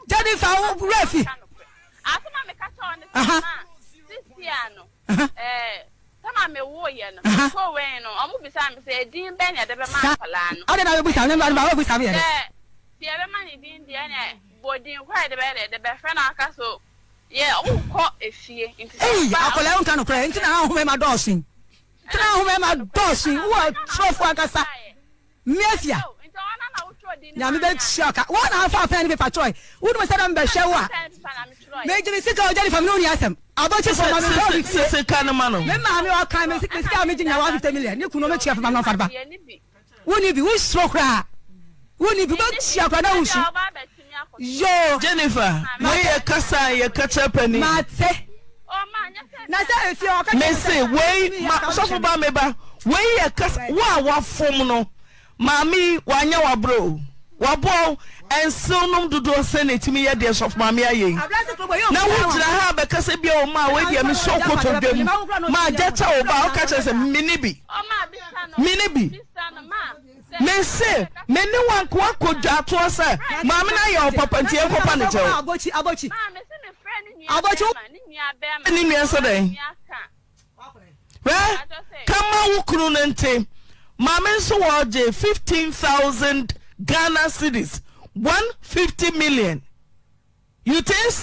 Jennifer wo werɛ fi. Asɛm a meka kyerɛ wo ne sɛ ma sisi a no ɛɛ sama me wo yɛ no mekɔ wɛn no ɔmo bisa me sɛ edin bɛn na yɛde bɛma akwadaa no. Ɔde na bɛbusa me ma wɔbusa me yɛ dɛ. Sɛ sɛ yɛbɛma ne din deɛ ɛnɛ bɔ din koro a yɛde bɛyɛ dɛ yɛde bɛfrɛ no aka so yɛ wokɔ efie nti sɛ Ei ɔba a. akwadaa yi nka nokorɛ nti na ahoma ma dɔɔso yi nti na ahoma ma dɔɔso yi wowɔ torɔfoɔ ankasa. Mafia, Nyame bɛtua wo ka. Wo na afa pɛn ne pepa kyerɛe. Wonim sɛ na mebɛhwɛ wo a, megye me sika o, Jennifer, me ne wo nni asɛm. Abɔkyefo ma me mpa obi fie. Sika no ma no. Me maame ɔka me sika a megye nyinaa 150 million, ne kunu ɔmɛtua fa ma no ɔmfa de ba. Wonni bi, wosuro koraa. Wonni bi, wobɛtua koraa na wosu. Yoo. Jennifer, wei yɛ kasa a yɛka kyerɛ panin. Mate. Na sɛ efie ɔka kyerɛ me Mese sɛ, wei ma sɔfo ba me ba wei yɛ kasa wo a wafom no maame yi wanyɛ wabrɛ o waboa wo ɛnsew nom dodoɔ sɛ na ɛtumi yɛ deɛ sɔfo maame ayɛ yi na wogyina ha bɛkasa bia o maa wei deɛ mesɔ kotodwe mu maa gya kyɛ wo ba woka kyerɛ sɛ mene bi mene bi Mese, me ne wo ankoa kɔ dwatoɔ sɛ maame no ayɛ wo papa nti yɛnkɔpa ne kyɛw. Ne nua sɛ dɛn? Hwɛ, ka ma wo kunu no nte. Maame nso wɔgye 15,000 Ghana cedis, 150 million. You think?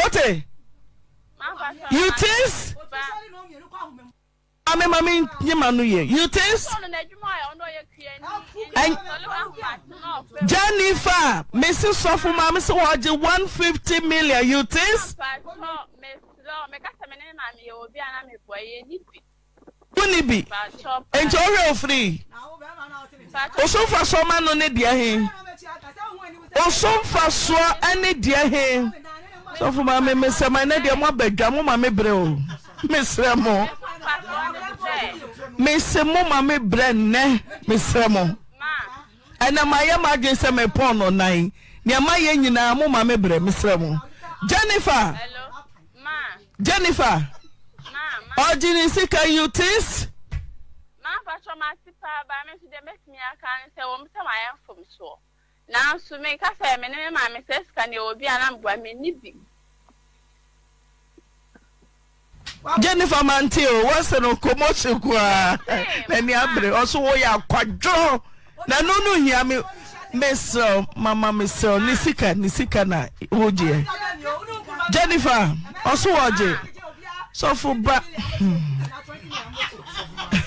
Ote? You think? Maame ma me nye ma no yie. You think? Jennifer, mesi sɔfo maame sɛ wɔgye 150 million. You think? Wonni bi. Nti ɔhwɛ ofiri. Oso mfasoɔ ma no ne deɛ he. Oso mfasoɔ ne deɛ he. Sɔfo maame mesɛ ma ɛnɛ deɛ mo abɛdwa mo ma me brɛ o. Mesrɛ mo. Mese mo ma me brɛ nnɛ. Mesrɛ mo. Ɛnɛ mayɛ m'adwene sɛ mepɔn no nan. Nea mayɛ nyinaa mo ma me brɛ. Mesrɛ mo. Jennifer. Jennifer. Ɔgye ne sika you tis. Mampatwɔ mate paa ba me nso deɛ mɛtumi aka ne sɛ wɔn sɛ mayɛ mfomsoɔ. Nanso meka sɛ me ne me maame sɛ sika no yɛwɔ bi a na meboa menni bi. Jennifer mante o wɔse no commotion koraa n'ani abere ɔso woyɛ akwadworɔ na no no hia me mesrɛ mama mesrɛ ne sika ne sika na wogyeɛ Jennifer ɔso wɔgye sɔfo ba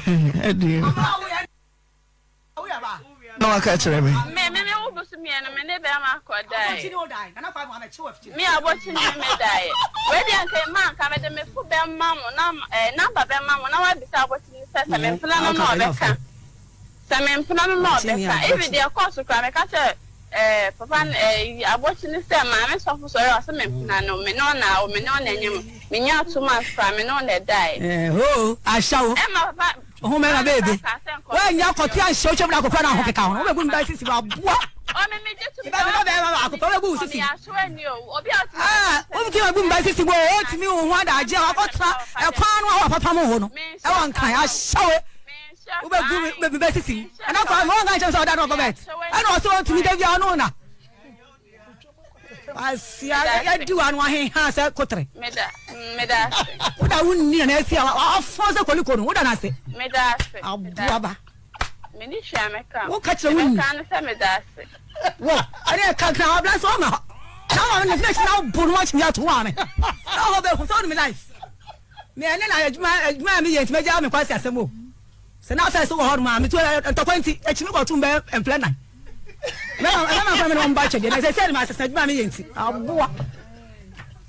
ɛdeɛ na waka kyerɛ me. Me me me wo bosom yɛ no me ne bɛrima kɔ dae. Me abɔkye ne me daeɛ. Wei deɛ nka mma nka mede me fo bɛma mo na eh, namba bɛma mo na wabisa abɔkye ne sɛ sɛ me mpena no na ɔbɛka. Sɛ me mpena no na ɔbɛka. Even deɛ ɛkɔɔ so koraa meka kyerɛ eh, papa no eh, abɔkye ne sɛ maame sɔfo sɔre a ɔsɛ me mpena no me ne ɔna awo me ne ɔna nyɛ mo. Menya 2 months koraa me ne ɔna ɛdae. Eh, ho, ahyɛ wo. Ɛma papa Ho mɛma beebe. Woannya kɔte anhyɛ wo twam na akɔkora na ahokeka ho no, wobɛgu no ba sisi waboa. Meba meba bɛrima baako pɛ wobɛgu wo sisi. Ah, wobɛtumi agu mba sisi wo, wotumi wo ho adagye a wakɔtena ɛkwan no a wapapam wo no ɛwɔ nkran ahyɛ wo. Wobɛgu me ba sisi. Ɛna kɔ ma wɔnka nkyɛn sɛ ɔda no ɔkɔ bɛt. Ɛna ɔsɛ wɔntumi da bia ɔno na. Asia yɛdi wa no aheha sɛ kotere. Meda meda ase. Woda wo nni na asi a wafɔn sɛ koliko no woda no ase. Meda ase. Aboa ba. Meni hwɛ a mɛka. Wo ka kyerɛ wo nni. Mɛka no sɛ meda ase. Wɔ ɛne ɛka kra wabla sɛ ɔma hɔ. Na wɔn ne finish na bo no wakyimi ato wɔn ame. Na wɔn bɛ hu sɛ wɔn mi life. Me ɛne na adwuma adwuma a meyɛ nti mɛgya me kwasi asɛm o. Sɛ na afɛ so wɔ hɔ nom a metu ntɔkwa nti akyimi kɔtum bɛ mplɛ nan. Mɛma kwan me ne wɔn ba kyɛ deɛ na sɛ sɛ ma asesa adwuma a meyɛ nti aboa.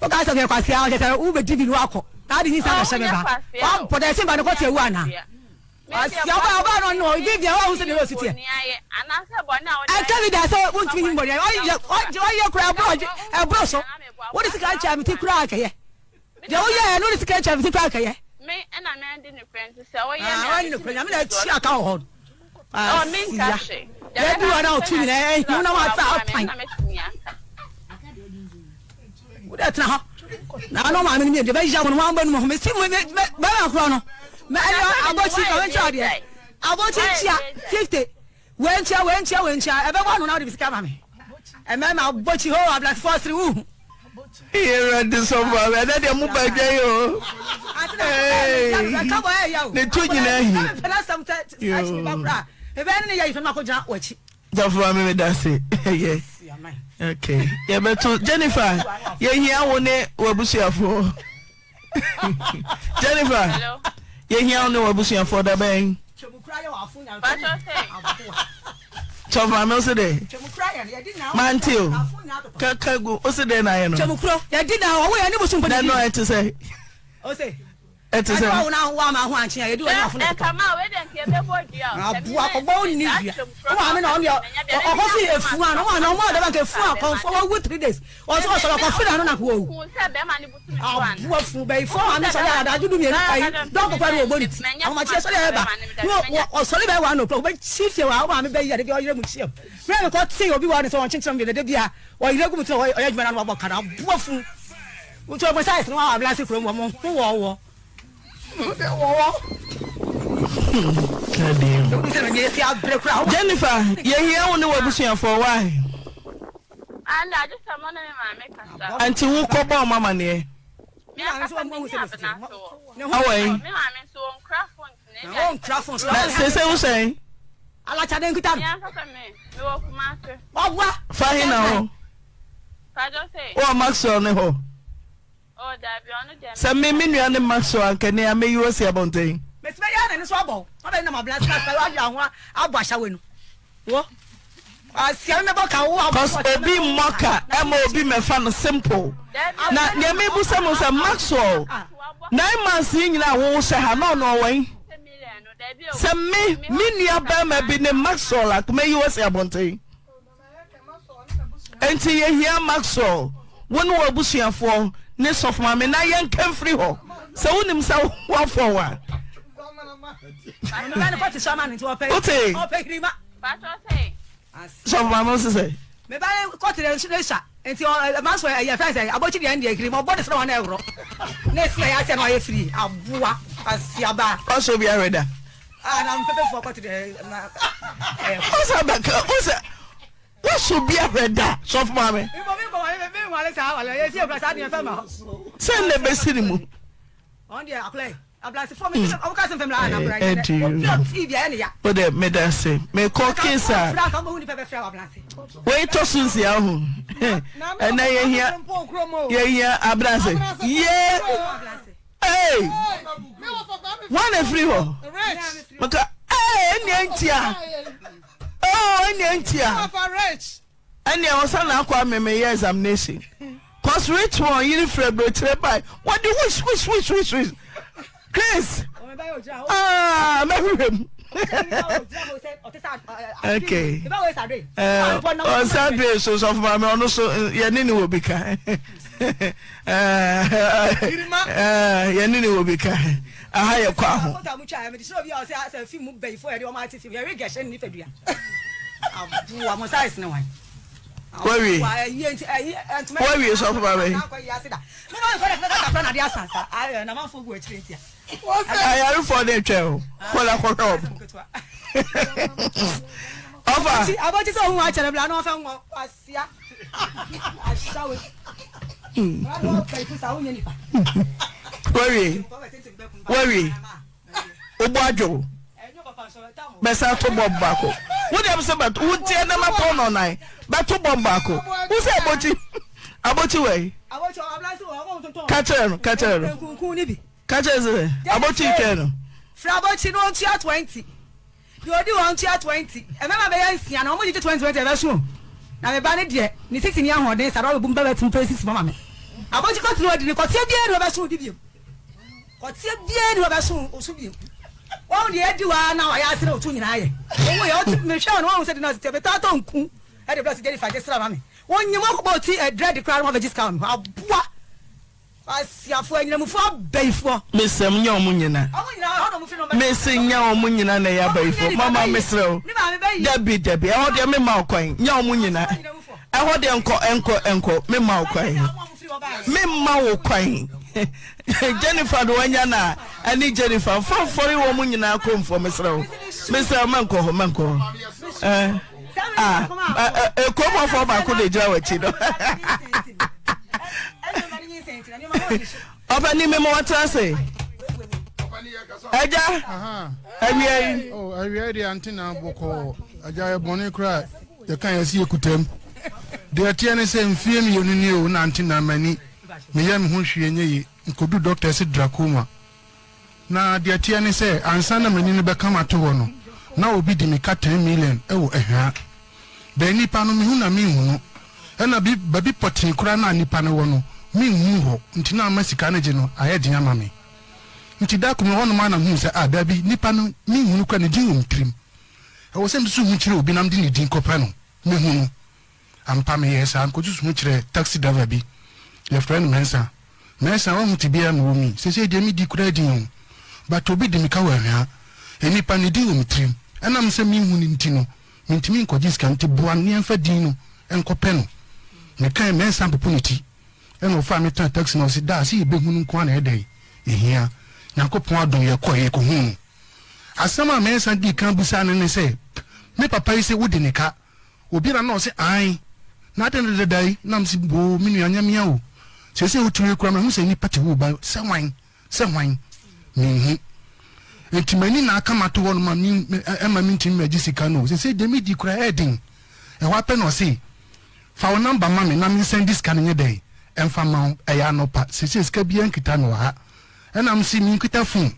Woka sɛ meyɛ kwasea ɔkyɛ sɛ wobɛdi bi no wakɔ na ade nyinsɛn abɛhyɛ me ba. Wabɔ dɛ ɛsen ba no kɔte awu anaa? Kwasia ɔbaa ɔbaa no ɔno Vivian wahu sɛ deɛ ɔsi teɛ. Ɛnka bi da sɛ wontumi nyi mbɔdeɛ ɔyɛ ɔyɛ koraa ɛboro ɛboro so wode sika nkyɛn me ti koraa kɛyɛ. Deɛ wo yɛɛ no ne sika nkyɛn mete koraa nkɛyɛ. Me ɛna me andi nokorɛ nti sɛ wo yɛ me a me tumi nyame na akyi aka wɔ hɔ no. Oh me nka hwe. Yɛ du hɔ na ɔtu nyina ɛhi na wasa apan. Wo deɛ tena hɔ. Na ano maame no mmienu deɛ bɛyɛ wo no wɔn abɔ no mu. Mesi mu bɛrima korɔ no. Mɛ ɛyɛ abɔkyi ma menkyerɛ adeɛ. Abɔkyi nkyia 50. Wei nkyia wei nkyia wei nkyia ɛbɛbɔ ano na wode sika ma me. Mmarima abɔkyi hoo ablasefoɔ sere wo. Awurade sɔfo awɛ ɛnɛ deɛ mo ba adwa yi o. Ne to nyinaa hi. Sɔfo maame mi da se ɛyɛ okay yɛbɛto Jennifer yɛhia wo ne w'abusuafoɔ Jennifer yɛhia wo ne w'abusuafoɔ da bɛn. Sɔfo maame wo se dɛ mante o kaka gu wo se dɛ na ayɛ no. Twɛmukuro yɛdi na ɔwɔ yɛ ne bosom pɔ. Dɛ no ɛte sɛ. Ɛte sɛ. Ɛde na wa ma ho ankye a yɛde wɔn afo na ɛka ma wei deɛ nka yɛbɛbɔ dua o. Aboa kɔbɔ wo nni dua. Wo maame na ɔno ɔkɔ fi efu ano wo maame ɔmo ɔdaba nka efu a kɔnfɔ wawu 3 days ɔsɔ ɔsɔ ɔkɔ fi na ano na ko owu. Aboa fu bɛyi fɔ maame sɔre adagye du mmienu ayi dɔn kɔkɔ ne ɔbɔ ne ti ahomakye sɔre ɛba ne ɔsɔre bɛyɛ one o'clock ɔbɛkyi fie wa wo maame bɛyi ade bi ɔyere mu kyiam mmerɛ mekɔ te obi wɔ ne sɛ wɔnkyenkyerɛ mu de de bia ɔyere gu mu te ɔyɛ adwuma na no wabɔ ka no aboa fu Nti ɔmo size no wɔ ablase kurom ɔmo ho wɔwɔ. Wɔwɔ. Jennifer, yɛhia wo ne w'abusuafoɔ why? Anda agye sɛ mo ne me maame kasa. Anti wo kɔ bɔ ɔmo amaneɛ. Me ankasa me ni abena so wɔ. Awɔ yi. Me maame nso wɔn kura phone nti na ebi a. Wɔn kura phone. Na sese wo sɛn? Alakyade nkuta no. Me ankasa me me wɔ Kumasi. Ɔboa. Fa he na hɔ. Wowɔ Maxwell ne hɔ? Sɛ me me nua ne Maxwell anka ni a mɛyi wo asi abɔnten. Mesi bɛyɛ na ne so abɔ wo. Ɔbɛn na ma blast class pɛ wadwe ho abɔ ahyɛwe no. Wo asia me bɔ ka wo abɔ. Cause obi mmɔ ka ɛma obi mɛfa no simple. Na nea mebusa mo sɛ Maxwell nine months yi nyinaa wo hyɛ ha na ɔno ɔwɔ he? Sɛ me me nua barima bi ne Maxwell anka mɛyi wo asi abɔnten. Enti yɛhia Maxwell, wo ne w'abusuafoɔ ne sɔfo maame na yɛnka mfiri hɔ. Sɛ wonim sɛ woafɔn a. Wote? Sɔfo maame wo sesɛ? Me ba kɔte ne sa nti Maxwell ɛyɛ fɛn sɛ abɔkyi deɛ ɛndeɛ hiri ma ɔbɔ ne srɛ wɔn ɛworɔ na esi ɛyɛ asɛ na ɔyɛ firi aboa asiaba. Ɔsɔ obi ahwɛ da. Ah, na mpɛpɛfoɔ kɔte deɛ na ɛyɛ. Ɔsɛ bɛka ɔsɛ wɔsɔ bi ahwɛ da sɔfo maame. Sɛ na ɛbɛsi ne mu. O de meda se mekɔ case a wei tɔ so nsia ho ɛnɛ yɛhia yɛhia abrase yee. Hey! Wọn na efiri hɔ. Maka ee ɛnìɛ ntia. Oh ɛnìɛ ntia. Ɛnìɛ ɔsan na akɔ ameme yɛ examination. Cause rich one yiri fira burokyerɛ bae. Wɔde wish wish wish wish wish. Chris ah mɛhwehwɛ mu. Okay. Ɔsan dre so sɔfo maame ɔno so yɛne ne wɔ bi ka. yɛne ne wɔ bi ka aha yɛ kɔ aho wawie wawie sɔfo ba bɛyi ayarefoɔ ne twɛ o kɔla kɔhwɛ ɔmo ɔfa abɔkyi sɛ ohun akyɛrɛ bila na ɔfɛ ŋɔ Sia. Ahyɛwe. Wawie. Wawie. Wobɔ adwo. Bɛsa to bɔmb baako. Wo deɛ sɛ bɛto wo ntiɛ na mɛpɔ no nan. Bɛto bɔmb baako. Wo sɛ abokyi. Abokyi wɛ. Ka kyerɛ no, ka kyerɛ no. Ka kyerɛ sɛ abokyi twɛn no. Fra abokyi no ɔntua 20. Deɛ ɔdi hɔ ntua 20. Mmarima bɛyɛ nsia na wɔgyegye 20 20 ɛbɛso o. Na me ba no deɛ, ne sisi nni ahoɔden saa, na ɔbɛbu me ba bɛte mpo sisi mu ama me. Abɔnten kɔte na ɔdi no, kɔteɛ biara nni hɔ bɛso wo di bio. Kɔteɛ biara nni hɔ bɛso wo so bio. Wɔn deɛ adi hɔ ara na wɔayɛ ase na wɔto nyinaa yɛ. Wɔn yɛ ɔte mehwɛ wɔn wɔn sɛ de na ɔte bɛtɔ atɔ nku ɛde brɛ sɛ Jennifer gye sra ma me. Wɔnyim akɔbɔ ɔti ɛdrɛd koraa na wɔabɛgye sika wɔ me hɔ. Aboa. Kwasiafoɔ, anyinamufoɔ, abayifoɔ. Mesrɛ mo nyɛ wɔn nyina. Mese nyɛ wɔn nyina na ɛyɛ abayifoɔ. Mama mesrɛ wo. Dabi dabi ɛhɔ deɛ mema wo kwan. Nyɛ wɔn nyina. Ɛhɔ deɛ nkɔ nkɔ nkɔ mema wo kwan. Memma wo kwan. Jennifer de wanya na ɛne Jennifer fa fɔre wɔn nyinaa kɔ mfɔ mesrɛ wo. Mesrɛ wo mɛnkɔ hɔ mɛnkɔ hɔ. Eh, ah, kurom hɔfoɔ baako de gyina w'akyi no. Ɔpani mema wɔtena ase. Agya, awia yi. Oh, awia yi deɛ ante na bɔkɔɔ. Agya yɛ bɔne koraa yɛka yɛ sɛ yɛkutam. Deɛ ɛteɛ ne sɛ mfie mmienu ni o na ante na m'ani meyɛ me ho hwee nyɛ ye. Nkɔdu dɔkta ɛse drakoma. Na deɛ ɛteɛ ne sɛ ansa na m'ani no bɛka mato hɔ no na obi di me ka 10 million ɛwɔ Ahwia. Bɛn nipa no mehu na menhu no. Ɛna bi baabi pɔtee koraa no a nipa no wɔ no menhuu hɔ nti na ama sika no gye no ayɛ den ama me. Nti da koro mewɔ hɔnom ara na mehuu sɛ ah daabi nipa no menhu no koraa ne din wɔ me tirim. Ɛwɔ sɛ mesusu ho kyerɛ obi na mede ne din kɔpɛ no mehu no. Ampa meyɛɛ saa mekɔsusu ho kyerɛɛ taxi driver bi yɛfrɛ no Mensah. Mensah wahu tebea a mewɔ mu yi seesei deɛ medi koraa din o but obi de me ka wɔ Ahwea. Nipa ne din wɔ me tirim ɛnam sɛ menhu no nti no Mentumi nkɔgye sika nti boa no na yɛmfa din no nkɔpɛ no. Mekae Mensah mpopo ne ti ɛna ɔfaa me tenaa taxi mu a ɔse daa sɛ yɛbɛhu no nko ara na ɛyɛ dɛn ɛhia. Nyankopɔn adom yɛkɔe yɛkɔhuu no. Asɛm a Mensah dii kan bisaa no ne sɛ me papa yi se wode ne ka obiara na ɔse aane na adɛn na dada yi na mese boo me nua nyɛ mea o seesei wotumi koraa mahu sɛ nnipa te wo ba sɛ hwan. Sɛ hwan? Minhu. Enti m'ani na aka m'ato hɔ nom a me, ɛmma mintumi mmɛgye sika no o. Seesei deɛ medi koraa ɛyɛ den. Ɛhɔ ara pɛ na ɔse, Fa wo namba ma me na mensɛnde sika no nyɛ dɛn? Ɛmfa mma wo. Ɛyɛ anɔpa. Seesei sika biara nkita me wɔ ha. Ɛna mese, Menkita phone.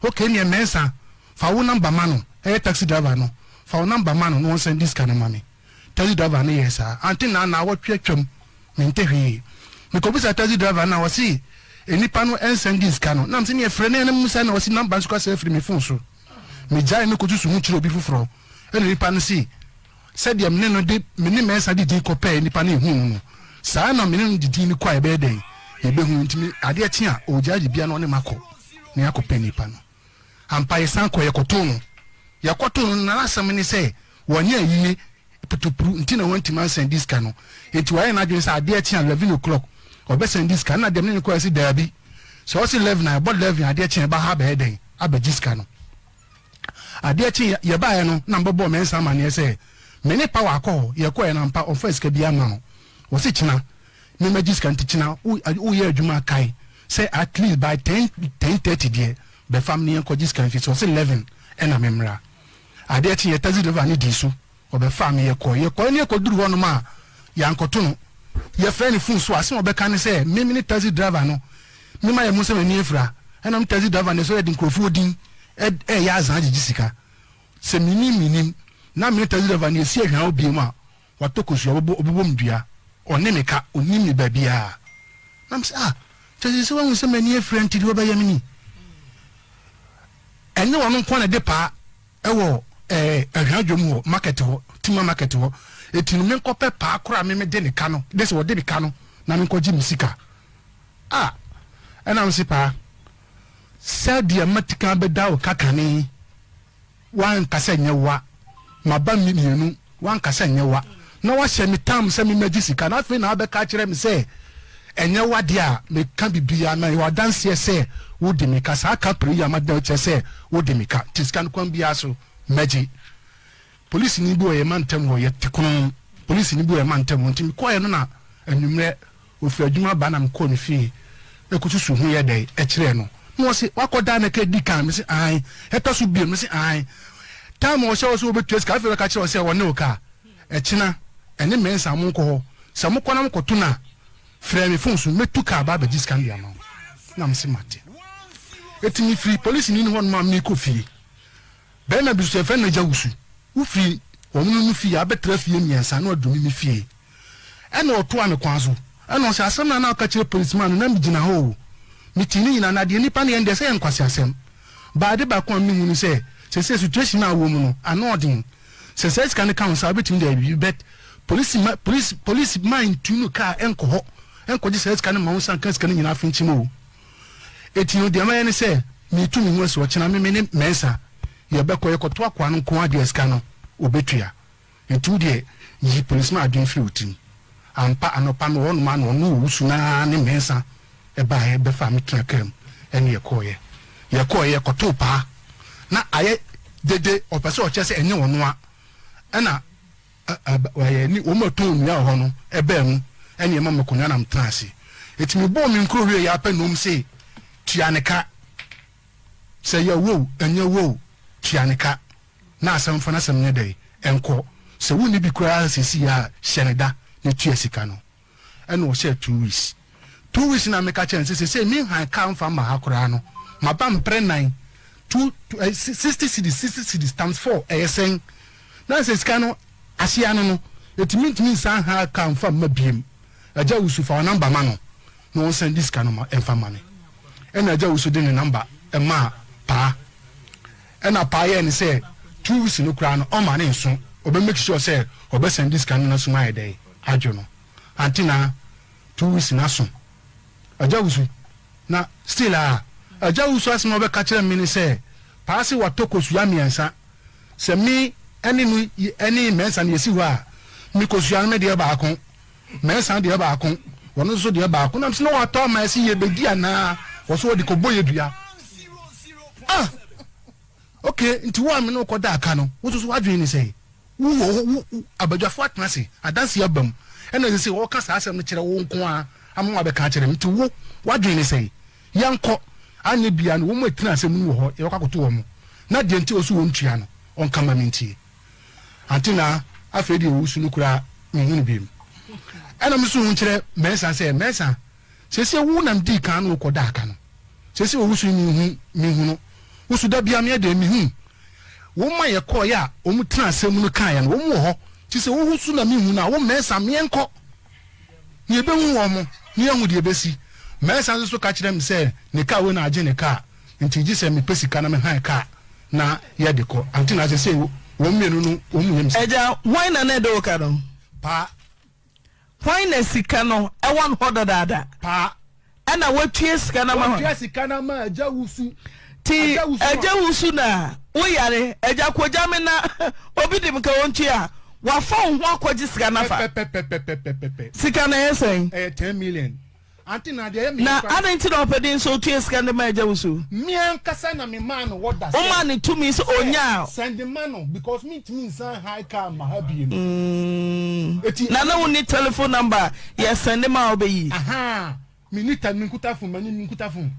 Okay, neɛ Mensah, fa wo namba ma no. Ɛyɛ taxi driver no. Fa wo namba ma no na ɔnsɛnde sika no mma me. Taxi driver no yɛɛ saa. Ante na naawɔtwe atwam, mente hwee. Mekɔbisaa taxi driver no a, ɔse nnipa no nsɛndee sika no. Na mese neɛ frɛ no na mmusa na ɔse number nso kasa afiri me phone so. Megyaee no kɔsusu ho kyerɛɛ obi foforɔ ɛna nipa no se sɛdeɛ mene no de me ne Mensah de din kɔpɛɛ nipa no ɛhuu no no, saa na mene no de din no kɔ a yɛbɛyɛ dɛn yɛbɛhu. Nti me adeɛ kye a ɔgyae biribiara na ɔne makɔ na yɛakɔpɛ nipa no. Ampa yɛsan kɔɔ yɛkɔtoo no. Yɛkɔtoo no no na n'asɛm ne sɛ wanyɛ ayie putupru nti na wantumi ansɛnde sika no. Enti wayɛ n'adwene sɛ adeɛ kye a 11 o'clock ɔbɛsɛnde sika no. Na deɛ me ne no kɔeɛ se daabi, sɛ ɔse 11 a ɛbɔ 11 a adeɛ kye a yɛba ha abɛyɛ dɛn abɛgye sika no. Adeɛ kye yɛbaeɛ no na mebɛbɔɔ Mensah amaneɛ sɛ me ne Power akɔ hɔ, yɛkɔeɛ no ampa ɔmfaa sika biara mmaa no. Ɔse kyena me mɛgye sika nti kyena woyɛ adwuma a kae sɛ at least by ten 10:30 deɛ bɛfam ne yɛnkɔgye sika mfi so. Ɔse 11 ɛna me mmra. Adeɛ kye yɛ taxi driver no dii so ɔbɛfaa me yɛkɔe. Yɛkɔe ne yɛkɔduru hɔnom a yɛankɔto no. Yɛfrɛ no phone so a asɛm a ɔbɛka ne sɛ me ne taxi driver no me ma yɛ mo sɛ m'ani afira ɛna me taxi driver no sɛ yɛde nkurɔfoɔ din ɛyɛ azan agyegye sika sɛ menim menim na me ne taxi driver no yɛsi ahwia hɔ biom a Watɔ kosua, ɔbɛbɔ, ɔbɛbɔ me dua. Ɔne me ka, ɔnnim me baabiara. Na mese, ah, kyerɛ sɛ wahu sɛ m'ani afira nti deɛ ɔbɛyɛ me ni. Ɛnyɛ ɔno nko na ɛde paa ɛwɔ ɛɛ ahwea dwom hɔ, market hɔ, tima market hɔ. Eti no menkɔpɛ paa koraa me mede ne ka no, de sɛ wɔde me ka no na menkɔgye me sika. Ah, ɛna mese paa, sɛdeɛ matikan bɛda wo ka kane. Woanka sɛ nyɛ wa. Maba mmienu, woanka sɛ nyɛ wa. Na woahyɛ me tam sɛ memmɛgye sika, na afei na wabɛka akyerɛ me sɛ ɛnyɛ wa deɛ a, meka biribiara na yɛwɔ adanseɛ sɛ wode me ka. Saa ka pere yi a mada kyerɛ sɛ wode me ka. Nti sika no kwan biara so mɛgye. Polisini bi wɔ yɛn mantam hɔ, yɛte kono. Polisini bi wɔ yɛn mantam hɔ, nti mekɔeɛ no na anwummerɛ Ɔfiri adwuma ba na mekɔɔ ne fie kɔsusu ho yɛ dɛn kyerɛɛ no. Na ɔse, wakɔda na ka di kan? Mese, aane. Ɛtɔ so bio? Mese, aane. Time a ɔhyɛ wo sɛ wobɛtua sika, afei bɛka kyerɛ wo sɛ ɔne wo ka. Ɛkyena, ɛne Mensah monkɔ hɔ. Sɛ mokɔ na mokɔto no a, frɛ me phone so, mɛtu kaa aba abɛgye sika no de ama wo. Na mese, mate. Enti mefiri polisini no hɔnom a merekɔ fie. Barima bi nso, yɛfrɛ no Agya Wusu. Wofiri wɔn no fie abɛtra fie mmiɛnsa na waduru me me fie. Ɛna ɔtoaa me kwan so. Ɛna ɔse, asɛm no a na woka kyerɛ policeman no, na megyina hɔ o. Metee ne nyinaa, na deɛ nnipa no yɛ no deɛ, sɛ ɛyɛ nkwaseasɛm. But ade baako a mehu ne sɛ, seesei situation a wowɔ mu no, ano ɔden. Sɛ saa sika no ka wo nsa a, wobɛtumi de ayɛ biribi, but polisi ma, police, police man ntu no kaa nkɔ hɔ nkɔgye saa sika no mma wo nsa nka sika no nyinaa finkyim o. Enti no, deɛ mɛyɛ ne sɛ, meretu me ho asi hɔ, kyena me, me ne Mensah, yɛbɛkɔ, yɛkɔto akoa no nko ara deɛ sika no, ɔbɛtua. Nti wo deɛ yi policeman adwene firi wo tirim. Ampa, anɔpa mewɔ hɔnom a na ɔno Owusu no ara ne Mensah baeɛ bɛfaa me tenaa kaa mu ɛne yɛkɔeɛ. Yɛkɔeɛ, yɛkɔtoo paa. Na ayɛ dede, ɔpɛ sɛ ɔkyerɛ sɛ ɛnyɛ ɔno a. Ɛna ɛɛ ne wɔn a ɛtɔn nnua wɔ hɔ no ɛbaa mu ɛne ɛma me akonnwa na metenaa ase. Enti mebɔɔ me nkuro wieeɛ ara pɛ na wɔn se tua ne ka. Sɛ ɛyɛ wo o, ɛnyɛ wo o, tua ne ka. Na asɛm fa n'asɛm nyɛ dɛn? Ɛnkɔ. Sɛ wonni bi koraa seesei a, hyɛ no da na tua sika no. Ɛna ɔhyɛɛ 2 weeks. 2 weeks na meka kyerɛɛ no sɛ seesei menhan kaa mfa mma ha koraa no, maba mprɛ nan, two, two, eh, 60 cedis, 60 cedis times four, ɛyɛ sɛn? Na sɛ sika no ahye ano no, enti mentumi nsan han kaa mfa mma biem. Agya Wusu, fa wo number ma no na ɔnsan di sika no ma ɛmfa mma me. Ɛna Agya Wusu de ne number maa Paa. Ɛna Paa yɛɛ no sɛ 2 weeks no koraa no ɔmma no nso, ɔbɛ make sure sɛ ɔbɛ sɛnde sika no na sum ayɛ dɛn adwo no. Ante na 2 weeks no aso. Agya Wusu, na still a Agya Wusu asɛm a ɔbɛka kyerɛ me ne sɛ Paa se watɔ kosua mmiɛnsa, sɛ me ɛne no ɛne Mɛnsa no yɛsi hɔ a, me kosua no me deɛ baako. Mɛnsa deɛ baako, wɔn nso deɛ baako. Nam sɛ na wɔatɔ ama ɛsɛ yɛbɛdi anaa wɔ so wɔde kɔbɔ yɛ dua. Ah! Ok, nti wo a me ne wokɔ da aka no, wo nso so w'adwene ne sɛn? Wo wɔ wo abadwafo atena ase, adanse aba mu, ɛna ɛsɛ sɛ wɔka saa asɛm no kyerɛ wo nko ara ama wɔabɛka akyerɛ me. Nti wo, w'adwene ne sɛn? Yɛnkɔ, anyɛ biara no wɔn a ɛtena asɛm no wɔ hɔ, yɛbɛkɔ akɔto wɔn. Na deɛ nti a ɔso wɔntua no, ɔnka ma mentie. Ante na afei deɛ ɔwusu no koraa menhu no biom. Ɛna me so hu kyerɛ Mensah sɛ, Mensah, seesei wo na medii kan ne wo kɔdaa ka no. Seesei ɔwusu yi menhu, menhu no. Wo so da biara meyɛ dɛn mehu wo. Wɔn a yɛkɔeɛ a wɔn tena asɛm mu no kaeɛ no, wɔn wɔ hɔ. Nti sɛ wohu so na menhu no a, wo Mensah meɛnkɔ na yɛbɛhu wɔn na yɛahu deɛ ɛbɛsi. Mensah nso so ka kyerɛɛ me sɛ ne kaa wei na agye ne kaa nti gye sɛ mepɛ sika na mehan kaa. Na yɛ de kɔ. Ante na sesei wɔn mienu no wɔn mu yɛ me sika. Agya, hwan na na ɛde wo ka no? Paa. Hwan na sika no ɛwɔ no hɔ dadaada? Paa. Ɛna watua sika no ama hwan? Watua sika no ama Agya Wusu. Ti Agya Wusu na wo yare, Agya kogya me na obi de me ka ɔntua a, wafa wo ho akɔgye sika no afa? Pɛpɛpɛpɛpɛpɛ. Sika no ɛyɛ sɛn? Ɛyɛ 10 million. Ante na deɛ ɛyɛ me Na koraa. adɛn nti na ɔpɛ din sɛ ɔtua sika no de ma Agya Wusu? Me ankasa na me maa no order sɛ. Womaa no tumi sɛ ɔnya a. Sɛ send ma no because me ntumi nsan hire car mma ha biem. Eti. Na na wonni telephone number a yɛ send ma a wobɛyi? Ahaa me ni ta me nkuta phone m'ani me nkuta phone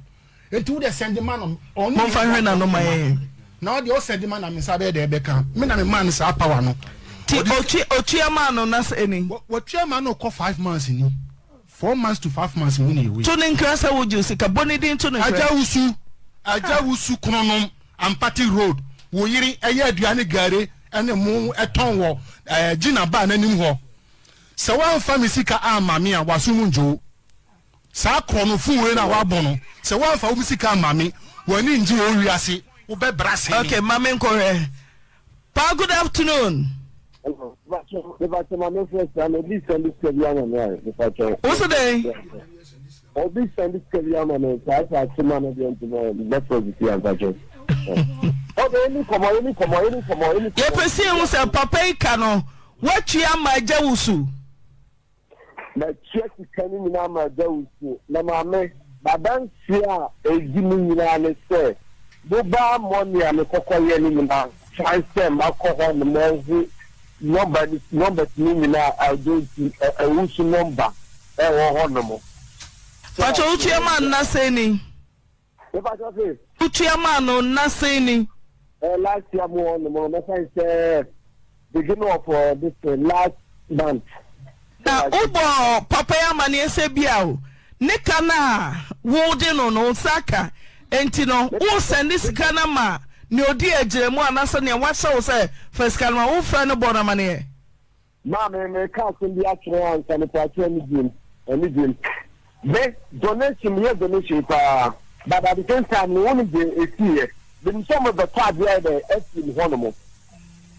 eti wo deɛ send ma no. Ɔno Momfa nhwɛ n'ano ma yɛn. Na ɔdeɛ ɔsend ma na me nsa bɛyɛ dɛ ɛbɛka me na me maa no saa power no. Ti ɔtua ɔtua maa no na sɛ ni? Watua ma no kɔ 5 months ni. 4 months to 5 months mu na ewe. To ne nkra sɛ wogye wo sika. Bɔ ne din to no nkra. Agya Wusu, Agya Wusu Kronom, Ampati Road, wo yere yɛ aduane gari ne mo tɔn wɔ eh, Gina bar n'anim hɔ. Sɛ woamfa me sika amma me a, w'aso mu ngye wo. Saa korɔnofo wei na woabɔ no, sɛ woamfa wo me sika amma me, w'ani ngye wɔ wiase, wobɛbra sɛn. Okay, ma menkɔhwɛ. Pa, good afternoon. Hello, mepakyɛ ma me first time obi send sika bi ama me ayɛ mepakyɛ. Wo so dɛn? Obi send sika bi ama me saa saa ti ma no deɛ nti no bɛfrɛ sisi ampakyɛ. Ɔbɛ ɛni kɔmɔ ɛni kɔmɔ ɛni kɔmɔ ɛni kɔmɔ. Yɛpɛ sɛ ehu sɛ papa yi ka no watua ama agya wusu. Matua sika no nyinaa ama Agya Wusu. Na maame, m'adanseɛ a ɛdi mu nyinaa ne sɛ, mobile money a mekɔkɔyɛɛ no nyinaa, kwan sɛ makɔ hɔ nom ahu number no, numbers no nyinaa, Agya Wusu, Owusu number ɛwɔ hɔ nom. Pakyɛ wotua maa no na sɛn ni? Mepakyɛ se? Wotua maa no na sɛn ni? Eh, last year mu hɔ nom no, mɛka ne sɛ beginning of uh, this uh, last month. Na wobɔ papa yi amaneɛ sɛ bia o ne ka no a wode no no wo nsa aka nti no wo sɛnde sika no ama nea ɔdi agyinamu anaasɛ nea wahyɛ wo sɛ fa sika no ma wofrɛ no bɔ no amaneɛ. Maame, mereka asɛm bi akyerɛ wo ansa, mepaakyɛw anigyem, anigyem. Me, donation, meyɛ donation paa, but at the same time no, wonim deɛ ɛsiiɛ? Menim sɛ wɔbɛtɔ adeɛ ayɛ dɛn afiri me hɔnom.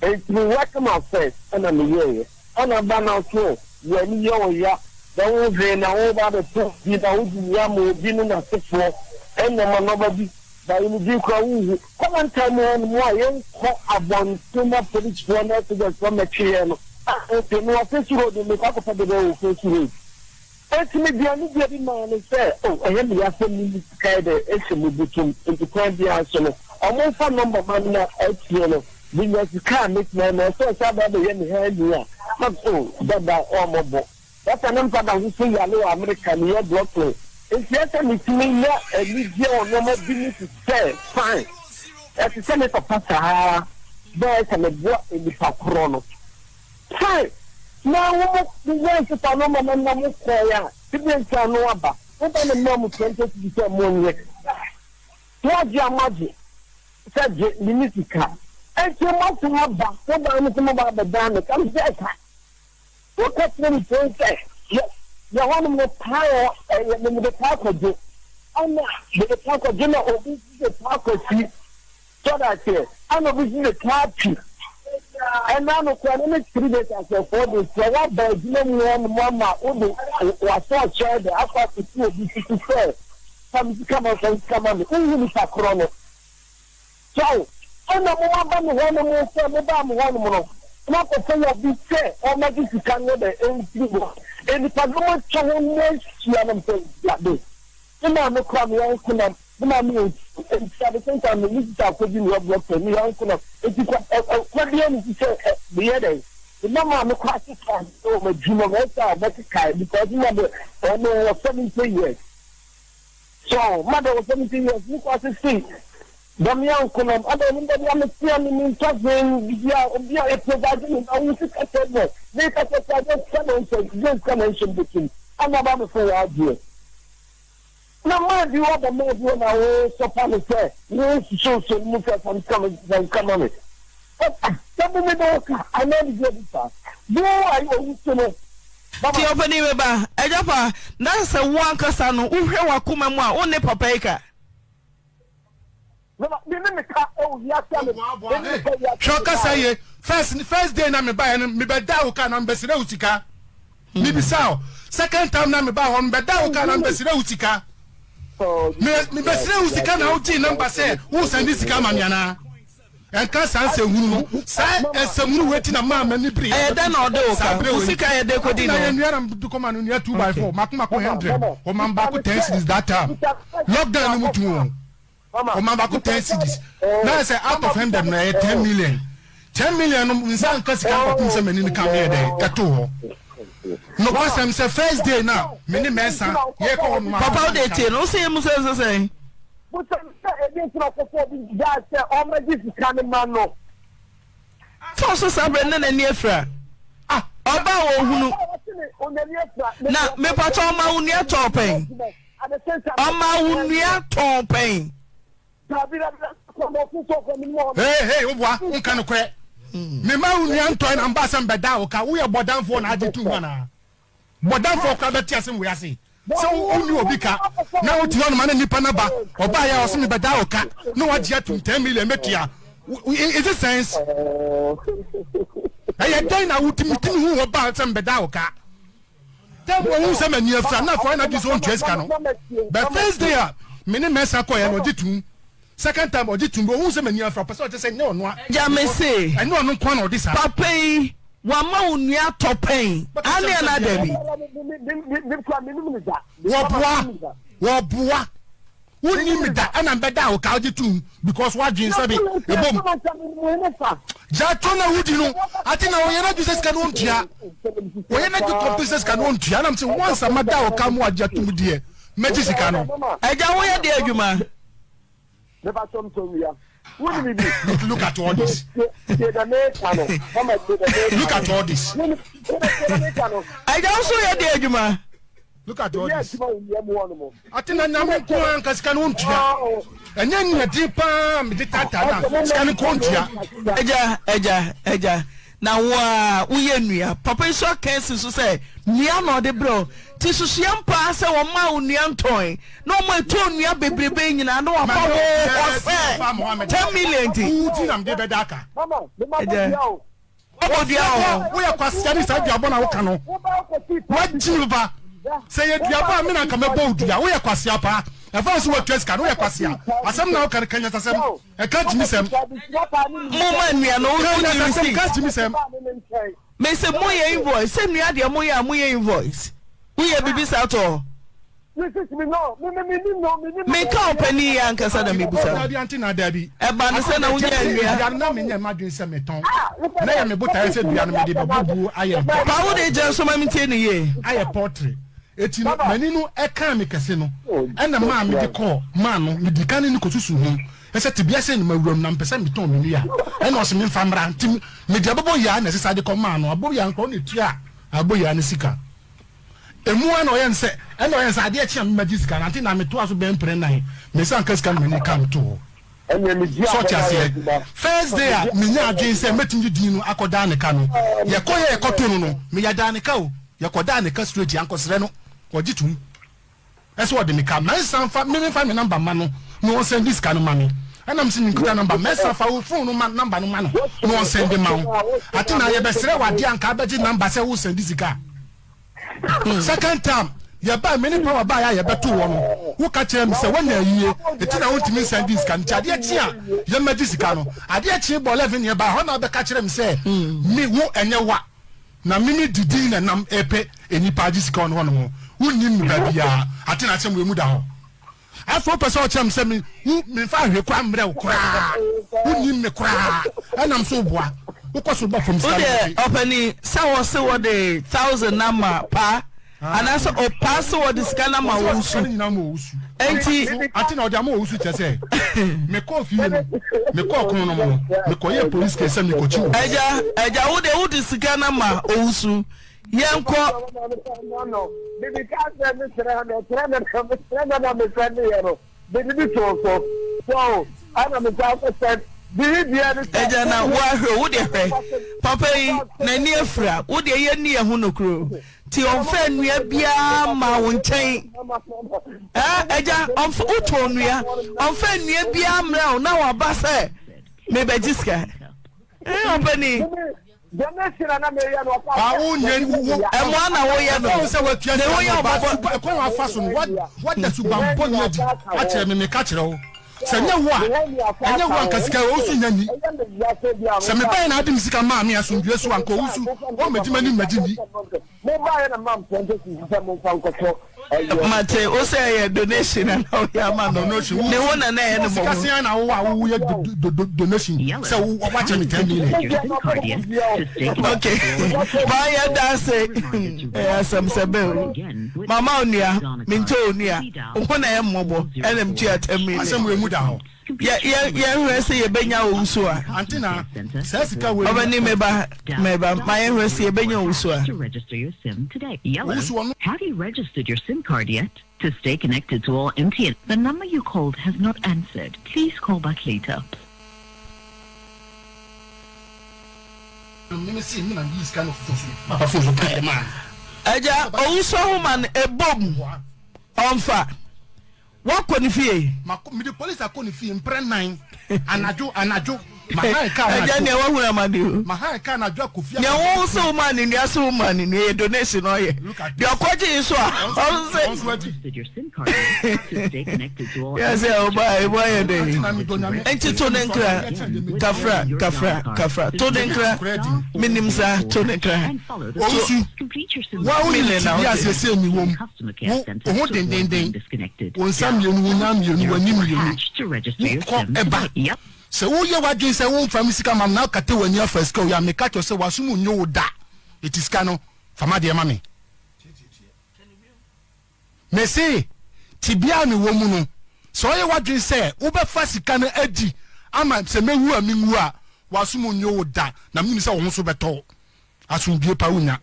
Enti me work my first ɛna meyɛeɛ. Ɛna ba no nso, w'ani yɛ wo ya, na wo hwee na woreba abɛtɔ obi na wode wei ama obi ne n'asefoɔ, nneɛma nneɛma bi. But in bi koraa wonhu. Quarantine mu hɔ nom a yɛnkɔ abɔnten na polisifoɔ ne asogyafoɔ mmɛtwe yɛn no. Okay, mewɔ Fesu Road, mekɔ akɔpɛ baabi wɔ Fesu Road. Enti mede anigyeɛ bi maa no sɛ, Oh, ɛyɛ me ya sɛ menni sika yi dɛ ɛhyɛ me botom, enti kwan biara so no, wɔmfa nɔmba ma me na akyire no, menya sika a mɛtumi ayɛ ma ɛsɛ sɛ aba abɛyɛ me haani a, na oh, dada, ɔmmɔbɔ. Data ne mpa da ho so yare wɔ Amerika, New York, Brooklyn. Enti ɛsɛ sɛ mitumi nya anigye wɔ nneɛma bi mu te sɛ fine. Ɛte sɛ me papa saa ara, bɛyɛ sɛ meboa nnipa korɔ no. Fine! Na wo mo mo nsefa no ma na mo kɔe a, ebia nti ano aba. Mo ba na mmaa mo 20 cedis sɛ monyɛ. Moagye a moagye sɛ gye, menni sika. Enti moasan aba, mo baa no sɛ mo ba abɛdan me ka. Mesɛ ɛka. Woka kyerɛ me pɛn sɛ, Yɛ, yɛ hɔnom no taa hɔ, ɛyɛ me mede taa kɔgye. Ɛna mede taa kɔgye na obi nso de taa kɔsi. So ɔda aseɛ? Ɛna obi nso de taa twi. Ɛna no koraa no ne three days asɛ four days sɛ woaba adwuma mu hɔnom ama wode w'asoɔkyerɛ de akɔ akɔsi obi so sɛ fa me sika ma fa me sika ma me. Wonhu nipa korɔ no. So ɛna mo aba me hɔ nom sɛ mo baa me hɔ nom no na akɔfa obi sɛ ɔmmɛgye sika no dɛ ɛmfiri hɔ? Nnipa dɔm atwa ho no ahyia nom sɛ, Awurade, me maame koraa me yɔnko nam, me maame yɛ nsu, enti at the same time me sista akɔdi ne hɔ blɔk me yɔnko nam, enti kwa ɛ ɛ kwa biara nni so sɛ ɛ meyɛ dɛn? Me ma maame koraa sesa wɔ m'adwuma mu, ɛsɛ a ɔbɛkekae because me ma de ɔno wɔ 70 years. So mada wɔ 70 years me kɔ ase sei dɔm yɛ nkonam ada onim baabi a metea me me ntɔdwen bibi a obi a provide me na wo sika sɛ bɔ me ka sɛ sɛ de sika na nhyɛ de sika na nhyɛ mbotum ama ba me fo wɔ adeɛ na maa bi wɔ ba maa bi wɔ na wo sɔpa no sɛ wo susu so mu sɛ fam sika me fam sika ma me sɛ mo me bɔ ka anaa bibi obi sa wo ayi owu so no. Tie ɔpanin me ba, agya pa, na sɛ wo ankasa no wohwɛ w'akoma mu a, wo ne papa yi ka. Hwɛ ɔkasa ye first first day na me ba yɛ no me bɛ da wo ka na me bɛ srɛ wo sika me bisa o second time na me ba hɔ me bɛ da wo ka na me bɛ srɛ wo sika me me bɛ srɛ wo sika na wo gye number sɛ wo send sika ma me anaa. Ɛnka saa nsɛnhunu no. Saa nsɛmhunu wei ti na maa m'ani bere. Ɛyɛ dɛn na ɔde wo ka? Wo sika yɛ dɛ kɔdi no. Ati na yɛ nua na mede kɔma no nua two by four mako mako hundred ɔma baako ten cedis that time lockdown no mu tu o ɔma baako ten cedis na yɛ sɛ out of hundred no ɛyɛ ten million ten million no nsa nka sika nkɔpem sɛ m'ani no ka meyɛ dɛ ɛto hɔ nokwasɛm sɛ first day na me ne mɛnsa yɛkɔ hɔ nom a. Papa wo de tie no wo sɛ yɛ mu sɛ sɛ sɛn. Bisa no sɛ ɛdeɛn nti na ɔpɛ sɛ ɔde gyaa sɛ ɔmmɛgye sika no ma no. Sɛ ɔso saa berɛ no na n'ani afira. Ɔba a ɔhunu. Na mepatɔ ɔma wo nua tɔɔ pɛn. Ɔma wo nua tɔn pɛn. Hey hey woboa wonka nokorɛ. Mema wo nua ntɔe na mba sɛ mbɛda wo ka woyɛ bɔdamfoɔ na agye tom anaa? Bɔdamfoɔ koraa bɛte asɛm wei ase sɛ wonni obi ka na wote hɔ noma na nipa no ba ɔbaa yɛ a ɔse mebɛda wo ka na wagye atum 10 million mɛtua is it sense ɛyɛ dɛn na wotumi tumi hu wɔ ba sɛ mebɛda wo ka dɛn wɔhu sɛ m'ani afira na afɔ na di so ɔntua sika no but first day a me ne mɛsa kɔɛ no ɔgye tum second time ɔgye tum bi ohun sɛ m'ani afira ɔpɛ sɛ ɔkyɛ sɛ nyɛ ɔno a. Agya me se. Ɛnyɛ ɔno nko na ɔde saa. Papa yi wama wo nua tɔ pɛn aane anaa dabi. Wɔboa wɔboa wonni me da ɛna mbɛda wo ka ɔgye tum because wadwen sɛ bi ebom gyato na wodi no ati na ɔyɛ n'adwi sɛ sika no ɔntua ɔyɛ n'adwi kɔmpi sɛ sika no ɔntua ɛnam sɛ once ama da wo ka mu agye atum deɛ mɛgye sika no. Agya woyɛ deɛ adwuma. Meba sɔm sɔm wia. Wo ni bibi. Look look at all this. Tie na me ka no. Mama tie na me. Look at all this. Wo ni tie na me ka no. Agya wo so yɛ deɛ adwuma. Look at all this. Ate na nyame nko ara nka sika no ntua. Ɛnyɛ nea din paa mede taataa na sika no nko ntua. Agya agya agya na wo a woyɛ nua papa yi so aka asi so sɛ nua na ɔde brɛ wo nti susua mpaa sɛ wɔmaa wo nua ntɔn na wɔn ɛtɔn nua bebrebe nyinaa na wafa wo hɔ sɛ ten million ti. Wo ti na mede bɛda aka. Agya wabɔ dua wɔ hɔ. Woyɛ kwasia ne saa duabɔ na woka no. Wagyi ba. Sɛ yɛ duabɔ a me na nka mɛbɔ wo dua. Woyɛ kwasia paa. Ɛfa nso watua sika no woyɛ kwasia. Asɛm na woka no ka nyansasɛm. Ɛka gyimisɛm. Mo ma nua no wo Ka wo nyansasɛm receipt. ka gyimisɛm. Mese moyɛ invoice sɛ nua deɛ moyɛ a moyɛ invoice woyɛ biribi saa tɔ. Meka ɔpanin yi ankasa na mebusa no. Ɛba no sɛ na wonya nnua. Na menyɛ m'adwene sɛ metɔn. Na yɛ me botaeɛ sɛ dua no mede bɛbɔ buo ayɛ mpɔ. Pa wo de gyina so ma mentie no yie. Ayɛ pɔtre. Eti no m'ani no ɛkaa me kɛse no ɛna maa mede kɔɔ maa no medi kan ne no kɔsusu ho ɛsɛ tebea sɛ no mawuram na mepɛ sɛ metɔn me nua ɛna ɔse memfa mmra nti mede abɔbɔ yaa na ɛsesa de kɔ maa no abɔ yaa nkorɔ na ɛtua abɔ yaa no sika. Emu ara na ɔyɛ no sɛ, ɛnna ɔyɛ no sɛ adeɛ kye a memmɛgye sika no, ante na metoa so bɛn mprɛ nnan, mesan ka sika no m'ani ka meto hɔ. So ɔte aseɛ? First day a menya adwene sɛ mɛtumi de din no akɔdaa ne ka no, yɛkɔyɛ yɛkɔto no no, meyɛdaa ne ka o, yɛkɔdaa ne ka straight, ankɔsrɛ no, ɔgye tom. Ɛsɛ ɔde me ka. Mɛnsa nfa me nfa me number ma no na ɔnsɛnde sika no ma me. Ɛna mese menkuta number. Mɛnsa fa wo phone no ma number no ma no na ɔnsɛnde ma wo. Ate na yɛbɛsrɛ wo adeɛ anka abɛgye number sɛ wo sɛnde sika. Second time yɛbaa me ne power baa yɛ a yɛbɛto wɔ no woka kyerɛ me sɛ woanya ayie eti na wontumi nsɛnde sika no nti adeɛ kye a yɛmmɛgye sika no. Adeɛ kye bɔ 11 yɛbaa hɔ na wobɛka kyerɛ me sɛ me wo ɛnyɛ wa. Na me me di din na nam repɛ nnipa agye sika wɔ ne hɔnom. Wonnim me baabiara. Ate na asɛm wei mu da hɔ. Afei wopɛ sɛ ɔkyerɛ me sɛ me wo memfa ahwɛ koraa mmerɛ wo koraa. Wonnim me koraa. Ɛnam so woboa. Wokɔ so ba fam sika no. Wodeɛ ɔpani sɛ wɔse wɔde thousand na ma paa anaasɛ ɔpaa sɛ wɔde sika no ama owusu nti ante na ɔde ama owusu kyɛ sɛ mekɔɔ fie no mekɔɔ kono no mu no mekɔyɛ police case sɛ mekɔkyi owusu. Agya agya wo deɛ wode sika no ama owusu yɛnkɔ. Agya na woahwɛ wo deɛ hwɛ papa yi n'ani afira wo deɛ yɛnni yɛn ho nokorɛ o. Nti ɔmfa nnua biara mmaa wo nkyɛn. Ɛɛ agya, ɔmfa wotɔn nnua, ɔmfa nnua biara mmerɛ wo na waba sɛ mebɛgye sika. Ɛɛ ɔpɛni. Ɛmoa na woyɛ no. Ne ho yɛ ɔbɔbɔ. Ɛkwan wafa so no, wada suban bɔne adi akyerɛ me, meka kyerɛ wo. Sɛ nyɛ wo a, ɛnyɛ wo a nka sika owusu nya nni. Sɛ mebaeɛ na ade me sika maa me asomdwoeɛ so a, nka owusu ɔmmɛgye m'anim mmɛgye nni. Mate wo sɛ ɛyɛ donation na na woyɛ ama no. Ne ho na na ɛyɛ no Sika mmɔbɔ. sɛn na wowɔ a woyɛ donation sɛ woakyɛ me 10 million. Okay. Maa yɛ da ase. Ɛyɛ asɛm sɛ bɛ o. Mama onua, mentɔ onua. Wo ho na ɛyɛ mmɔbɔ ɛna metua 10 million. Asɛm wei mu da hɔ. Yɛ yɛ yɛnhwɛ sɛ yɛbɛnya owusu a. Ante na saa sika wei. Ɔbɛni meba meba ma yɛnhwɛ sɛ yɛbɛnya owusu a. Owusu ɔno. Have you registered your SIM card yet? To stay connected to all MTN. The number you called has not answered. Please call back later. Agya owusu ahoma no ebom ɔnfa. Woakɔ ne fie? Makɔ, mede polisi akɔ ne fie mprɛ nan anadwo anadwo. Mahan kaa anadwo. Agya nea wahunu amane o. Mahan kaa anadwo akɔ fie. Nea wo sɛ wo maa ne nua sɛ wo maa ne nua yɛ donation na ɔyɛ. Deɛ ɔkɔgye yi so a ɔno sɛ. Ɔnso adi. Yɛ sɛ ɔba emu ayɛ dɛ. Nti to ne nkra. Kafra kafra kafra to ne nkra. Menim saa to ne nkra. Owusu, wo a wonim tebea a seesei mewɔ mu, wo, wo ho dendenden, wo nsa mmienu, wo nan mmienu, w'ani mmienu, wokɔ ba. Sɛ woyɛ w'adwene sɛ womfa me sika ma me na wokata w'ani afa sika wei a, meka kyerɛ wo sɛ w'aso mu nnwo wo da. Enti sika no, fa m'adeɛ ma me. Mese, tebea a mewɔ mu no, sɛ woyɛ w'adwene sɛ wobɛfa sika no adi ama sɛ mɛwu a menwu a, w'aso mu nnwo wo da, na menim sɛ wo ho so bɛtɔ wo. Asomdwoe pa wonnya.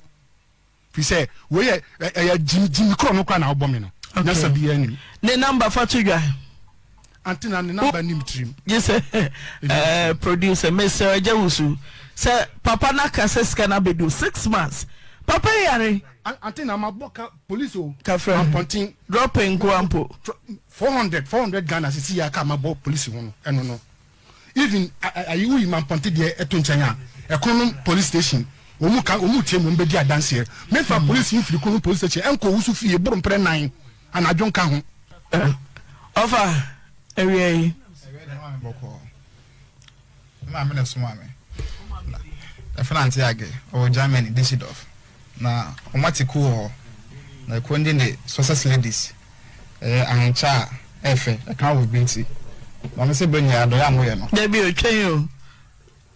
Firi sɛ wei yɛ ɛyɛ gyimi gyimi korɔ no koraa na wobɔ me no. Nyansa biara nnim. Ne number fa to dwa. Ante na ne number nnim tirim. Gye sɛ ɛɛ producer mesrɛ agya wusu sɛ papa no aka sɛ sika no abɛdu six months papa yi yare. Ante na mabɔ ka police o. Kafra. Mampɔnten. Dropping nkoa mpo. 400 400 Ghana sisi yɛ aka mabɔ police ho no ɛno no. Even ayi woyi mampɔnte deɛ ɛto nkyɛn a ɛkono police station wɔn ka wɔn tie mu wɔn bɛdi adanseɛ mefa hmm. police mfiri kono police station ɛnkɔ owusu fie boro mprɛ nan anadwo nka ho. Ɔfa awia yi. Maame na soma me. Yɛfrɛ no Auntie Age, ɔwɔ Germany, Düsseldorf. Na wɔate kuo wɔ hɔ. Na kuo no din de Success Ladies. Ɛyɛ ahenkyɛ a ɛyɛ fɛ, ɛka wɔ beauty. Na wɔse berɛ nyinaa adɔeɛ a moyɛ no. Dabi o, twɛn o.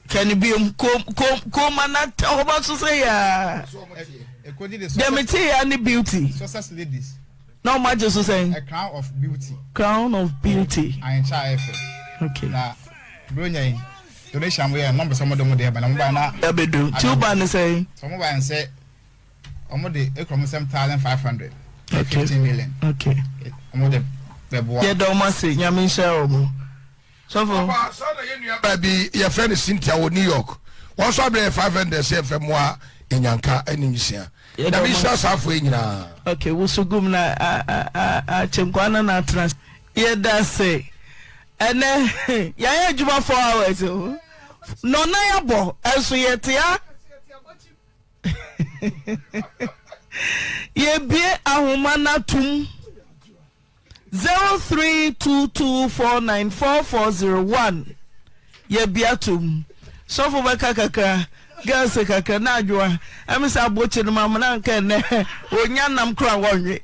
Ka no biom, kom, kom, kom ana tɛ hɔ ba so sɛ yaa. Deɛ mete yaa ne beauty. Success Ladies. Na wɔn agye so sɛn? A crown of beauty. Crown of beauty. Ahenkyɛ a ɛyɛ fɛ. Okay. Na Buronya yi, donation a moyɛ no, na ɔmpɛ sɛ wɔde wɔn deɛ ba, na wɔbaeɛ na. Abedu. Nti wo ba ne sɛn? Sɛ wɔn baeɛ no sɛ wɔn de ekura wɔn nsam 1,500. Okay. 15 million. Okay. Wɔn de bɛboa. Yɛda wɔn ase, Nyame nhyira wɔn. Sɔfo. Papa, saa na yɛn nua baa bi yɛfrɛ no Cynthia wɔ New York. Wɔn nso abrɛ yɛ 500 sɛ yɛmfa mmoa Nyanka ne Nwisia. Nyame nhyira saa afoɔ yi nyinaa. Okay, woso gum na akyenkwaa na na atena. Yɛda ase. Ɛnɛ yɛayɛ adwuma 4 hours o. Nɔnan abɔ ɛnso yɛte ha. Yɛbie ahoma no atom. 0322494401 Yɛbie atom. Sɔfo bɛka kakra, girls kakra na adwoa. Ɛme sɛ abokye no mamena nka ɛnɛ onya nam koraa wɔnwe.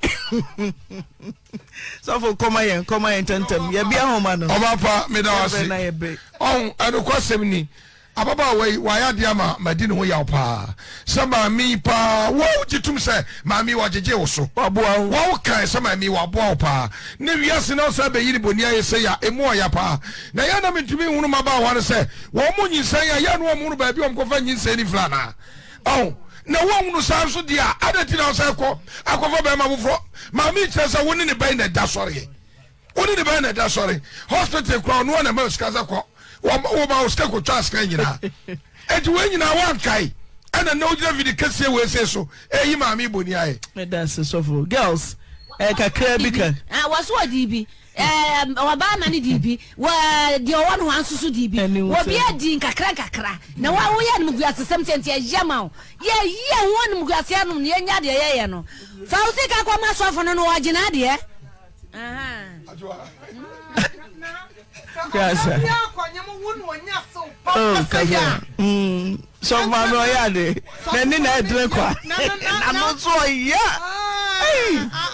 Sɔfo kɔma yɛn kɔma yɛn ntɛntɛm yɛbi ahoma no. Ɔba pa meda wo ase. Yɛbrɛ na yɛbrɛ. Ɔho ɛnokwasɛm ni ababaawa yi wayɛ adeɛ ama madi ne ho yaw paa sɛ maame yi paa wo a wogye tom sɛ maame yi wagyegye wo so Waboa wo. Wo kae sɛ maame yi waboa wo paa ne wiase na wosan bɛyi ne bɔni ayɛ sei a ɛmu ɔya paa na ɛyɛ a na mentumi nhunu mmabaawa no sɛ wɔn mo nyinsɛn a ɛyɛ a na wɔn hunu baabi a wɔn kɔfa nyinsɛn no firi anaa Ɔho, na woahunu saa nso deɛ a, adɛn nti na wosan kɔ akɔfa barima foforɔ? Maame yi kyerɛ sɛ wo ne ne bɛn na ɛda sɔreɛ? Wo ne ne bɛn na ɛda sɔre? Hospital koraa ɔno ara na ɛma wo sika sɛ kɔ. Wɔma wo sika kɔtwa scan nyinaa. Enti wei nyinaa woankae? Ɛna nnɛ wogyina fidi kɛseɛ wei sei so ɛreyi maame yi bɔni ayɛ. Meda ase sɔfo. Girls, ɛyɛ kakraa bi ka. Ah, wɔso wɔdii bi. Ɛɛ, ɔbaa ma no dii bi. Wɔ deɛ ɔwɔ no hɔ nso so dii bi. Obi adi nkakra nkakra. Na wa woyɛ animguasesɛm sɛ nti ɛyɛ ma wo. Yɛyi yɛn ho animguase anom na yɛnya deɛ yɛyɛ no. Fa wo sika kɔma sɔfo no na ɔgye n'adeɛ. Sɔfo maame ɔyɛ ade n'ani na ɛdene kwa n'ano nso ɔya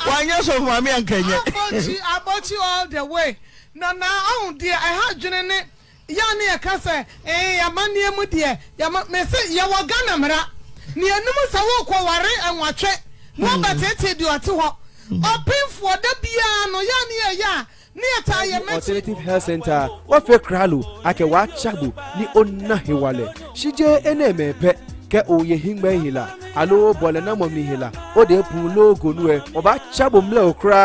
wanyɛ sɔfo maame ankanyɛ. Abɔkyi abɔkyi all the way na na ɔho deɛ ɛha adwene ne yɛ ne yɛka sɛ ee yɛamanneɛ mu deɛ yɛma mese yɛwɔ Ghana mmara ne yɛnum sɛ wokɔ ware nwatwe na wɔbɛtetee deɛ ɔte hɔ ɔpemfoɔ da biara no yɛ ne yɛyɛ a ne yɛtaa yɛ mɛkyi. Alternative Health Center wafe kralo ake wachabu ni onna hewale shije ene mepe ke oye hingbe hila alo bole na momni hila ode pu logo nue oba chabo mle okra.